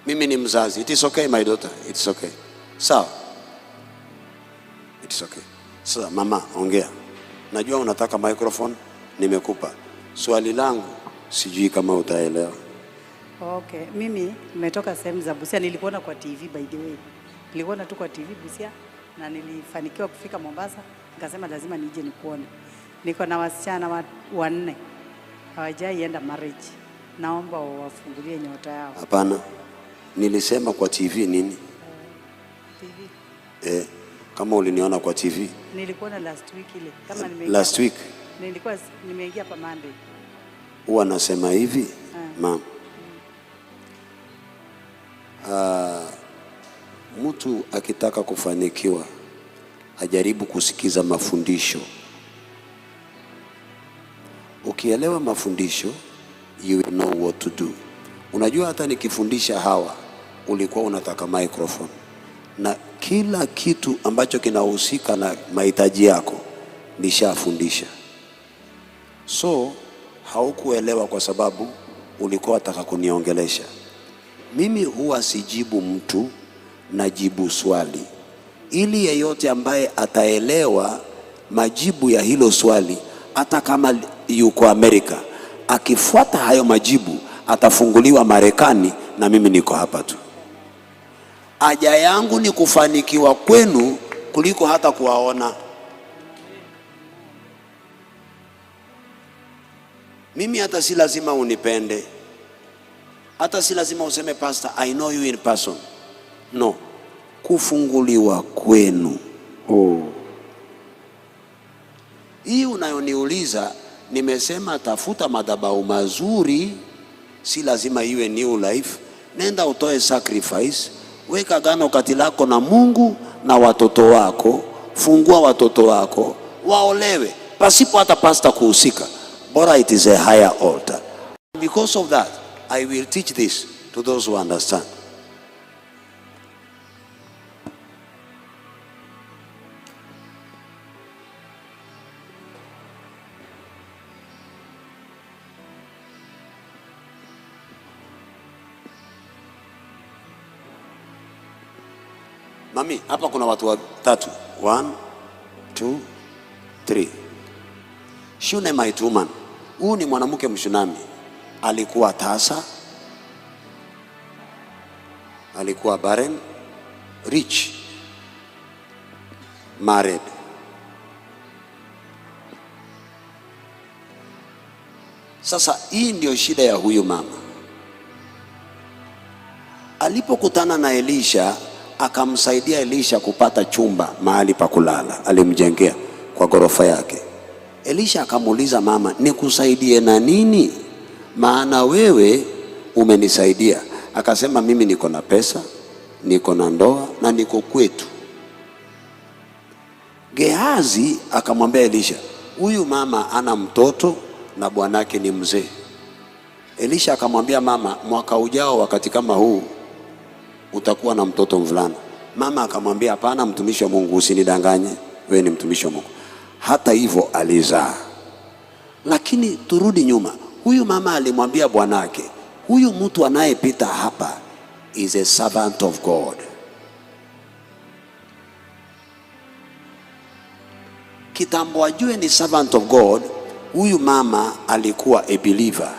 Mimi ni mzazi. It is okay my daughter, it is okay. Sawa. It is okay. Sasa mama, ongea. Najua unataka microphone, nimekupa. Swali langu sijui kama utaelewa. Okay, mimi nimetoka sehemu za Busia, nilikuona kwa TV by the way. Nilikuona tu kwa TV Busia na nilifanikiwa kufika Mombasa, nikasema lazima nije nikuone. Niko na wasichana wanne. Hawajaienda marriage. Naomba wafungulie nyota yao. Hapana. Nilisema kwa TV nini? TV. Kama uliniona kwa TV. Nilikuona last week ile. Kama nimeingia. Last week. Nilikuwa nimeingia pa Monday. Huwa nasema hivi, ma'am. Mtu akitaka kufanikiwa ajaribu kusikiza mafundisho. Ukielewa mafundisho, you will know what to do. Unajua hata nikifundisha hawa, ulikuwa unataka microphone. Na kila kitu ambacho kinahusika na mahitaji yako nishafundisha. So haukuelewa kwa sababu ulikuwa unataka kuniongelesha. Mimi huwa sijibu mtu, najibu swali. Ili yeyote ambaye ataelewa majibu ya hilo swali, hata kama yuko Amerika, akifuata hayo majibu atafunguliwa Marekani, na mimi niko hapa tu. Haja yangu ni kufanikiwa kwenu kuliko hata kuwaona. Mimi hata si lazima unipende. Hata si lazima useme pastor, I know you in person. No. Kufunguliwa kwenu. Oh. Hii unayoniuliza, nimesema tafuta madhabahu mazuri, si lazima iwe New Life. Nenda utoe sacrifice, weka agano kati lako na Mungu na watoto wako, fungua watoto wako, waolewe pasipo hata pastor kuhusika. Bora it is a higher altar. Because of that, I will teach this to those who understand. Mami, hapa kuna watu watatu. 1, 2, 3. Shunammite woman. Huyu ni mwanamke Mshunami, alikuwa tasa, alikuwa barren, rich, married. Sasa hii ndio shida ya huyu mama. Alipokutana na Elisha, akamsaidia Elisha kupata chumba mahali pa kulala, alimjengea kwa ghorofa yake. Elisha akamuuliza mama, nikusaidie na nini? Maana wewe umenisaidia. Akasema, mimi niko na pesa, niko na ndoa na niko kwetu. Gehazi akamwambia Elisha, huyu mama ana mtoto na bwanake ni mzee. Elisha akamwambia mama, mwaka ujao wakati kama huu utakuwa na mtoto mvulana. Mama akamwambia, hapana, mtumishi wa Mungu, usinidanganye, wewe ni mtumishi wa Mungu. Hata hivyo alizaa. Lakini turudi nyuma, huyu mama alimwambia bwanake, huyu mtu anayepita hapa is a servant of God. Kitambo ajue ni servant of God, huyu mama alikuwa a believer,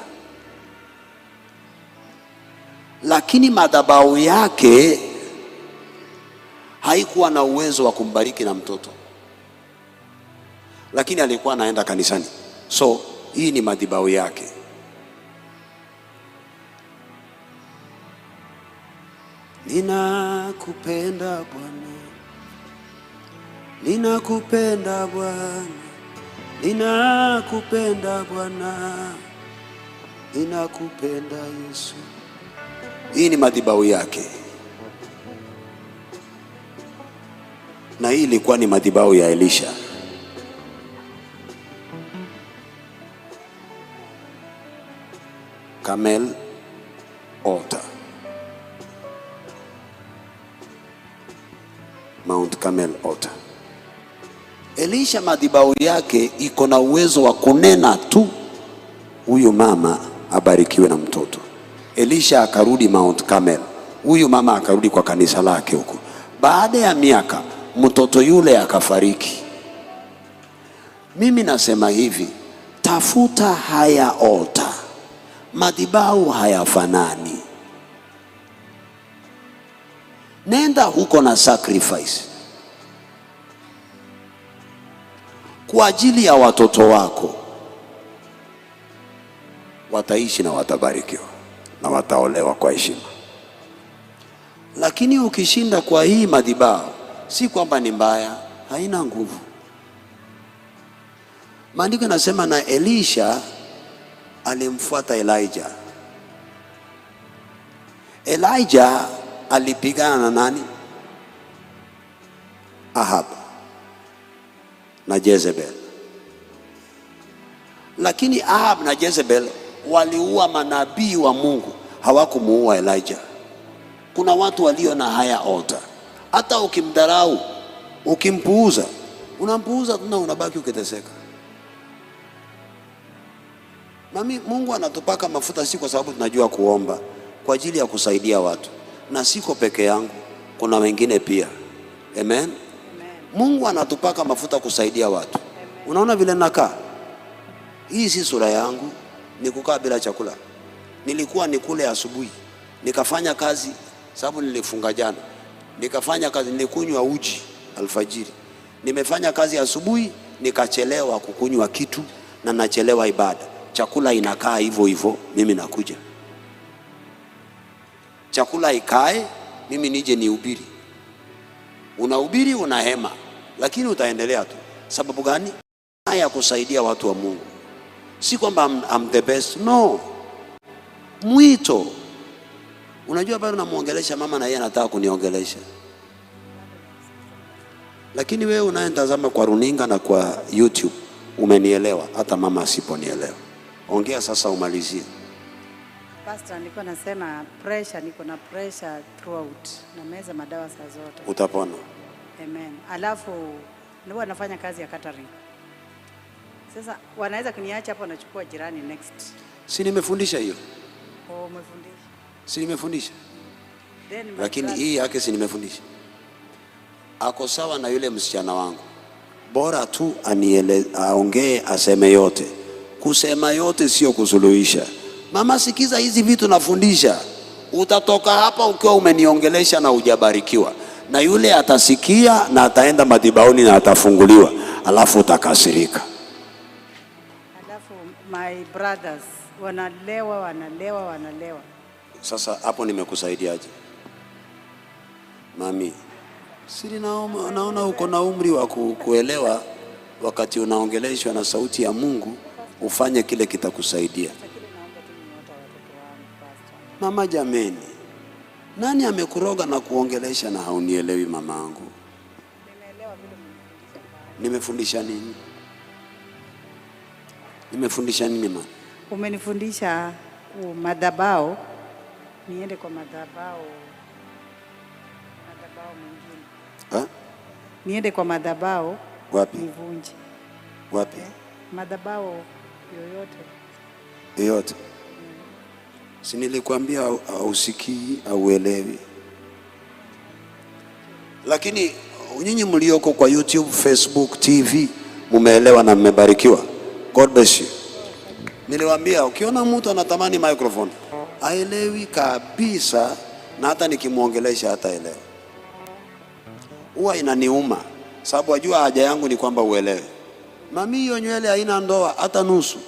lakini madhabahu yake haikuwa na uwezo wa kumbariki na mtoto, lakini alikuwa anaenda kanisani. So hii ni madhabahu yake. Ninakupenda Bwana, ninakupenda Bwana, ninakupenda Bwana, ninakupenda Yesu. Hii ni madhabahu yake, na hii ilikuwa ni madhabahu ya Elisha. Carmel altar, Mount Carmel altar. Elisha madhabahu yake iko na uwezo wa kunena tu, huyu mama abarikiwe na mtoto. Elisha akarudi Mount Carmel, huyu mama akarudi kwa kanisa lake huko. Baada ya miaka mtoto yule akafariki. Mimi nasema hivi, tafuta haya altar. Madhabahu hayafanani. Nenda huko na sacrifice kwa ajili ya watoto wako, wataishi na watabarikiwa na wataolewa kwa heshima. Lakini ukishinda kwa hii madhabahu, si kwamba ni mbaya, haina nguvu. Maandiko yanasema na Elisha alimfuata Elijah. Elijah alipigana na nani? Ahab na Jezebel. Lakini Ahab na Jezebel waliua manabii wa Mungu, hawakumuua Elijah. Kuna watu walio na haya altar. Hata ukimdharau, ukimpuuza, unampuuza tu na unabaki ukiteseka. Mami, Mungu anatupaka mafuta si kwa sababu tunajua kuomba, kwa ajili ya kusaidia watu. Na siko peke yangu, kuna wengine pia. Amen. Amen. Mungu anatupaka mafuta kusaidia watu. Amen. Unaona vile nakaa? Hii si sura yangu, ni kukaa bila chakula. Nilikuwa nikule asubuhi, nikafanya kazi sababu nilifunga jana. Nikafanya kazi, nilikunywa uji alfajiri. Nimefanya kazi asubuhi, nikachelewa kukunywa kitu na nachelewa ibada. Chakula inakaa hivyo hivyo, mimi nakuja. Chakula ikae, mimi nije nihubiri. Unahubiri unahema, lakini utaendelea tu. Sababu gani? Haya kusaidia watu wa Mungu. Si kwamba I'm the best, no. Mwito. Unajua bado namuongelesha mama na yeye anataka kuniongelesha. Lakini wewe unayetazama kwa runinga na kwa YouTube umenielewa, hata mama asiponielewa. Ongea sasa umalizie. Pastor, nilikuwa nasema pressure, niko na pressure throughout. Na meza madawa saa zote. Utapona. Amen. Alafu nilikuwa nafanya kazi ya catering. Sasa wanaweza kuniacha hapo, nachukua jirani next. Si nimefundisha hiyo? Oh, umefundisha. Si nimefundisha? Lakini hii yake si nimefundisha. Ako sawa na yule msichana wangu. Bora tu aniele, aongee, aseme yote. Kusema yote sio kusuluhisha. Mama, sikiza hizi vitu nafundisha. Utatoka hapa ukiwa umeniongelesha na hujabarikiwa, na yule atasikia na ataenda madhabahuni na atafunguliwa, alafu utakasirika. Alafu my brothers wanalewa, wanalewa, wanalewa. Sasa hapo nimekusaidiaje mami? Siri naona, naona uko na umri wa kuelewa. Wakati unaongeleshwa na sauti ya Mungu, ufanye kile kitakusaidia. Mama jameni, nani amekuroga na kuongelesha na haunielewi mamangu? Nimefundisha nini? Nimefundisha nini mama? Umenifundisha madhabahu, niende kwa madhabahu mengine, Ha? Niende kwa madhabahu. Wapi? Nivunje. Wapi? Madhabahu yoyote. Yoyote. Si nilikwambia hausikii, hauelewi. Lakini nyinyi mlioko kwa YouTube, Facebook, TV mumeelewa na mmebarikiwa. God bless you. Niliwaambia ukiona mtu anatamani microphone, haelewi kabisa, na hata nikimwongelesha hataelewa. Huwa inaniuma sababu wajua haja yangu ni kwamba uelewe. Mami, hiyo nywele haina ndoa hata nusu,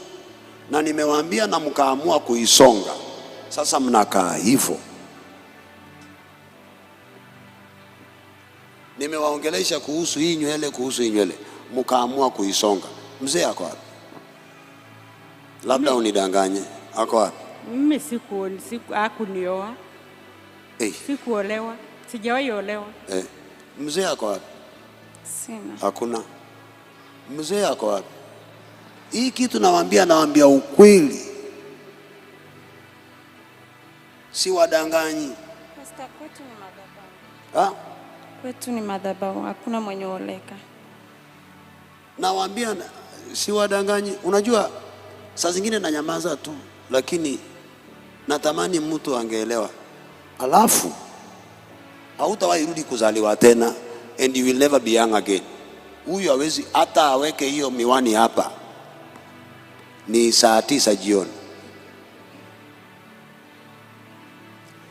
na nimewaambia na mkaamua kuisonga. Sasa mnakaa hivyo. Nimewaongelesha kuhusu hii nywele, kuhusu hii nywele, mkaamua kuisonga. Mzee ako wapi? Labda unidanganye, ako wapi? Mimi siku hakunioa. Eh. Sikuolewa, sijawahi olewa. Eh. Mzee ako wapi? Sina. Hakuna. Mzee ako wapi? Hii kitu nawaambia, nawaambia ukweli, si wadanganyi. Pastor, kwetu ni madhabahu. Ha? Kwetu ni madhabahu, hakuna mwenye oleka. Nawaambia si wadanganyi. Unajua saa zingine nanyamaza tu, lakini natamani mtu angeelewa. Alafu hautawahi rudi kuzaliwa tena, and you will never be young again. Huyu hawezi hata aweke hiyo miwani hapa, ni saa 9 jioni,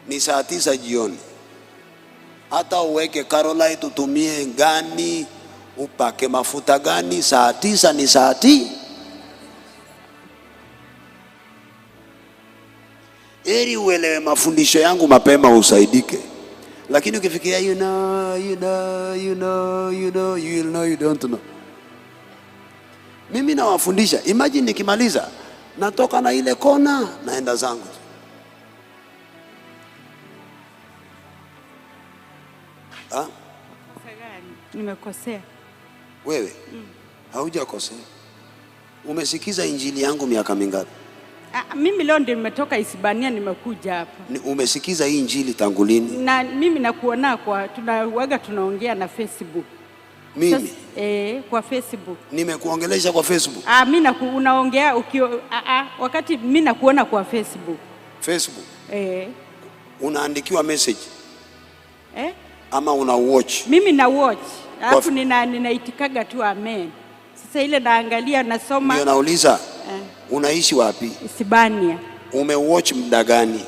ni saa 9 jioni. Hata uweke Caroline, tutumie gani, upake mafuta gani, saa 9 ni saa 9. Heri uelewe mafundisho yangu mapema usaidike. Lakini ukifikiria you know, you know, you know, you know, you will know you don't know. Mimi nawafundisha. Imagine nikimaliza natoka na ile kona naenda zangu. Ha? Nimekosea. Wewe? Haujakosea. Umesikiza injili yangu miaka mingapi? Mimi leo ndio nimetoka Isibania nimekuja hapa. Umesikiza hii injili tangu lini? Na mimi nakuona kwa tunawaga tunaongea na Facebook. Mimi? Sasa, kwa Facebook. Nimekuongelesha kwa Facebook? Mimi unaongea wakati mimi nakuona kwa Facebook. Facebook? Unaandikiwa message? Ama una watch? Mimi na watch. Alafu ninaitikaga tu amen. Sasa ile naangalia nasoma. Ndio nauliza. Unaishi wapi? Isibania. Umewatch muda gani?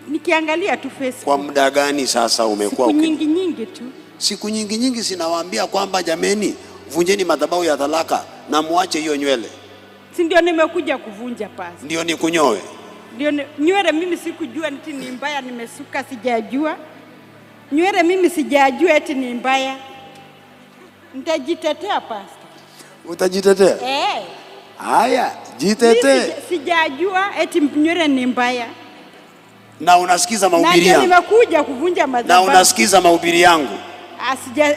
Nikiangalia tu Facebook. Kwa muda gani sasa umekuwa? Siku nyingi nyingi tu. Siku nyingi nyingi sinawaambia kwamba jameni, vunjeni madhabahu ya talaka na muache hiyo nywele. Si ndio nimekuja kuvunja pasi. Ndio nikunyoe. Ndio nywele mimi sikujua eti ni mbaya, nimesuka sijajua. Nywele mimi sijajua eti ni mbaya. Nitajitetea pastor. Utajitetea? Haya, jitetee. Sijajua eti nywele ni mbaya. Na unasikiza mahubiri yangu. Na nimekuja kuvunja madhabahu. Na unasikiza mahubiri yangu.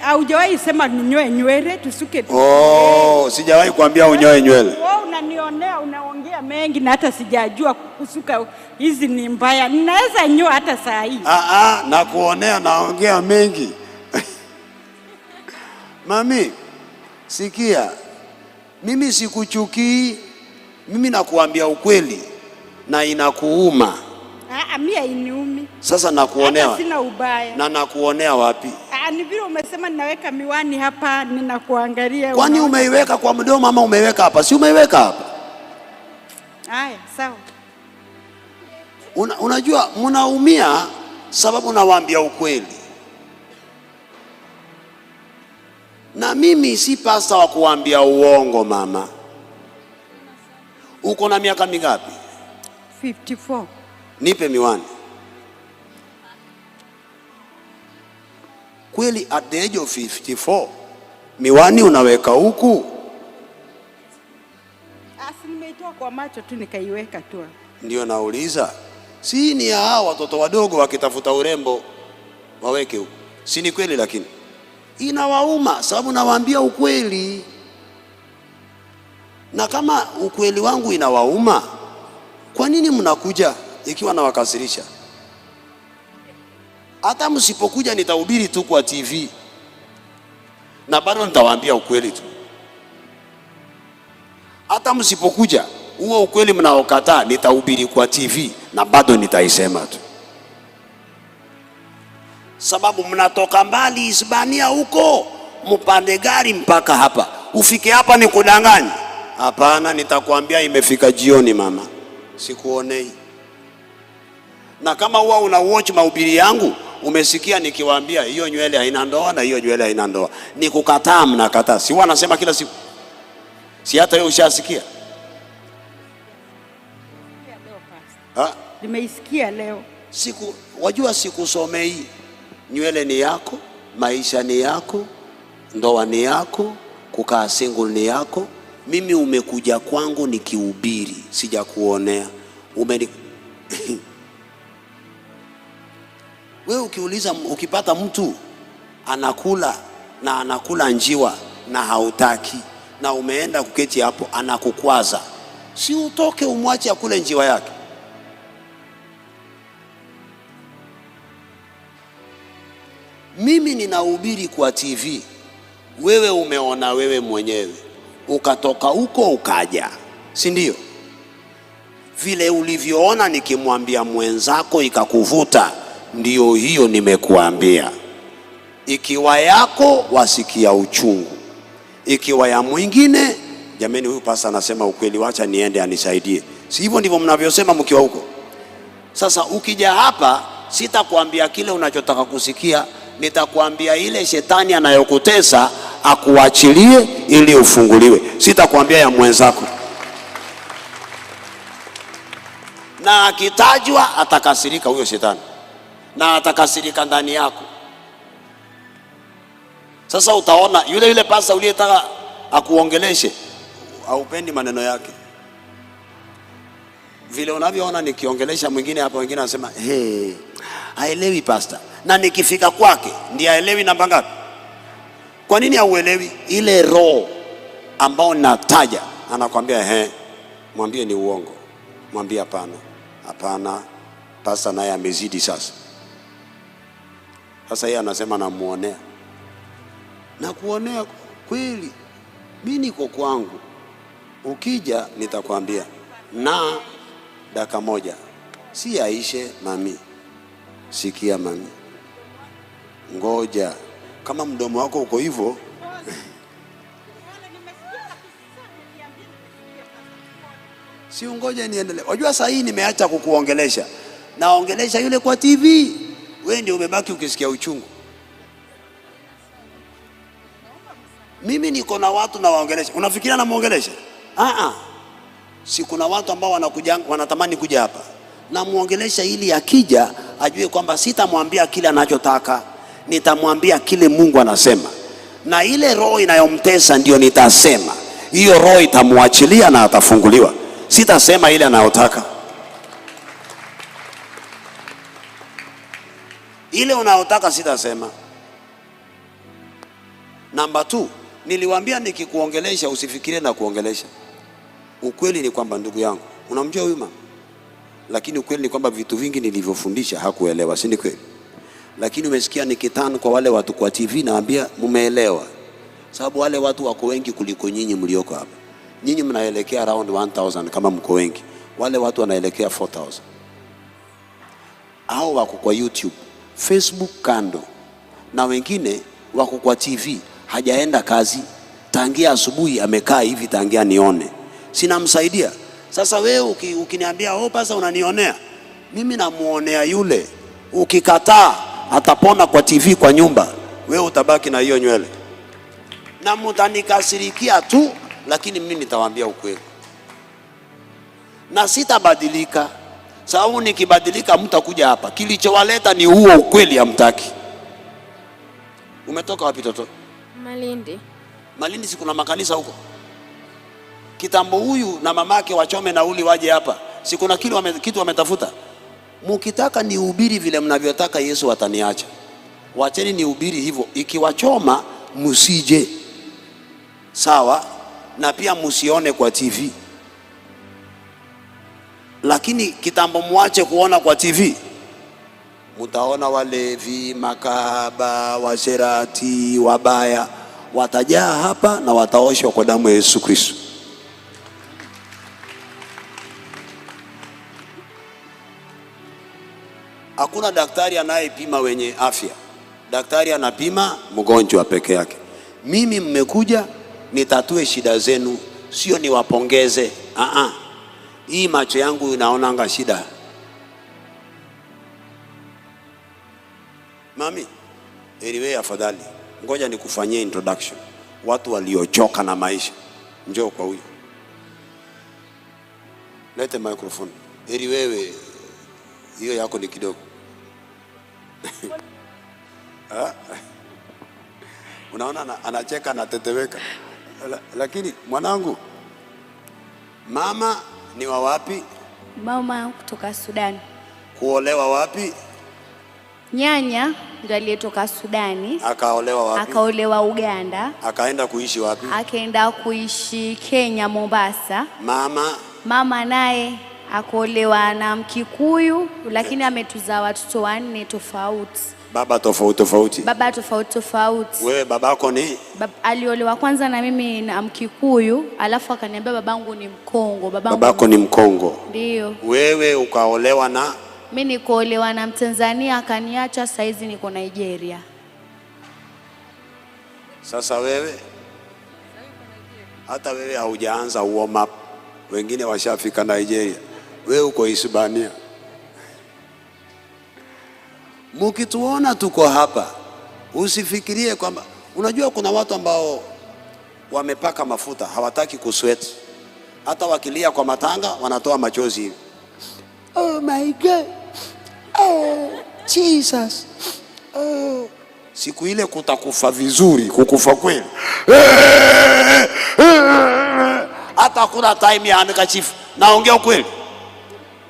Haujawahi sema ninyoe nywele tusuke. Oh, sijawahi kuambia unyoe nywele. Wewe unanionea, unaongea mengi na hata sijajua kusuka hizi ni mbaya. Ninaweza nyoa hata saa hii. Na kuonea naongea mengi. Mami, sikia. Mimi sikuchukii, mimi nakuambia ukweli na inakuuma. Ah, mimi hainiumi. Sasa nakuonea Hata sina ubaya. na nakuonea wapi? Ah, ni vile umesema ninaweka miwani hapa, ninakuangalia. Kwani unaona. umeiweka kwa mdomo ama umeiweka hapa? Si umeiweka hapa? Haya, sawa. Unajua mnaumia sababu nawaambia ukweli. Na mimi si pasta wa kuambia uongo mama. Uko na miaka mingapi? 54. Nipe miwani. Kweli at the age of 54 miwani unaweka huku? Ah, si nimeitoa kwa macho tu nikaiweka tu. Hapa. Ndio nauliza, si ni ya hao watoto wadogo wakitafuta urembo waweke huku? Si ni kweli? Lakini inawauma sababu nawaambia ukweli, na kama ukweli wangu inawauma, kwa nini mnakuja ikiwa nawakasirisha? Hata msipokuja nitahubiri tu kwa TV na bado nitawaambia ukweli tu. Hata msipokuja huo ukweli mnaokataa, nitahubiri kwa TV na bado nitaisema tu, sababu mnatoka mbali Hispania huko, mpande gari mpaka hapa, ufike hapa ni kudanganya? Hapana, nitakwambia imefika jioni mama, sikuonei. Na kama huwa una watch mahubiri yangu, umesikia nikiwaambia hiyo nywele haina ndoa na hiyo nywele haina ndoa. Ni kukataa, mnakataa. Si huwa nasema kila siku? Si hata wewe ushasikia? Ha? Nimeisikia leo. Siku wajua, sikusomei. Nywele ni yako, maisha ni yako, ndoa ni yako, kukaa single ni yako. Mimi umekuja kwangu nikihubiri, sijakuonea. Umeni wewe ukiuliza, ukipata mtu anakula na anakula njiwa na hautaki, na umeenda kuketi hapo anakukwaza, si utoke umwache akule njiwa yake? Mimi ninahubiri kwa TV, wewe umeona wewe mwenyewe, ukatoka huko ukaja, si ndio? Vile ulivyoona nikimwambia mwenzako ikakuvuta, ndio hiyo nimekuambia. Ikiwa yako wasikia uchungu, ikiwa ya mwingine, jameni, huyu pasta anasema ukweli, wacha niende anisaidie. Si hivyo ndivyo mnavyosema mkiwa huko? Sasa ukija hapa, sitakwambia kile unachotaka kusikia, nitakwambia ile shetani anayokutesa akuachilie ili ufunguliwe. Sitakwambia ya mwenzako, na akitajwa atakasirika huyo shetani, na atakasirika ndani yako. Sasa utaona yule yule pasta uliyetaka akuongeleshe haupendi maneno yake. Vile unavyoona nikiongelesha mwingine hapa, wengine wanasema hey, haelewi pasta, na nikifika kwake ndiye haelewi namba ngapi. Kwa nini hauelewi? Ile roho ambao nataja anakwambia he, mwambie ni uongo, mwambie hapana, hapana, pasta naye amezidi sasa. Sasa yeye anasema namuonea, na kuonea kweli. Mimi niko kwangu, ukija nitakwambia na dakika moja, si aishe mami, sikia mami, ngoja, kama mdomo wako uko hivyo si ungoje niendelee. Wajua saa hii nimeacha kukuongelesha, naongelesha yule kwa TV, wewe ndio umebaki ukisikia uchungu. Mimi niko na watu nawaongelesha, unafikiria namuongelesha? Ah, si kuna watu ambao wanakuja wanatamani kuja hapa, namuongelesha ili akija ajue kwamba sitamwambia kile anachotaka, nitamwambia kile Mungu anasema, na ile roho inayomtesa ndio nitasema. Hiyo roho itamwachilia na atafunguliwa. Sitasema ile anayotaka. Ile unayotaka sitasema. Namba 2, niliwaambia nikikuongelesha usifikirie na kuongelesha. Ukweli ni kwamba ndugu yangu, unamjua huyu mama, lakini ukweli ni kwamba vitu vingi nilivyofundisha hakuelewa, si ni kweli? Lakini umesikia nikitano kwa wale watu kwa TV, naambia mumeelewa, sababu wale watu wako wengi kuliko nyinyi mlioko hapa. Nyinyi mnaelekea around 1000 kama mko wengi, wale watu wanaelekea 4000. Hao wako kwa YouTube, Facebook kando, na wengine wako kwa TV. Hajaenda kazi tangia asubuhi, amekaa hivi tangia nione, sinamsaidia. Sasa wewe ukiniambia oh, pasa unanionea mimi, namuonea yule. Ukikataa atapona kwa TV kwa nyumba, wewe utabaki na hiyo nywele na mutanikasirikia tu, lakini mimi nitawaambia ukweli na sitabadilika, sababu nikibadilika mtakuja hapa. Kilichowaleta ni huo ukweli, hamtaki. Umetoka wapi toto? Malindi. Malindi, si kuna makanisa huko? Kitambo huyu na mamake wachome nauli waje hapa, si kuna kitu wametafuta? Mukitaka nihubiri vile mnavyotaka, Yesu ataniacha. Wacheni nihubiri hivyo, ikiwachoma msije, sawa, na pia msione kwa TV. Lakini kitambo muache kuona kwa TV, mutaona walevi, makahaba, washerati, wabaya watajaa hapa na wataoshwa kwa damu ya Yesu Kristo. Hakuna daktari anayepima wenye afya, daktari anapima mgonjwa peke yake. Mimi mmekuja nitatue shida zenu, sio niwapongeze. Aa, hii macho yangu inaonanga shida. Mami, anyway, afadhali ngoja nikufanyie introduction. Watu waliochoka na maisha, njoo kwa huyu, lete microphone. Eri wewe, hiyo yako ni kidogo. Ah. Unaona anacheka anatetemeka. Lakini mwanangu, mama ni wa wapi? Mama kutoka Sudani. Kuolewa wapi? Nyanya ndo aliyetoka Sudani. Akaolewa wapi? Akaolewa Uganda. Akaenda kuishi wapi? Akaenda kuishi Kenya, Mombasa. Mama naye akaolewa na Mkikuyu, lakini ametuzaa watoto wanne tofauti. Baba tofauti tofauti. Baba tofauti tofauti. Wewe babako ni? Aliolewa kwanza na mimi na Mkikuyu, alafu akaniambia babangu ni Mkongo. Babako ni Mkongo. Ndio. Wewe ukaolewa na? Mimi nikaolewa na Mtanzania, akaniacha, saizi niko Nigeria. Sasa wewe hata wewe haujaanza warm up, wengine washafika Nigeria, wewe uko Hispania. Mukituona tuko hapa, usifikirie kwamba, unajua kuna watu ambao wamepaka mafuta hawataki kusweat, hata wakilia kwa matanga wanatoa machozi hivi. Oh my God. Oh, Jesus. Oh. Siku ile kutakufa vizuri, kukufa kweli. Hata hakuna time ya handkerchief. Naongea ukweli.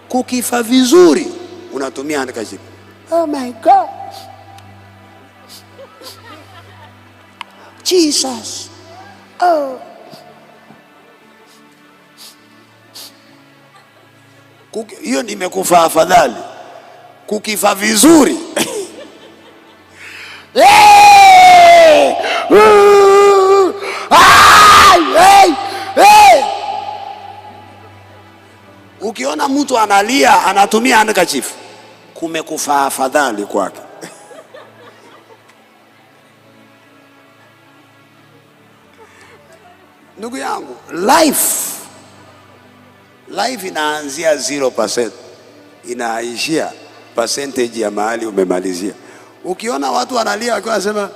Kukifa vizuri unatumia handkerchief. Oh my God. Jesus. Oh. Hiyo nimekufa afadhali. Kukifa vizuri. Hey! Hey! Hey! Ukiona mtu analia anatumia handkerchief, kumekufa afadhali kwake. Ndugu yangu, life inaanzia 0%, inaishia percentage ya mahali umemalizia. Ukiona watu wanalia wakiwa wanasema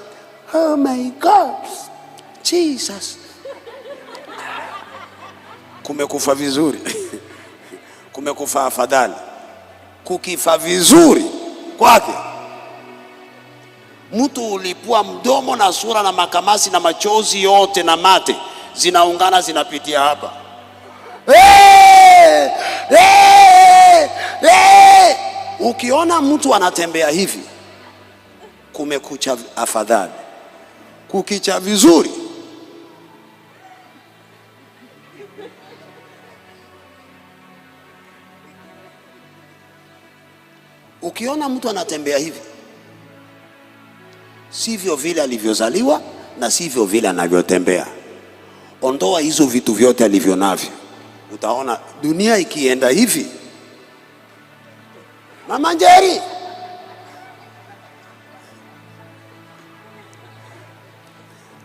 oh my God, Jesus, kumekufa vizuri. Kumekufa afadhali. Kukifa vizuri kwake, mtu ulipua mdomo na sura na makamasi na machozi yote na mate zinaungana zinapitia hapa. Hey! Hey! Hey! Ukiona mtu anatembea hivi, kumekucha afadhali. Kukicha vizuri, ukiona mtu anatembea hivi, sivyo vile alivyozaliwa na sivyo vile anavyotembea. Ondoa hizo vitu vyote alivyo navyo, utaona dunia ikienda hivi. Mama Njeri.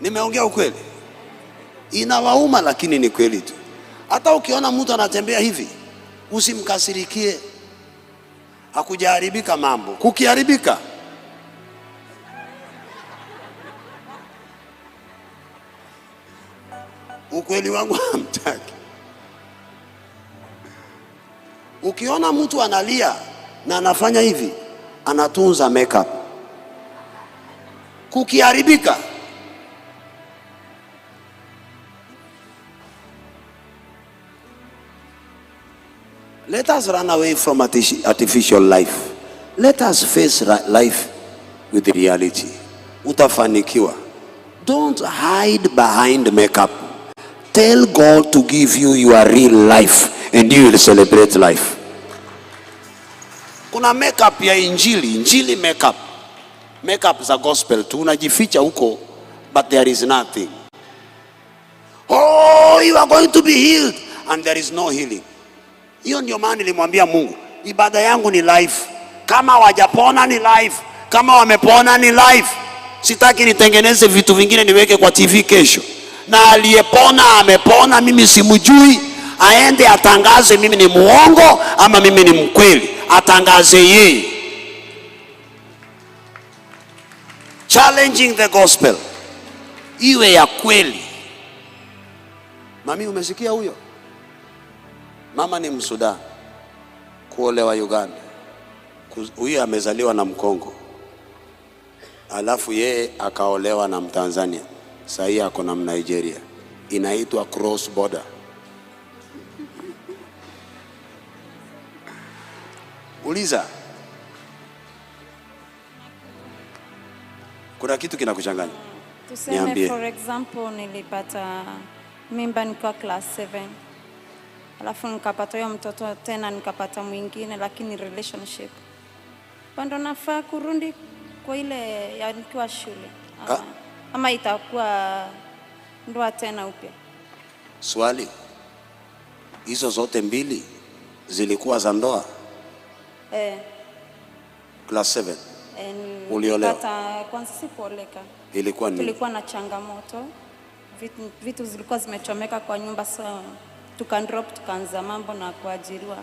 Nimeongea ukweli. Inawauma lakini ni kweli tu. Hata ukiona mtu anatembea hivi, usimkasirikie. Hakujaharibika mambo. Kukiharibika, ukweli wangu hamtaki. Ukiona mtu analia na anafanya hivi, anatunza makeup. Kukiharibika, let us run away from artificial life. Let us face life with reality. Utafanikiwa. Don't hide behind makeup. Tell God to give you your real life and you will celebrate life. Kuna makeup ya injili, injili makeup. Makeup za gospel tu, unajificha huko, but there is nothing. Oh, you are going to be healed and there is no healing. Hiyo ndio maana nilimwambia Mungu, ibada yangu ni life. Kama wajapona ni life, kama wamepona ni life. Sitaki nitengeneze vitu vingine niweke kwa TV kesho. Na aliyepona amepona, mimi simjui. Aende atangaze mimi ni muongo ama mimi ni mkweli, atangaze yeye. Challenging the gospel iwe ya kweli. Mami, umesikia huyo? Mama ni Msudan, kuolewa Uganda. Huyo amezaliwa na Mkongo, alafu yeye akaolewa na Mtanzania, sahii ako na Mnigeria. Inaitwa cross border. Uliza, kuna kitu kinakuchanganya? Tuseme Niambie. for example nilipata mimba nikiwa class 7. Alafu nikapata huyo mtoto tena nikapata mwingine lakini relationship. Bado nafaa kurudi kwa ile ya nikiwa shule. Ama itakuwa ndoa tena upya. Swali, hizo zote mbili zilikuwa za ndoa? Class 7 Uliolewa? Nilipata kwanza sikuoleka. Ilikuwa nini? Tulikuwa na changamoto. Vitu zilikuwa zimechomeka kwa nyumba, so tukandrop tukaanza mambo na kuajiriwa.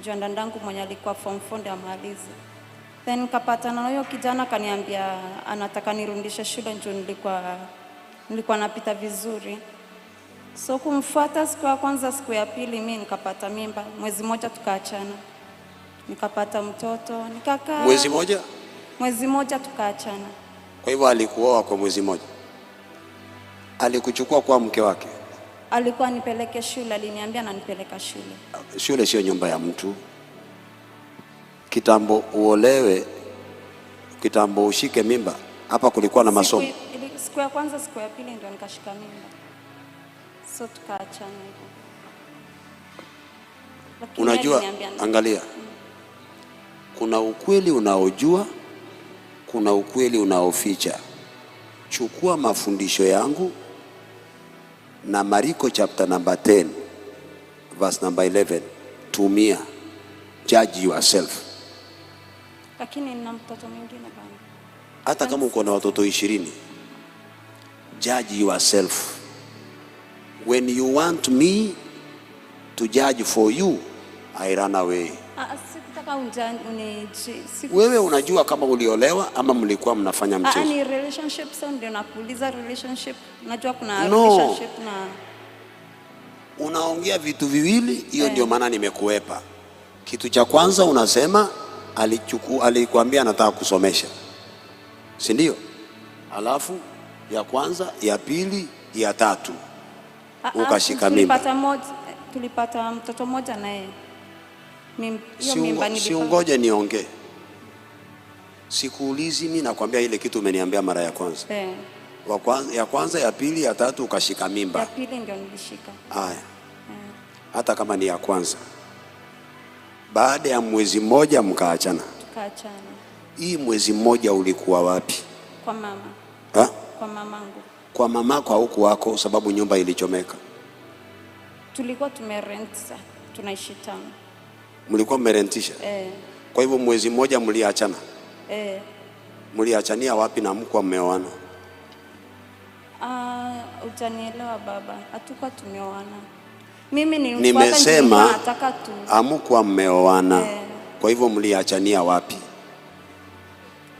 Juu dandangu mwenye alikuwa form 4 ndio amalize. Then nikapatana na huyo kijana akaniambia anataka nirudishe shule juu nilikuwa napita vizuri. So kumfuata siku ya kwanza, siku ya pili mimi nikapata mimba. Mwezi mmoja tukaachana. Nikapata mtoto, nikakaa. Mwezi mmoja? Mwezi mmoja tukaachana. Kwa hivyo alikuoa kwa mwezi mmoja? Alikuchukua kwa mke wake? Alikuwa nipeleke shule, aliniambia ananipeleka shule. Shule sio nyumba ya mtu. Kitambo uolewe, kitambo ushike mimba, hapa kulikuwa na masomo. Siku ya kwanza, siku ya pili ndio nikashika mimba. So tukaachana hivyo. Lakini Unajua, aliniambia angalia, kuna ukweli unaojua, kuna ukweli unaoficha. Chukua mafundisho yangu na Mariko chapter number 10 verse number 11, tumia, judge yourself. Lakini nina mtoto mwingine bana. Hata kama uko na watoto 20, judge yourself. When you want me to judge for you, I run away. Sikutaka Wewe unajua kama uliolewa ama mlikuwa mnafanya mchezo? Ni relationship, so ndio nakuuliza relationship. Najua kuna No. relationship na Unaongea vitu viwili, hiyo ndio maana nimekuepa. Kitu cha kwanza unasema alikwambia anataka kusomesha, si ndio? Alafu ya kwanza, ya pili, ya tatu ukashika mimba. Tulipata mtoto mmoja naye. Hiyo mimba nilipata. Siungoje niongee. Sikuulizi mimi, nakwambia ile kitu umeniambia mara ya kwanza. Ya kwanza, ya pili, ya tatu ukashika mimba. Ya pili ndio nilishika. Haya. Hata kama ni ya kwanza. Baada ya mwezi mmoja mkaachana. Tukaachana. Hii mwezi mmoja ulikuwa wapi? Kwa mama. Ha? Kwa mamangu. Kwa mamako au kwako, sababu nyumba ilichomeka? Tulikuwa tumerent, tunaishi town. Mlikuwa mmerentisha? Kwa hivyo mwezi mmoja mliachana? Eh. Mliachania wapi na mko mmeoana? Utanielewa baba, hatukuwa tumeoana. Mimi nilimfuata, Nimesema nilikuwa nataka tu hamkuwa mmeoana. Eh. Kwa hivyo mliachania wapi?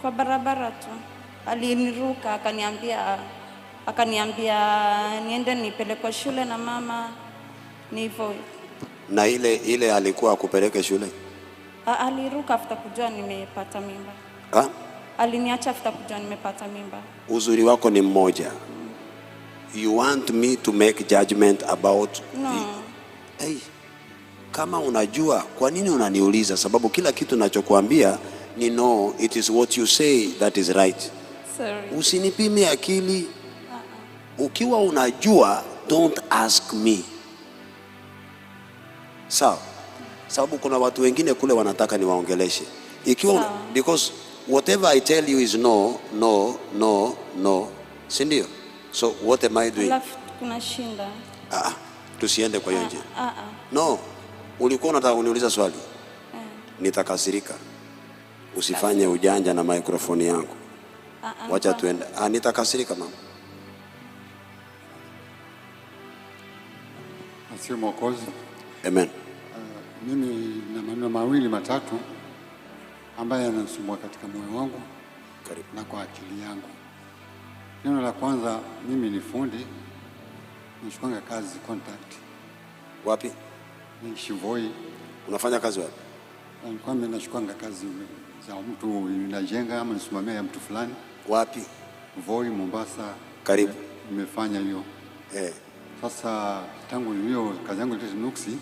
Kwa barabara tu. Aliniruka akaniambia niende nipelekwe shule na mama, ni hivyo. Na ile ile alikuwa akupeleke shule? Aliruka after kujua nimepata mimba. Ha? Aliniacha after kujua nimepata mimba. Uzuri wako ni mmoja. You want me to make judgment about No. Hey, kama unajua kwa nini unaniuliza? Sababu kila kitu nachokuambia ni no, it is what you say that is right. Sorry. Usinipime akili. Ukiwa unajua, don't ask me. Sawa? Sababu kuna watu wengine kule wanataka niwaongeleshe. Ikiwa Sawa. because whatever I tell you is no, no, no, no. Si ndio? So what am I doing? Alafu kuna shinda. Ah, tusiende kwa hiyo njia. Ah, ah. No, ulikuwa unataka kuniuliza swali. Nitakasirika. Usifanye ujanja na microphone yangu. Ah, ah, Wacha nilikuwa- tuende. Ah, nitakasirika mama. Asifiwe Mwokozi. Amen. Mimi na maneno mawili matatu ambayo yananisumbua katika moyo wangu. Karibu. Na kwa akili yangu. Neno la kwanza, mimi ni fundi, nashukanga kazi contract. Wapi? Ni Shivoi. Unafanya kazi wapi? Nilikuwa mimi nashukanga kazi za mtu, najenga ama nisimamia ya mtu fulani. Wapi? Voi, Mombasa. Karibu. Nimefanya hiyo. Eh. Sasa tangu hiyo kazi yangu ilete nuksi,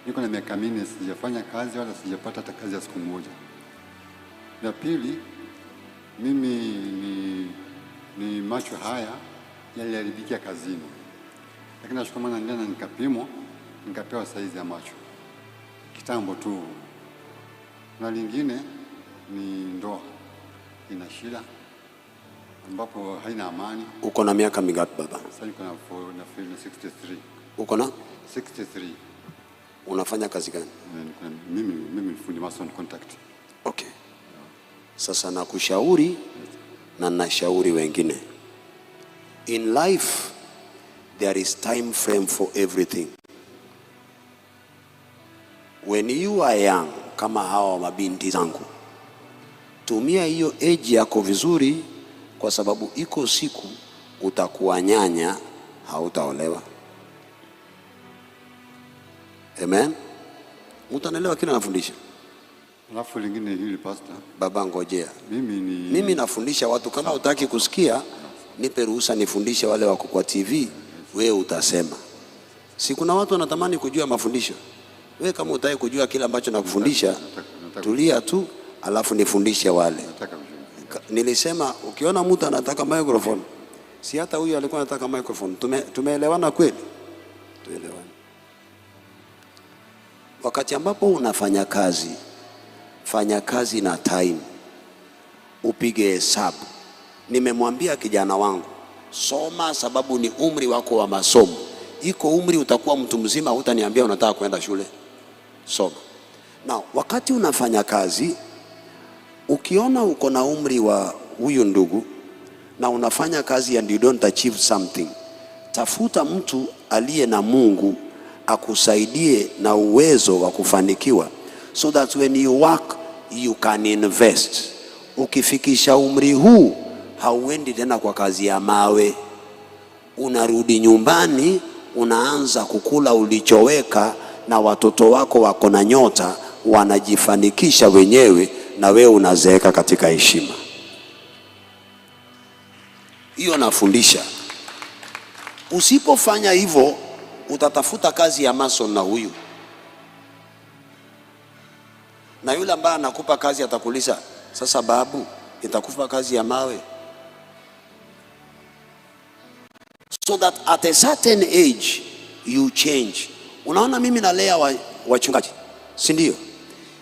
niko na miaka 4 sijafanya kazi wala sijapata hata kazi ya siku moja. La pili, mimi ni macho haya yaliharibikia kazini, lakini nashukuru maana nilienda nikapimwa, nikapewa saizi ya macho kitambo tu. Na lingine ni ndoa ina shida ambapo haina amani. Uko na miaka mingapi baba? Sasa niko na 63. Uko na 63. Unafanya kazi gani? Mimi ni fundi mason contract. Okay. Sasa nakushauri na nashauri wengine. In life there is time frame for everything. When you are young, kama hawa mabinti zangu, tumia hiyo age yako vizuri, kwa sababu iko siku utakuwa nyanya, hautaolewa. Amen. Mtu anaelewa kile anafundisha. Alafu lingine hili pastor. Baba ngojea. Mimi nafundisha watu, kama hutaki kusikia nipe ruhusa nifundishe wale wako kwa TV, wewe utasema. Si kuna watu wanatamani kujua mafundisho. Wewe kama hutaki kujua kile ambacho nakufundisha, tulia tu alafu nifundishe wale. Nilisema ukiona mtu anataka microphone, si hata huyu alikuwa anataka microphone. Tumeelewana kweli? Tuelewane. Wakati ambapo unafanya kazi, fanya kazi na time. Upige hesabu. Nimemwambia kijana wangu, soma sababu ni umri wako wa masomo. Iko umri utakuwa mtu mzima, hutaniambia unataka kwenda shule. Soma. Na wakati unafanya kazi, ukiona uko na umri wa huyu ndugu na unafanya kazi and you don't achieve something, tafuta mtu aliye na Mungu akusaidie na uwezo wa kufanikiwa, so that when you work you can invest. Ukifikisha umri huu hauendi tena kwa kazi ya mawe, unarudi nyumbani, unaanza kukula ulichoweka, na watoto wako wako na nyota, wanajifanikisha wenyewe, na wewe unazeeka katika heshima. Hiyo nafundisha. Usipofanya hivyo utatafuta kazi ya mason na huyu na yule ambaye anakupa kazi atakuuliza, sasa babu, nitakupa kazi ya mawe? So that at a certain age you change. Unaona, mimi nalea wachungaji, si ndio?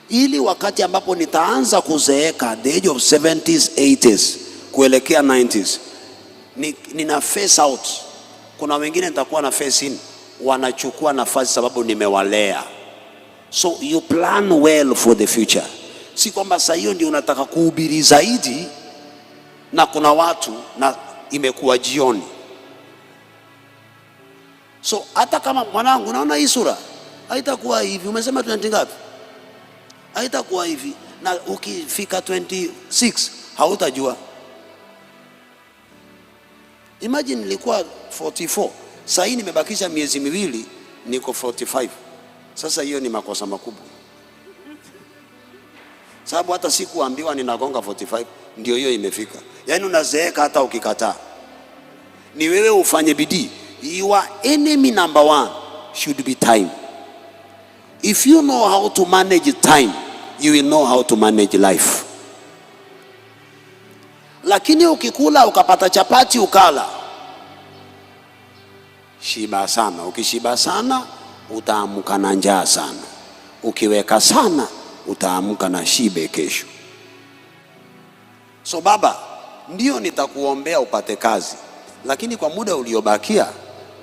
Ili wakati ambapo nitaanza kuzeeka, the age of 70s, 80s kuelekea 90s, nina face out. Kuna wengine nitakuwa na face in, wanachukua nafasi sababu nimewalea. So you plan well for the future. Si kwamba saa hiyo ndio unataka kuhubiri zaidi, na kuna watu na imekuwa jioni. So hata kama mwanangu, naona hii sura haitakuwa hivi. Umesema 20 ngapi? Haitakuwa hivi, na ukifika 26 hautajua. Imagine nilikuwa 44, sasa hii nimebakisha miezi 2 niko 45. Sasa hiyo ni makosa makubwa, sababu hata sikuambiwa ninagonga 45, ndio hiyo imefika. Yaani unazeeka hata ukikataa. Ni wewe ufanye bidii. Your enemy number one should be time. If you know how to manage time, you will know how to manage life. Lakini ukikula ukapata chapati ukala, shiba sana. Ukishiba sana utaamka na njaa sana. Ukiweka sana utaamka na shibe kesho. So baba, ndio nitakuombea upate kazi, lakini kwa muda uliobakia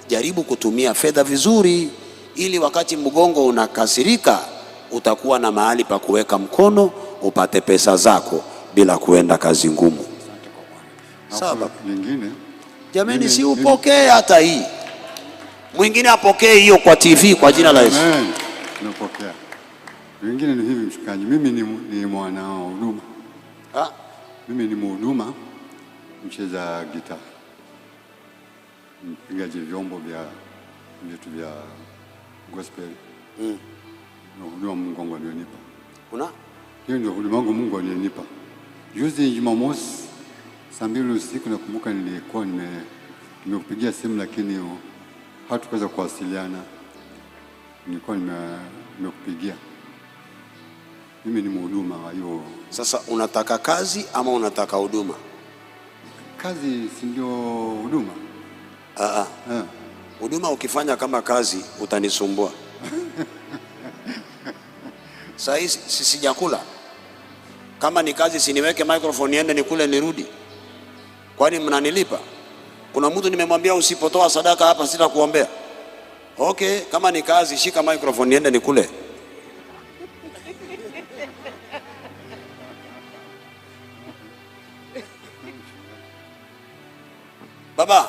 jaribu kutumia fedha vizuri, ili wakati mgongo unakasirika utakuwa na mahali pa kuweka mkono upate pesa zako bila kuenda kazi ngumu. Sawa baba. Lingine Jamani, si upokee hata hii, mwingine apokee hiyo kwa TV kwa jina la Yesu. Amen. Nimepokea. Lingine ni hivi mchungaji, mimi ni mwana wa huduma. Mimi ni mhuduma, mcheza gitaa, mpigaji vyombo vya vitu vya gospel. Ndio huduma Mungu wangu alionipa. Una? Hiyo ndio huduma wangu Mungu alionipa. Juzi Jumamosi saa 2 usiku nakumbuka nilikuwa nimekupigia simu lakini hatukuweza kuwasiliana. Nilikuwa nimekupigia. Mimi ni mhuduma wa hiyo. Sasa unataka kazi ama unataka huduma? Kazi si ndio huduma? Huduma ukifanya kama kazi utanisumbua. Saa hii sijakula. Kama ni kazi siniweke microphone niende nikule nirudi. Kwani mnanilipa? Kuna mtu nimemwambia usipotoa sadaka hapa sitakuombea. Okay, kama ni kazi shika microphone niende nikule. Baba,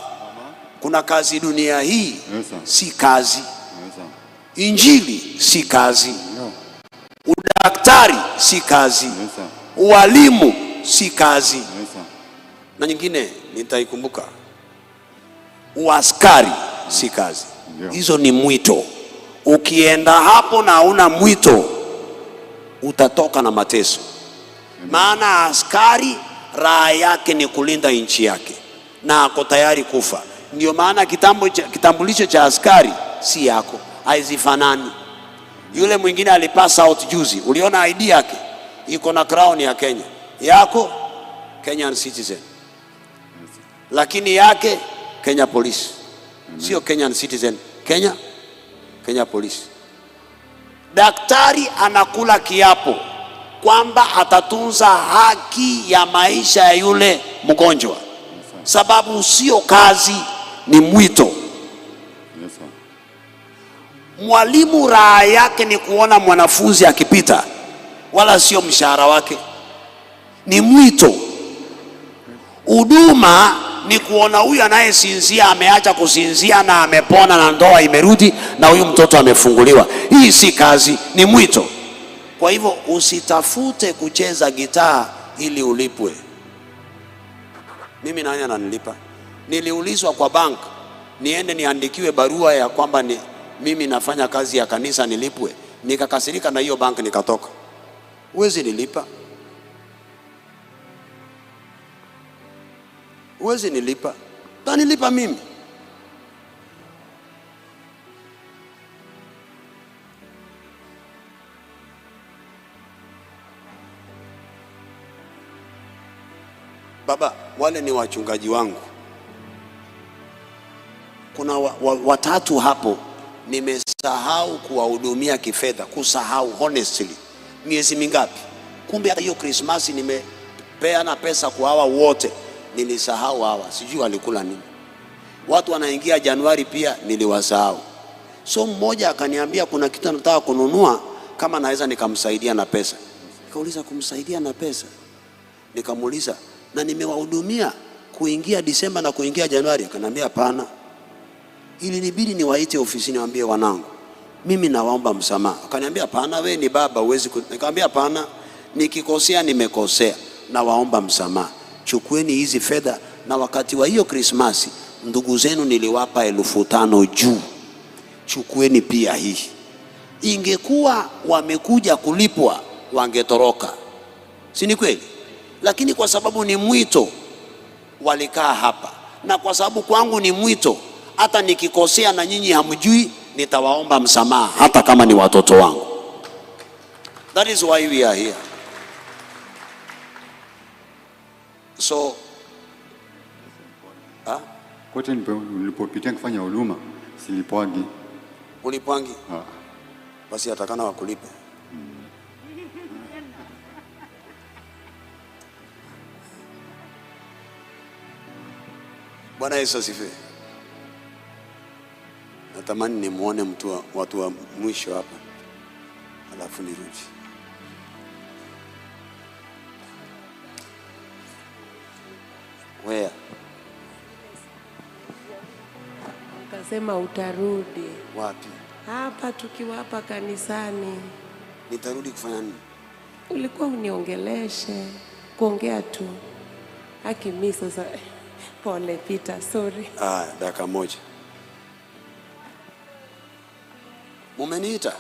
kuna kazi dunia hii si kazi. Injili si kazi. Udaktari si kazi. Ualimu si kazi. Na nyingine nitaikumbuka, uaskari si kazi. Hizo ni mwito. Ukienda hapo na una mwito utatoka na mateso. Maana askari raha yake ni kulinda nchi yake na ako tayari kufa. Ndio maana kitambulisho cha askari si yako, haizifanani. Yule mwingine alipass out juzi, uliona ID yake iko na crown ya Kenya, yako Kenyan citizen, lakini yake Kenya police, sio Kenyan citizen, Kenya police. Daktari anakula kiapo kwamba atatunza haki ya maisha ya yule mgonjwa, sababu sio kazi, ni mwito. Mwalimu raha yake ni kuona mwanafunzi akipita, wala sio mshahara wake, ni mwito. Huduma ni kuona huyu anayesinzia ameacha kusinzia na amepona na ndoa imerudi na huyu mtoto amefunguliwa. Hii si kazi, ni mwito. Kwa hivyo usitafute kucheza gitaa ili ulipwe. Mimi nani ananilipa? Niliulizwa kwa bank niende niandikiwe barua ya kwamba ni mimi nafanya kazi ya kanisa nilipwe. Nikakasirika na hiyo bank nikatoka. Huwezi nilipa. Huwezi nilipa. Utanilipa mimi? Baba, wale ni wachungaji wangu. Kuna watatu hapo nimesahau kuwahudumia kifedha, kusahau honestly. Miezi mingapi? Kumbe hata hiyo Krismasi nimepeana pesa kwa hawa wote, nilisahau hawa, sijui walikula nini. Watu wanaingia Januari pia niliwasahau. So mmoja akaniambia kuna kitu nataka kununua, kama naweza nikamsaidia na pesa. Nikauliza, kumsaidia na pesa? Nikamuuliza, na nimewahudumia kuingia Disemba na kuingia Januari? Akaniambia hapana. Ilinibidi niwaite ofisini niwaambie, wanangu, mimi nawaomba msamaha. Akaniambia hapana, we ni baba huwezi. Nikamwambia hapana, nikikosea nimekosea, nawaomba msamaha. Chukueni hizi fedha, na wakati wa hiyo Krismasi ndugu zenu niliwapa 5,000 juu, chukueni pia hii. Ingekuwa wamekuja kulipwa wangetoroka, si ni kweli? Lakini kwa sababu ni mwito walikaa hapa, na kwa sababu kwangu ni mwito, hata nikikosea na nyinyi hamjui, nitawaomba msamaha hata kama ni watoto wangu. That is why we are here. So, ha? Kote nilipopitia kufanya huduma silipwagi. Ulipwangi? Basi atakana wakulipe. Bwana Yesu asifiwe. Natamani nimuone watu wa mwisho hapa, alafu nirudi. Where? Akasema utarudi. Wapi? Hapa tukiwa hapa kanisani. Nitarudi kufanya nini? Ulikuwa uniongeleshe, kuongea tu. Haki mimi sasa. Pole Peter, sorry. Dakika moja. Mumeniita?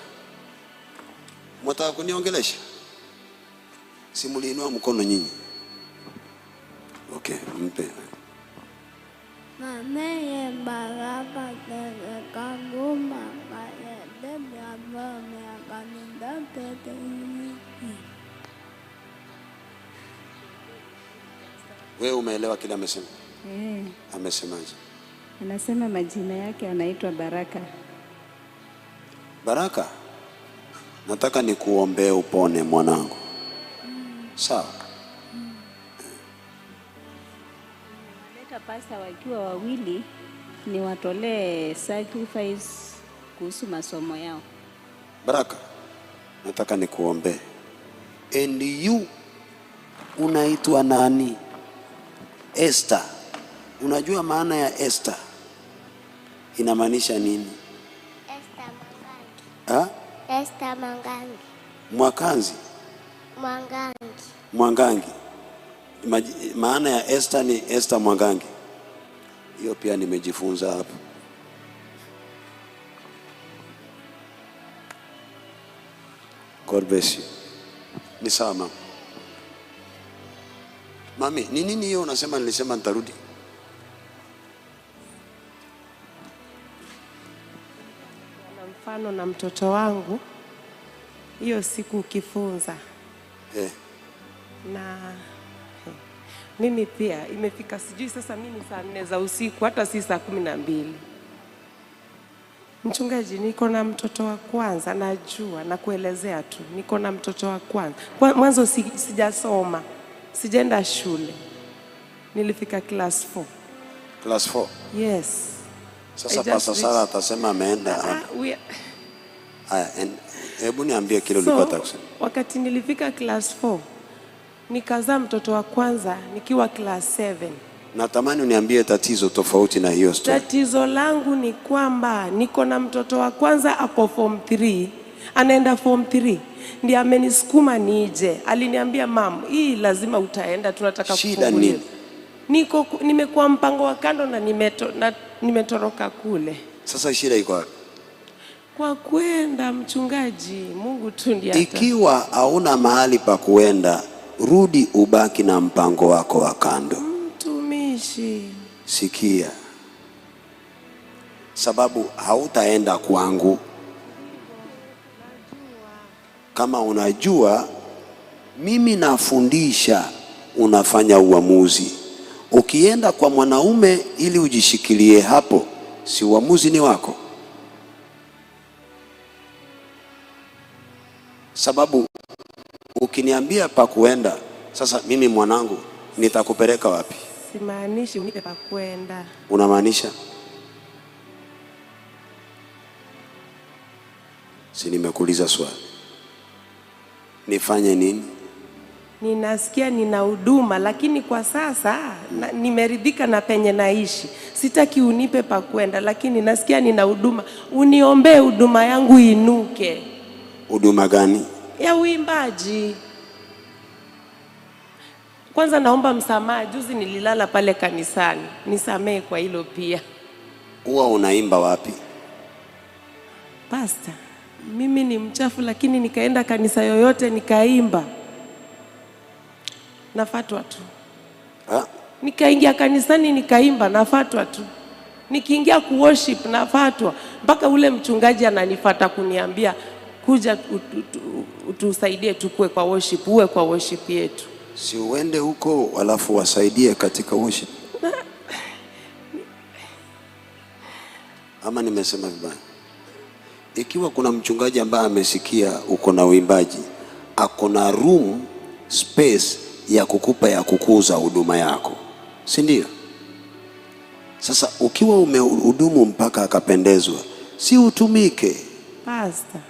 Mwataka kuniongelesha? Si muliinua mkono nyinyi? Okay, mpe. Mame baraba kaguma Wewe umeelewa kile amesema? Amesemaje? Anasema majina yake anaitwa Baraka. Baraka, nataka nikuombee upone mwanangu. Sawa. Leta pasta wakiwa wawili niwatolee sacrifice kuhusu masomo yao. Baraka, nataka nikuombee. And you unaitwa nani? Esther. Unajua maana ya Esther? Inamaanisha nini? Esther Mwangangi. Ha? Esther Mwangangi. Mwakanzi? Mwangangi. Mwangangi. Maana ya Esther ni Esther Mwangangi. Hiyo pia nimejifunza hapo. God bless you. Ni sawa mama. Mami, ni nini hiyo unasema nilisema nitarudi? Na mfano na mtoto wangu hiyo siku ukifunza. Na mimi pia imefika sijui sasa mimi saa 4 za usiku hata si saa 12. Mchungaji, niko na mtoto wa kwanza, najua na kuelezea tu. Niko na mtoto wa kwanza. Mwanzo sijasoma. Sijaenda shule. Nilifika class 4. Class 4? Yes. Sasa Pastor Sara atasema ameenda. Aya, hebu niambie kile ulikuwa unataka kusema. Wakati nilifika class 4, nikazaa mtoto wa kwanza nikiwa class 7. Natamani uniambie tatizo tofauti na hiyo story. Tatizo langu ni kwamba niko na mtoto wa kwanza ako form 3, anaenda form 3. Ndiye amenisukuma nije. Aliniambia mam, hii lazima utaenda, tunataka kufunguliwa. Shida nini? Nimekuwa mpango wa kando na nimetoroka kule. Sasa shida iko wapi? Kwa kwenda mchungaji, Mungu tu ndiye. Ikiwa hauna mahali pa kuenda, rudi ubaki na mpango wako wa kando. Mtumishi. Sikia. Sababu hautaenda kwangu. Kama unajua mimi nafundisha, unafanya uamuzi. Ukienda kwa mwanaume ili ujishikilie hapo, si uamuzi ni wako. Sababu ukiniambia pa kuenda, sasa mimi mwanangu nitakupeleka wapi? Simaanishi unipe pa kuenda. Unamaanisha? Si nimekuuliza swali. Nifanye nini? Ninasikia nina huduma, lakini kwa sasa nimeridhika na penye naishi. Sitaki unipe pa kwenda, lakini nasikia nina huduma. Uniombee huduma yangu inuke. Huduma gani? Ya uimbaji. Kwanza naomba msamaha, juzi nililala pale kanisani. Nisamehe kwa hilo pia. Huwa unaimba wapi? Pastor, mimi ni mchafu, lakini nikaenda kanisa yoyote nikaimba. Nafatwa tu. Ha? Nikaingia kanisani nikaimba, nafatwa tu. Nikiingia kuworship nafatwa. Mpaka ule mchungaji ananifuata kuniambia kuja utusaidie tukue kwa worship, uwe kwa worship yetu. Si uende huko alafu wasaidie katika worship. Ama nimesema vibaya? Ikiwa kuna mchungaji ambaye amesikia uko na uimbaji, ako na room space ya kukupa ya kukuza huduma yako, si ndio? Sasa ukiwa umehudumu mpaka akapendezwa, si utumike? Pastor,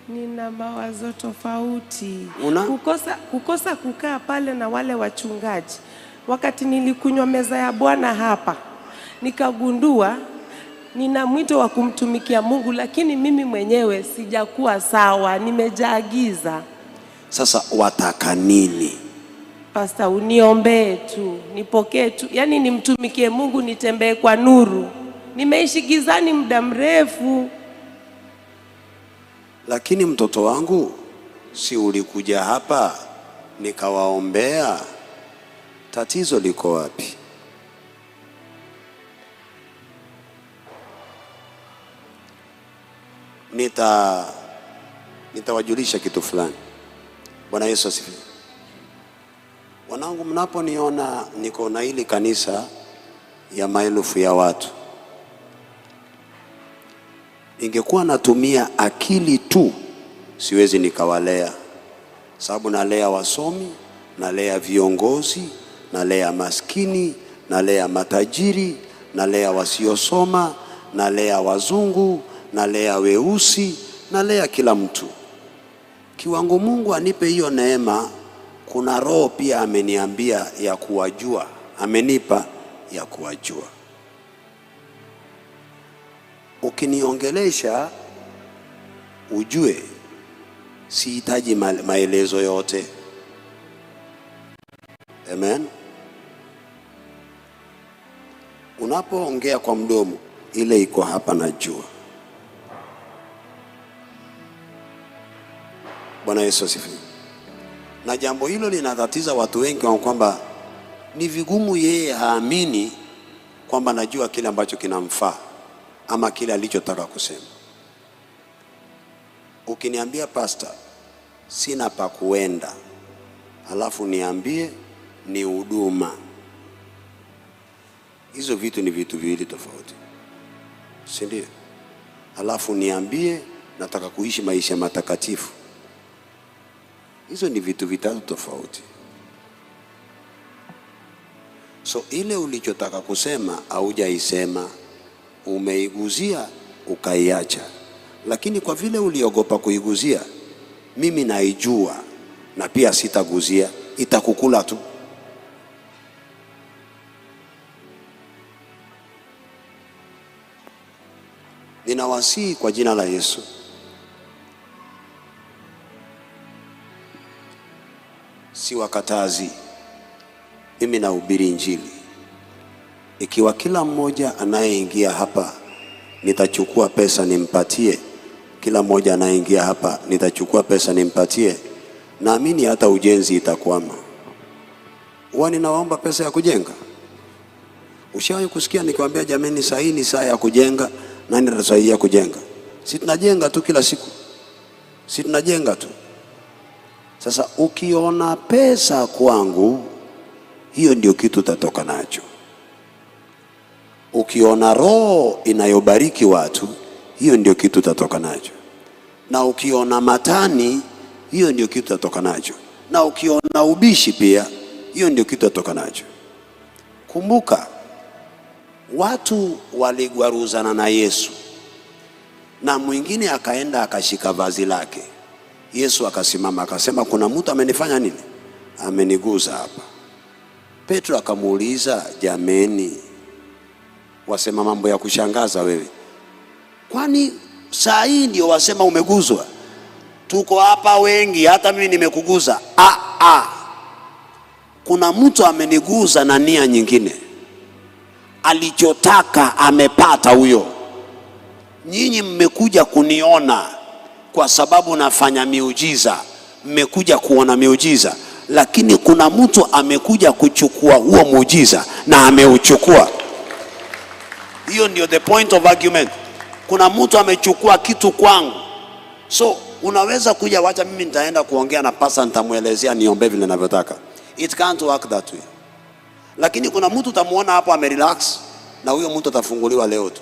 nina mawazo tofauti. Una? Kukosa kukaa pale na wale wachungaji. Wakati nilikunywa meza ya Bwana hapa, nikagundua nina mwito wa kumtumikia Mungu, lakini mimi mwenyewe sijakuwa sawa, nimejaa giza. Sasa wataka nini? Pastor, uniombee tu, nipokee tu, yaani nimtumikie Mungu, nitembee kwa nuru. Nimeishi gizani muda mrefu. Lakini mtoto wangu, si ulikuja hapa nikawaombea? Tatizo liko wapi? Nitawajulisha kitu fulani. Bwana Yesu asifiwe. Wanangu, mnaponiona niko na hili kanisa ya maelfu ya watu, ingekuwa natumia akili tu siwezi nikawalea, sababu nalea wasomi, nalea viongozi, nalea maskini, nalea matajiri, nalea wasiosoma, nalea wazungu, nalea weusi, nalea kila mtu. Kiwango Mungu anipe hiyo neema, kuna roho pia ameniambia ya kuwajua, amenipa ya kuwajua. Ukiniongelesha ujue sihitaji maelezo yote. Amen. Unapoongea kwa mdomo, ile iko hapa najua. Bwana Yesu asifiwe. Na jambo hilo linatatiza watu wengi kwamba ni vigumu yeye haamini kwamba najua kile ambacho kinamfaa ama kile alichotaka kusema. Ukiniambia pastor, sina pa kuenda, alafu niambie ni huduma, hizo vitu ni vitu viwili tofauti, si ndio? Alafu niambie nataka kuishi maisha matakatifu, hizo ni vitu vitatu tofauti. So ile ulichotaka kusema haujaisema, umeiguzia ukaiacha, lakini kwa vile uliogopa kuiguzia, mimi naijua na pia sitaguzia, itakukula tu. Ninawasihi kwa jina la Yesu, siwakatazi, mimi nahubiri Injili. Ikiwa kila mmoja anayeingia hapa nitachukua pesa nimpatie, kila mmoja anayeingia hapa nitachukua pesa nimpatie, naamini hata ujenzi itakwama. Huwa ninawaomba pesa ya kujenga. Ushawahi kusikia nikiwaambia jameni, saa hii ni saa ya kujenga, nani atasaidia kujenga? Si tunajenga tu kila siku, si tunajenga tu. Sasa ukiona pesa kwangu, hiyo ndio kitu utatoka nacho. Ukiona roho inayobariki watu, hiyo ndio kitu utatoka nacho. Na ukiona matani, hiyo ndio kitu utatoka nacho. Na ukiona ubishi pia, hiyo ndio kitu utatoka nacho. Kumbuka, watu waligwaruzana na Yesu, na mwingine akaenda akashika vazi lake. Yesu akasimama akasema, kuna mtu amenifanya nini? Ameniguza hapa. Petro akamuuliza, jameni, wasema mambo ya kushangaza wewe, kwani saa hii ndio wasema umeguzwa? Tuko hapa wengi, hata mimi nimekuguza. Ah, ah. Kuna mtu ameniguza na nia nyingine, alichotaka amepata huyo. Nyinyi mmekuja kuniona kwa sababu nafanya miujiza, mmekuja kuona miujiza, lakini kuna mtu amekuja kuchukua huo muujiza na ameuchukua. Hiyo ndio the point of argument. Kuna mtu amechukua kitu kwangu, so unaweza kuja, wacha mimi nitaenda kuongea na pasa, nitamwelezea niombe vile ninavyotaka. It can't work that way. Lakini kuna mtu utamuona hapo amerelax, na huyo mtu atafunguliwa leo tu.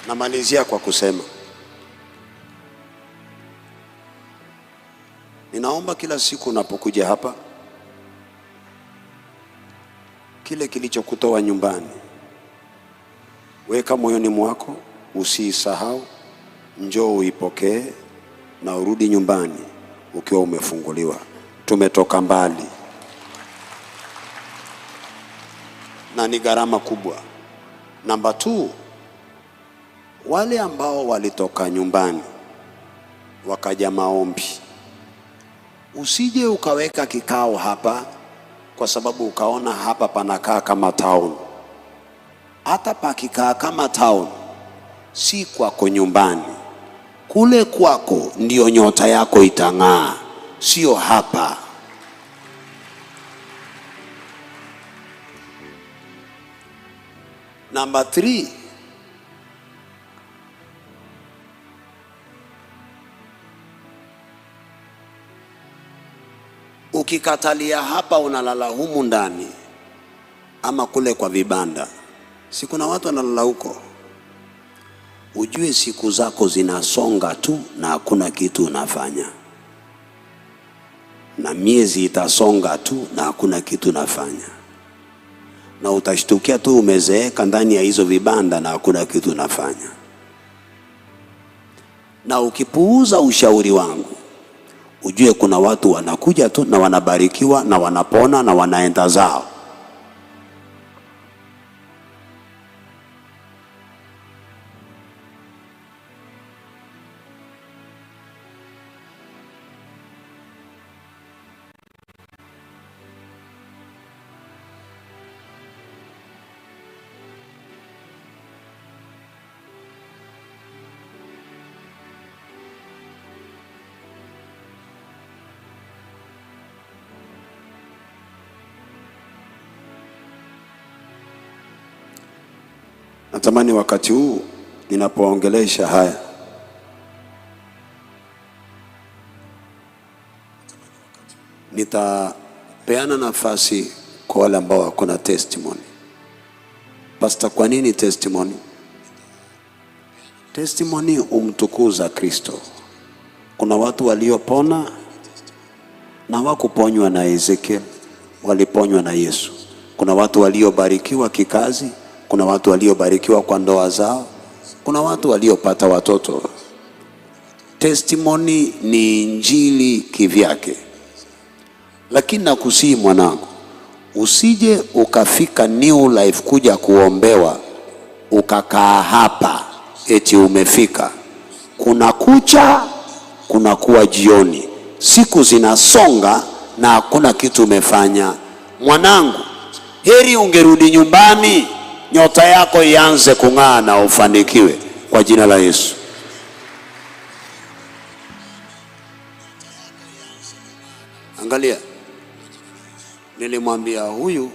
Namalizia kwa kusema ninaomba kila siku unapokuja hapa, kile kilichokutoa nyumbani weka moyoni mwako, usiisahau, njoo uipokee na urudi nyumbani ukiwa umefunguliwa. Tumetoka mbali na ni gharama kubwa. Namba 2, wale ambao walitoka nyumbani wakaja maombi, usije ukaweka kikao hapa kwa sababu ukaona hapa panakaa kama town. Hata pakikaa kama town, si kwako nyumbani. Kule kwako ndio nyota yako itang'aa, sio hapa. Namba 3, ukikatalia hapa unalala humu ndani ama kule kwa vibanda, si kuna watu wanalala huko? Ujue siku zako zinasonga tu na hakuna kitu unafanya, na miezi itasonga tu na hakuna kitu unafanya, na utashtukia tu umezeeka ndani ya hizo vibanda na hakuna kitu unafanya. Na ukipuuza ushauri wangu, ujue kuna watu wanakuja tu na wanabarikiwa na wanapona na wanaenda zao. Natamani wakati huu ninapoongelesha haya, nitapeana nafasi kwa wale ambao wako na testimony. Pastor, kwa nini testimony? Testimony umtukuza Kristo. Kuna watu waliopona na hawakuponywa na Ezekiel, waliponywa na Yesu. Kuna watu waliobarikiwa kikazi, kuna watu waliobarikiwa kwa ndoa zao, kuna watu waliopata watoto. Testimony ni injili kivyake. Lakini nakusihi mwanangu, usije ukafika New Life kuja kuombewa ukakaa hapa eti umefika. Kuna kucha, kuna kuwa jioni, siku zinasonga na hakuna kitu umefanya. Mwanangu, heri ungerudi nyumbani, nyota yako ianze kung'aa na ufanikiwe kwa jina la Yesu. Angalia, nilimwambia huyu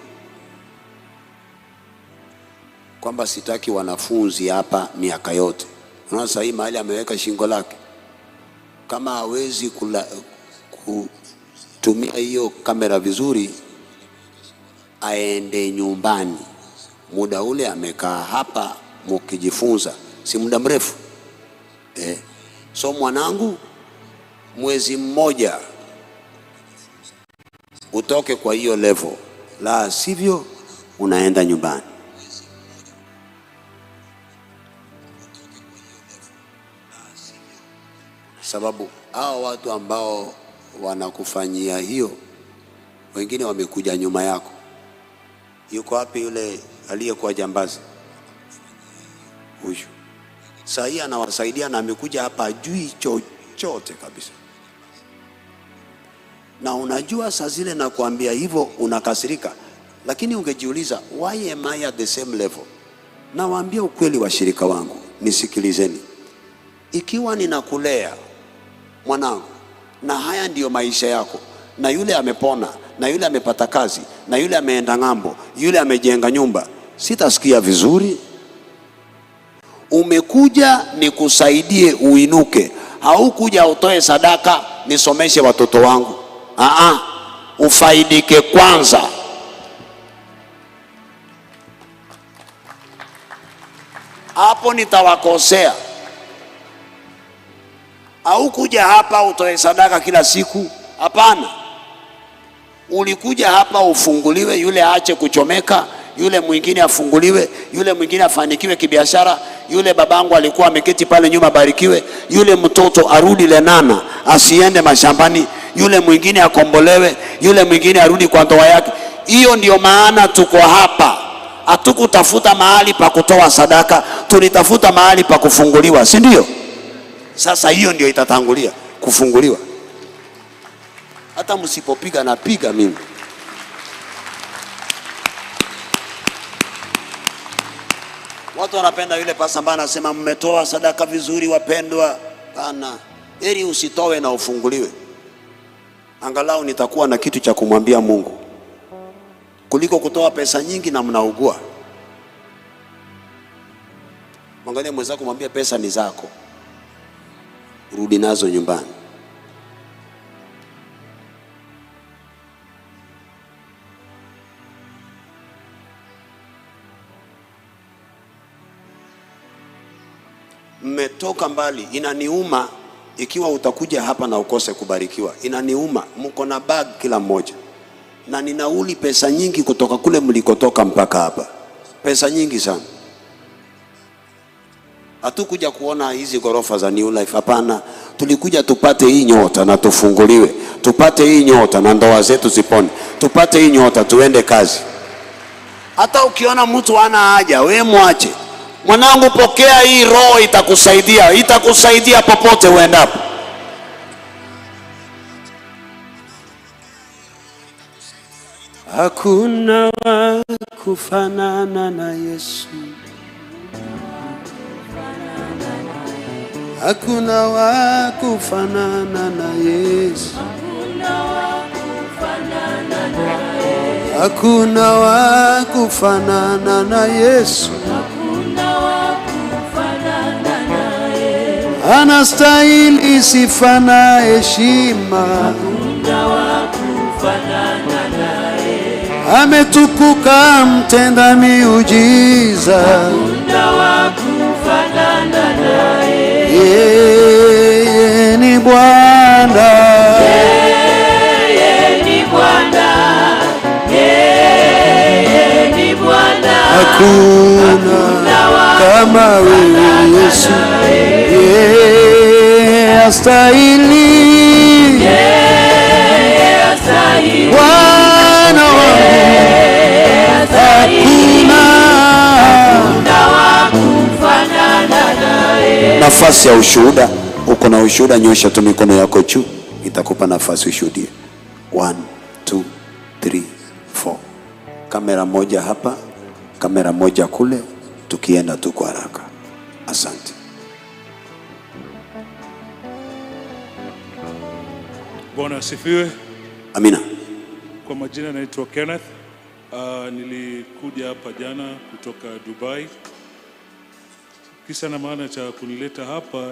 kwamba sitaki wanafunzi hapa miaka yote. Unaona sasa hii mahali ameweka shingo lake, kama hawezi kutumia hiyo kamera vizuri, aende nyumbani. Muda ule amekaa hapa mkijifunza, si muda mrefu. So mwanangu, mwezi mmoja utoke kwa hiyo level, la sivyo unaenda nyumbani. Sababu hao watu ambao wanakufanyia hiyo, wengine wamekuja nyuma yako. Yuko wapi yule aliyekuwa jambazi? Huyu saa hii anawasaidia na amekuja hapa ajui chochote kabisa. Na unajua saa zile nakuambia hivyo unakasirika, lakini ungejiuliza, why am I at the same level? Nawaambia ukweli, washirika wangu, nisikilizeni. Ikiwa ninakulea mwanangu, na haya ndiyo maisha yako, na yule amepona, na yule amepata kazi, na yule ameenda ng'ambo, yule amejenga nyumba, sitasikia vizuri. Umekuja nikusaidie uinuke, haukuja utoe sadaka nisomeshe watoto wangu. Aa, ufaidike kwanza. Hapo nitawakosea. Haukuja hapa utoe sadaka kila siku, hapana. Ulikuja hapa ufunguliwe, yule aache kuchomeka, yule mwingine afunguliwe, yule mwingine afanikiwe kibiashara, yule babangu alikuwa ameketi pale nyuma abarikiwe, yule mtoto arudi Lenana asiende mashambani, yule mwingine akombolewe, yule mwingine arudi kwa ndoa yake. Hiyo ndio maana tuko hapa. Hatukutafuta mahali pa kutoa sadaka, tulitafuta mahali pa kufunguliwa, si ndio? Sasa hiyo ndio itatangulia kufunguliwa. Hata msipopiga napiga mimi. Watu wanapenda yule pasta ambaye anasema mmetoa sadaka vizuri wapendwa. Pana, heri usitoe na ufunguliwe. Angalau nitakuwa na kitu cha kumwambia Mungu kuliko kutoa pesa nyingi na mnaugua. Mwangalie mwenzako, mwambie pesa ni zako, rudi nazo nyumbani. Mmetoka mbali. Inaniuma ikiwa utakuja hapa na ukose kubarikiwa. Inaniuma, mko na bag kila mmoja, na ninauli pesa nyingi kutoka kule mlikotoka mpaka hapa, pesa nyingi sana. Hatukuja kuona hizi ghorofa za New Life, hapana. Tulikuja tupate hii nyota na tufunguliwe, tupate hii nyota na ndoa zetu zipone, tupate hii nyota tuende kazi. Hata ukiona mtu hana haja, we mwache. Mwanangu, pokea hii roho, itakusaidia, itakusaidia popote uendapo. Hakuna wa kufanana na Yesu, hakuna wa kufanana na Yesu, hakuna wa kufanana na Yesu, anastahili sifa na heshima, ametukuka mtenda miujiza, yeye ni Bwana, yeye ni Bwana, yeye ni Bwana, hakuna kama wewe Yesu, yeye astahili, yeye astahili, Bwana wangu, hakuna wa kufanana naye. Nafasi ya ushuhuda, uko na ushuhuda, nyosha tu mikono yako juu, itakupa nafasi ushuhudie. 1 2 3 4. Kamera moja hapa, kamera moja kule, tukienda tu kwa haraka. Asante. Bwana asifiwe. Amina. Kwa majina naitwa Kenneth. Nilikuja hapa jana kutoka Dubai. Kisa na maana cha kunileta hapa,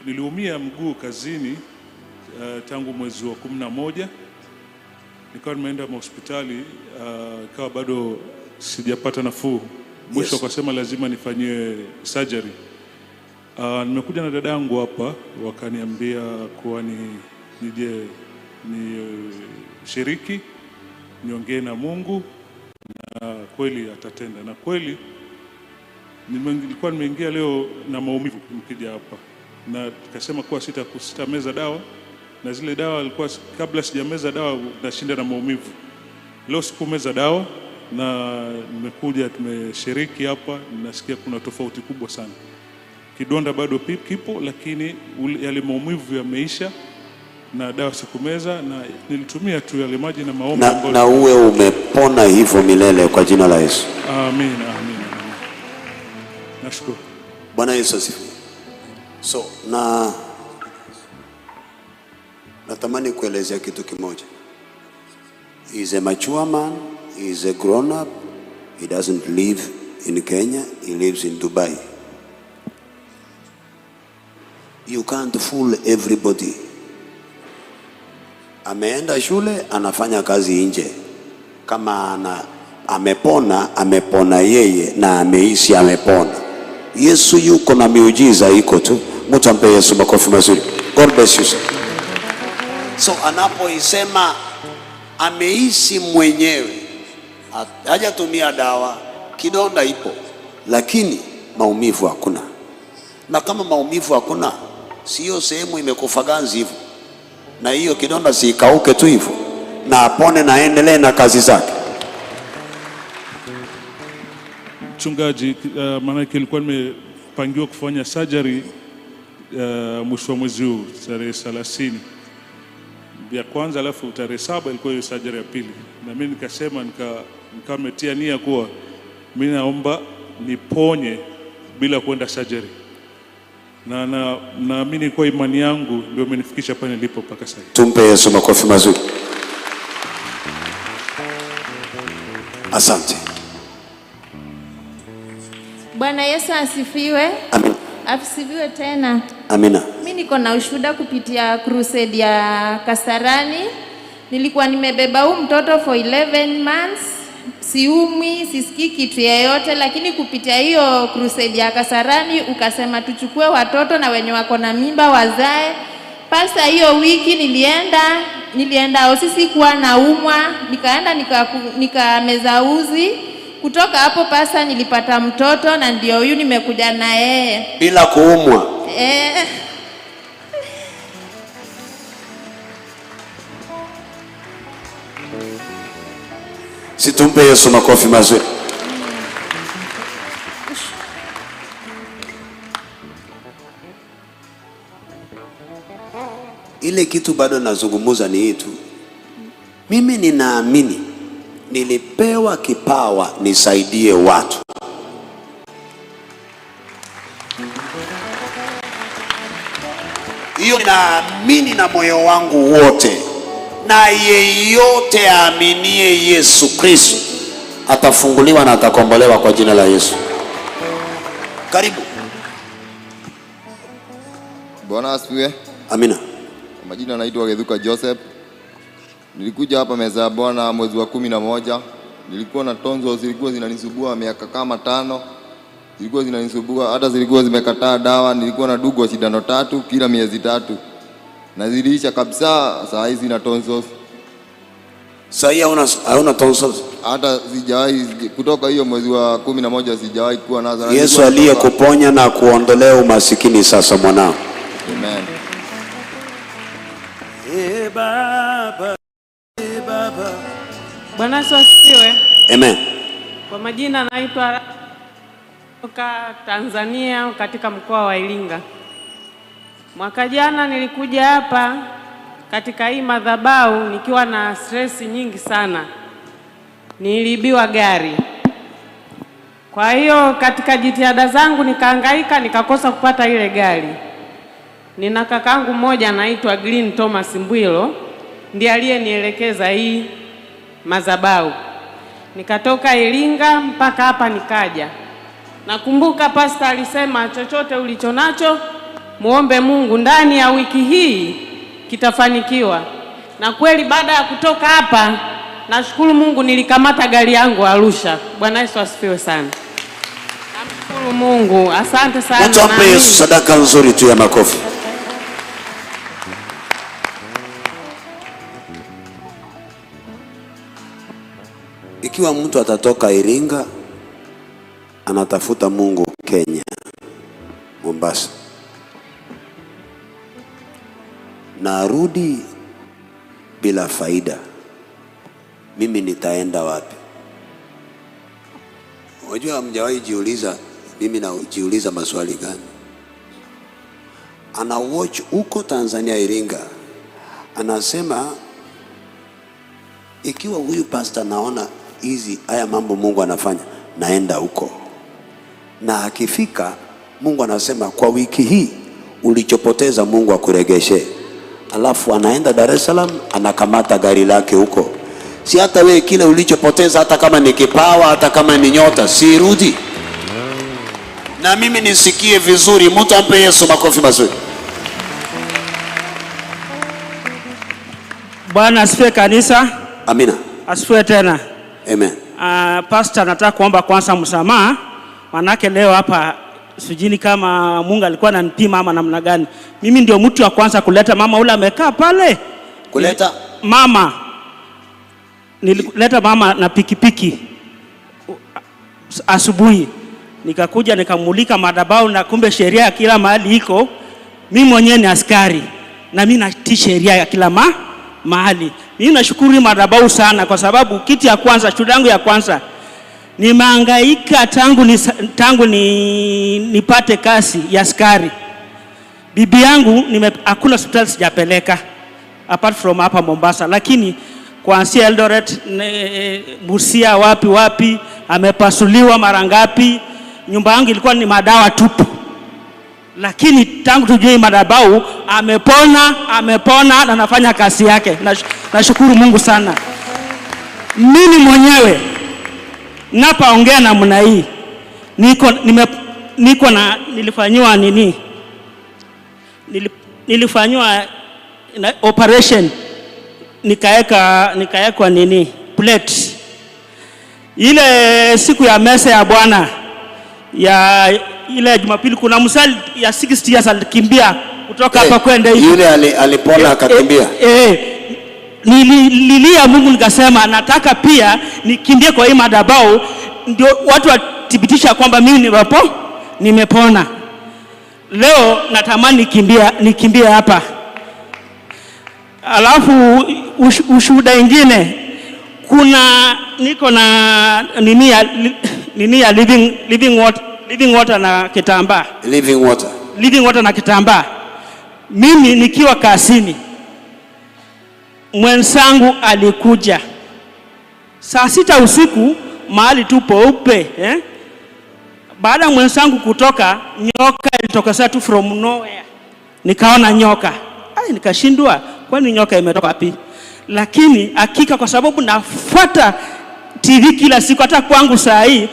niliumia mguu kazini tangu mwezi wa 11. Nikawa nimeenda hospitali, ikawa bado sijapata nafuu. Mwisho akasema lazima nifanyie surgery. Nimekuja na dadangu hapa, wakaniambia kuwa nije ni shiriki niongee na Mungu na kweli atatenda. Na kweli nilikuwa nimeingia leo na maumivu nikija hapa. Na tukasema kuwa sitameza dawa, na zile dawa alikuwa kabla sijameza dawa nashinda na maumivu. Leo sikumeza dawa na nimekuja, tumeshiriki hapa, nasikia kuna tofauti kubwa sana. Kidonda bado kipo, lakini yale maumivu yameisha na dawa sikumeza, na nilitumia tu yale maji na maombi ambayo Na uwe umepona hivyo milele kwa jina la Yesu. Amen, amen, amen. Nashukuru. Bwana Yesu asifiwe. So na natamani kuelezea kitu kimoja. He is a mature man, he is a grown up, he doesn't live in Kenya, he lives in Dubai. You can't fool everybody. Ameenda shule, anafanya kazi nje. Kama amepona, amepona yeye na ameishi amepona. Yesu yuko na miujiza iko tu. Mtu ampe Yesu makofi mazuri. God bless you, sir. So anapoisema ameishi mwenyewe, hajatumia dawa, kidonda ipo, lakini maumivu hakuna. Na kama maumivu hakuna, sio sehemu imekufa ganzi hivyo, na hiyo kidonda sikauke tu hivyo, na apone na aendelee na kazi zake. Mchungaji, maanake ilikuwa nimepangiwa kufanya surgery mwisho wa mwezi huu tarehe 30 ya kwanza, alafu tarehe 7 ilikuwa hiyo surgery ya pili, na mimi nikasema nikametia nia kuwa mimi naomba niponye bila kwenda surgery, na naamini kwa imani yangu ndio imenifikisha pale nilipo mpaka sasa. Tumpe Yesu makofi mazuri. Asante. Bwana Yesu asifiwe. Amen. Asifiwe tena. Amina. Mimi niko na ushuhuda kupitia crusade ya Kasarani. Nilikuwa nimebeba huu mtoto for 11 months. Siumwi, sisikii kitu yeyote, lakini kupitia hiyo crusade ya Kasarani ukasema tuchukue watoto na wenye wako na mimba wazae. Pasa hiyo wiki nilienda osisi kuwa naumwa, nikaenda nikameza uzi. Kutoka hapo pasa nilipata mtoto na ndio huyu nimekuja na yeye. Bila kuumwa. Situmpe Yesu makofi mazuri. Ile kitu bado nazungumuza ni hii tu. Mimi ninaamini nilipewa kipawa nisaidie watu. Hiyo ninaamini na moyo wangu wote. Na yeyote aaminie Yesu Kristo atafunguliwa na atakombolewa kwa jina la Yesu. Karibu. Bwana asifiwe. Amina. Kwa majina naitwa Gethuka Joseph. Nilikuja hapa meza ya Bwana mwezi wa 11. Nilikuwa na tonzo zilikuwa zinanisubua miaka kama 5. Zilikuwa zinanisubua, hata zilikuwa zimekataa dawa. Nilikuwa na dugwa sindano 3 kila miezi 3. Na ziliisha kabisa. Saa hizi na tonsils. Saa hii hauna tonsils? Hata sijawahi, kutoka hiyo mwezi wa 11 sijawahi kuwa nazo. Yesu aliyekuponya na kuondolea umasikini sasa mwanao. Amen. Ee Baba, Ee Baba. Bwana Yesu asifiwe. Amen. Kwa majina naitwa kutoka Tanzania katika mkoa wa Iringa. Mwaka jana nilikuja hapa katika hii madhabahu nikiwa na stress nyingi sana. Niliibiwa gari. Kwa hiyo katika jitihada zangu nikahangaika nikakosa kupata ile gari. Nina kakangu mmoja anaitwa Green Thomas Mbwilo, ndiye aliyenielekeza hii madhabahu. Nikatoka Iringa mpaka hapa nikaja. Nakumbuka pastor alisema chochote ulichonacho muombe Mungu ndani ya wiki hii kitafanikiwa. Na kweli baada ya kutoka hapa nashukuru Mungu nilikamata gari yangu Arusha. Bwana Yesu asifiwe sana. Namshukuru Mungu. Asante sana. Mtu ampe Yesu sadaka nzuri tu ya makofi. Ikiwa mtu atatoka Iringa anatafuta Mungu Kenya, Mombasa, Na arudi bila faida, mimi nitaenda wapi? Unajua hamjawahi jiuliza, mimi najiuliza maswali gani? Ana watch huko Tanzania Iringa, anasema ikiwa huyu pastor naona hizi haya mambo Mungu anafanya, naenda huko. Na akifika Mungu anasema kwa wiki hii ulichopoteza Mungu akuregeshe. Alafu anaenda Dar es Salaam anakamata gari lake huko. Si hata wewe kile ulichopoteza, hata kama ni kipawa, hata kama ni nyota, sirudi. Na mimi nisikie vizuri, mtu ampe Yesu makofi mazuri. Bwana asifiwe kanisa. Amina. Asifiwe tena. Amen. Pastor, nataka kuomba kwanza msamaha, manake leo hapa sijini kama Mungu alikuwa ananipima ama namna gani. Mimi ndio mtu wa kwanza kuleta mama ule amekaa pale. Kuleta mama. Nilileta mama na pikipiki asubuhi. Nikakuja nikamulika madhabahu na kumbe sheria ya kila mahali iko. Mimi mwenyewe ni askari na mimi natii sheria ya kila mahali. Mimi nashukuru madhabahu sana kwa sababu kitu ya kwanza, shule yangu ya kwanza nimehangaika tangu nipate kazi ya askari. Bibi yangu hakuna hospitali sijapeleka apart from hapa Mombasa, lakini kuanzia Eldoret, Busia, wapi wapi, amepasuliwa mara ngapi. Nyumba yangu ilikuwa ni madawa tupu, lakini tangu tujue madhabahu amepona na anafanya kazi yake. Nashukuru Mungu sana. Mimi mwenyewe napaongea namna hii, niko na nilifanywa nini? Nilifanywa operation, nikaekwa nini? Plate. Ile siku ya mesa ya Bwana ya ile Jumapili, kuna msali ya 60 years alikimbia kutoka hapa kwenda hivi. Yule alipona akakimbia. Nililia Mungu nikasema nataka pia nikimbie kwa hii madhabahu ndio watu wathibitisha kwamba mimi nimepona. Leo natamani nikimbie hapa. Alafu ushuhuda ingine, kuna niko na nini ya living water na kitambaa. Living water. Living water na kitambaa. Mimi nikiwa kazini, mwenzangu alikuja saa 6 usiku mahali tupo upe, Baada ya mwenzangu kutoka, nyoka ilitoka tu from nowhere. Nikaona nyoka. Nikashindwa, kwani nyoka imetoka wapi? Lakini hakika kwa sababu nafuata TV kila siku, hata kwangu saa hii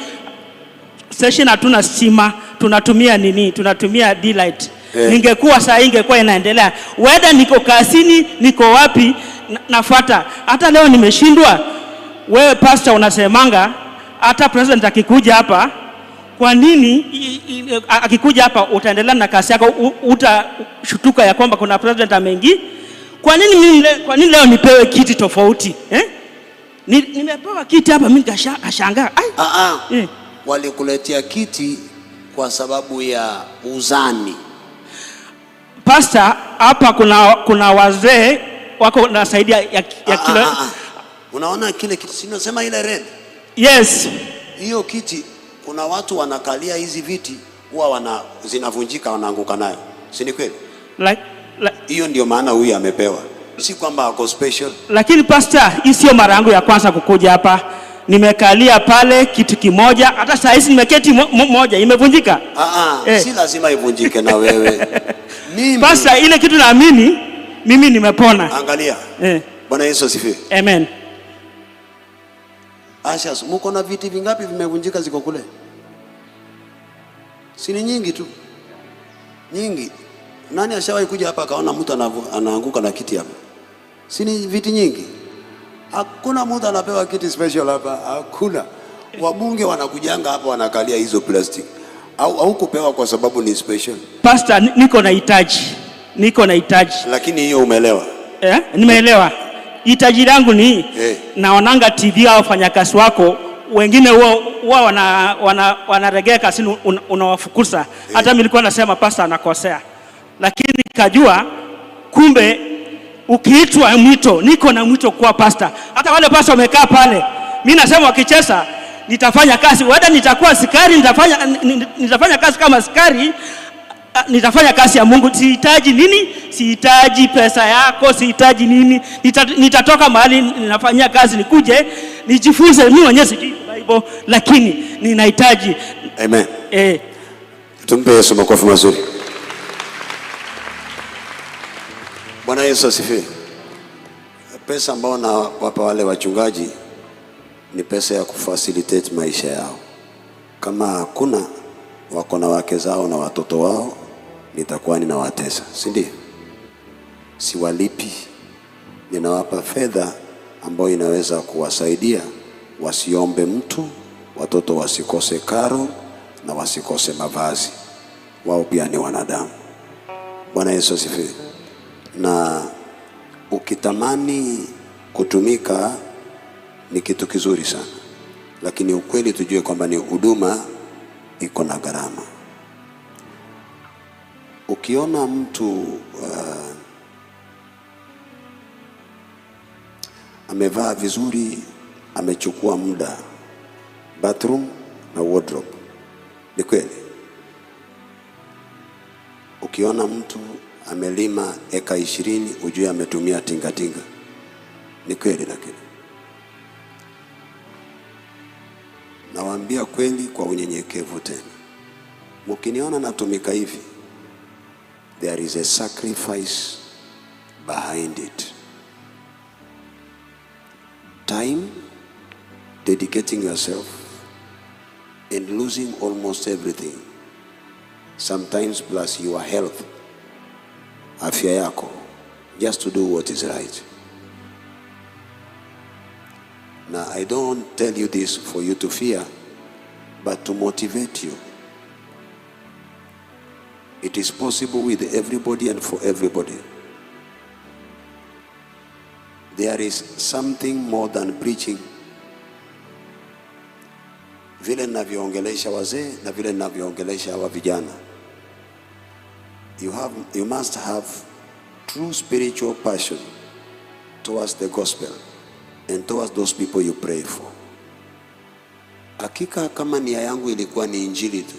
session hatuna stima, tunatumia nini? Tunatumia daylight. Ningekuwa saa hii ingekuwa inaendelea. Whether niko kazini, niko wapi, nafuata. Hata leo nimeshindwa. Wewe pastor unasemanga hata president akikuja hapa, kwa nini akikuja hapa utaendelea na kazi yako, utashutuka ya kwamba kuna president ameingia? Kwa nini leo nipewe kiti tofauti? Nimepewa kiti hapa mimi nikashangaa. Walikuletea kiti kwa sababu ya uzani. Pastor, hapa kuna wazee wako nasaidia ya kila. Unaona kile kiti, si unasema ile red? Yes. Hiyo kiti kuna watu wanakalia hizi viti huwa zinavunjika wanaanguka nayo. Si ni kweli? Hiyo ndio maana huyu amepewa. Si kwamba ako special. Lakini pastor, hii sio mara yangu ya kwanza kukuja hapa. Nimekalia pale kitu kimoja, hata saa hizi nimeketi moja imevunjika. Si lazima ivunjike na wewe. Mimi pastor, ile kitu naamini mimi nimepona. Angalia. Bwana Yesu asifiwe. Amen. Asha, mko na viti vingapi vimevunjika ziko kule? Si ni nyingi tu. Nyingi. Nani ashawahi kuja hapa akaona mtu anaanguka na kiti hapa? Si ni viti nyingi? Hakuna mtu anapewa kiti special hapa, hakuna. Wabunge wanakujanga hapa wanakalia hizo plastic. Au kupewa kwa sababu ni special. Pastor, niko na hitaji. Niko na hitaji. Lakini hiyo umeelewa? Nimeelewa. Hitaji langu ni naonanga TV au wafanyakazi wako wengine huwa wanaregea kazini, unawafukuza. Hata mimi nilikuwa nasema pastor anakosea. Lakini nikajua kumbe Ukiitwa mwito, niko na mwito kuwa pastor. Hata wale pastor wamekaa pale, mimi nasema wakicheza nitafanya kazi, whether nitakuwa askari, nitafanya kazi kama askari, nitafanya kazi ya Mungu. Sihitaji nini? Sihitaji pesa yako, sihitaji nini. Nitatoka mahali ninafanyia kazi nikuje nijifunze. Mimi mwenyewe sijui Bible, lakini ninahitaji. Amen. Eh. Tumpe Yesu makofi mazuri. Bwana Yesu asifiwe. Pesa ambao nawapa wale wachungaji ni pesa ya kufacilitate maisha yao. Kama hakuna, wako na wake zao na watoto wao, nitakuwa ninawatesa, si ndio? Siwalipi, ninawapa fedha ambayo inaweza kuwasaidia wasiombe mtu, watoto wasikose karo na wasikose mavazi. Wao pia ni wanadamu. Bwana Yesu asifiwe. Na ukitamani kutumika ni kitu kizuri sana, lakini ukweli tujue kwamba ni huduma iko na gharama. Ukiona mtu amevaa vizuri, amechukua muda bathroom na wardrobe, ni kweli. Ukiona mtu amelima eka 20, ujue ametumia tingatinga, ni kweli. Lakini nawaambia kweli kwa unyenyekevu tena, mkiniona natumika hivi, there is a sacrifice behind it. Time, dedicating yourself, and losing almost everything, sometimes plus your health, afya yako, just to do what is right. Now, I don't tell you this for you to fear, but to motivate you. It is possible with everybody and for everybody. There is something more than preaching. Vile ninavyoongelesha wazee na vile ninavyoongelesha hawa vijana. You must have true spiritual passion towards the gospel and towards those people you pray for. Hakika kama nia yangu ilikuwa ni injili tu,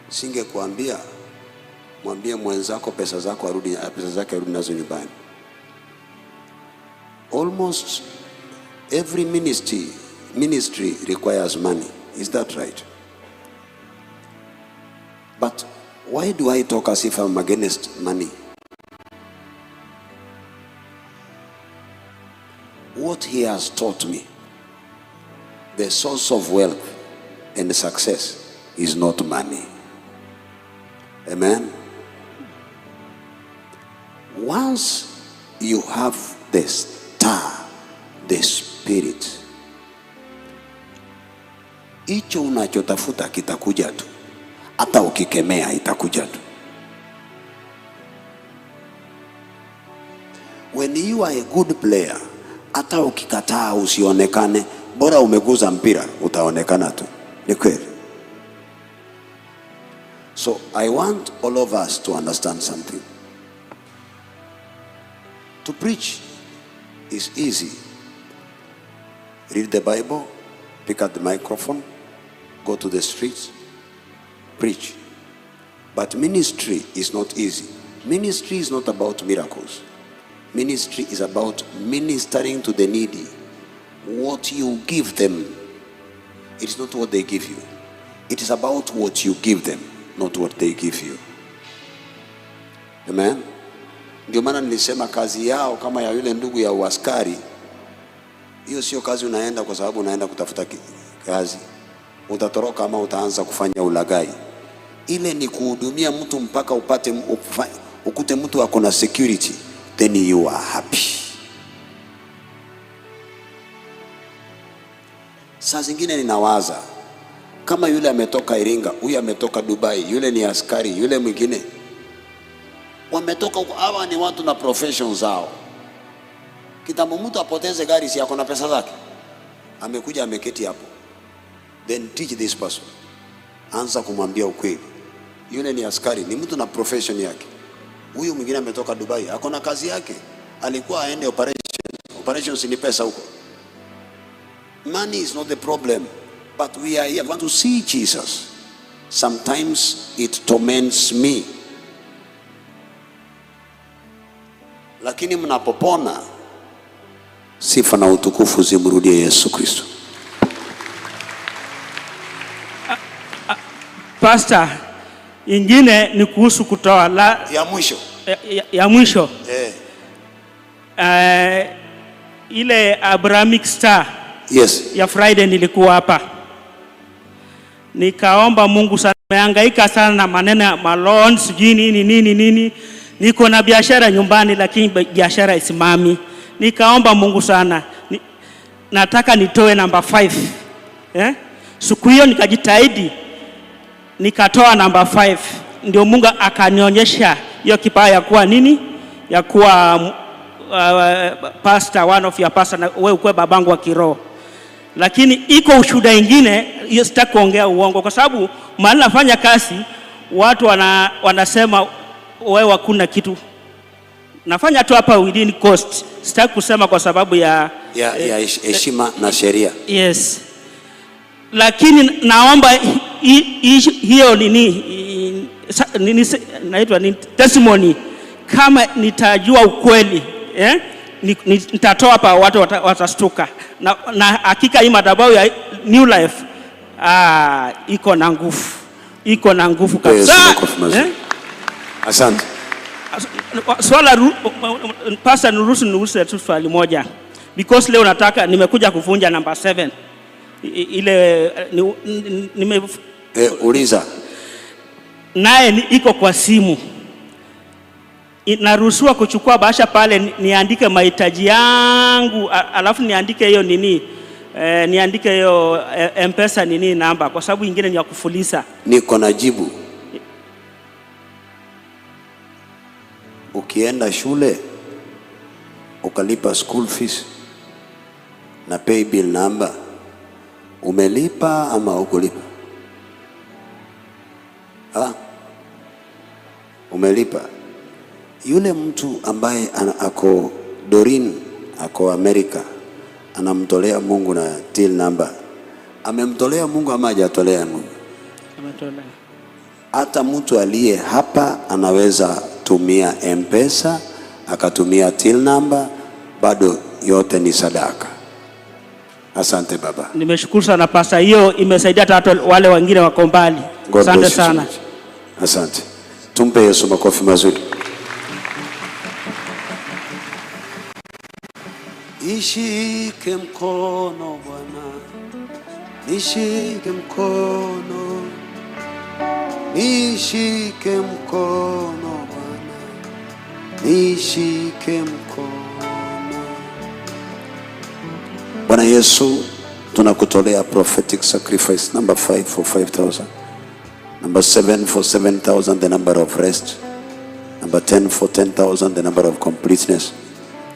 singekuambia mwambie mwenzako pesa zako arudi, pesa zake arudi nazo nyumbani. Almost every ministry requires money. Is that right? But why do I talk as if I'm against money? What he has taught me, the source of wealth and success is not money. Amen. Once you have the star, the spirit, hicho unachotafuta kitakuja tu, hata ukikemea itakuja tu. When you are a good player, hata ukikataa usionekane, bora umeguza mpira utaonekana tu. Ni kweli. So I want all of us to understand something. To preach is easy. Read the Bible, pick up the microphone, go to the streets, preach. But ministry is not easy. Ministry is not about miracles. Ministry is about ministering to the needy. What you give them, it is not what they give you. It is about what you give them, not what they give you. Amen. Ndio maana nilisema kazi yao kama ya yule ndugu ya uaskari, hiyo sio kazi unaenda kwa sababu unaenda kutafuta kazi. Utatoroka ama utaanza kufanya ulaghai. Ile ni kuhudumia mtu mpaka ukute mtu ako na security, then you are happy. Saa zingine ninawaza kama yule ametoka Iringa, huyu ametoka Dubai, yule ni askari, yule mwingine wametoka huko. Hawa ni watu na profession zao. Kitambo mtu apoteze gari, si ako na pesa zake, amekuja ameketi hapo. Then teach this person, anza kumwambia ukweli. Yule ni askari, ni mtu na profession yake. Huyu mwingine ametoka Dubai, ako na kazi yake, Alikuwa aende operation. Operations ni pesa huko. Money is not the problem, but we are here. We want to see Jesus. Sometimes it torments me. Lakini mnapopona, sifa na utukufu zimrudie Yesu Kristo. Pastor, ingine ni kuhusu kutoa la, ya mwisho ya mwisho eh. Ile Abrahamic Star yes. ya Friday nilikuwa hapa nikaomba Mungu sana, nimehangaika sana na maneno ya malon sijui nini nini nini. Niko na biashara nyumbani lakini biashara isimami. Nikaomba Mungu sana nataka nitoe namba 5 eh? Siku hiyo nikajitahidi nikatoa namba 5, ndio Mungu akanionyesha hiyo kipawa ya kuwa nini, ya kuwa pastor, one of your pastor, na wewe ukuwe babangu wa kiroho. Lakini iko ushuhuda ingine, hiyo sitaki kuongea uongo, kwa sababu mahali nafanya kazi watu wanasema wewe hakuna kitu. Nafanya tu hapa within coast, sitaki kusema kwa sababu ya ya heshima na sheria. Yes. Lakini naomba hiyo nini, nini naitwa ni testimony, kama nitajua ukweli nitatoa hapa, watu watastuka. Na hakika hii madhabahu ya New Life iko na nguvu, iko na nguvu kabisa. Asante. Swala pastor, niruhusu tu swali moja, because leo nataka nimekuja kuvunja namba 7 ile nime uliza naye iko kwa simu. Naruhusiwa kuchukua bahasha pale niandike mahitaji yangu, alafu niandike hiyo nini, niandike hiyo M-Pesa nini namba, kwa sababu ingine ni ya kufuliza. Niko na jibu. Ukienda shule ukalipa school fees na pay bill number, umelipa ama hukulipa? Umelipa. Yule mtu ambaye ako Dorin, ako Amerika, anamtolea Mungu na till number, amemtolea Mungu ama hajatolea Mungu? Ametolea. Hata mtu aliye hapa anaweza tumia M-Pesa akatumia till number, bado yote ni sadaka. Asante baba. Nimeshukuru sana pastor, hiyo imesaidia hata wale wengine wako mbali. Asante sana. Asante. Tumpe Yesu makofi mazuri. Nishike mkono Bwana, nishike mkono, nishike mkono Bwana, nishike mkono. Bwana Yesu, tunakutolea prophetic sacrifice number 5 for 5,000, number 7 for 7,000, the number of rest, number 10 for 10,000, the number of completeness,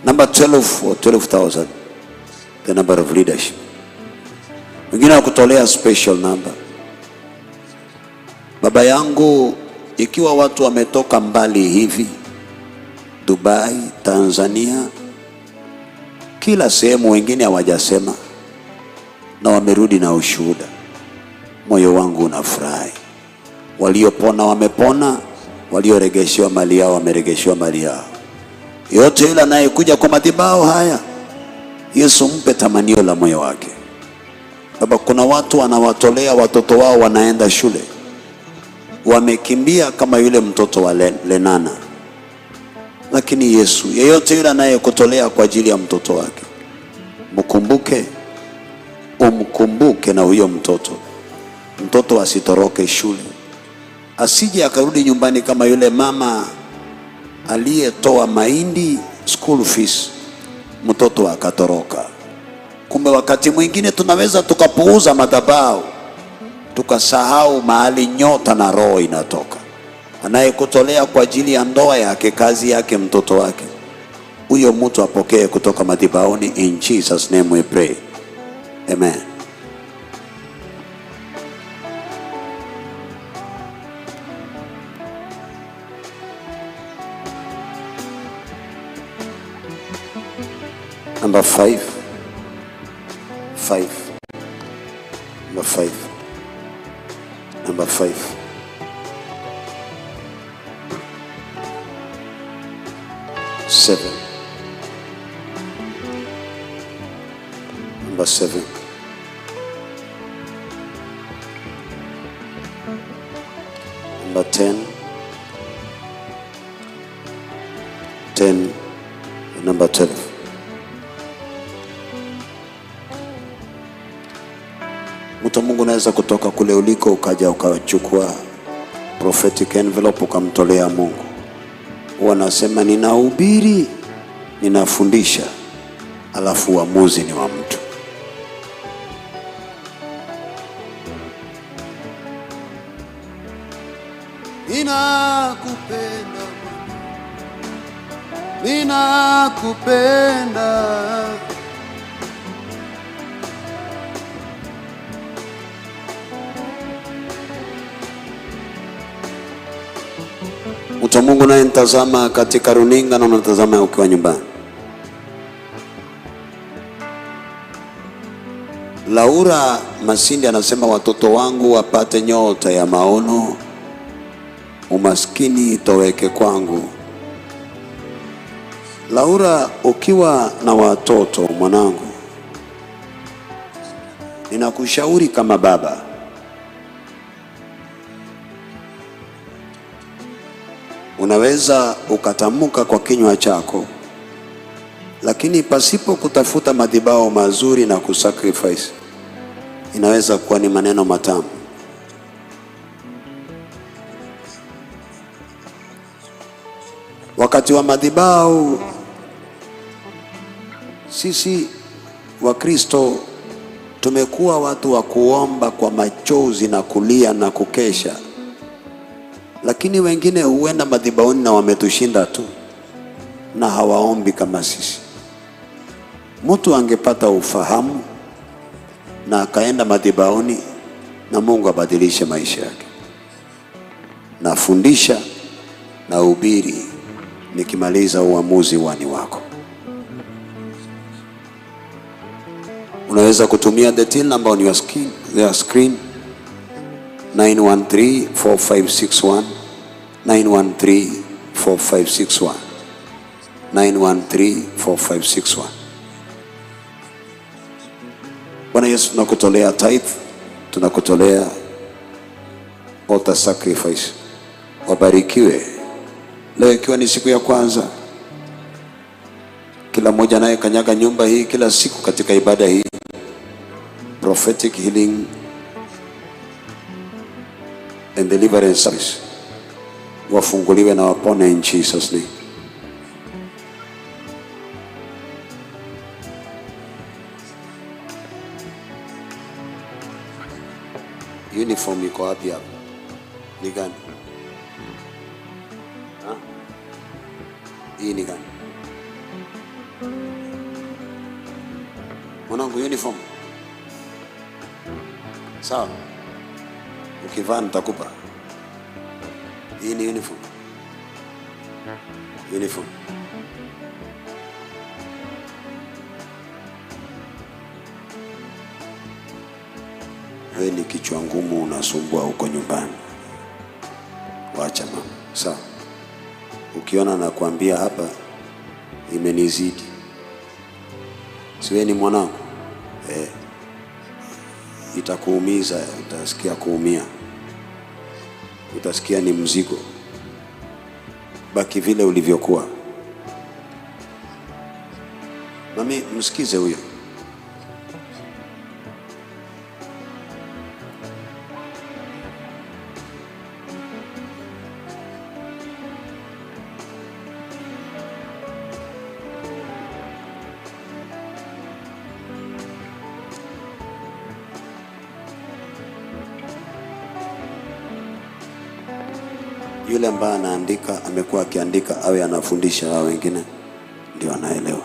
number 12 for 12,000, the number of leadership. Wengine wakutolea special number. Baba yangu, ikiwa watu wametoka mbali hivi, Dubai, Tanzania, kila sehemu, wengine hawajasema na wamerudi na ushuhuda, moyo wangu unafurahi. Waliopona wamepona, walioregeshewa mali yao wameregeshewa mali yao. Yote yule anayekuja kwa madhabahu haya, Yesu mpe tamanio la moyo wake. Baba, kuna watu wanawatolea watoto wao wanaenda shule, wamekimbia kama yule mtoto wa Lenana. Lakini Yesu, yeyote yule anayekutolea kwa ajili ya mtoto wake, mkumbuke, umkumbuke na huyo mtoto. Mtoto asitoroke shule, asije akarudi nyumbani kama yule mama aliyetoa mahindi school fees, mtoto akatoroka. Kumbe wakati mwingine tunaweza tukapuuza madhabahu, tukasahau mahali nyota na roho inatoka. Anayekutolea kwa ajili ya ndoa yake, kazi yake, mtoto wake, huyo mtu apokee kutoka madhabahuni. In Jesus name we pray. Amen. Number 5. 5. Number 5. Number 5. 7. Number 7. Number 10. 10. And number 12. Mtu wa Mungu, unaweza kutoka kule uliko ukaja ukachukua prophetic envelope ukamtolea Mungu. Huwa nasema ninahubiri, ninafundisha, alafu uamuzi ni wa mtu. Ninakupenda, ninakupenda. Mtu wa Mungu unayemtazama katika runinga na unatazama ukiwa nyumbani, Laura Masindi anasema watoto wangu wapate nyota ya maono, umaskini itoweke kwangu. Laura, ukiwa na watoto mwanangu, ninakushauri kama baba, unaweza ukatamka kwa kinywa chako, lakini pasipo kutafuta madhabahu mazuri na kusacrifice, inaweza kuwa ni maneno matamu. Wakati wa madhabahu, sisi Wakristo tumekuwa watu wa kuomba kwa machozi na kulia na kukesha, lakini wengine huenda madhabahuni na wametushinda tu na hawaombi kama sisi. Mtu angepata ufahamu na akaenda madhabahuni na Mungu abadilishe maisha yake. Nafundisha na ubiri, nikimaliza uamuzi wani wako. Unaweza kutumia the till number on your screen, their screen 9134561, 9134561, 9134561. Bwana Yesu, tunakutolea tithe, tunakutolea altar sacrifice. Wabarikiwe leo ikiwa ni siku ya kwanza, kila mmoja naye kanyaga nyumba hii kila siku katika ibada hii, prophetic healing and deliverance service, wafunguliwe na wapone in Jesus name. Uniform iko wapi hapa? Ni gani? Ha? Hii ni gani? Mwanangu, uniform. Sawa. Ukivaa nitakupa. Hii ni uniform. Uniform. Wewe ni kichwa ngumu, unasumbua huko nyumbani. Wacha mama. Sawa. Ukiona nakwambia hapa imenizidi. Si wewe ni mwanangu? Itakuumiza, utasikia kuumia. Utasikia ni mzigo. Baki vile ulivyokuwa. Mami, msikize huyo. Yule ambaye anaandika, amekuwa akiandika, awe anafundisha hao wengine, ndio anaelewa.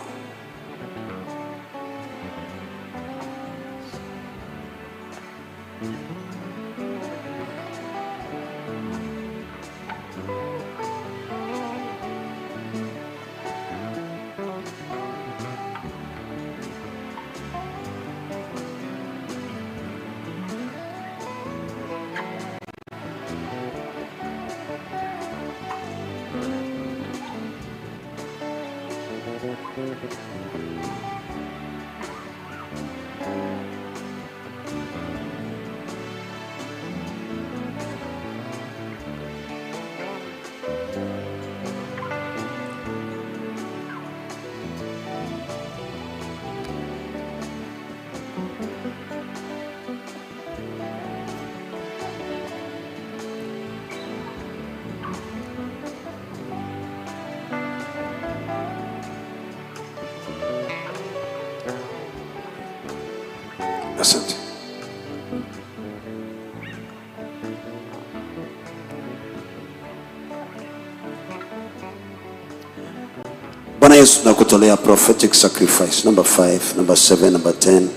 Yesu, nakutolea prophetic sacrifice number 5, number 7, number 10,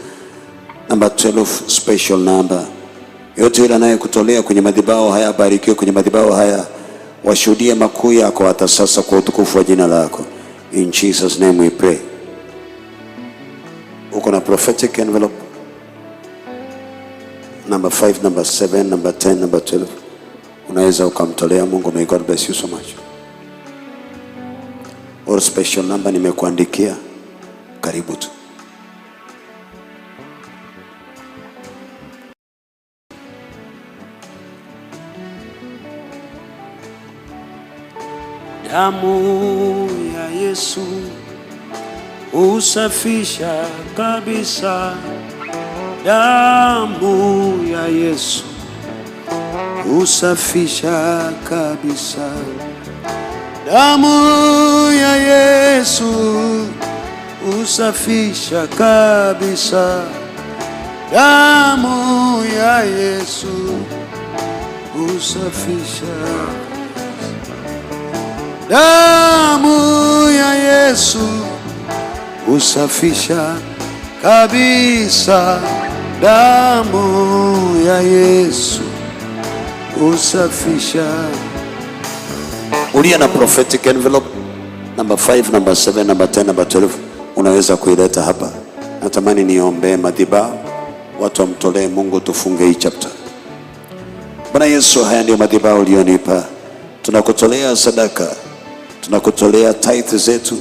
number 12, special number. Yote yule anayekutolea kwenye madhabahu haya abarikiwe kwenye madhabahu haya, washuhudie makuu yako hata sasa kwa utukufu wa jina lako. In Jesus name we pray. Uko na prophetic envelope number 5, number 7, number 10, number 12. Unaweza ukamtolea Mungu. May God bless you so much. Or special number nimekuandikia, karibu tu. Damu ya Yesu husafisha kabisa. Damu ya Yesu husafisha kabisa. Damu ya Yesu husafisha kabisa. Damu ya Yesu husafisha. Damu ya Yesu husafisha kabisa. Damu ya Yesu husafisha. Uliye na prophetic envelope number 5, number 7, number 10, number 12 unaweza kuileta hapa. Natamani niombee madhabahu, watu wamtolee Mungu, tufunge hii chapter. Bwana Yesu, haya ndio madhabahu ulionipa. Tunakutolea sadaka, tunakutolea tithe zetu,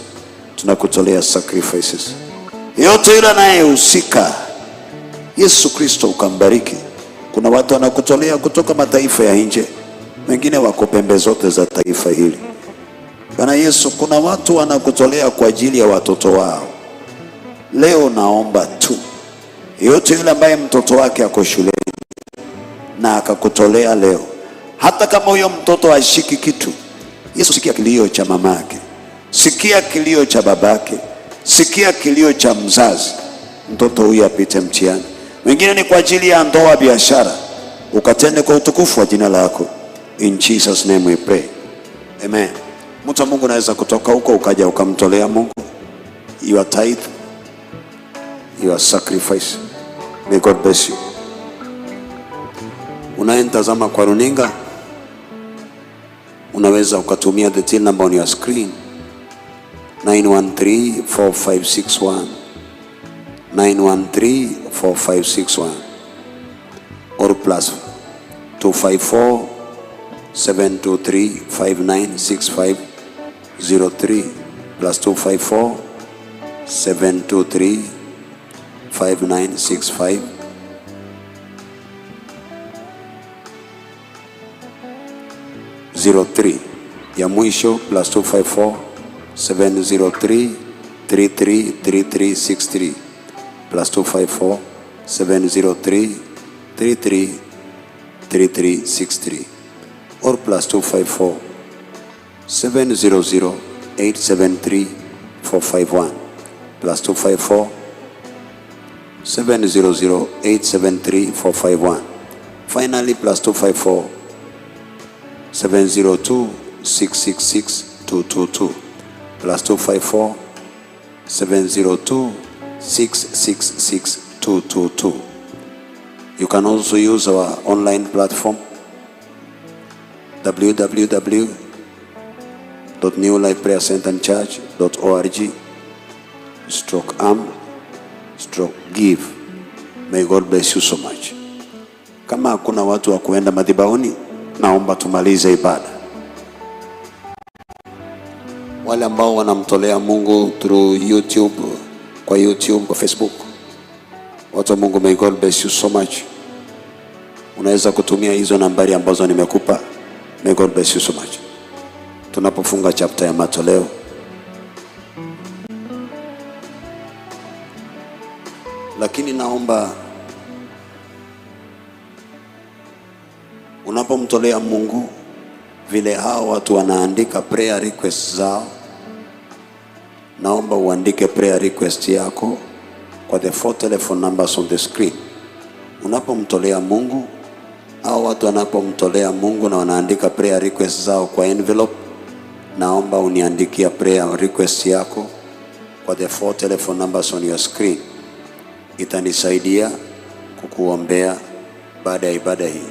tunakutolea sacrifices. Yote yule anayehusika, Yesu Kristo ukambariki. Kuna watu wanakutolea kutoka mataifa ya nje, wengine wako pembe zote za taifa hili. Bwana Yesu, kuna watu wanakutolea kwa ajili ya watoto wao. Leo naomba tu yote yule ambaye mtoto wake ako shuleni na akakutolea leo, hata kama huyo mtoto hashiki kitu, Yesu, sikia kilio cha mamake, sikia kilio cha babake, sikia kilio cha mzazi, mtoto huyu apite mtihani. Wengine ni kwa ajili ya ndoa, biashara, ukatende kwa utukufu wa jina lako. In Jesus name we pray. Amen. Mtu wa Mungu, unaweza kutoka huko ukaja ukamtolea Mungu your tithe, your sacrifice. May God bless you. Unayenitazama kwa runinga, unaweza ukatumia the till number on your screen 9134561, 9134561, or plus 254 723 596503, plus 254 723 5965 03. Ya mwisho plus 254 703 333363, plus 254 703 333363, or plus 254 700 873 451, plus 254 700 873 451. Finally, plus 254 702 666 222, plus 254 702 666 222. You can also use our online platform www.newlifeprayercenterandchurch.org /am/give. May God bless you so much. Kama hakuna watu wa kuenda madhabahuni, naomba tumalize ibada. Wale ambao wanamtolea Mungu through YouTube, kwa YouTube, kwa Facebook, watu wa Mungu, may God bless you so much. Unaweza kutumia hizo nambari ambazo nimekupa. May God bless you so much. Tunapofunga chapter ya matoleo, lakini naomba unapomtolea Mungu, vile hao watu wanaandika prayer request zao, naomba uandike prayer request yako kwa the 4 telephone numbers on the screen. Unapomtolea Mungu, hao watu wanapomtolea Mungu na wanaandika prayer request zao kwa envelope, Naomba uniandikia prayer request yako kwa the four telephone numbers on your screen. Itanisaidia kukuombea baada ya ibada hii.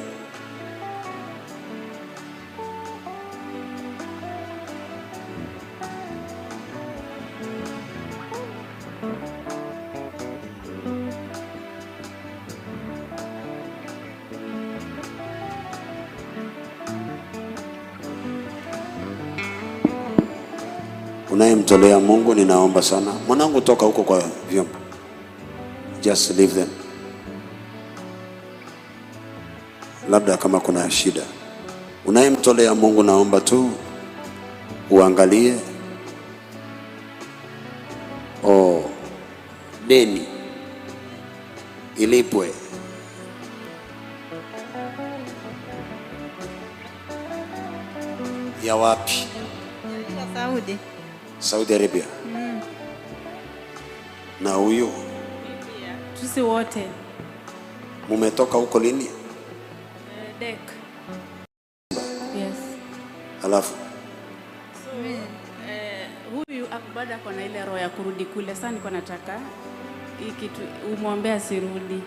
Unayemtolea Mungu, ninaomba sana mwanangu, toka huko kwa vyombo, just leave them. Labda kama kuna shida, unayemtolea Mungu, naomba tu uangalie oh, deni ilipwe. Ya wapi? Saudi. Saudi Arabia. Na huyu Sisi wote. Mumetoka huko lini? Dec. Yes. Alafu So, huyu bado ako na ile roho ya kurudi kule. Sasa niko nataka hii kitu umwombee asirudi.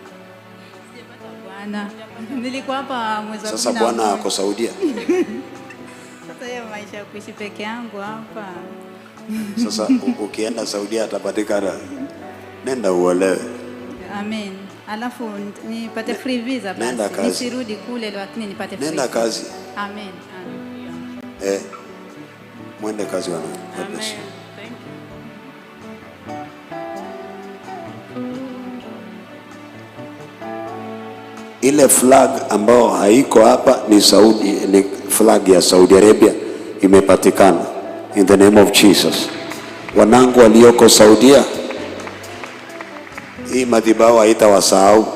Bwana. Nilikuwa hapa mwezi wa Sasa kumi na bwana moja. ako Saudia. Sasa hiyo maisha ya kuishi peke yangu hapa. Sasa ukienda Saudia atapatikana. Nenda uolewe. Amen. Alafu nipate free visa basi. Nenda kazi. Nisirudi kule lakini nipate free Nenda visa. kazi. Amen. Amen. Mwende kazi wanangu. God bless you. Thank you. Ile flag ambayo haiko hapa ni Saudi, ni flag ya Saudi Arabia imepatikana. In the name of Jesus. Wanangu walioko Saudia, hii madhabahu haitawasahau.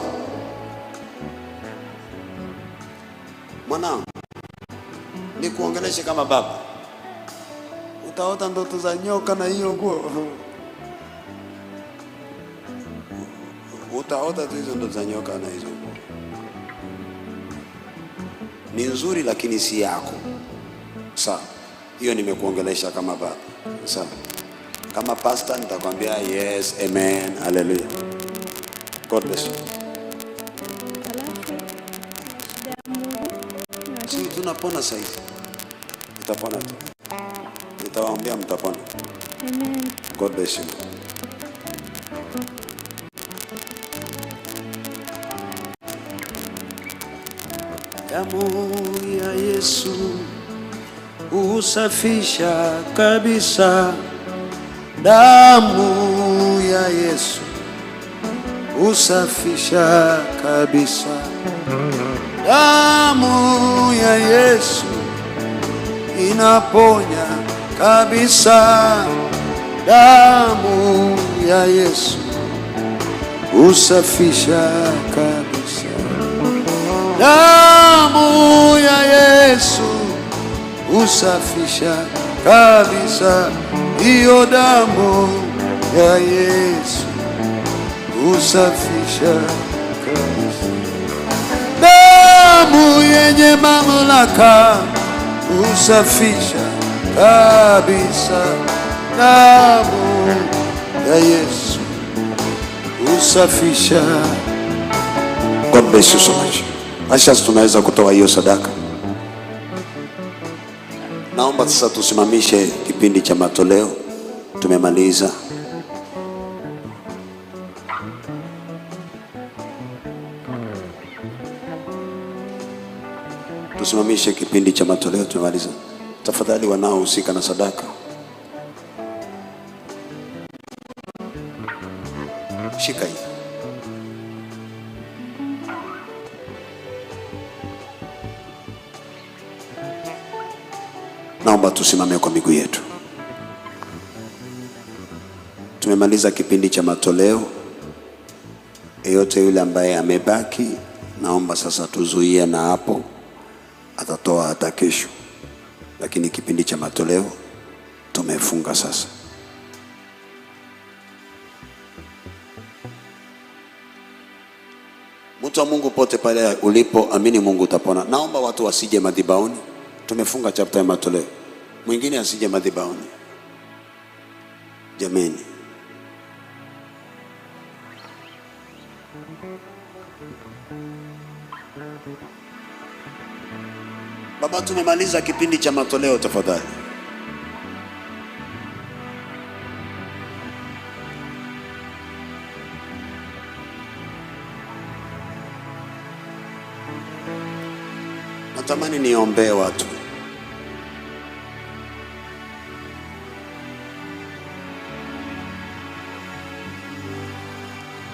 Mwanangu, nikuongeleshe kama baba. Utaota ndoto za nyoka na hiyo nguo. Utaota tu hizo ndoto za nyoka na hizo nguo. Ni nzuri lakini si yako. Sawa. Hiyo nimekuongelesha kama baba. Sawa. Kama pastor nitakwambia yes, amen, hallelujah. God bless you. Si tunapona saizi. Utapona tu. Nitawaambia mtapona. Amen. God bless you. Damu ya Yesu husafisha kabisa. Damu ya Yesu husafisha kabisa. Damu ya Yesu inaponya kabisa. Damu ya Yesu husafisha kabisa. Damu ya Yesu husafisha kabisa. Hiyo damu ya Yesu husafisha kabisa. Damu yenye mamlaka husafisha kabisa. Damu ya Yesu husafisha. God bless you so much. Asha, tunaweza kutoa hiyo sadaka. Naomba sasa tusimamishe kipindi cha matoleo. Tumemaliza. Tusimamishe kipindi cha matoleo, tumemaliza. Tafadhali wanaohusika na sadaka, shika hii. Naomba tusimame kwa miguu yetu. Tumemaliza kipindi cha matoleo. Yeyote yule ambaye amebaki, naomba sasa tuzuie na hapo, atatoa hata kesho. Lakini kipindi cha matoleo tumefunga sasa. Mtu wa Mungu pote pale ulipo, amini Mungu utapona. Naomba watu wasije madhabahuni. Tumefunga chapter ya matoleo. Mwingine asije madhabahuni. Jameni. Baba, tumemaliza kipindi cha matoleo, tafadhali. Natamani niombee watu.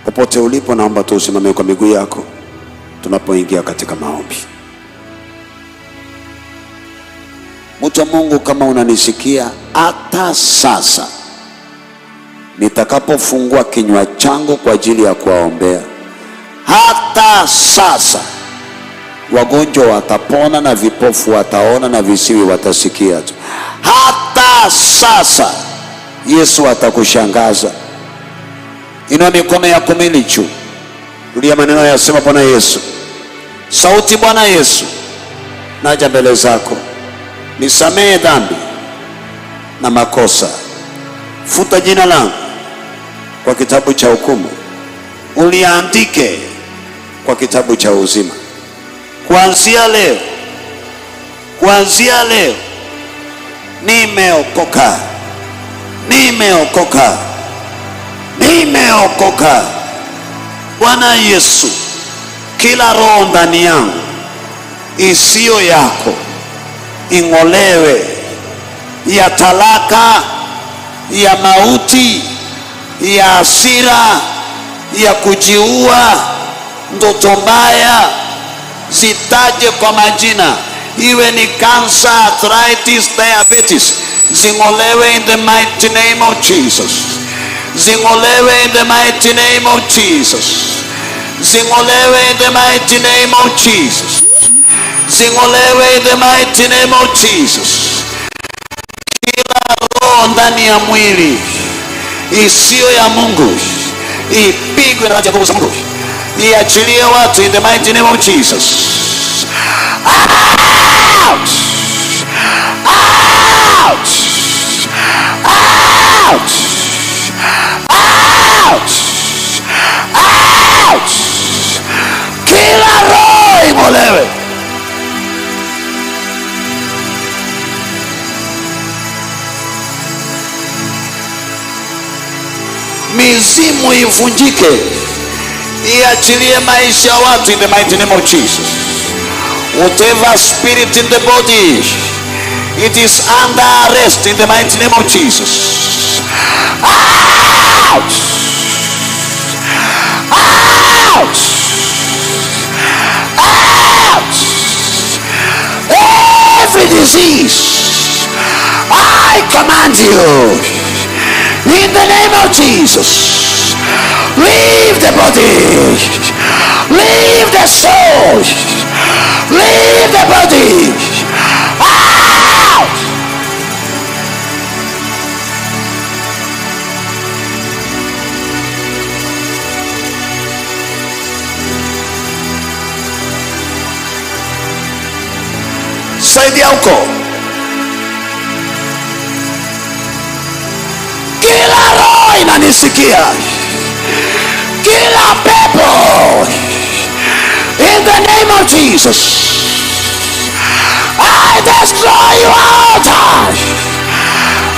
Popote ulipo, naomba tu usimame kwa miguu yako tunapoingia katika maombi. Mtu wa Mungu, kama unanisikia hata sasa, nitakapofungua kinywa changu kwa ajili ya kuwaombea, hata sasa wagonjwa watapona na vipofu wataona na visiwi watasikia tu. Hata sasa Yesu atakushangaza. Inua mikono yako miwili juu, rudia maneno yasema, Bwana Yesu, sauti, Bwana Yesu, naja mbele zako, nisamehe dhambi na makosa, futa jina langu kwa kitabu cha hukumu, uliandike kwa kitabu cha uzima. Kuanzia leo, kuanzia leo nimeokoka, nimeokoka, nimeokoka. Bwana Yesu, kila roho ndani yangu isiyo yako ing'olewe, ya talaka, ya mauti, ya hasira, ya kujiua, ndoto mbaya, zitaje kwa majina, iwe ni cancer, arthritis, diabetes, zing'olewe in the mighty name of Jesus. Zing'olewe in the mighty name of Jesus. Zing'olewe in the mighty name of Jesus. Zing'olewe in the mighty name of Jesus. Kila roho ndani ya mwili isiyo ya Mungu ipigwe na maji ya nguvu za Mungu, iachilie watu in the mighty name of Jesus. Out! Out! Out! Out! Out! Kila roho ing'olewe. Mizimu ivunjike, iachilie maisha ya watu in the mighty name of Jesus. Whatever spirit in the body, it is under arrest in the mighty name of Jesus. Out! Out! Out! Every disease, I command you in the name of Jesus, leave the body, leave the soul, leave the body. Out! Saidia huko. Kila roho inanisikia, kila pepo, in the name of Jesus, I destroy your altar.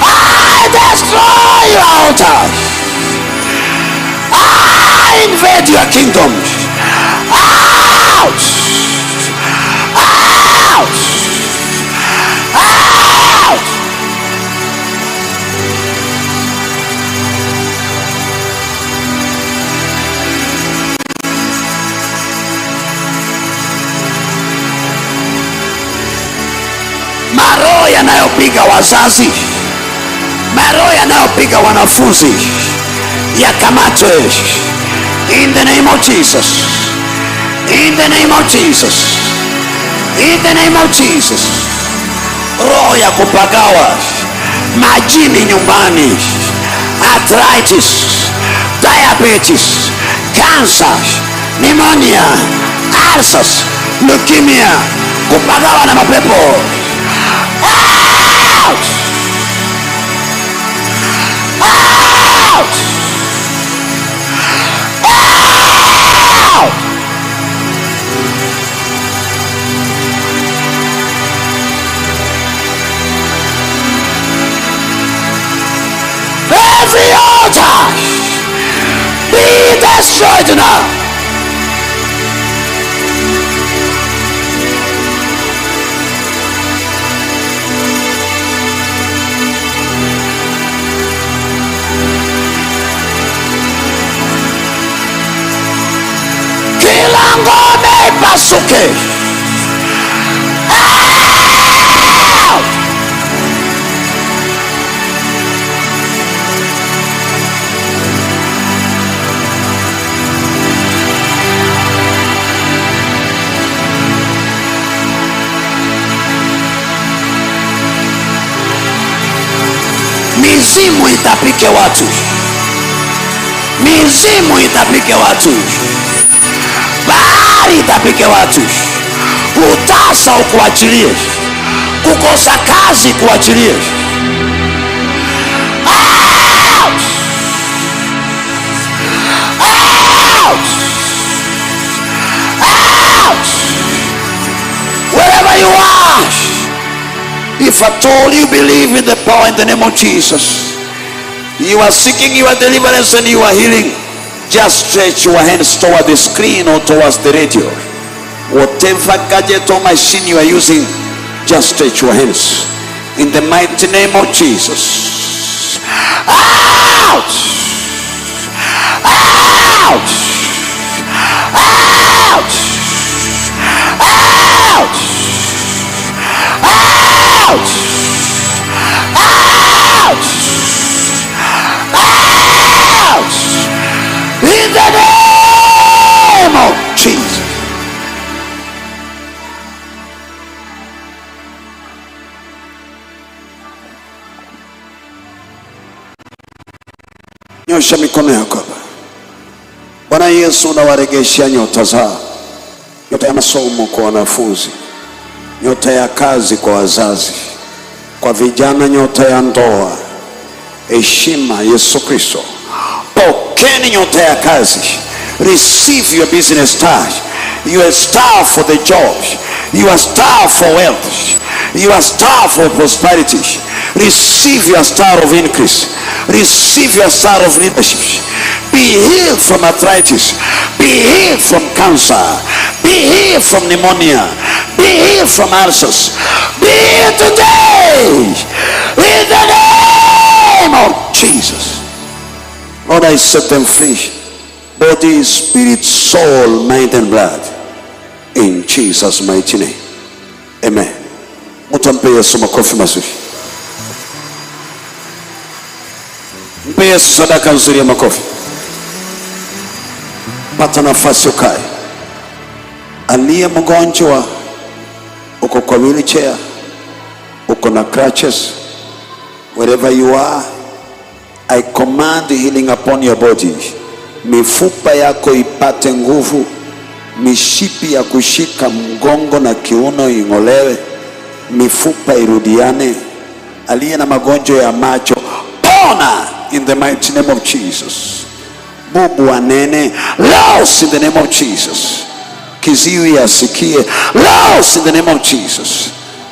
I destroy your altar. I invade your kingdom. Out! Out! Out! Maroho yanayopiga wazazi, maroho yanayopiga wanafunzi yakamatwe in the name of Jesus, in the name of Jesus, in the name of Jesus. Roho ya kupagawa, majini nyumbani, arthritis, diabetes, cancer, pneumonia, ulcers, leukemia, kupagawa na mapepo. Out! Out! Out! Out! Every altar be destroyed now. Kila ngome ipasuke. Out! Mizimu itapike watu, mizimu itapike watu, bahari itapike watu, utasa ukuachilie, kukosa kazi kuachilie. Out! Out! Out! Wherever you are, if at all you believe in the power in the name of Jesus, you are seeking your deliverance and you are healing, just stretch your hands toward the screen or towards the radio. Whatever gadget or machine you are using, just stretch your hands. In the mighty name of Jesus. Out! Out! Out! Out! Out! Out! Out! In the name of Jesus. Nyosha mikono yako hapa. Bwana Yesu, unawaregeshea nyota zao, nyota ya masomo kwa wanafunzi, nyota ya kazi kwa wazazi, kwa vijana nyota ya ndoa, heshima. Yesu Kristo, pokeni nyota ya kazi. Receive your business star, your star for the job, your star for wealth, your star for prosperity. Receive your star of increase. Receive your star of leadership. Be healed from arthritis. Be healed from cancer. Be healed from pneumonia. Be healed from ulcers. Be healed today in the name of Jesus. Lord, I set them free. Body, spirit, soul, mind and blood. In Jesus' mighty name. Amen. Mtu ampe Yesu makofi mazuri. Mpe Yesu sadaka nzuri ya makofi. Pata nafasi ukae. Aliye mgonjwa, uko kwa wheelchair, uko na crutches, wherever you are, I command healing upon your body. Mifupa yako ipate nguvu, mishipi ya kushika mgongo na kiuno ing'olewe, mifupa irudiane. Aliye na magonjwa ya macho, pona in the mighty name of Jesus. Bubu anene, loose in the name of Jesus. Kiziwi asikie, loose in the name of Jesus.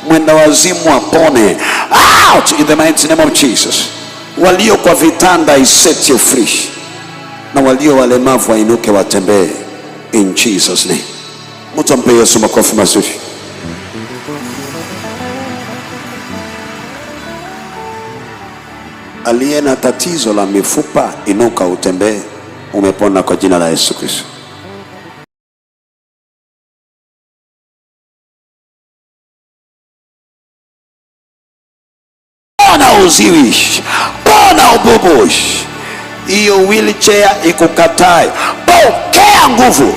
Mwenda wazimu apone, out in the mighty name of Jesus. Walio kwa vitanda, I set you free. Na walio walemavu wainuke watembee, in Jesus name. Mtu ampe Yesu makofi mazuri. Aliye na tatizo la mifupa, inuka utembee, umepona kwa jina la Yesu Kristo. Pona uziwi, pona ububu, hiyo wheelchair ikukatae, pokea nguvu,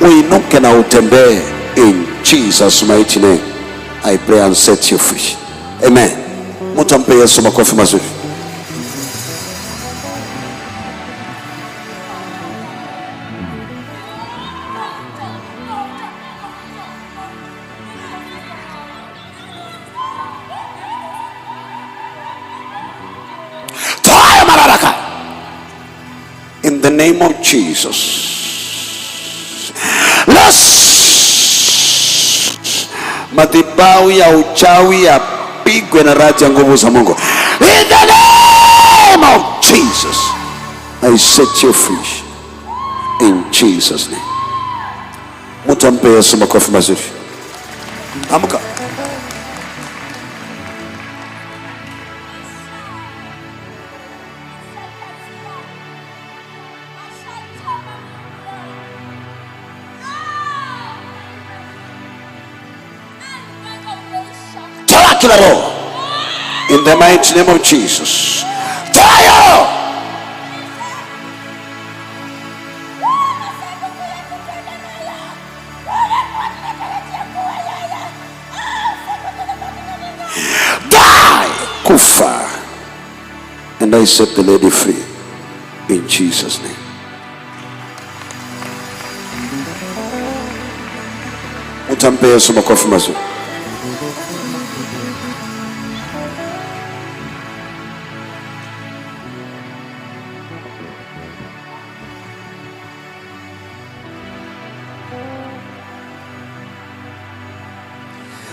uinuke na utembee, in Jesus mighty name. I pray and set you free. Amen. Mtu ampe Yesu makofi mazuri. In the name of Jesus. Loose. Madhabahu ya uchawi yapigwe na radi ya nguvu za Mungu. In the name of Jesus, I set you free. In Jesus name. Mtu ampe Yesu makofi mazuri. Amka. Toa kila roho. In the mighty name of Jesus. Toa hiyo roho. Die. Kufa. And I set the lady free. In Jesus' name. Utampe Yesu makofi mazuri.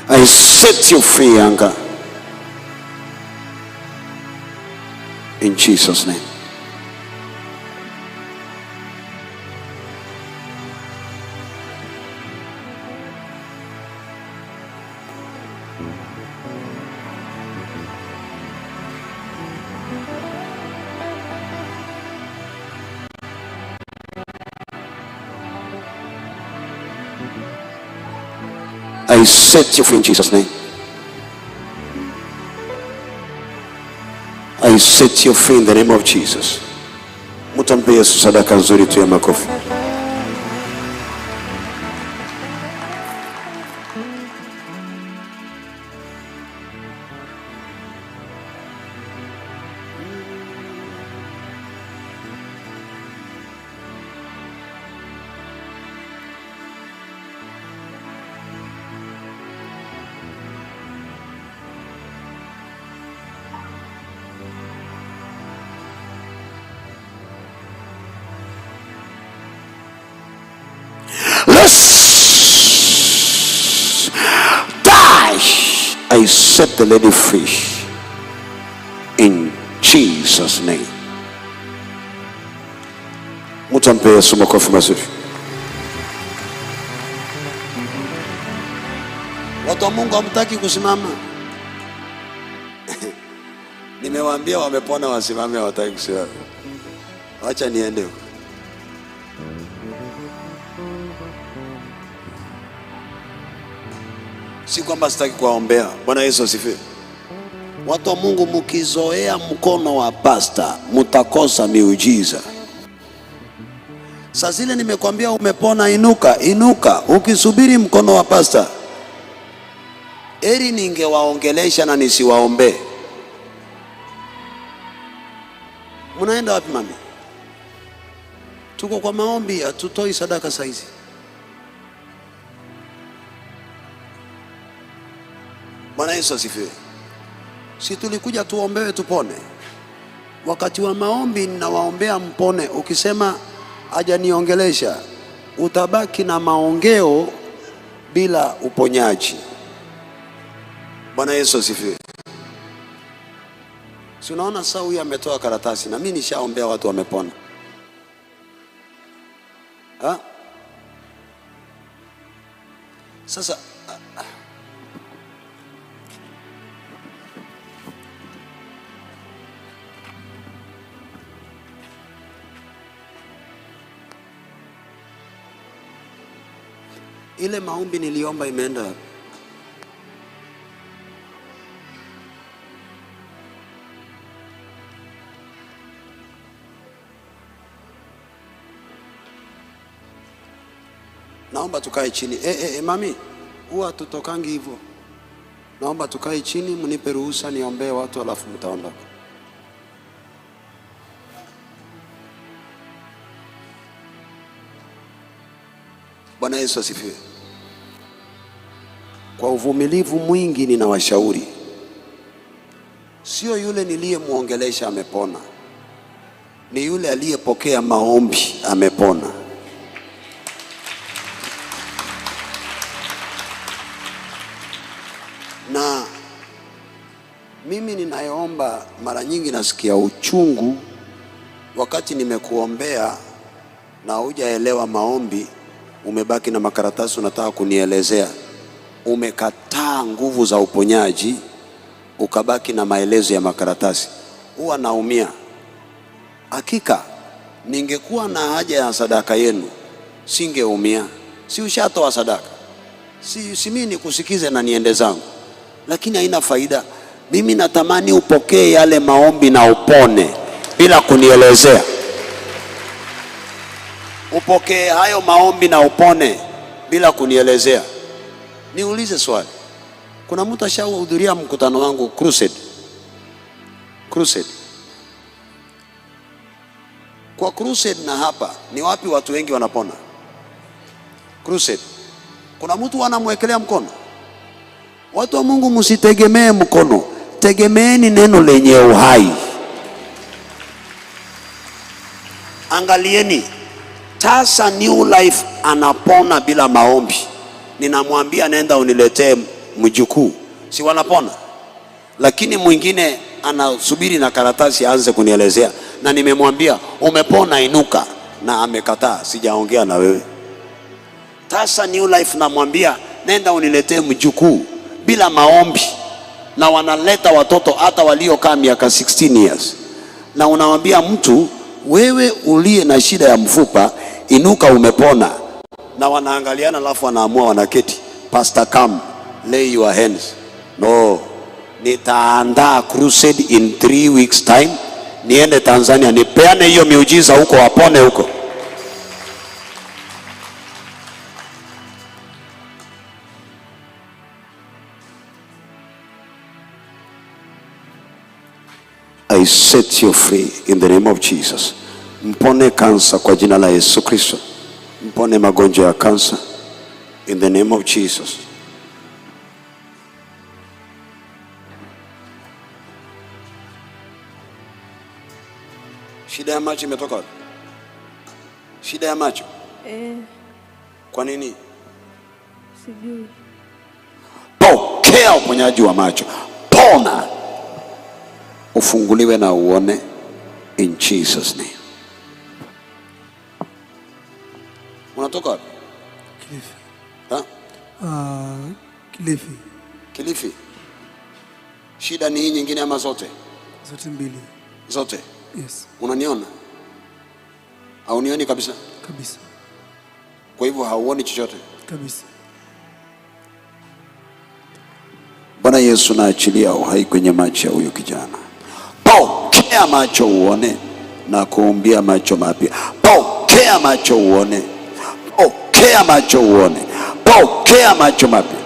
I set you free, anger. In Jesus' name. I set you free in Jesus' name. I set you free in the name of Jesus. Mtu ampe Yesu sadaka nzuri tu ya makofi. Loose. Die. I set the lady free. In Jesus' name. Mtu ampe Yesu makofi mazuri. Watu wa Mungu hamtaki kusimama. Nimewaambia wamepona wasimame, hawataki kusimama. Wacha niende huko. Si kwamba sitaki kuwaombea. Bwana Yesu asifiwe. Watu wa Mungu, mkizoea mkono wa pasta mtakosa miujiza. Saa zile nimekwambia umepona, inuka, inuka. Ukisubiri mkono wa pasta, eri ningewaongelesha na nisiwaombee. Mnaenda wapi mami? Tuko kwa maombi, hatutoi sadaka saizi. Bwana Yesu asifiwe. Si tulikuja tuombewe tupone. Wakati wa maombi ninawaombea mpone. Ukisema hajaniongelesha, utabaki na maongeo bila uponyaji. Bwana Yesu asifiwe. Si unaona sasa huyu ametoa karatasi na mimi nishaombea watu wamepona. Ha? Sasa ile maombi niliomba imeenda wapi? Naomba tukae chini. Mami, huwa tutokangi hivyo. Naomba tukae chini, mnipe ruhusa niombee watu alafu mtaondoka. Bwana Yesu asifiwe. Kwa uvumilivu mwingi ninawashauri. Sio yule niliyemuongelesha amepona. Ni yule aliyepokea maombi amepona. Na mimi ninayeomba mara nyingi nasikia uchungu wakati nimekuombea na hujaelewa maombi, umebaki na makaratasi unataka kunielezea. Umekataa nguvu za uponyaji, ukabaki na maelezo ya makaratasi. Huwa naumia. Hakika ningekuwa na haja ya sadaka yenu singeumia. Si ushatoa sadaka? Si mimi nikusikize na niende zangu, lakini haina faida. Mimi natamani upokee yale maombi na upone bila kunielezea. Upokee hayo maombi na upone bila kunielezea. Niulize swali, kuna mtu ashahudhuria mkutano wangu crusade? Crusade. Kwa crusade na hapa ni wapi watu wengi wanapona? Crusade. Kuna mtu anamwekelea mkono? Watu wa Mungu, msitegemee mkono, tegemeeni neno lenye uhai. Angalieni, Tasa New Life anapona bila maombi. Ninamwambia nenda uniletee mjukuu, si wanapona? Lakini mwingine anasubiri na karatasi aanze kunielezea, na nimemwambia umepona, inuka, na amekataa. Sijaongea na wewe. Tasa New Life namwambia nenda uniletee mjukuu bila maombi, na wanaleta watoto hata waliokaa miaka 16 years, na unawambia mtu, wewe uliye na shida ya mfupa inuka, umepona. Na wanaangaliana, alafu wanaamua wanaketi, pastor come lay your hands. No, nitaandaa crusade in 3 weeks time, niende Tanzania nipeane hiyo miujiza huko, wapone huko. I set you free in the name of Jesus. Mpone kansa kwa jina la Yesu Kristo. Mpone magonjwa ya kansa in the name of Jesus. Shida ya macho imetoka wapi? Shida ya macho? Kwa nini? Sijui. Pokea uponyaji wa macho. Pona. Ufunguliwe na uone in Jesus name. Unatoka wapi? Kilifi. Ha? Kilifi. Kilifi. Shida ni hii nyingine ama zote? Zote mbili. Zote? Yes. Unaniona? Haunioni kabisa? Kabisa. Kwa hivyo hauoni chochote? Kabisa. Bwana Yesu, naachilia uhai kwenye macho ya huyu kijana. Pokea macho uone, na kuumbia macho mapya. Pokea macho uone. Pokea macho uone. Pokea macho mapya.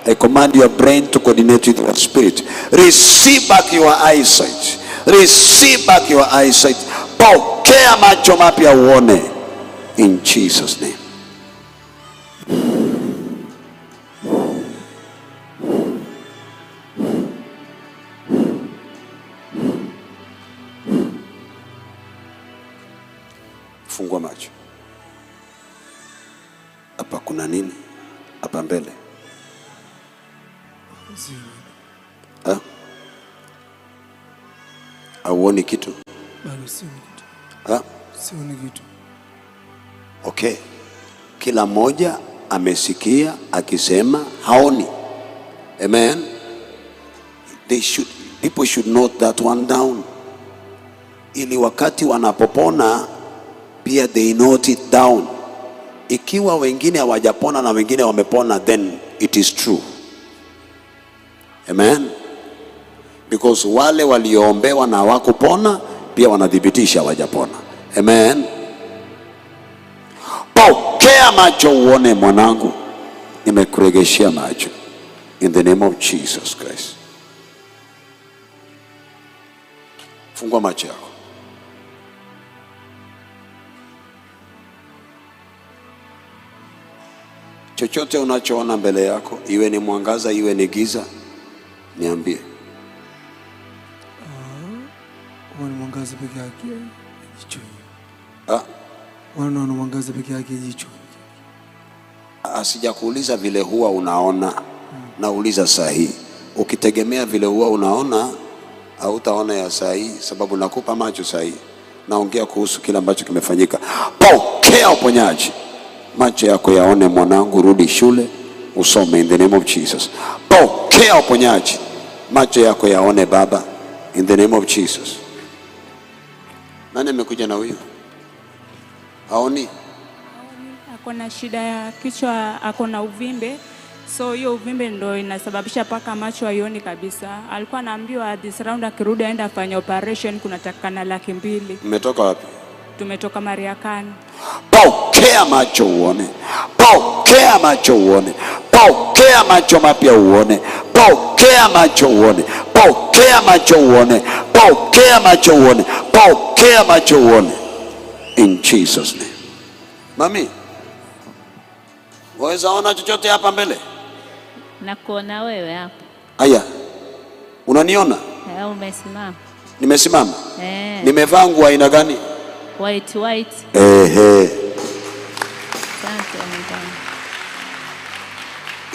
I command your brain to coordinate with your spirit. Receive back your eyesight. Receive back your eyesight. Pokea macho mapya uone. In Jesus name. Fungua macho. Hapa kuna nini? Hapa mbele. Ha? Hauoni kitu? Bado sioni kitu. Ha? Sioni kitu. Okay. Kila mmoja amesikia akisema haoni. Amen. People should note that one down. Ili wakati wanapopona pia they note it down. Ikiwa wengine hawajapona na wengine wamepona, then it is true. Amen. Because wale walioombewa na hawakupona pia wanathibitisha hawajapona. Amen. Pokea macho uone mwanangu. Nimekuregeshea macho. In the name of Jesus Christ. Fungua macho yako. Chochote unachoona mbele yako, iwe ni mwangaza, iwe ni giza, niambie. Huo ni mwangaza peke yake. Jicho. Ah, Wana mwangaza peke yake jicho. Sijakuuliza vile huwa unaona, nauliza sahihi. Ukitegemea vile huwa unaona, hautaona ya sahihi, sababu nakupa macho sahihi. Naongea kuhusu kile ambacho kimefanyika. Pokea uponyaji, macho yako yaone. Mwanangu, rudi shule usome, in the name of Jesus. Pokea uponyaji, macho yako yaone baba, in the name of Jesus. Nani amekuja na huyu? Haoni? Ako na shida ya kichwa, ako na uvimbe, so hiyo uvimbe ndo inasababisha mpaka macho haioni kabisa. Alikuwa anaambiwa this round akirudi aende afanye operation, kunatakikana 200,000. Mmetoka wapi? Tumetoka Mariakani. Pokea macho uone, pokea macho uone, pokea macho mapya uone, pokea macho uone, pokea macho uone, pokea macho uone, pokea macho uone, in Jesus name. Mami, waweza ona chochote hapa mbele? Nakuona wewe hapo. Aya, unaniona? Eh, umesimama. Nimesimama. Eh. Nimevaa nguo aina gani? White white. Ehe. Asante Mungu.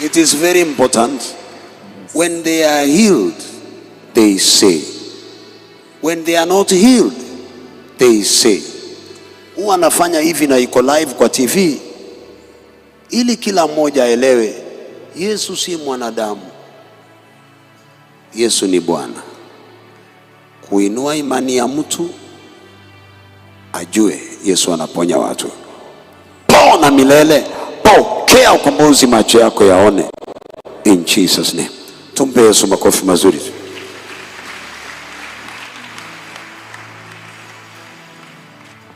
It is very important. When they are healed, they say. When they are not healed, they say. Huwa anafanya hivi na iko live kwa TV ili kila mmoja aelewe Yesu si mwanadamu. Yesu ni Bwana. Kuinua imani ya mtu ajue Yesu anaponya watu. Pona milele, pokea ukombozi, macho yako yaone, in Jesus name. Tumpe Yesu makofi mazuri.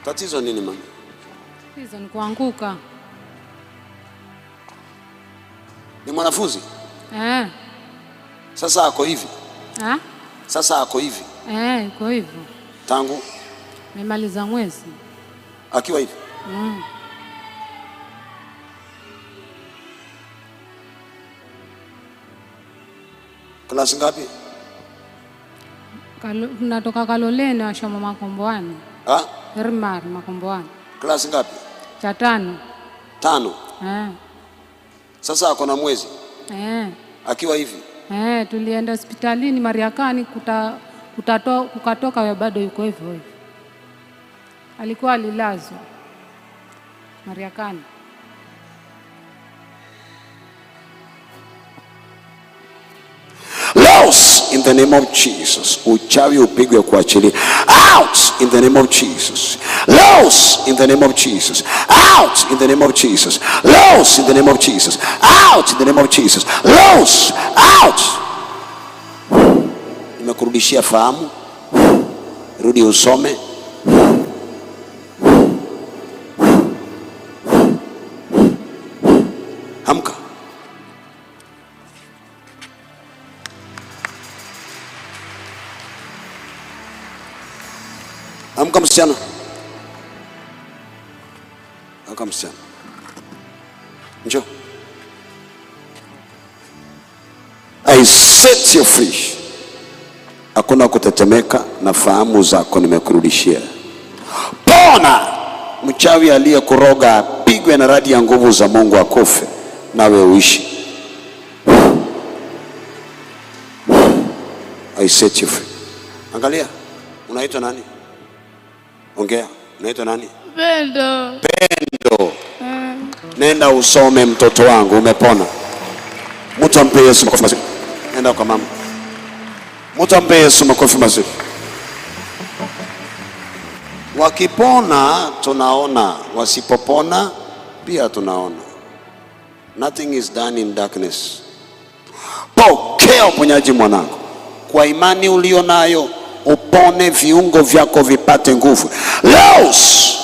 Tatizo nini mama? Tatizo ni kuanguka. Ni mwanafunzi Eh. sasa, ako hivi Ah? sasa, ako hivi Eh, iko hivyo. tangu Nimemaliza mwezi. akiwa hivi. Klasi ngapi? Natoka Kaloleni washoma Makomboani. Ah? Rimar Makomboani. Klasi ngapi? Cha 5. 5. Eh. Sasa ako na mwezi Eh. akiwa hivi. Eh, tulienda hospitalini Mariakani kukatoka we bado yuko hivyo hivyo. Alikuwa alilazwa Mariakani. Loose in the name of Jesus. Uchawi upigwe kuachilia. Out in the name of Jesus. Loose in the name of Jesus. Out in the name of Jesus. Loose in the name of Jesus. Out in the name of Jesus. Loose. Out. Nimekurudishia fahamu. Rudi usome. Amka. Amka msichana. Amka msichana. Njoo. I set you free. Hakuna kutetemeka na fahamu zako nimekurudishia. Pona! Mchawi aliyekuroga apigwe na radi ya nguvu za Mungu akufe nawe uishi. I set you free. Angalia, unaitwa nani? Ongea, unaitwa nani? Pendo. Pendo. Nenda usome mtoto wangu, umepona. Mtu ampe Yesu makofi mazuri. Nenda kwa mama. Mtu ampe Yesu makofi mazuri. Wakipona tunaona, wasipopona pia tunaona. Nothing is done in darkness. Pokea uponyaji mwanangu. Kwa imani ulio nayo upone, viungo vyako vipate nguvu. Loose,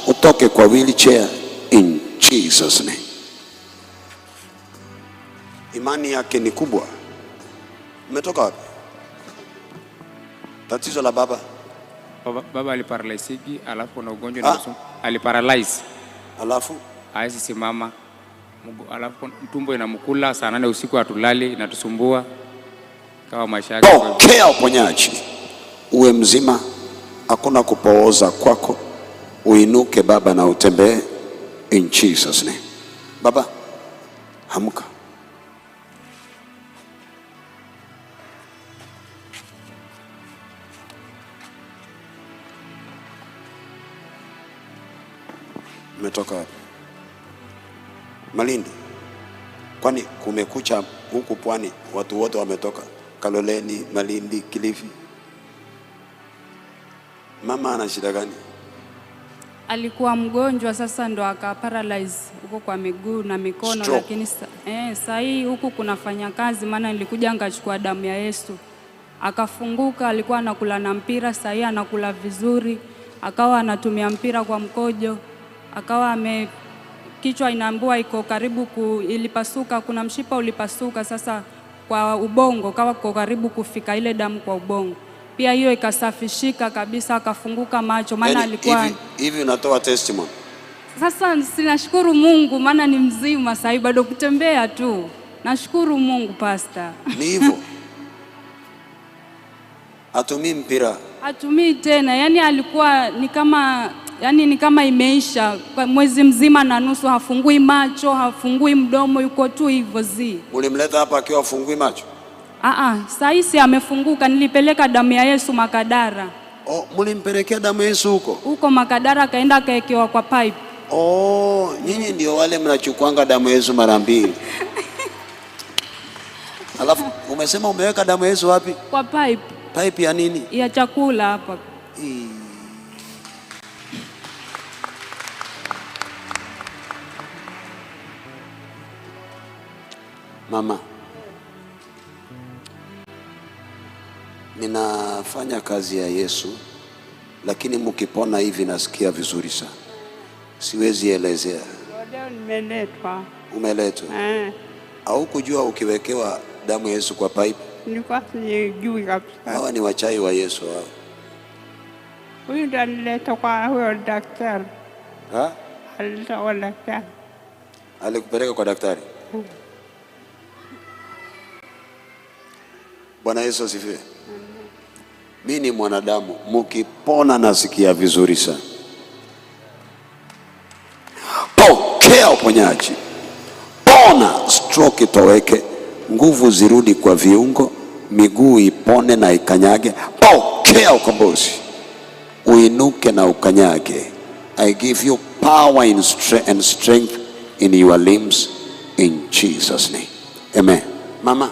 utoke kwa wheelchair in Jesus name. Imani yake ni kubwa. Umetoka wapi? Tatizo la baba. Baba aliparalyziki, alafu kuna ugonjwa aliparalyze. Alafu hawezi simama. Alafu tumbo inamkula saa 8 usiku, hatulali, inatusumbua kama maisha yake. Pokea uponyaji. Uwe mzima, Hakuna kupooza kwako. Uinuke baba na utembee in Jesus name. Baba, amka. Umetoka wapi? Malindi. Kwani kumekucha huku pwani, watu wote wametoka Kaloleni, Malindi, Kilifi. Mama ana shida gani? Alikuwa mgonjwa, sasa ndo aka paralyze huko kwa miguu na mikono. Stroke. Lakini saa hii huku kunafanya kazi, maana nilikuja nikachukua damu ya Yesu. Akafunguka, alikuwa anakula na mpira, saa hii anakula vizuri, akawa anatumia mpira kwa mkojo, akawa kichwa inaambua iko karibu ilipasuka, kuna mshipa ulipasuka sasa kwa ubongo, kawa kwa karibu kufika ile damu kwa ubongo. Pia hiyo ikasafishika kabisa, akafunguka macho, maana yani, alikuwa hivi unatoa testimony. Sasa sinashukuru Mungu maana ni mzima sasa bado kutembea tu. Nashukuru Mungu pastor. Ni hivyo. Hatumii mpira. Hatumii tena. Yani alikuwa ni kama, yani ni kama imeisha kwa mwezi mzima na nusu, hafungui macho, hafungui mdomo, yuko tu hivyo zi. Ulimleta hapa akiwa hafungui macho? Sasa hivi amefunguka, nilipeleka damu ya Yesu Makadara. Oh, mlimpelekea damu ya Yesu huko? Huko Makadara akaenda akaekewa kwa pipe. Oh, nyinyi ndio wale mnachukuanga damu ya Yesu mara mbili. Alafu umesema umeweka damu ya Yesu wapi? Kwa pipe. Pipe ya nini? Ya chakula hapa. Mama, ninafanya kazi ya Yesu, lakini mkipona hivi nasikia vizuri sana. Siwezi elezea. Leo nimeletwa. Umeletwa? Au kujua ukiwekewa damu ya Yesu kwa pipe? Nilikuwa sijui kabisa. Hawa ni wachai wa Yesu hao. Huyu ndiye alileta kwa huyo daktari. Ha? Alileta kwa daktari. Alikupeleka kwa daktari? Bwana Yesu asifiwe. Mimi ni mwanadamu, mkipona nasikia vizuri sana. Pokea uponyaji. Pona, stroke itoweke, nguvu zirudi kwa viungo, miguu ipone na ikanyage. Pokea ukombozi. Uinuke na ukanyage. I give you power and strength in your limbs in Jesus name. Amen. Mama,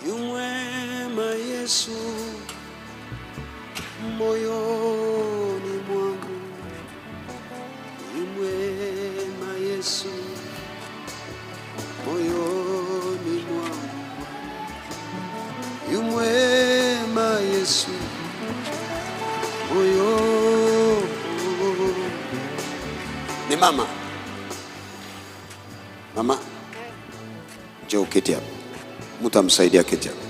Yumwema Yesu moyoni mwangu, yumwema Yesu moyoni mwangu, yumwema Yesu moyoni. Ni mama. Mama, njoo keti hapa. Mtamsaidia keti hapa.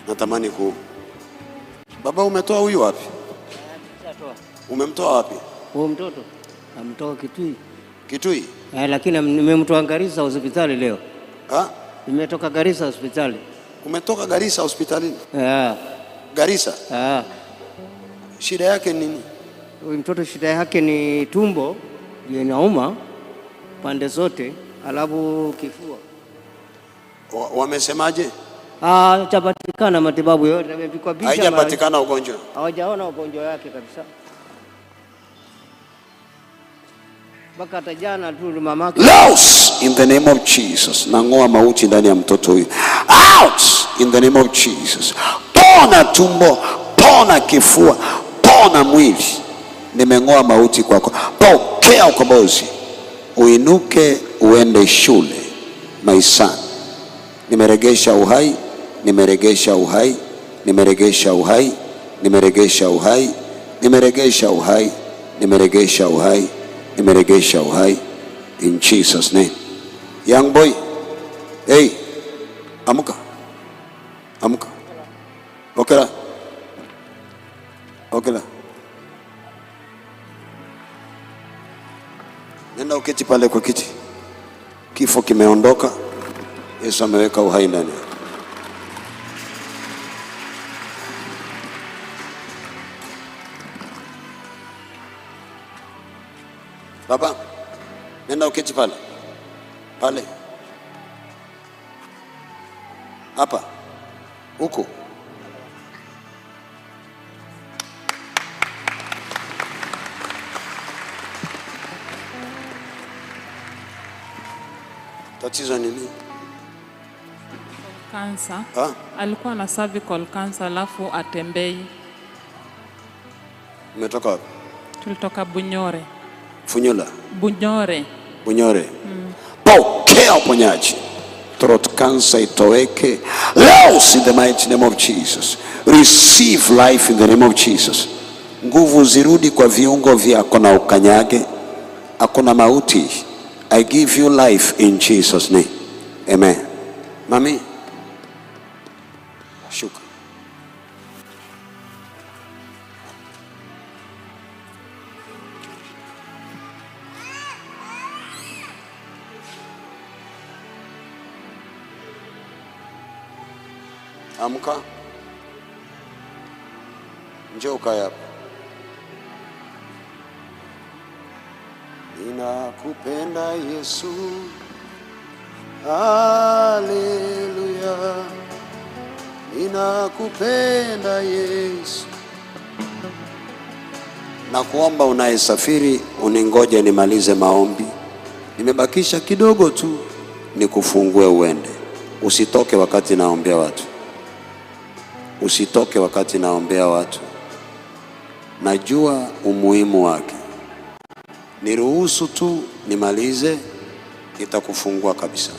Natamani ku Baba, umetoa huyu wapi? Umemtoa wapi? Huyu mtoto amtoa Kitui. Kitui? Lakini nimemtoa Garissa hospitali leo. Ha? Nimetoka Garissa hospitali. Umetoka Garissa hospitalini? Garissa? Shida yake ni nini? Huyu mtoto shida yake ni tumbo inauma pande zote, alafu kifua. Wamesemaje? Hajapatikana matibabu yote, amepigwa picha. Haijapatikana ugonjwa. Hawajaona ugonjwa wake kabisa. Mpaka hata jana tu mamake. Loose in the name of Jesus. Nangoa mauti ndani ya mtoto huyu. Out in the name of Jesus. Pona tumbo, pona kifua, pona mwili. Nimengoa mauti kwako. Pokea ukombozi. Uinuke uende shule. My son. Nimeregesha uhai, nimeregesha uhai, nimeregesha uhai, nimeregesha uhai, nimeregesha uhai, nimeregesha uhai, nimeregesha uhai in Jesus name. Young boy, hey, amuka. Amuka. Okela. Okela. Nenda uketi pale kwa kiti. Kifo kimeondoka, Yesu ameweka uhai ndani yako. Baba, nenda uketi pale pale, hapa huko. Tatizo ni nini? Cancer. Ha? Alikuwa na cervical cancer alafu atembei. Umetoka wapi? Tulitoka Bunyore. Funyula, Bunyore. Bunyore. Pokea uponyaji. Throat cancer itoweke leo in the mighty name of Jesus. Receive life in the name of Jesus. Nguvu zirudi kwa viungo vyako na ukanyage. Hakuna mauti. I give you life in Jesus name. Amen. Mami, shuka. Amka, njoo ukae hapa. Ninakupenda Yesu, haleluya. Ninakupenda Yesu. Nakuomba unayesafiri uningoje nimalize maombi. Nimebakisha kidogo tu nikufungue uende. Usitoke wakati naombea watu. Usitoke wakati naombea watu. Najua umuhimu wake. Niruhusu tu nimalize, nitakufungua kabisa.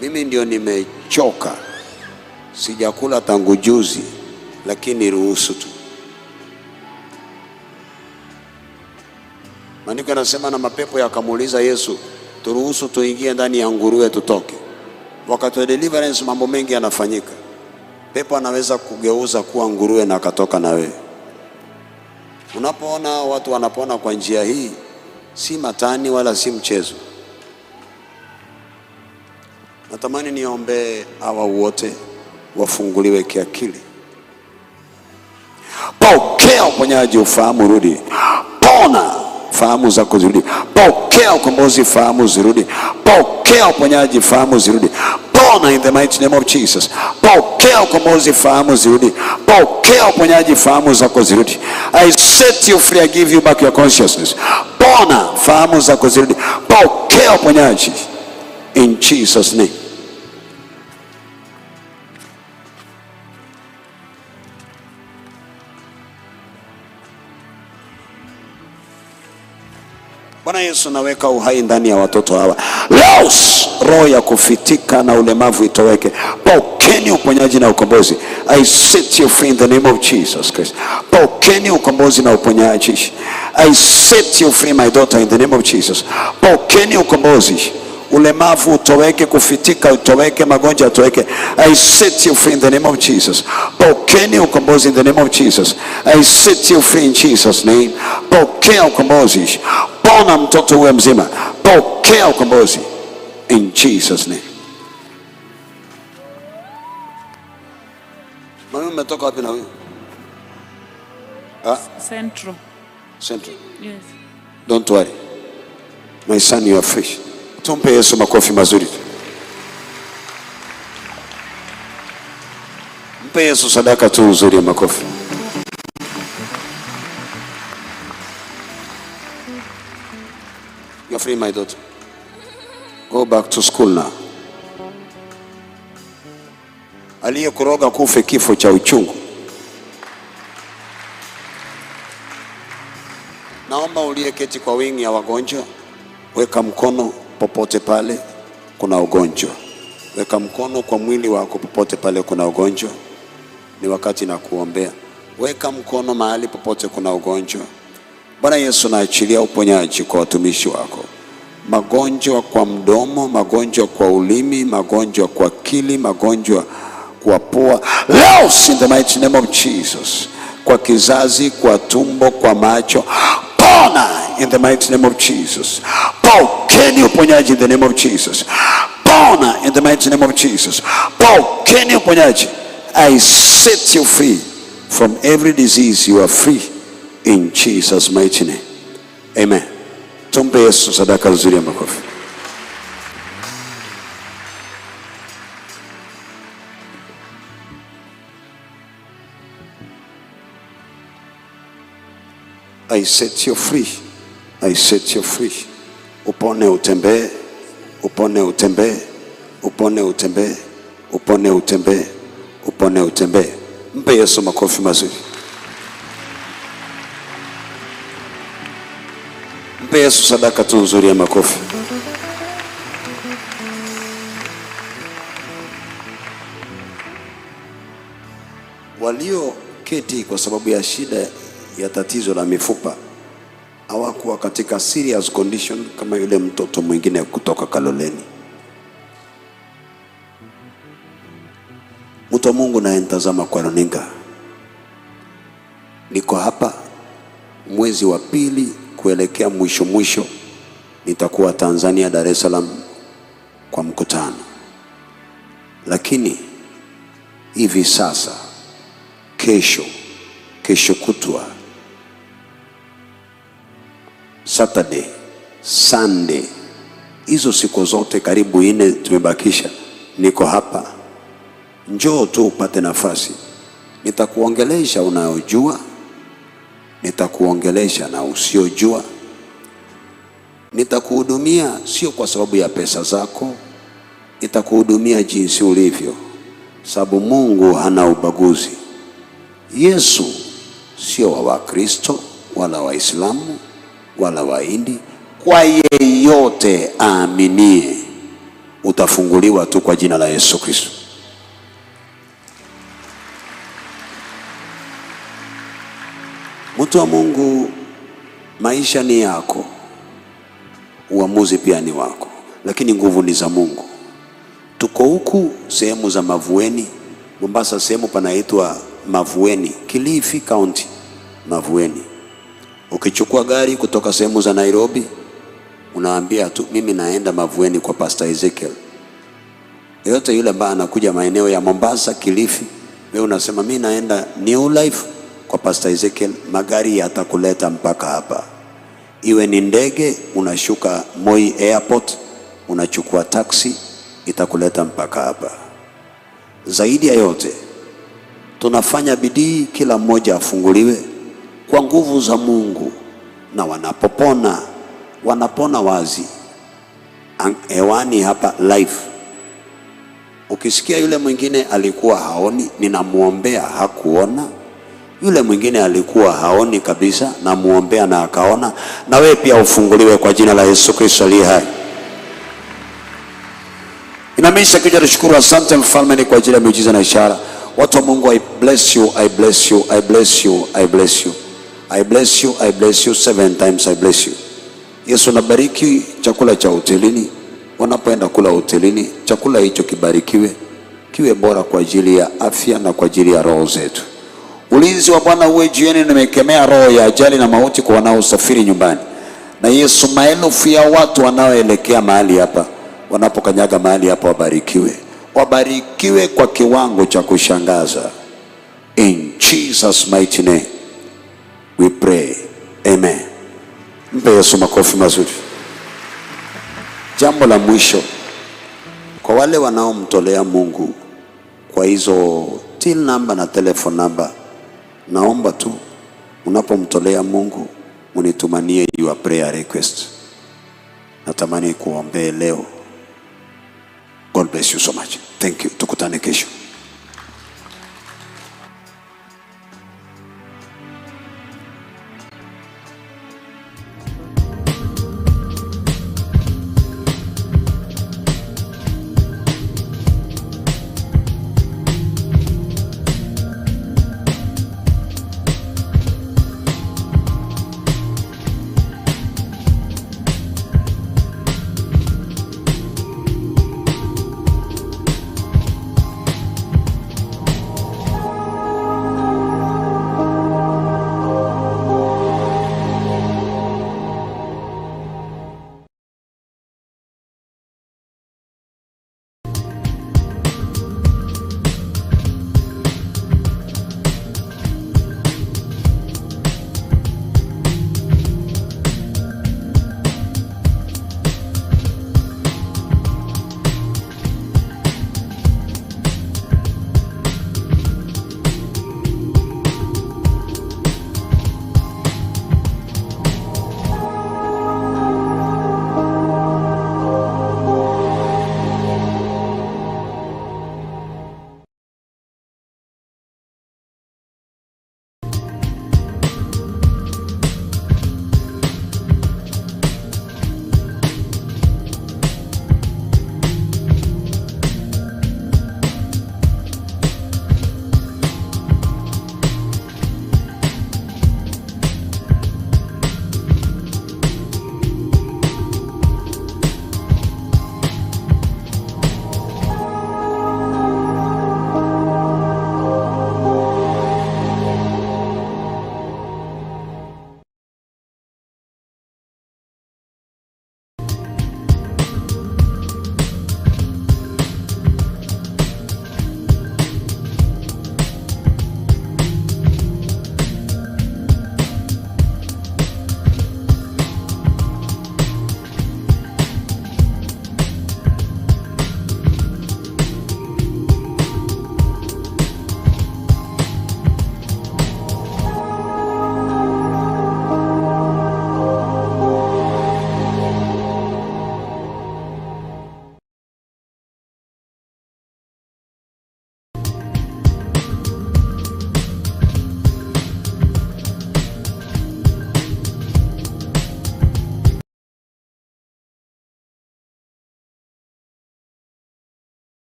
Mimi ndio nimechoka, sijakula tangu juzi, lakini niruhusu tu. Maandiko yanasema na mapepo yakamuuliza Yesu, turuhusu tuingie ndani ya nguruwe tutoke. Wakati wa deliverance mambo mengi yanafanyika. Pepo anaweza kugeuza kuwa nguruwe na akatoka na wewe. Unapoona watu wanapona kwa njia hii, si matani wala si mchezo. Natamani niombe hawa wote wafunguliwe kiakili. Pokea uponyaji, ufahamu rudi. Pona, fahamu zako zirudi. Pokea ukombozi, fahamu zirudi. Pokea uponyaji, fahamu zirudi. Pona in the mighty name of Jesus. Pokea ukombozi, fahamu zirudi. Pokea uponyaji, fahamu zako zirudi. I set you free, I give you back your consciousness. Pona, fahamu zako zirudi. Pokea uponyaji in Jesus name. Bwana Yesu, naweka uhai ndani ya watoto hawa. Los, roho ya kufitika na ulemavu itoweke. Pokeni uponyaji na ukombozi. I set you free in the name of Jesus Christ. Pokeni ukombozi na uponyaji. I set you free my daughter in the name of Jesus. Pokeni ukombozi. Ulemavu utoweke, kufitika utoweke, magonjwa utoweke. I set you free in the name of Jesus. Pokeni ukombozi in the name of Jesus. I set you free in Jesus name. Pokea ukombozi. Pona mtoto uwe mzima. Pokea ukombozi in Jesus name. Mami, umetoka wapi na huyu? Ah? Central. Central. Yes. Don't worry. My son, you are free. Tumpe Yesu makofi mazuri. Mpe Yesu sadaka tu nzuri ya makofi. You are free, my daughter. Go back to school now. Aliyekuroga kufe kifo cha uchungu. Naomba uliyeketi kwa wingi ya wagonjwa, weka mkono popote pale kuna ugonjwa. Weka mkono kwa mwili wako popote pale kuna ugonjwa. Ni wakati na kuombea. Weka mkono mahali popote kuna ugonjwa. Bwana Yesu, naachilia uponyaji kwa watumishi wako. Magonjwa kwa mdomo, magonjwa kwa ulimi, magonjwa kwa akili, magonjwa kwa pua. Leo in the mighty name of Jesus. Kwa kizazi, kwa tumbo, kwa macho. Pona in the mighty name of Jesus. Pokeni uponyaji in the name of Jesus. Pona in the mighty name of Jesus. Pokeni uponyaji. I set you free from every disease. You are free in Jesus mighty name. Amen. Tumpe Yesu sadaka nzuri ya makofi. I set you free. I set you free. Upone utembee, upone utembee, upone utembee, upone utembee, upone utembee. Mpe Yesu makofi mazuri. Mpe Yesu sadaka tu nzuri ya makofi. Walioketi kwa sababu ya shida ya tatizo la mifupa hawakuwa katika serious condition kama yule mtoto mwingine kutoka Kaloleni. Mtu wa Mungu nayenitazama kwa runinga, niko hapa mwezi wa pili kuelekea mwisho mwisho, nitakuwa Tanzania, Dar es Salaam kwa mkutano. Lakini hivi sasa, kesho, kesho kutwa, Saturday, Sunday, hizo siku zote karibu 4 tumebakisha, niko hapa. Njoo tu upate nafasi, nitakuongelesha unayojua, nitakuongelesha na usiojua, nitakuhudumia sio kwa sababu ya pesa zako, nitakuhudumia jinsi ulivyo, sababu Mungu hana ubaguzi. Yesu sio wa Wakristo wala Waislamu wala Wahindi. Kwa yeyote aaminie utafunguliwa tu kwa jina la Yesu Kristo. Mtu wa Mungu, maisha ni yako, uamuzi pia ni wako, lakini nguvu ni za Mungu. Tuko huku sehemu za Mavueni, Mombasa, sehemu panaitwa Mavueni, Kilifi County, Mavueni. Ukichukua gari kutoka sehemu za Nairobi, unaambia tu mimi naenda Mavueni kwa Pastor Ezekiel. Yote yule ambaye anakuja maeneo ya Mombasa, Kilifi, wewe unasema mimi naenda New Life kwa Pastor Ezekiel, magari yatakuleta mpaka hapa. Iwe ni ndege, unashuka Moi Airport, unachukua taxi, itakuleta mpaka hapa. Zaidi ya yote, tunafanya bidii kila mmoja afunguliwe kwa nguvu za Mungu, na wanapopona wanapona wazi hewani hapa live. Ukisikia yule mwingine alikuwa haoni, ninamuombea hakuona. Yule mwingine alikuwa haoni kabisa, namuombea na akaona. Na wewe pia ufunguliwe kwa jina la Yesu Kristo aliye hai. Inamisha kichwa, tushukuru. Asante mfalme ni kwa ajili ya miujiza na ishara. Watu wa Mungu, I bless you, I bless you, I bless you, I bless you. I bless you, I bless you, 7 times I bless you. Yesu, nabariki chakula cha hotelini. Wanapoenda kula hotelini, chakula hicho kibarikiwe, kiwe bora kwa ajili ya afya na kwa ajili ya roho zetu. Ulinzi wa Bwana uwe juu yenu. Nimekemea roho ya ajali na mauti kwa wanaosafiri nyumbani. Na Yesu, maelfu ya watu wanaoelekea mahali hapa, wanapokanyaga mahali hapa, wabarikiwe. Wabarikiwe kwa kiwango cha kushangaza. In Jesus mighty name we pray. Amen. Mpe Yesu makofi mazuri. Jambo la mwisho, kwa wale wanaomtolea Mungu kwa hizo till number na telephone number, naomba tu unapomtolea Mungu unitumanie your prayer request. Natamani kuombee leo. God bless you so much. Thank you. Tukutane kesho.